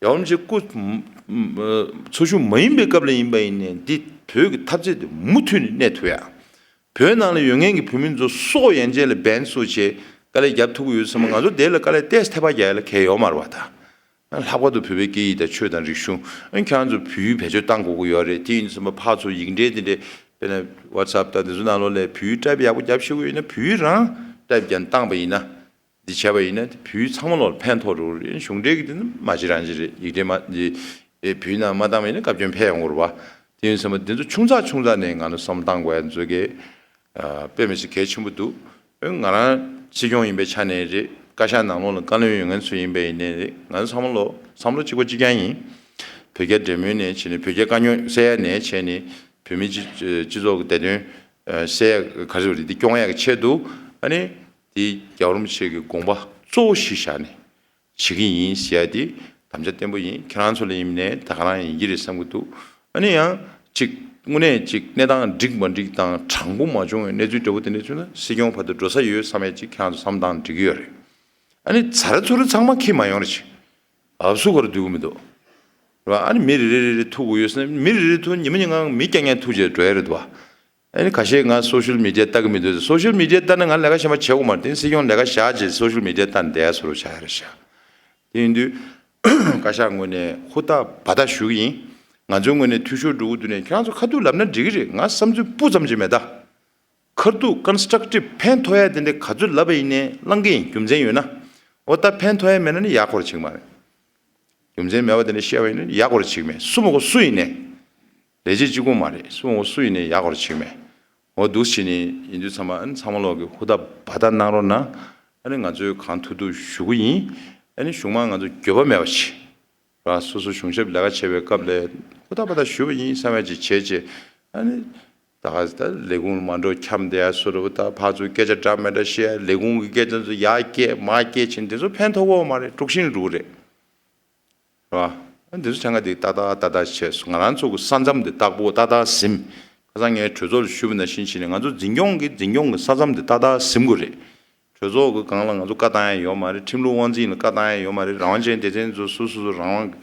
རྒྱལ་བ་རིན་པོ་ཆེ་སྐུ་འཚོ་བཞུགས་མ་ཡིན་པའི་སྐབས་ལ་ཡིན་པ་ཡིན་ནའི་འདི་བོད་ཀྱི་འཐབ་རྩོད་དེ་མུ་མཐུད་ནས་གནས་ཐུབ་ཡག་བོད་ནང་ལ་ཡོད་མཁན་གྱི་བོད་མི་ཚོ་སྲོག་ཡན་ཆད་ལ་འབེན་བཙུགས་བྱས་དཀའ་ལས་རྒྱབ་ཐུབ་ཀྱི་ཡོད་ཙང་། ང་ཚོ་དེ་ལ་དཀའ་ལས་ཏོག་ཙམ་ཐེབས་པ་རྒྱག་ཡག་ལ་གལ་ཡོད་མ་རེད་བ། ད་ལྷག་པར་དུ་བོད་པའི་སྐད་ཡིག་དང་ཆོས་དང་རིག་གཞུང་། ཨ་ནི་ཁྱེད་རང་ཚོ་བོད་ཡིག་བེད་སྤྱོད་གཏང་དགོས་ཀྱི་ཡོད་རེད། དེ་ཡིན་ཙང་ཕར་ཚུར་ཡིག་འབྲེལ་དེ་འདྲས། དཔེར་ན་ཝ་ཊི་སབ་དང་དེ་ཚོ་ནང་ལོགས་ལ་བོད་ཡིག་ཊའིབ་ཡག་པོ་རྒྱབ་ཤེས་ཀྱི་ཡོད་ན། བོད་ཡིག་རང་ཊའིབ་རྒྱབ་བཏང་པ་ཡིན་ན། འདི་བྱས་པ་ཡིན་ན་བོད་ཡིག་ཚང་མ་ལོག་ལ་ཕན་ཐོགས་འགྲོ་གི་རེད། གཞུང་འབྲེལ་གྱི་དེ་ནི་མ་བྱེད་རང་བྱེད་རེད། ཡིག་འབྲེལ་མ་འདི་ཨེ་བོད་ཡིག་ནང་མ་བཏང་བ་ཡིན་ན་བཀའ་བཀྱོན་ཕེབས་ཡོང་གི་རེད་བ། དེ་ཡིན་ཙང་འདི་ཚོ་ཆུང་ཙག་ཆུང་ཙག་ནས་ང་ཚོ་བསམ་བློ་བཏང་དགོས་ཡ་ཚོ་གི་ཨ་དཔེ་མི་སྲིད་གལ་ཆེན་པོ་འདུག་ཨེ་ང་རང་སྲིད་སྐྱོང་ཡིན་པའི་ཆ་ནས་རེད། བཀའ་ཤག་ནང་ལོགས་ལ་བཀའ་བློན་ཡོད་མཁན་ཚོ་ཡིན་པ་ཡིན་ནའི་རེད། ང་ཚོ་ཚང་མ་ལོ་བསམ་བློ་གཅིག་པ་གཅིག་རྐྱང་ཡིན། བོད་རྒྱ་འབྲེལ་མོལ་ནས་བྱས་ནས་བོད་རྒྱ་དཀའ་རྙོག་སེལ་ཡ་ནས་བྱས་ནས་བོད་མི་སྤྱི་སྤྱི་ཚོགས་ཀྱི་བདེ་དོན་ཨ་སེལ་ཡ་ག་རེ་ཟེར་དགོས་རེད། འདི་སྐྱོང་ཡ་གི་ཆེད་དུ་ཨ་ནི་འདི་རྒྱལ་བ་རིན་པོ་ཆེ་གི་དགོངས་པ་གཙོ་བོ་གཞི་བཞག་ནས་བྱེད་ཀྱི་ཡིན་ཟེར་ཡ་དེ་དམ་བཅའ་བརྟན་པོ་ཡིན། ཁྱེད་རང་ཚོ་ལ་ཡིན་ནའི་ད་ག་རང་ཡིན་གྱི་རེད་བསམ་གྱི་འདུག་ཨ་ནི་ཡང་ཅིག་དངོས་གནས་ཅིག་གནས་སྟངས་འགྲིག་མ་འགྲིག་དང་དྲང་པོ་མ་བྱུང་བའི་གནས་ཚུལ་འདྲ་བོ་དེ་འདྲ་བྱུང་ན་སྲིད་སྐྱོང་བར་དུ་འགྲོ་ས་ཡོད་བསམ་ཡ་ཅིག་ཁྱེད་རང་ཚོ་བསམ་སྟངས་འགྲིག་གི་ཡོད་རེད། ཨ་ནི་ཚར་ཚུར་ཚང་མ་འཁྱེར་མ་ཡོང་རེ་ཅིག་ཨབ་སུ་གར་འདུག་མི་འདུག་རེད་བ། ཨ་ནི་མི་རེ་རེ་རེ་རེ་ཐུག་དགོས་ཡོད་ཟེར་ན། མི་རེ་རེ་ཐུག་ཉི་མ་ཉིན་གང་མི་རྐྱང་རྐྱང་ཐུག་བྱས་འགྲོ་ཡ་རེད་བ། ཨ་ནི་ཁ་ཤས་ང་སོ་ཤལ་མི་ཌི་ཡ་ལྟ་གི་མི་འདུག་སོ་ཤལ་མི་ཌི་ཡ་ལྟ་ན་ང་ལས་ཀ་གཞན་པ་བྱེད་དགོས་མ་རེད། དེ་སྲིད་སྐྱོང་ལས་ཀ་བཞག་བྱས་སོ་ཤལ་མི་ཌི་ཡ་ལྟ་ནས་བསྡད་ཡ་བཟོ་འདྲ་བྱ་ཡ་རེད་ཤག་དེ་ཡིན་དུས་བཀའ་ཤག་ངོས་ནས་ཧུར་ཐག་འབད་ཐག་ཞུ་གི་ཡིན། ང་ཚོའི་ངོས་ནས་འཐུས་ཤོར་འགྲོ་གི་འདུག་ནས་ཁྱེད་རང་ཚོ་ཁ་ཐུག་ལབ་ན་འགྲིག་གི་རེད། ང་བསམ་ཚུལ་སྤུ་ཙམ་ཅིག་མེད་ད། ཁ་ཐུག་ཀོན་སི་ཊྲག་ཊིབ་ཕན་ཐོགས་ཡ་དེ་འདྲ་ག་ཚོད་ལབ་པ་ཡིན་ནའི་བླང་གི་ཡིན། རྒྱུ་མཚན་ཡོད་ན། འོ་ད་ཕན་ཐོགས་ཡ་མེད་ན་ནི་ཡག་པོ་རེད་བྱེད་ཀྱི་མ་རེད། རྒྱུ་མཚན་མེད་པ་དེ་འདྲ་བཤད་པ་ཡིན་ན་ཡག་པོ་རེད་བྱེད་ཀྱི་མེད། སུ་མ་གོ་སུ་ཡིན་ནའི། ལས་བྱེད་གཅིག་པོ་མ་རེད། སུ་མ་གོ་སུ་ཡིན་ནའི་ཡག་པོ་རེད་བྱེད་ཀྱི་མེད། འོ་འདུག་བྱས་ནས་ཡིན་དུས་ཚང་མ་ཨ་ནི་ཚང་མ་ལོག་གི་ཧུར་ཐག་འབད་ཐག་གནང་རོགས་གནང་། ཨ་ནི་ང་ཚོས་གང་ཐུབ་ཐུབ་ཞུ་གི་ཡིན། ཨ་ནི་གཞུང་མང་ང་ཚོ་འགྱོད་པ་མེད་པ་བྱེད། ར་སོ་སོ་གཞུང་ཞབས་ལས་ཀ་བྱེད་པའི་སྐབས་ལ་ཧུར་ཐག་འབད་ཐག་ཞུས་པ་ཡིན་བསམ་ཡ་ཅིག་བྱས་རྗེས། ཨ་ནི་ད་ག་ད་ལས་ཁུངས་མ་འགྲོ་འཁྱམས་བསྡད་ཡ་བཟོ་འདྲ་བོ། ད་ཕར་ཚུར་སྐད་ཆ་འདྲ་མི་འདྲ་བཤད་ཡ། ལས་ཁུངས་ཀྱི་སྐད་ཆ་ཚོ་ཡར་སྐད་མར་སྐད་བྱས་ནས་དེ་ཚོ་ཕན་ཐོགས་ཀྱི་ཡོད་མ་རེད། དཀྲུག་ཤིང་འགྲོ་གི་རེད། ར་ཨ་འདི་ཚོ་ཆ་ང་དེ་ཏག་ཏག་ཏག་ཏག་བྱས་སོང་། ང་རང་ཚོ་གི་ས་མཚམས་དེ་ཏག་པོ་ཏག་ཏག་ཟིན། ཁ་སང་ངས་གྲོས་ཚོགས་ལ་ཞུས་པ་ནང་བཞིན་བྱས་ནས་ང་ཚོ་འཛིན་སྐྱོང་གི་འཛིན་སྐྱོང་གི་ས་མཚམས་དེ་ཏག་ཏག་ཟིན་དགོས་རེད། གྲོས་ཚོགས་ཀྱི་སྒང་ལ་ང་ཚོ་བཀའ་བཏང་ཡ་ཡོད་མ་རེད། ཁྲིམས་ལུགས་དབང་འཛིན་ལ་བཀའ་བཏང་ཡ་ཡོད་མ་རེད། རང་དབང་ཅན་སྡེ་ཚན་ཚོ་སོ་སོ་སོ་རང་དབང་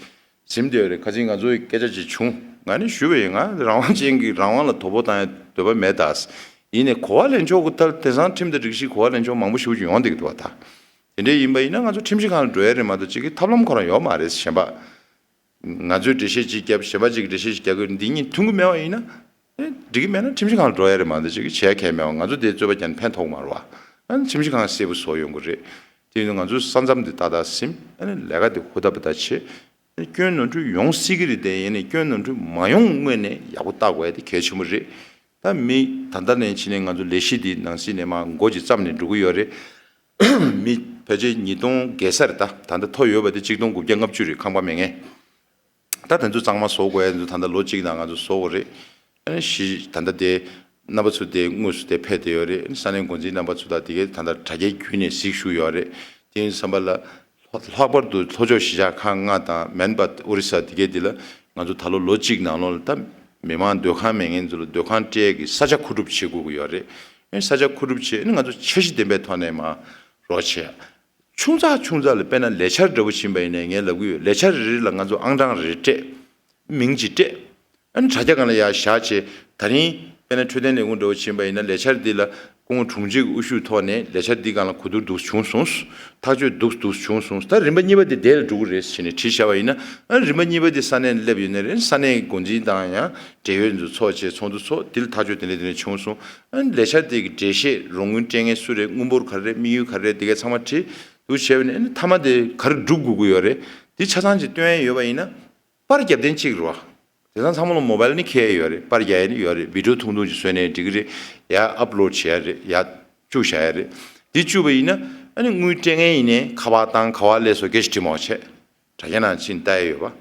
ཟིན་བསྡད་ཡོད་རེད། ཁ་སང་ང་ཚོའི་སྐད་ཆ་ཅིག་བྱུང་། ང་ནི་ཞུས་པ་ཡིན། ང་རང་དབང་ཅན་གྱི་རང་དབང་ལ་དོ་ཕོག་བཏང་ཡ་འདོད་པ་མེད་ད། ཡིན་ནའི་གོ་བ་ལེན་ཕྱོགས་ཀྱི་ཐད་དེང་སང་ཁྲིམས་དང་སྒྲིག་གཞི་གོ་བ་ལེན་ཕྱོགས་མང་པོ་ཞེ་པོ་ཅིག་ཡོང་བསྡད་ཀྱི་འདུག་བ་ད། དེ་འདྲ་ཡིན་པ་ཡིན་ན་ང་ཚོ་ཁྲིམས་ཞིབ་ཁང་ལ་འགྲོ་ཡ་རེད་མ་གཏོགས་ཅིག་གི་ཐབས་ལམ་ཁོ་རང་ཡོད་མ་རེད། གཞན་པ། ང་ཚོས་འགྲེལ་བཤད་ཅིག་བརྒྱབ། གཞན་པ་ཅིག་གིས་འགྲེལ་བཤད་ཅིག་རྒྱག་དགོས། འདི་གཉིས་མཐུན་གྱི་མེད་པ་ཡིན་ན། ཨེ་འགྲིག་གི་མེད་ན་ཁྲིམས་ཞིབ་ཁང་ལ་འགྲོ་ཡ་རེད་མ་གཏོགས་ཅིག་གི་བྱེད་ཡ་གང་ཡང་མེད་པ། ང་ཚོ་དེ་རྩོད་པ་རྒྱག་ན་ཕན་ཐོགས་མ་རེད་བ། ཨ་ནི་ཁྲིམས་ཞིབ་ཁང་གསལ་པོ་བཟོ་ཡོང་གི་རེད། དེ་ཡིན་དུས་ང་ཚོའི་ས་མཚམས་འདི་ཏག་ཏག་ཟིན། ཨ་ནི་ལས་ཀ་དེ་ཧུར་ཐག་འབད་ཐག་བྱེད། ཨ་ནི་སྐྱོན་ནོར་འཁྲུལ་ཡོང་སྲིད་ཀྱི་རེད་དེ། ཡིན་ནའི་སྐྱོན་ནོར་འཁྲུལ་མ་ཡོང་སྔོན་ནས་ཡག་པོ་བལྟ་དགོས་ཡ་དེ་གལ་ཆེན་པོ་རེད། ད་མི་ད་ལྟ་ནས་ཕྱིན་ནས་ང་ཚོ་ལས་གཞི་འདི་ནང་སྲིད་ནས་མར་འགོ་ཅིག་བརྩམས་ནས་འགྲོ་གི་ཡོད་རེད། མི་ཕལ་ཆེར་ཉིས་སྟོང་བརྒལ་ས་རེད། ད་ད་ལྟ་ཐོ་ཡོད་པ་དེ་གཅིག་སྟོང་དགུ་བརྒྱ་ལྔ་བཅུ་རེད། ཁང་པ་མེད་མཁན། ད་དེ་ཚོ་གཙང་མ་བཟོ་དགོས་ཡ་དེ་ཚོ་ད་ལྟ་ལོ་གཅིག་ནང་ང་ཚོ་བཟོ་དགོས་རེད། ཨ་ནི་གཞི་ད་ལྟ་དེ་རྣམ་པ་ཚོ་དེ་དངོས་སུ་དེ་ཕེབས་བསྡད་ཡོད་རེད། ཨ་ནི་ས་གནས་འགོ་འཛིན་རྣམ་པ་ཚོ་དང་དེ་གའི་ད་ལྟ་དྲ་རྒྱའི་བརྒྱུད་ནས་གཟིགས་ཞུས་ཡོད་རེད། དེ་ཡིན་བསམ་པ་ལ་ལྷག་པར་དུ་ལྷོ་ཕྱོགས་གཞིས་ཆགས་ཁག་ལྔ་དང་མན་པ་ཨོ་རི་ས་དེ་གའི་དེ་ལ་ང་ཚོ་ད་ལོ་ལོ་གཅིག་ནང་ལོགས་ལ་ད་མི་མང་སྡོད་ཁང་མེད་མཁན་ཚོ་ལ་སྡོད་ཁང་སྤྲད་ཀྱི་ས་ཆ་མཁོ་སྒྲུབ་བྱེད་དགོས་ཀྱི་ཡོད་རེད། ཨ་ནི་ས་ཆ་མཁོ་སྒྲུབ་བྱས། ཨ་ནི་ང་ཚོ་འཆར་གཞི་ལྡན་པའི་ཐོག་ནས་མར་རོགས་བྱས། ཆུང་ཙག་ཆུང་ཙག་ལ་དཔེར་ན་ལས་འཆར་འདྲ་བོ་ཕྱིན་པ་ཡིན་ནའི་ངས་ལབ་ཀྱི་ཡོད། ལས་འཆར་རེ་རེ་ལ་ང་ཚོ་ཨང་གྲངས་རེ་རེ་སྤྲད། མིང་ཅིག་སྤྲད། ཨ་ནི་དྲ་རྒྱ་སྒང་ལ་ཡར་བཞག་བྱས། ད་རིང་དཔེར་ན་འཕྲོད་བསྟེན་ལས་ཁུངས་འདྲ་བོ་ཕྱིན་པ་ཡིན་ན་ལས་འཆར་འདི་ལ་སྐུ་ངོ་དྲུང་ཆེ་གི་དབུ་བཞུགས་ཐོག་ནས་ལས་འཆར་འདི་སྒང་ལ་གོ་བསྡུར་འདུག་བྱུང་སོང་། ཐག་གཅོད་འདུག་འདུག་བྱུང་སོང་། ད་རིམ་པ་གཉིས་པ་དེ་དེ་ལ་འགྲོ་གི་རེད་ཟེར་ནས་བྲིས་བཞག་པ་ཡིན་ན། ཨ་ནི་རིམ་པ་གཉིས་པ་དེ་ས་གནས་ལ་སླེབས་ཡོད་ནའི་རེད། ས་གནས་འགོ་འཛིན་དང་ཡང་འབྲེལ་ཡོད་ཚོ་ཚོགས་བྱས་ཚོགས་འདུ་ཚོགས། འདི་ལ་ཐག་གཅོད་དེ་འདྲ་དེ་འདྲ་བྱུང་སོང་། ཨ་ནི་ལས་འཆར་དེ་གི་འགྲེལ་བཤད་རོགས་དངུལ་སྤྲད་མཁན་སུ་རེད། དངུལ་འབོར་ག་རེ་རེད། དམིགས་ཡུལ་ག་རེ་རེད། དེ་གའི་ཚང་མ་བྲིས་འདུག་བྱས་པ་ཡིན་ན། ཨ་ནི་མཐའ་མ་དེ་ག་རེ་སྒྲུབ་དགོས་ཀྱི་ཡོད་རེད། འདི་ཆ་ཚང་ཅིག་སྟོན་ཡ་ཡོད་པ་ཡིན་ན། པར་རྒྱབ་རྟེན་གཅིག་རེད་བ། དེང་སང་ཚང་མ་ལ་མོ་བལ་ནི་འཁྱེར་ཡོད་རེད། པར་རྒྱག་ཡ་ནི་ཡོད་རེད། བི་ཌིའོ་ཐུང་ཐུང་ཅིག་བཟོས་ནས་འགྲིག་གི་རེད། ཡར་ཨབ་ལོཌ་བྱེད་ཡ་རེད། ཡར་བཅུག་བཞག་ཡ་རེད། འདི་བཅུག་པ་ཡིན་ན་ཨ་ནི་དངུལ་སྤྲད་མཁན་ཡིན་ནའི་ཁ་པར་བཏང་། ག་པར་སླེབས་སོང་སྐད་ཆ་དྲི་མ་བྱེད། དྲ་རྒྱ་ནང་ཕྱིན་ལྟ་ཡ་ཡོད་པ།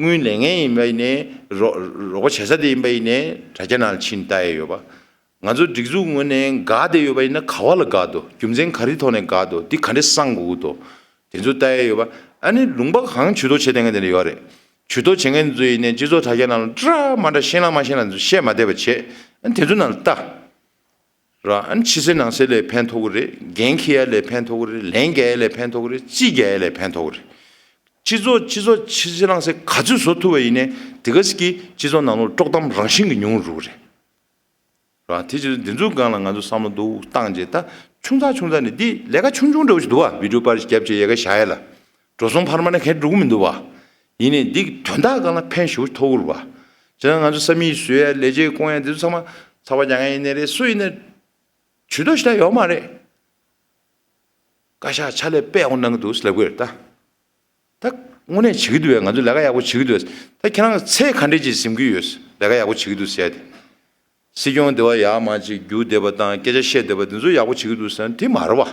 དངུལ་ལེན་མཁན་ཡིན་པ་ཡིན་ནའི་རོགས་རོགས་པ་བྱེད་ས་དེ་ཡིན་པ་ཡིན་ནའི་དྲ་རྒྱ་ནང་ཕྱིན་ལྟ་ཡ་ཡོད་པ། ང་ཚོ་སྒྲིག་འཛུགས་ངོས་ནས་འགག་བསྡད་ཡོད་པ་ཡིན་ན་ག་བ་ལ་འགག་འདུག་རྒྱུ་མཚན་ག་རེའི་ཐོག་ནས་འགག་འདུག་འདི་ག་འདྲས་སེལ་དགོས་ཀྱི་འདུག་དེ་ཚོ་ལྟ་ཡ་ཡོད་པ། ཨ་ནི་ལུང་པ་གང་ཇུས་གཏོགས་བྱེད་བསྡད་མཁན་དེ་འདྲ་ཡོད་རེད། ཇུས་གཏོགས་བྱེད་མཁན་ཚོ་ཡིན་ནའི་སྤྱི་ཚོགས་དྲ་རྒྱ་ནང་ལ་འདྲ་མ་འདྲ་ཤེས་ན་མ་ཤེས་ན་ཚོ་བཤད་མ་བསྡད་པ་བྱེད། ཨ་ནི་དེ་ཚོ་ནང་ལ་ལྟ། ར། ཨ་ནི་ཕྱི་གསལ་ནང་གསལ་ལ་ཕན་ཐོགས་ཀྱི་རེད། འགན་འཁྱེར་ཡ་ལ་ཕན་ཐོགས་ཀྱི་རེད། ལན་རྒྱག་ཡ་ལ་ཕན་ཐོགས་ཀྱི་རེད། རྩིས་རྒྱག་ཡ་ལ་ཕན་ཐོགས་ཀྱི་རེད། སྤྱི་ཚོགས་སྤྱི་ཚོགས་ཕྱི་གསལ་ནང་གསལ་ག་ཚོད་བཟོ་ཐུབ་པ་ཡིན་ནའི་དེ་ག་ཟིག་གིས་སྤྱི་ཚོགས་ནང་ལོགས་དཀྲོག་གཏམ་རང་བཞིན་གྱིས་ཉུང་རུ་འགྲོ་གི་རེད། ར། དེ་ཕྱིར་འདི་ཚོའི་སྒང་ལ་ང་ཚོ་བསམ་བློ་འདུག་བཏང་རྗེས་ད་ཆུང་ཙག་ཆུང་ཙག་ནས་འདི་ལས་ཀ་ཆུང་ཆུང་འདྲ་བོ་ཞིག་འདུག་བ། བི་ཌིའོ་པར་ཞིག་བརྒྱབ་བྱས་ཡལ་ག་བཞག་ཡ་ལ། འགྲོ་སོང་འཕར་མ་ནས་གས་འགྲོ་གི་མི་འདུག་བ། ཡིན་ནའི་འདི་དོན་དག་སྒང་ལ་ཕན་ཞེ་པོ་ཐོགས་ཀྱི་རེད་བ། བྱས་ན་ང་ཚོ་ས་མིག་བཟོ་ཡ་ལས་བྱེད་སྐོང་ཡ་འདི་ཚོ་ཚང་མ་ཚགས་པར་རྒྱག་མཁན་ཡིན་ནའི་རེད། སུ་ཡིན་ནའི་ཇུས་གཏོགས་ཞེ་དྲག་ཡོད་མ་རེད། བཀའ་ཤག་ཕྱག་ལས་དཔེ་ཡག་པོ་གནང་གི་འདུག་ལབ་ཀྱི་རེད་ད། ད་དངོས་གནས་བྱེད་ཀྱི་འདུག་བས། ང་ཚོས་ལས་ཀ་ཡག་པོ་བྱེད་ཀྱི་འདུག་བས། ད་ཁྱེད་རང་གི་ཚད་ག་འདྲས་ཅིག་ཟིན་གྱི་ཡོད། ལས་ཀ་ཡག་པོ་བྱེད་ཀྱི་འདུག་ཟེར་ཏེ། སྲིད་སྐྱོང་འདི་བ་ཡག་མ་ཅིག་རྒྱུགས་བསྡད་པ་དང་སྐད་ཆ་བཤད་བསྡད་པ་འདི་ཚོ་ཡག་པོ་བྱེད་ཀྱི་འདུག་ཟེར་ན་དེ་མ་རེད་བ།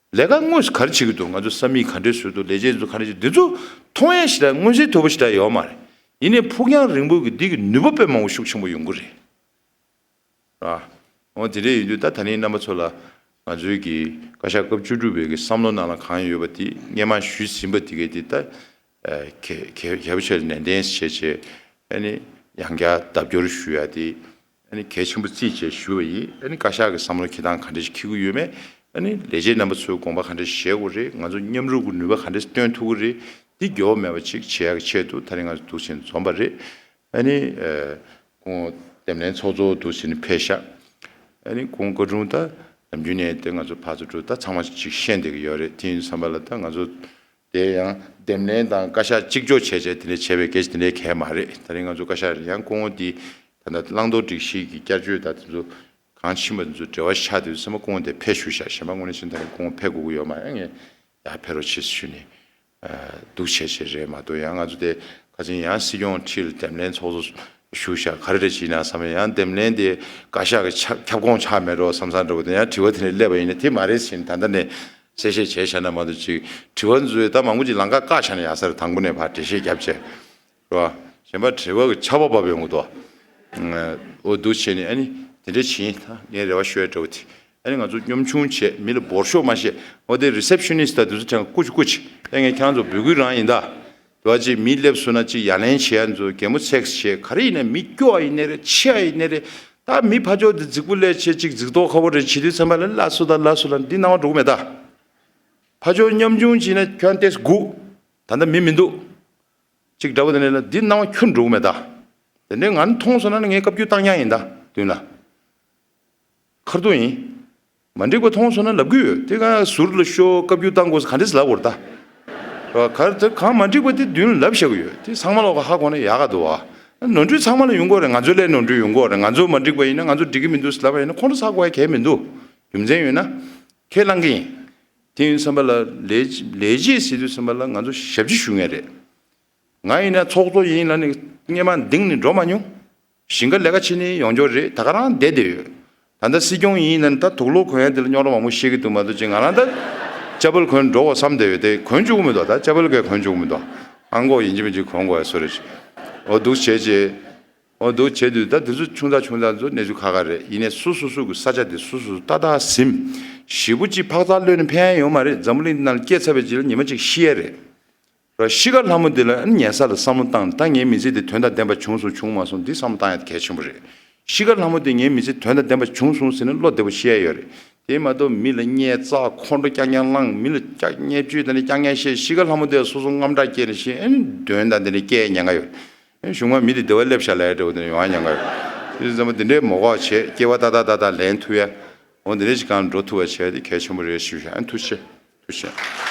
ལས་ཀ་དངོས་སུ་ག་རེ་བྱེད་ཀྱི་འདུག་ང་ཚོ་ས་མིག་ག་འདྲས་བཟོས་འདུག་ལས་བྱེད་ཚོ་ག་འདྲས་བྱེད། འདི་ཚོ་མཐོང་ཡ་ཞེ་དྲག་མངོན་གསལ་དོད་པོ་ཞེ་དྲག་ཡོད་མ་རེད། ཡིན་ནའི་ཕུགས་རྒྱང་རིང་པོ་གི་འདི་གི་ནུས་པ་དཔེ་མང་པོ་ཤུགས་ཆེན་པོ་ཡོང་གི་རེད། ར། འོ་དེ་འདྲས་ཡིན་དུས་ད་ད་ནི་རྣམ་པ་ཚོ་ལ་ང་ཚོའི་གི་བཀའ་ཤག་སྐབས་བཅུ་དྲུག་པའི་གི་བསམ་བློ་ནང་ལ་གང་ཡོད་པ་དེ་སྔས་མ་ཞུས་ཟིན་པ་དེ་གས་དེ་ད་གལ་གལ་གལ་པོ་ཆེ་ནན་ཏན་བྱས་བྱས། ཨ་ནི་ཡང་བསྐྱར་ལྡབ་སྐྱོར་ཞུ་ཡ་དེ་ཨ་ནི་གལ་ཆེན་པོ་བརྩིས་བྱས་ཞུ་བ་ཡིན། ཨ་ནི་བཀའ་ཤག་གི་བསམ་བློ་འཁྱེར་སྟངས་ག་འདྲས་ཤིག་འཁྱེར་གྱི་ཡོད་མེད། ཨ་ནི་ལས་བྱེད་རྣམ་པ་ཚོའི་དགོངས་པ་ག་འདྲས་བཞེས་དགོས་རེད། ང་ཚོ་མཉམ་རུབ་ཀྱི་ནུས་པ་ག་འདྲས་སྟོན་ཐུབ་ཀྱི་རེད། འདི་འགྱུར་བ་མེད་པ་ཅིག་བྱེད་ཡ་གི་ཆེད་དུ་ད་རིང་ང་ཚོ་འདུག་བྱས་ནས་འཛོམས་པ་རེད། ཨ་ནི། ཨ། སྐུ་ངོ་འདེམས་ལྷན་ཚོགས་གཙོ་འདུག་བྱས་ནས་ཕེབས་ཤག་ཨ་ནི་སྐུ་ངོ་བཀའ་དྲུང་ད་ནམ་རྒྱུན་ནས་དེ་ང་ཚོ་ཕར་ཚུར་འགྲོ་ད་ཚང་མ་ཅིག་ཤེས་བསྡད་ཀྱི་ཡོད་རེད། དེ་ཡིན་དུས་ཙམ་པ་ལ་ད་ང་ཚོ་དེ་ཡང་འདེམས་ལྷན་དང་བཀའ་ཤག་གཅིག་ལྕོགས་བྱས་བྱས་དེ་འདྲས་བྱས་པའི་སྐད་ཆ་དེ་འདྲས་གང་ཡང་མ་རེད། ད་རིང་ང་ཚོ་བཀའ་ཤག་རེད། ཡང་སྐུ་ངོ་འདི་ད་ལྟ་བླང་དོར་སྒྲིག་གཞི་གི་བསྐྱར་བཅོས་ད་དེ་ཚོ་གང་ཕྱིན་པ་དེ་ཚོ་འབྲེལ་བ་ཆགས་དུས་ཙམ་པ་སྐུ་ངོ་དེ་ཕེབས་བཞུགས་ཤག་གཞན་པ་དངོས་གནས་བྱས་ན་ད་རིང་སྐུ་ངོ་ཕེབས་དགོས་ཀྱི་ཡོད་མ་རེད། ངས་ཡར་ཕེབས་རོགས་བྱེད་ཞུས་ནས། འདུག་བྱས་བྱས་རེད་མ་གཏོགས། ཡང་ང་ཚོ་དེ་ཁ་སང་ཡང་སྲིད་སྐྱོང་ཁྲིར་འདེམས་ལྷན་ཚོགས་གཙོ་ཞུ་བཞག་ག་རེ་རེད་བྱས་ན་བསམ་ཡང་འདེམས་ལྷན་དེ་བཀའ་ཤག་གི་ཁྱབ་ཁྱབ་ཁོངས་ཆགས་མེད་འགྲོ་བསམ་བསམ་འདྲ་བོ་དེ་ཡང་དྲི་བ་དེ་ནས་སླེབས་པ་ཡིན་ན་དེ་མ་རེད་ཟེར་ནས་ད་ལྟ་ནས་གསལ་བཤད་བྱས་བཞག་ན་མ་གཏོགས་ཅིག་དྲི་བ་ཚོས་ད་མང་པོ་ཅིག་ལམ་ཁ་བཀག་བཞག་ན་ཡག་ས་རེད། དང་པོ་ནས་ཕར་འགྲེལ་བཤད་བརྒྱབ་བྱས་རེད་བ། གཞན་པ་དྲི་བ་གི་ཆར་པ་བབས་ཡོང་གི་འདུག་འོ་འདུག་བྱས་ནས་ཨ་ནི་དེ་འདྲ་བྱས་ཡིན། ད་ངས་རེ་བ་ཞུ་ཡ་འདྲ་བོ་དེ། ཨ་ནི་ང་ཚོ་གཉོམ་ཆུང་བྱས་མི་ལ་འབོར་ཤོག་མ་བཤད། འོ་དེ་རི་སེབ་ཤ་ནིསི་ཊི་དང་དེ་ཚོ་ཐེངས་ཀུ་ཅི་ཀུ་ཅི་ཨ་ངས་ཁྱེད་རང་ཚོ་འབོད་སྐུལ་རང་ཡིན་ད། དེ་བ་ཅིག་མི་སླེབས་སོང་ན་ཅིག་ཡ་ལན་བྱེད་ཡ་ཚོ་གད་མོ་ཚེགས་བྱས་ག་རེ་ཡིན་ན་མི་སྐྱོ་བ་ཡིན་ནའི་རེད། འཆི་ཡ་ཡིན་ནའི་རེད། ད་མི་ཕར་ཕྱོགས་དེ་རྫིག་པོ་སླེབས་བྱས་ཅིག་རྫིག་མདོག་ཁ་པོ་རེད་བྱེད་དུས་ཙམ་པ་ལ་ལ་སུ་དང་ལ་སུ་ལ་འདི་སྣང་བ་འགྲོ་གི་མེད་ད། ཕར་ཕྱོགས་གཉོམ་ཆུང་བྱས་ན་ཁྱོད་ཏེས་སྒུག་ད་ལྟ་མི་མི་འདུག་ཅིག་འདྲ་བོ་དེ་ནས་ལ་འདི་སྣང་བ་ཁྱོན་འགྲོ་གི་མེད་ད། དེ་འདྲའི་ང་ནི་མཐོང་སོང་ན་ནི་ངས་བཀའ་བཀྱོན་བཏང་ཡག་ཡིན་ད་མདུན་ལ། ཁར་ཐུག་ཡིན། མ་འགྲིག་པ་མཐོང་སོང་ན་ལབ་གི་ཡོད། དེ་ག་ཟུར་ལ་ཤོག་བཀའ་བཀྱོན་བཏང་དགོས་ས་ག་འདྲས་ལབ་དགོས་རེད་ད། ག་དེ་གང་མ་འགྲིག་པ་དེ་མདུན་ལ་ལབ་བཞག་གི་ཡོད། དེ་ཚང་མ་ལོག་ག་ཧ་གོ་ན་ཡག་ག་འདུག་བ། ནོར་འཁྲུལ་ཚང་མ་ལ་ཡོང་གི་རེད། ང་ཚོ་ལས་ནོར་འཁྲུལ་ཡོང་གི་རེད། ང་ཚོ་མ་འགྲིག་པ་ཡིན་ན་ང་ཚོ་འགྲིག་གི་མི་འདུག་ལབ་པ་ཡིན་ན་ཁོང་ཁྲོ་ཟ་དགོས་ཡ་གལ་མི་འདུག་རྒྱུ་མཚན་ཡོད་ན་ཁས་བླངས་གི་ཡིན། དེ་ཡིན་དུས་ཙམ་པ་ལ་ལས་ལས་བྱེད་ཟེར་དུས་ཙམ་པ་ལ་ང་ཚོ་ཞབས་ཕྱི་ཞུ་མཁན་རེད། ང་ཡིན་ན་ཚོགས་གཙོ་ཡིན་ལབ་ནས་སྔས་མ་འདིང་ནས་འགྲོ་མ་མྱོང་། ཞིང་ཁ་ལས་ཀ་བྱེད་ནས་ཡོང་ཆོག་རེད། ད་ག་རང་བསྡད་བསྡད་ཡོད། ད་ལྟ་སྲིད་སྐྱོང་ཡིན་ན་ད་དུག་ལོག་གོན་ཡ་དེ་ལ་རྙོག་དྲ་མང་པོ་བཤད་ཀྱི་འདུག་མ་གཏོགས་ཅིག་ང་རང་ད་ཅ་པལ་གོན་འགྲོ་དགོས་བསམ་བསྡད་ཡོད་དེ། གོན་བཅུག་གི་མི་འདུག་ད་ཅ་པལ་གས་གོན་བཅུག་གི་མི་འདུག་ཨང་གོ་ཡིན་གཅིག་མིན་གཅིག་གོན་དགོས་ཡ་བཟོ་རེད། འོ་འདུག་བྱས་རྗེས། འོ་འདུག་བྱས་དུས་ད་དེ་ཚོ་ཆུང་ཙག་ཆུང་ཙག་ཚོ་གནས་ཚུལ་ཁག་ཁག་རེད། ཡིན་ནའི་སོ་སོ་སོ་གི་ས་ཆ་དེ་སོ་སོ་ཏག་ཏག་ཟིན། ཞེ་པོ་ཅིག་འཕག་འཚག་གློད་ནས་ཕན་ཡ་ཡོད་མ་རེད། འཛམ་བུ་གླིང་འདི་ནང་ལ་སྐྱེས་ཚར་བའི་རྗེས་ལ་ཉི་མ་གཅིག་ཤི་ཡ་རེད། ར། ཤི་ཁ་ལྷ་མོ་འདི་ལ་ཉལ་ས་ལ་བསམ་བློ་བཏང་། ད་ངའི་མི་ཚེ་འདི་དོན་དང་ལྡན་པ་བྱུང་སོང་བྱུང་མ་སོང་འདི་བསམ་བློ་བཏང་ཡ་དེ་གལ་ཆེན་པོ་རེད། ཤི་ཁ་ལྷ་མོ་འདི་ངའི་མི་ཚེ་དོན་དང་ལྡན་པ་བྱུང་སོང་ཟེར་ནས་བློ་བདེ་པོ་ཤི་ཡ་ཡོད་རེད། དེ་མ་གཏོགས་མི་ལ་བརྙས་བཙག་ཁོང་ཁྲོ་རྐྱང་རྐྱང་ལངས། མི་ལ་སྐྱག་བརྙས་བཅོས་དང་ནི་རྐྱང་རྐྱང་བཤད། ཤི་ཁ་ལྷ་མོ་དེ་སོ་སོ་དངངས་སྐྲག་སྐྱེས་ནས་ཤི། ཨེ་ནི་དོན་དང་དེ་ནི་སྐྱེ་ཉེན་ཁ་ཡོད། ཨེ་གཞུང་མ་མི་དེ་བདེ་བ་སླེབས་ཤག་ལབ་ཡ་འདྲ་བོ་དེ་ནི་ཡོང་ཡ་ཉེན་ཁ་ཡོད། དེ་ཚང་མ་དེ་འདྲའི་མོ་གོག་བྱས་སྐྱེ་བ་ཏག་ཏག་ཏག་ཏག་ལེན་ཐུབ་ཡ། འོ་དེ་འདྲ་ཞིག་གང་འགྲོ་ཐུབ་པ་བྱས་དེ་གལ་ཆེན་པོ་རེད་ཞུ་ཤག་ཨེ་ཐུགས་རྗེ་ཆེ། ཐུགས་རྗེ་ཆེ།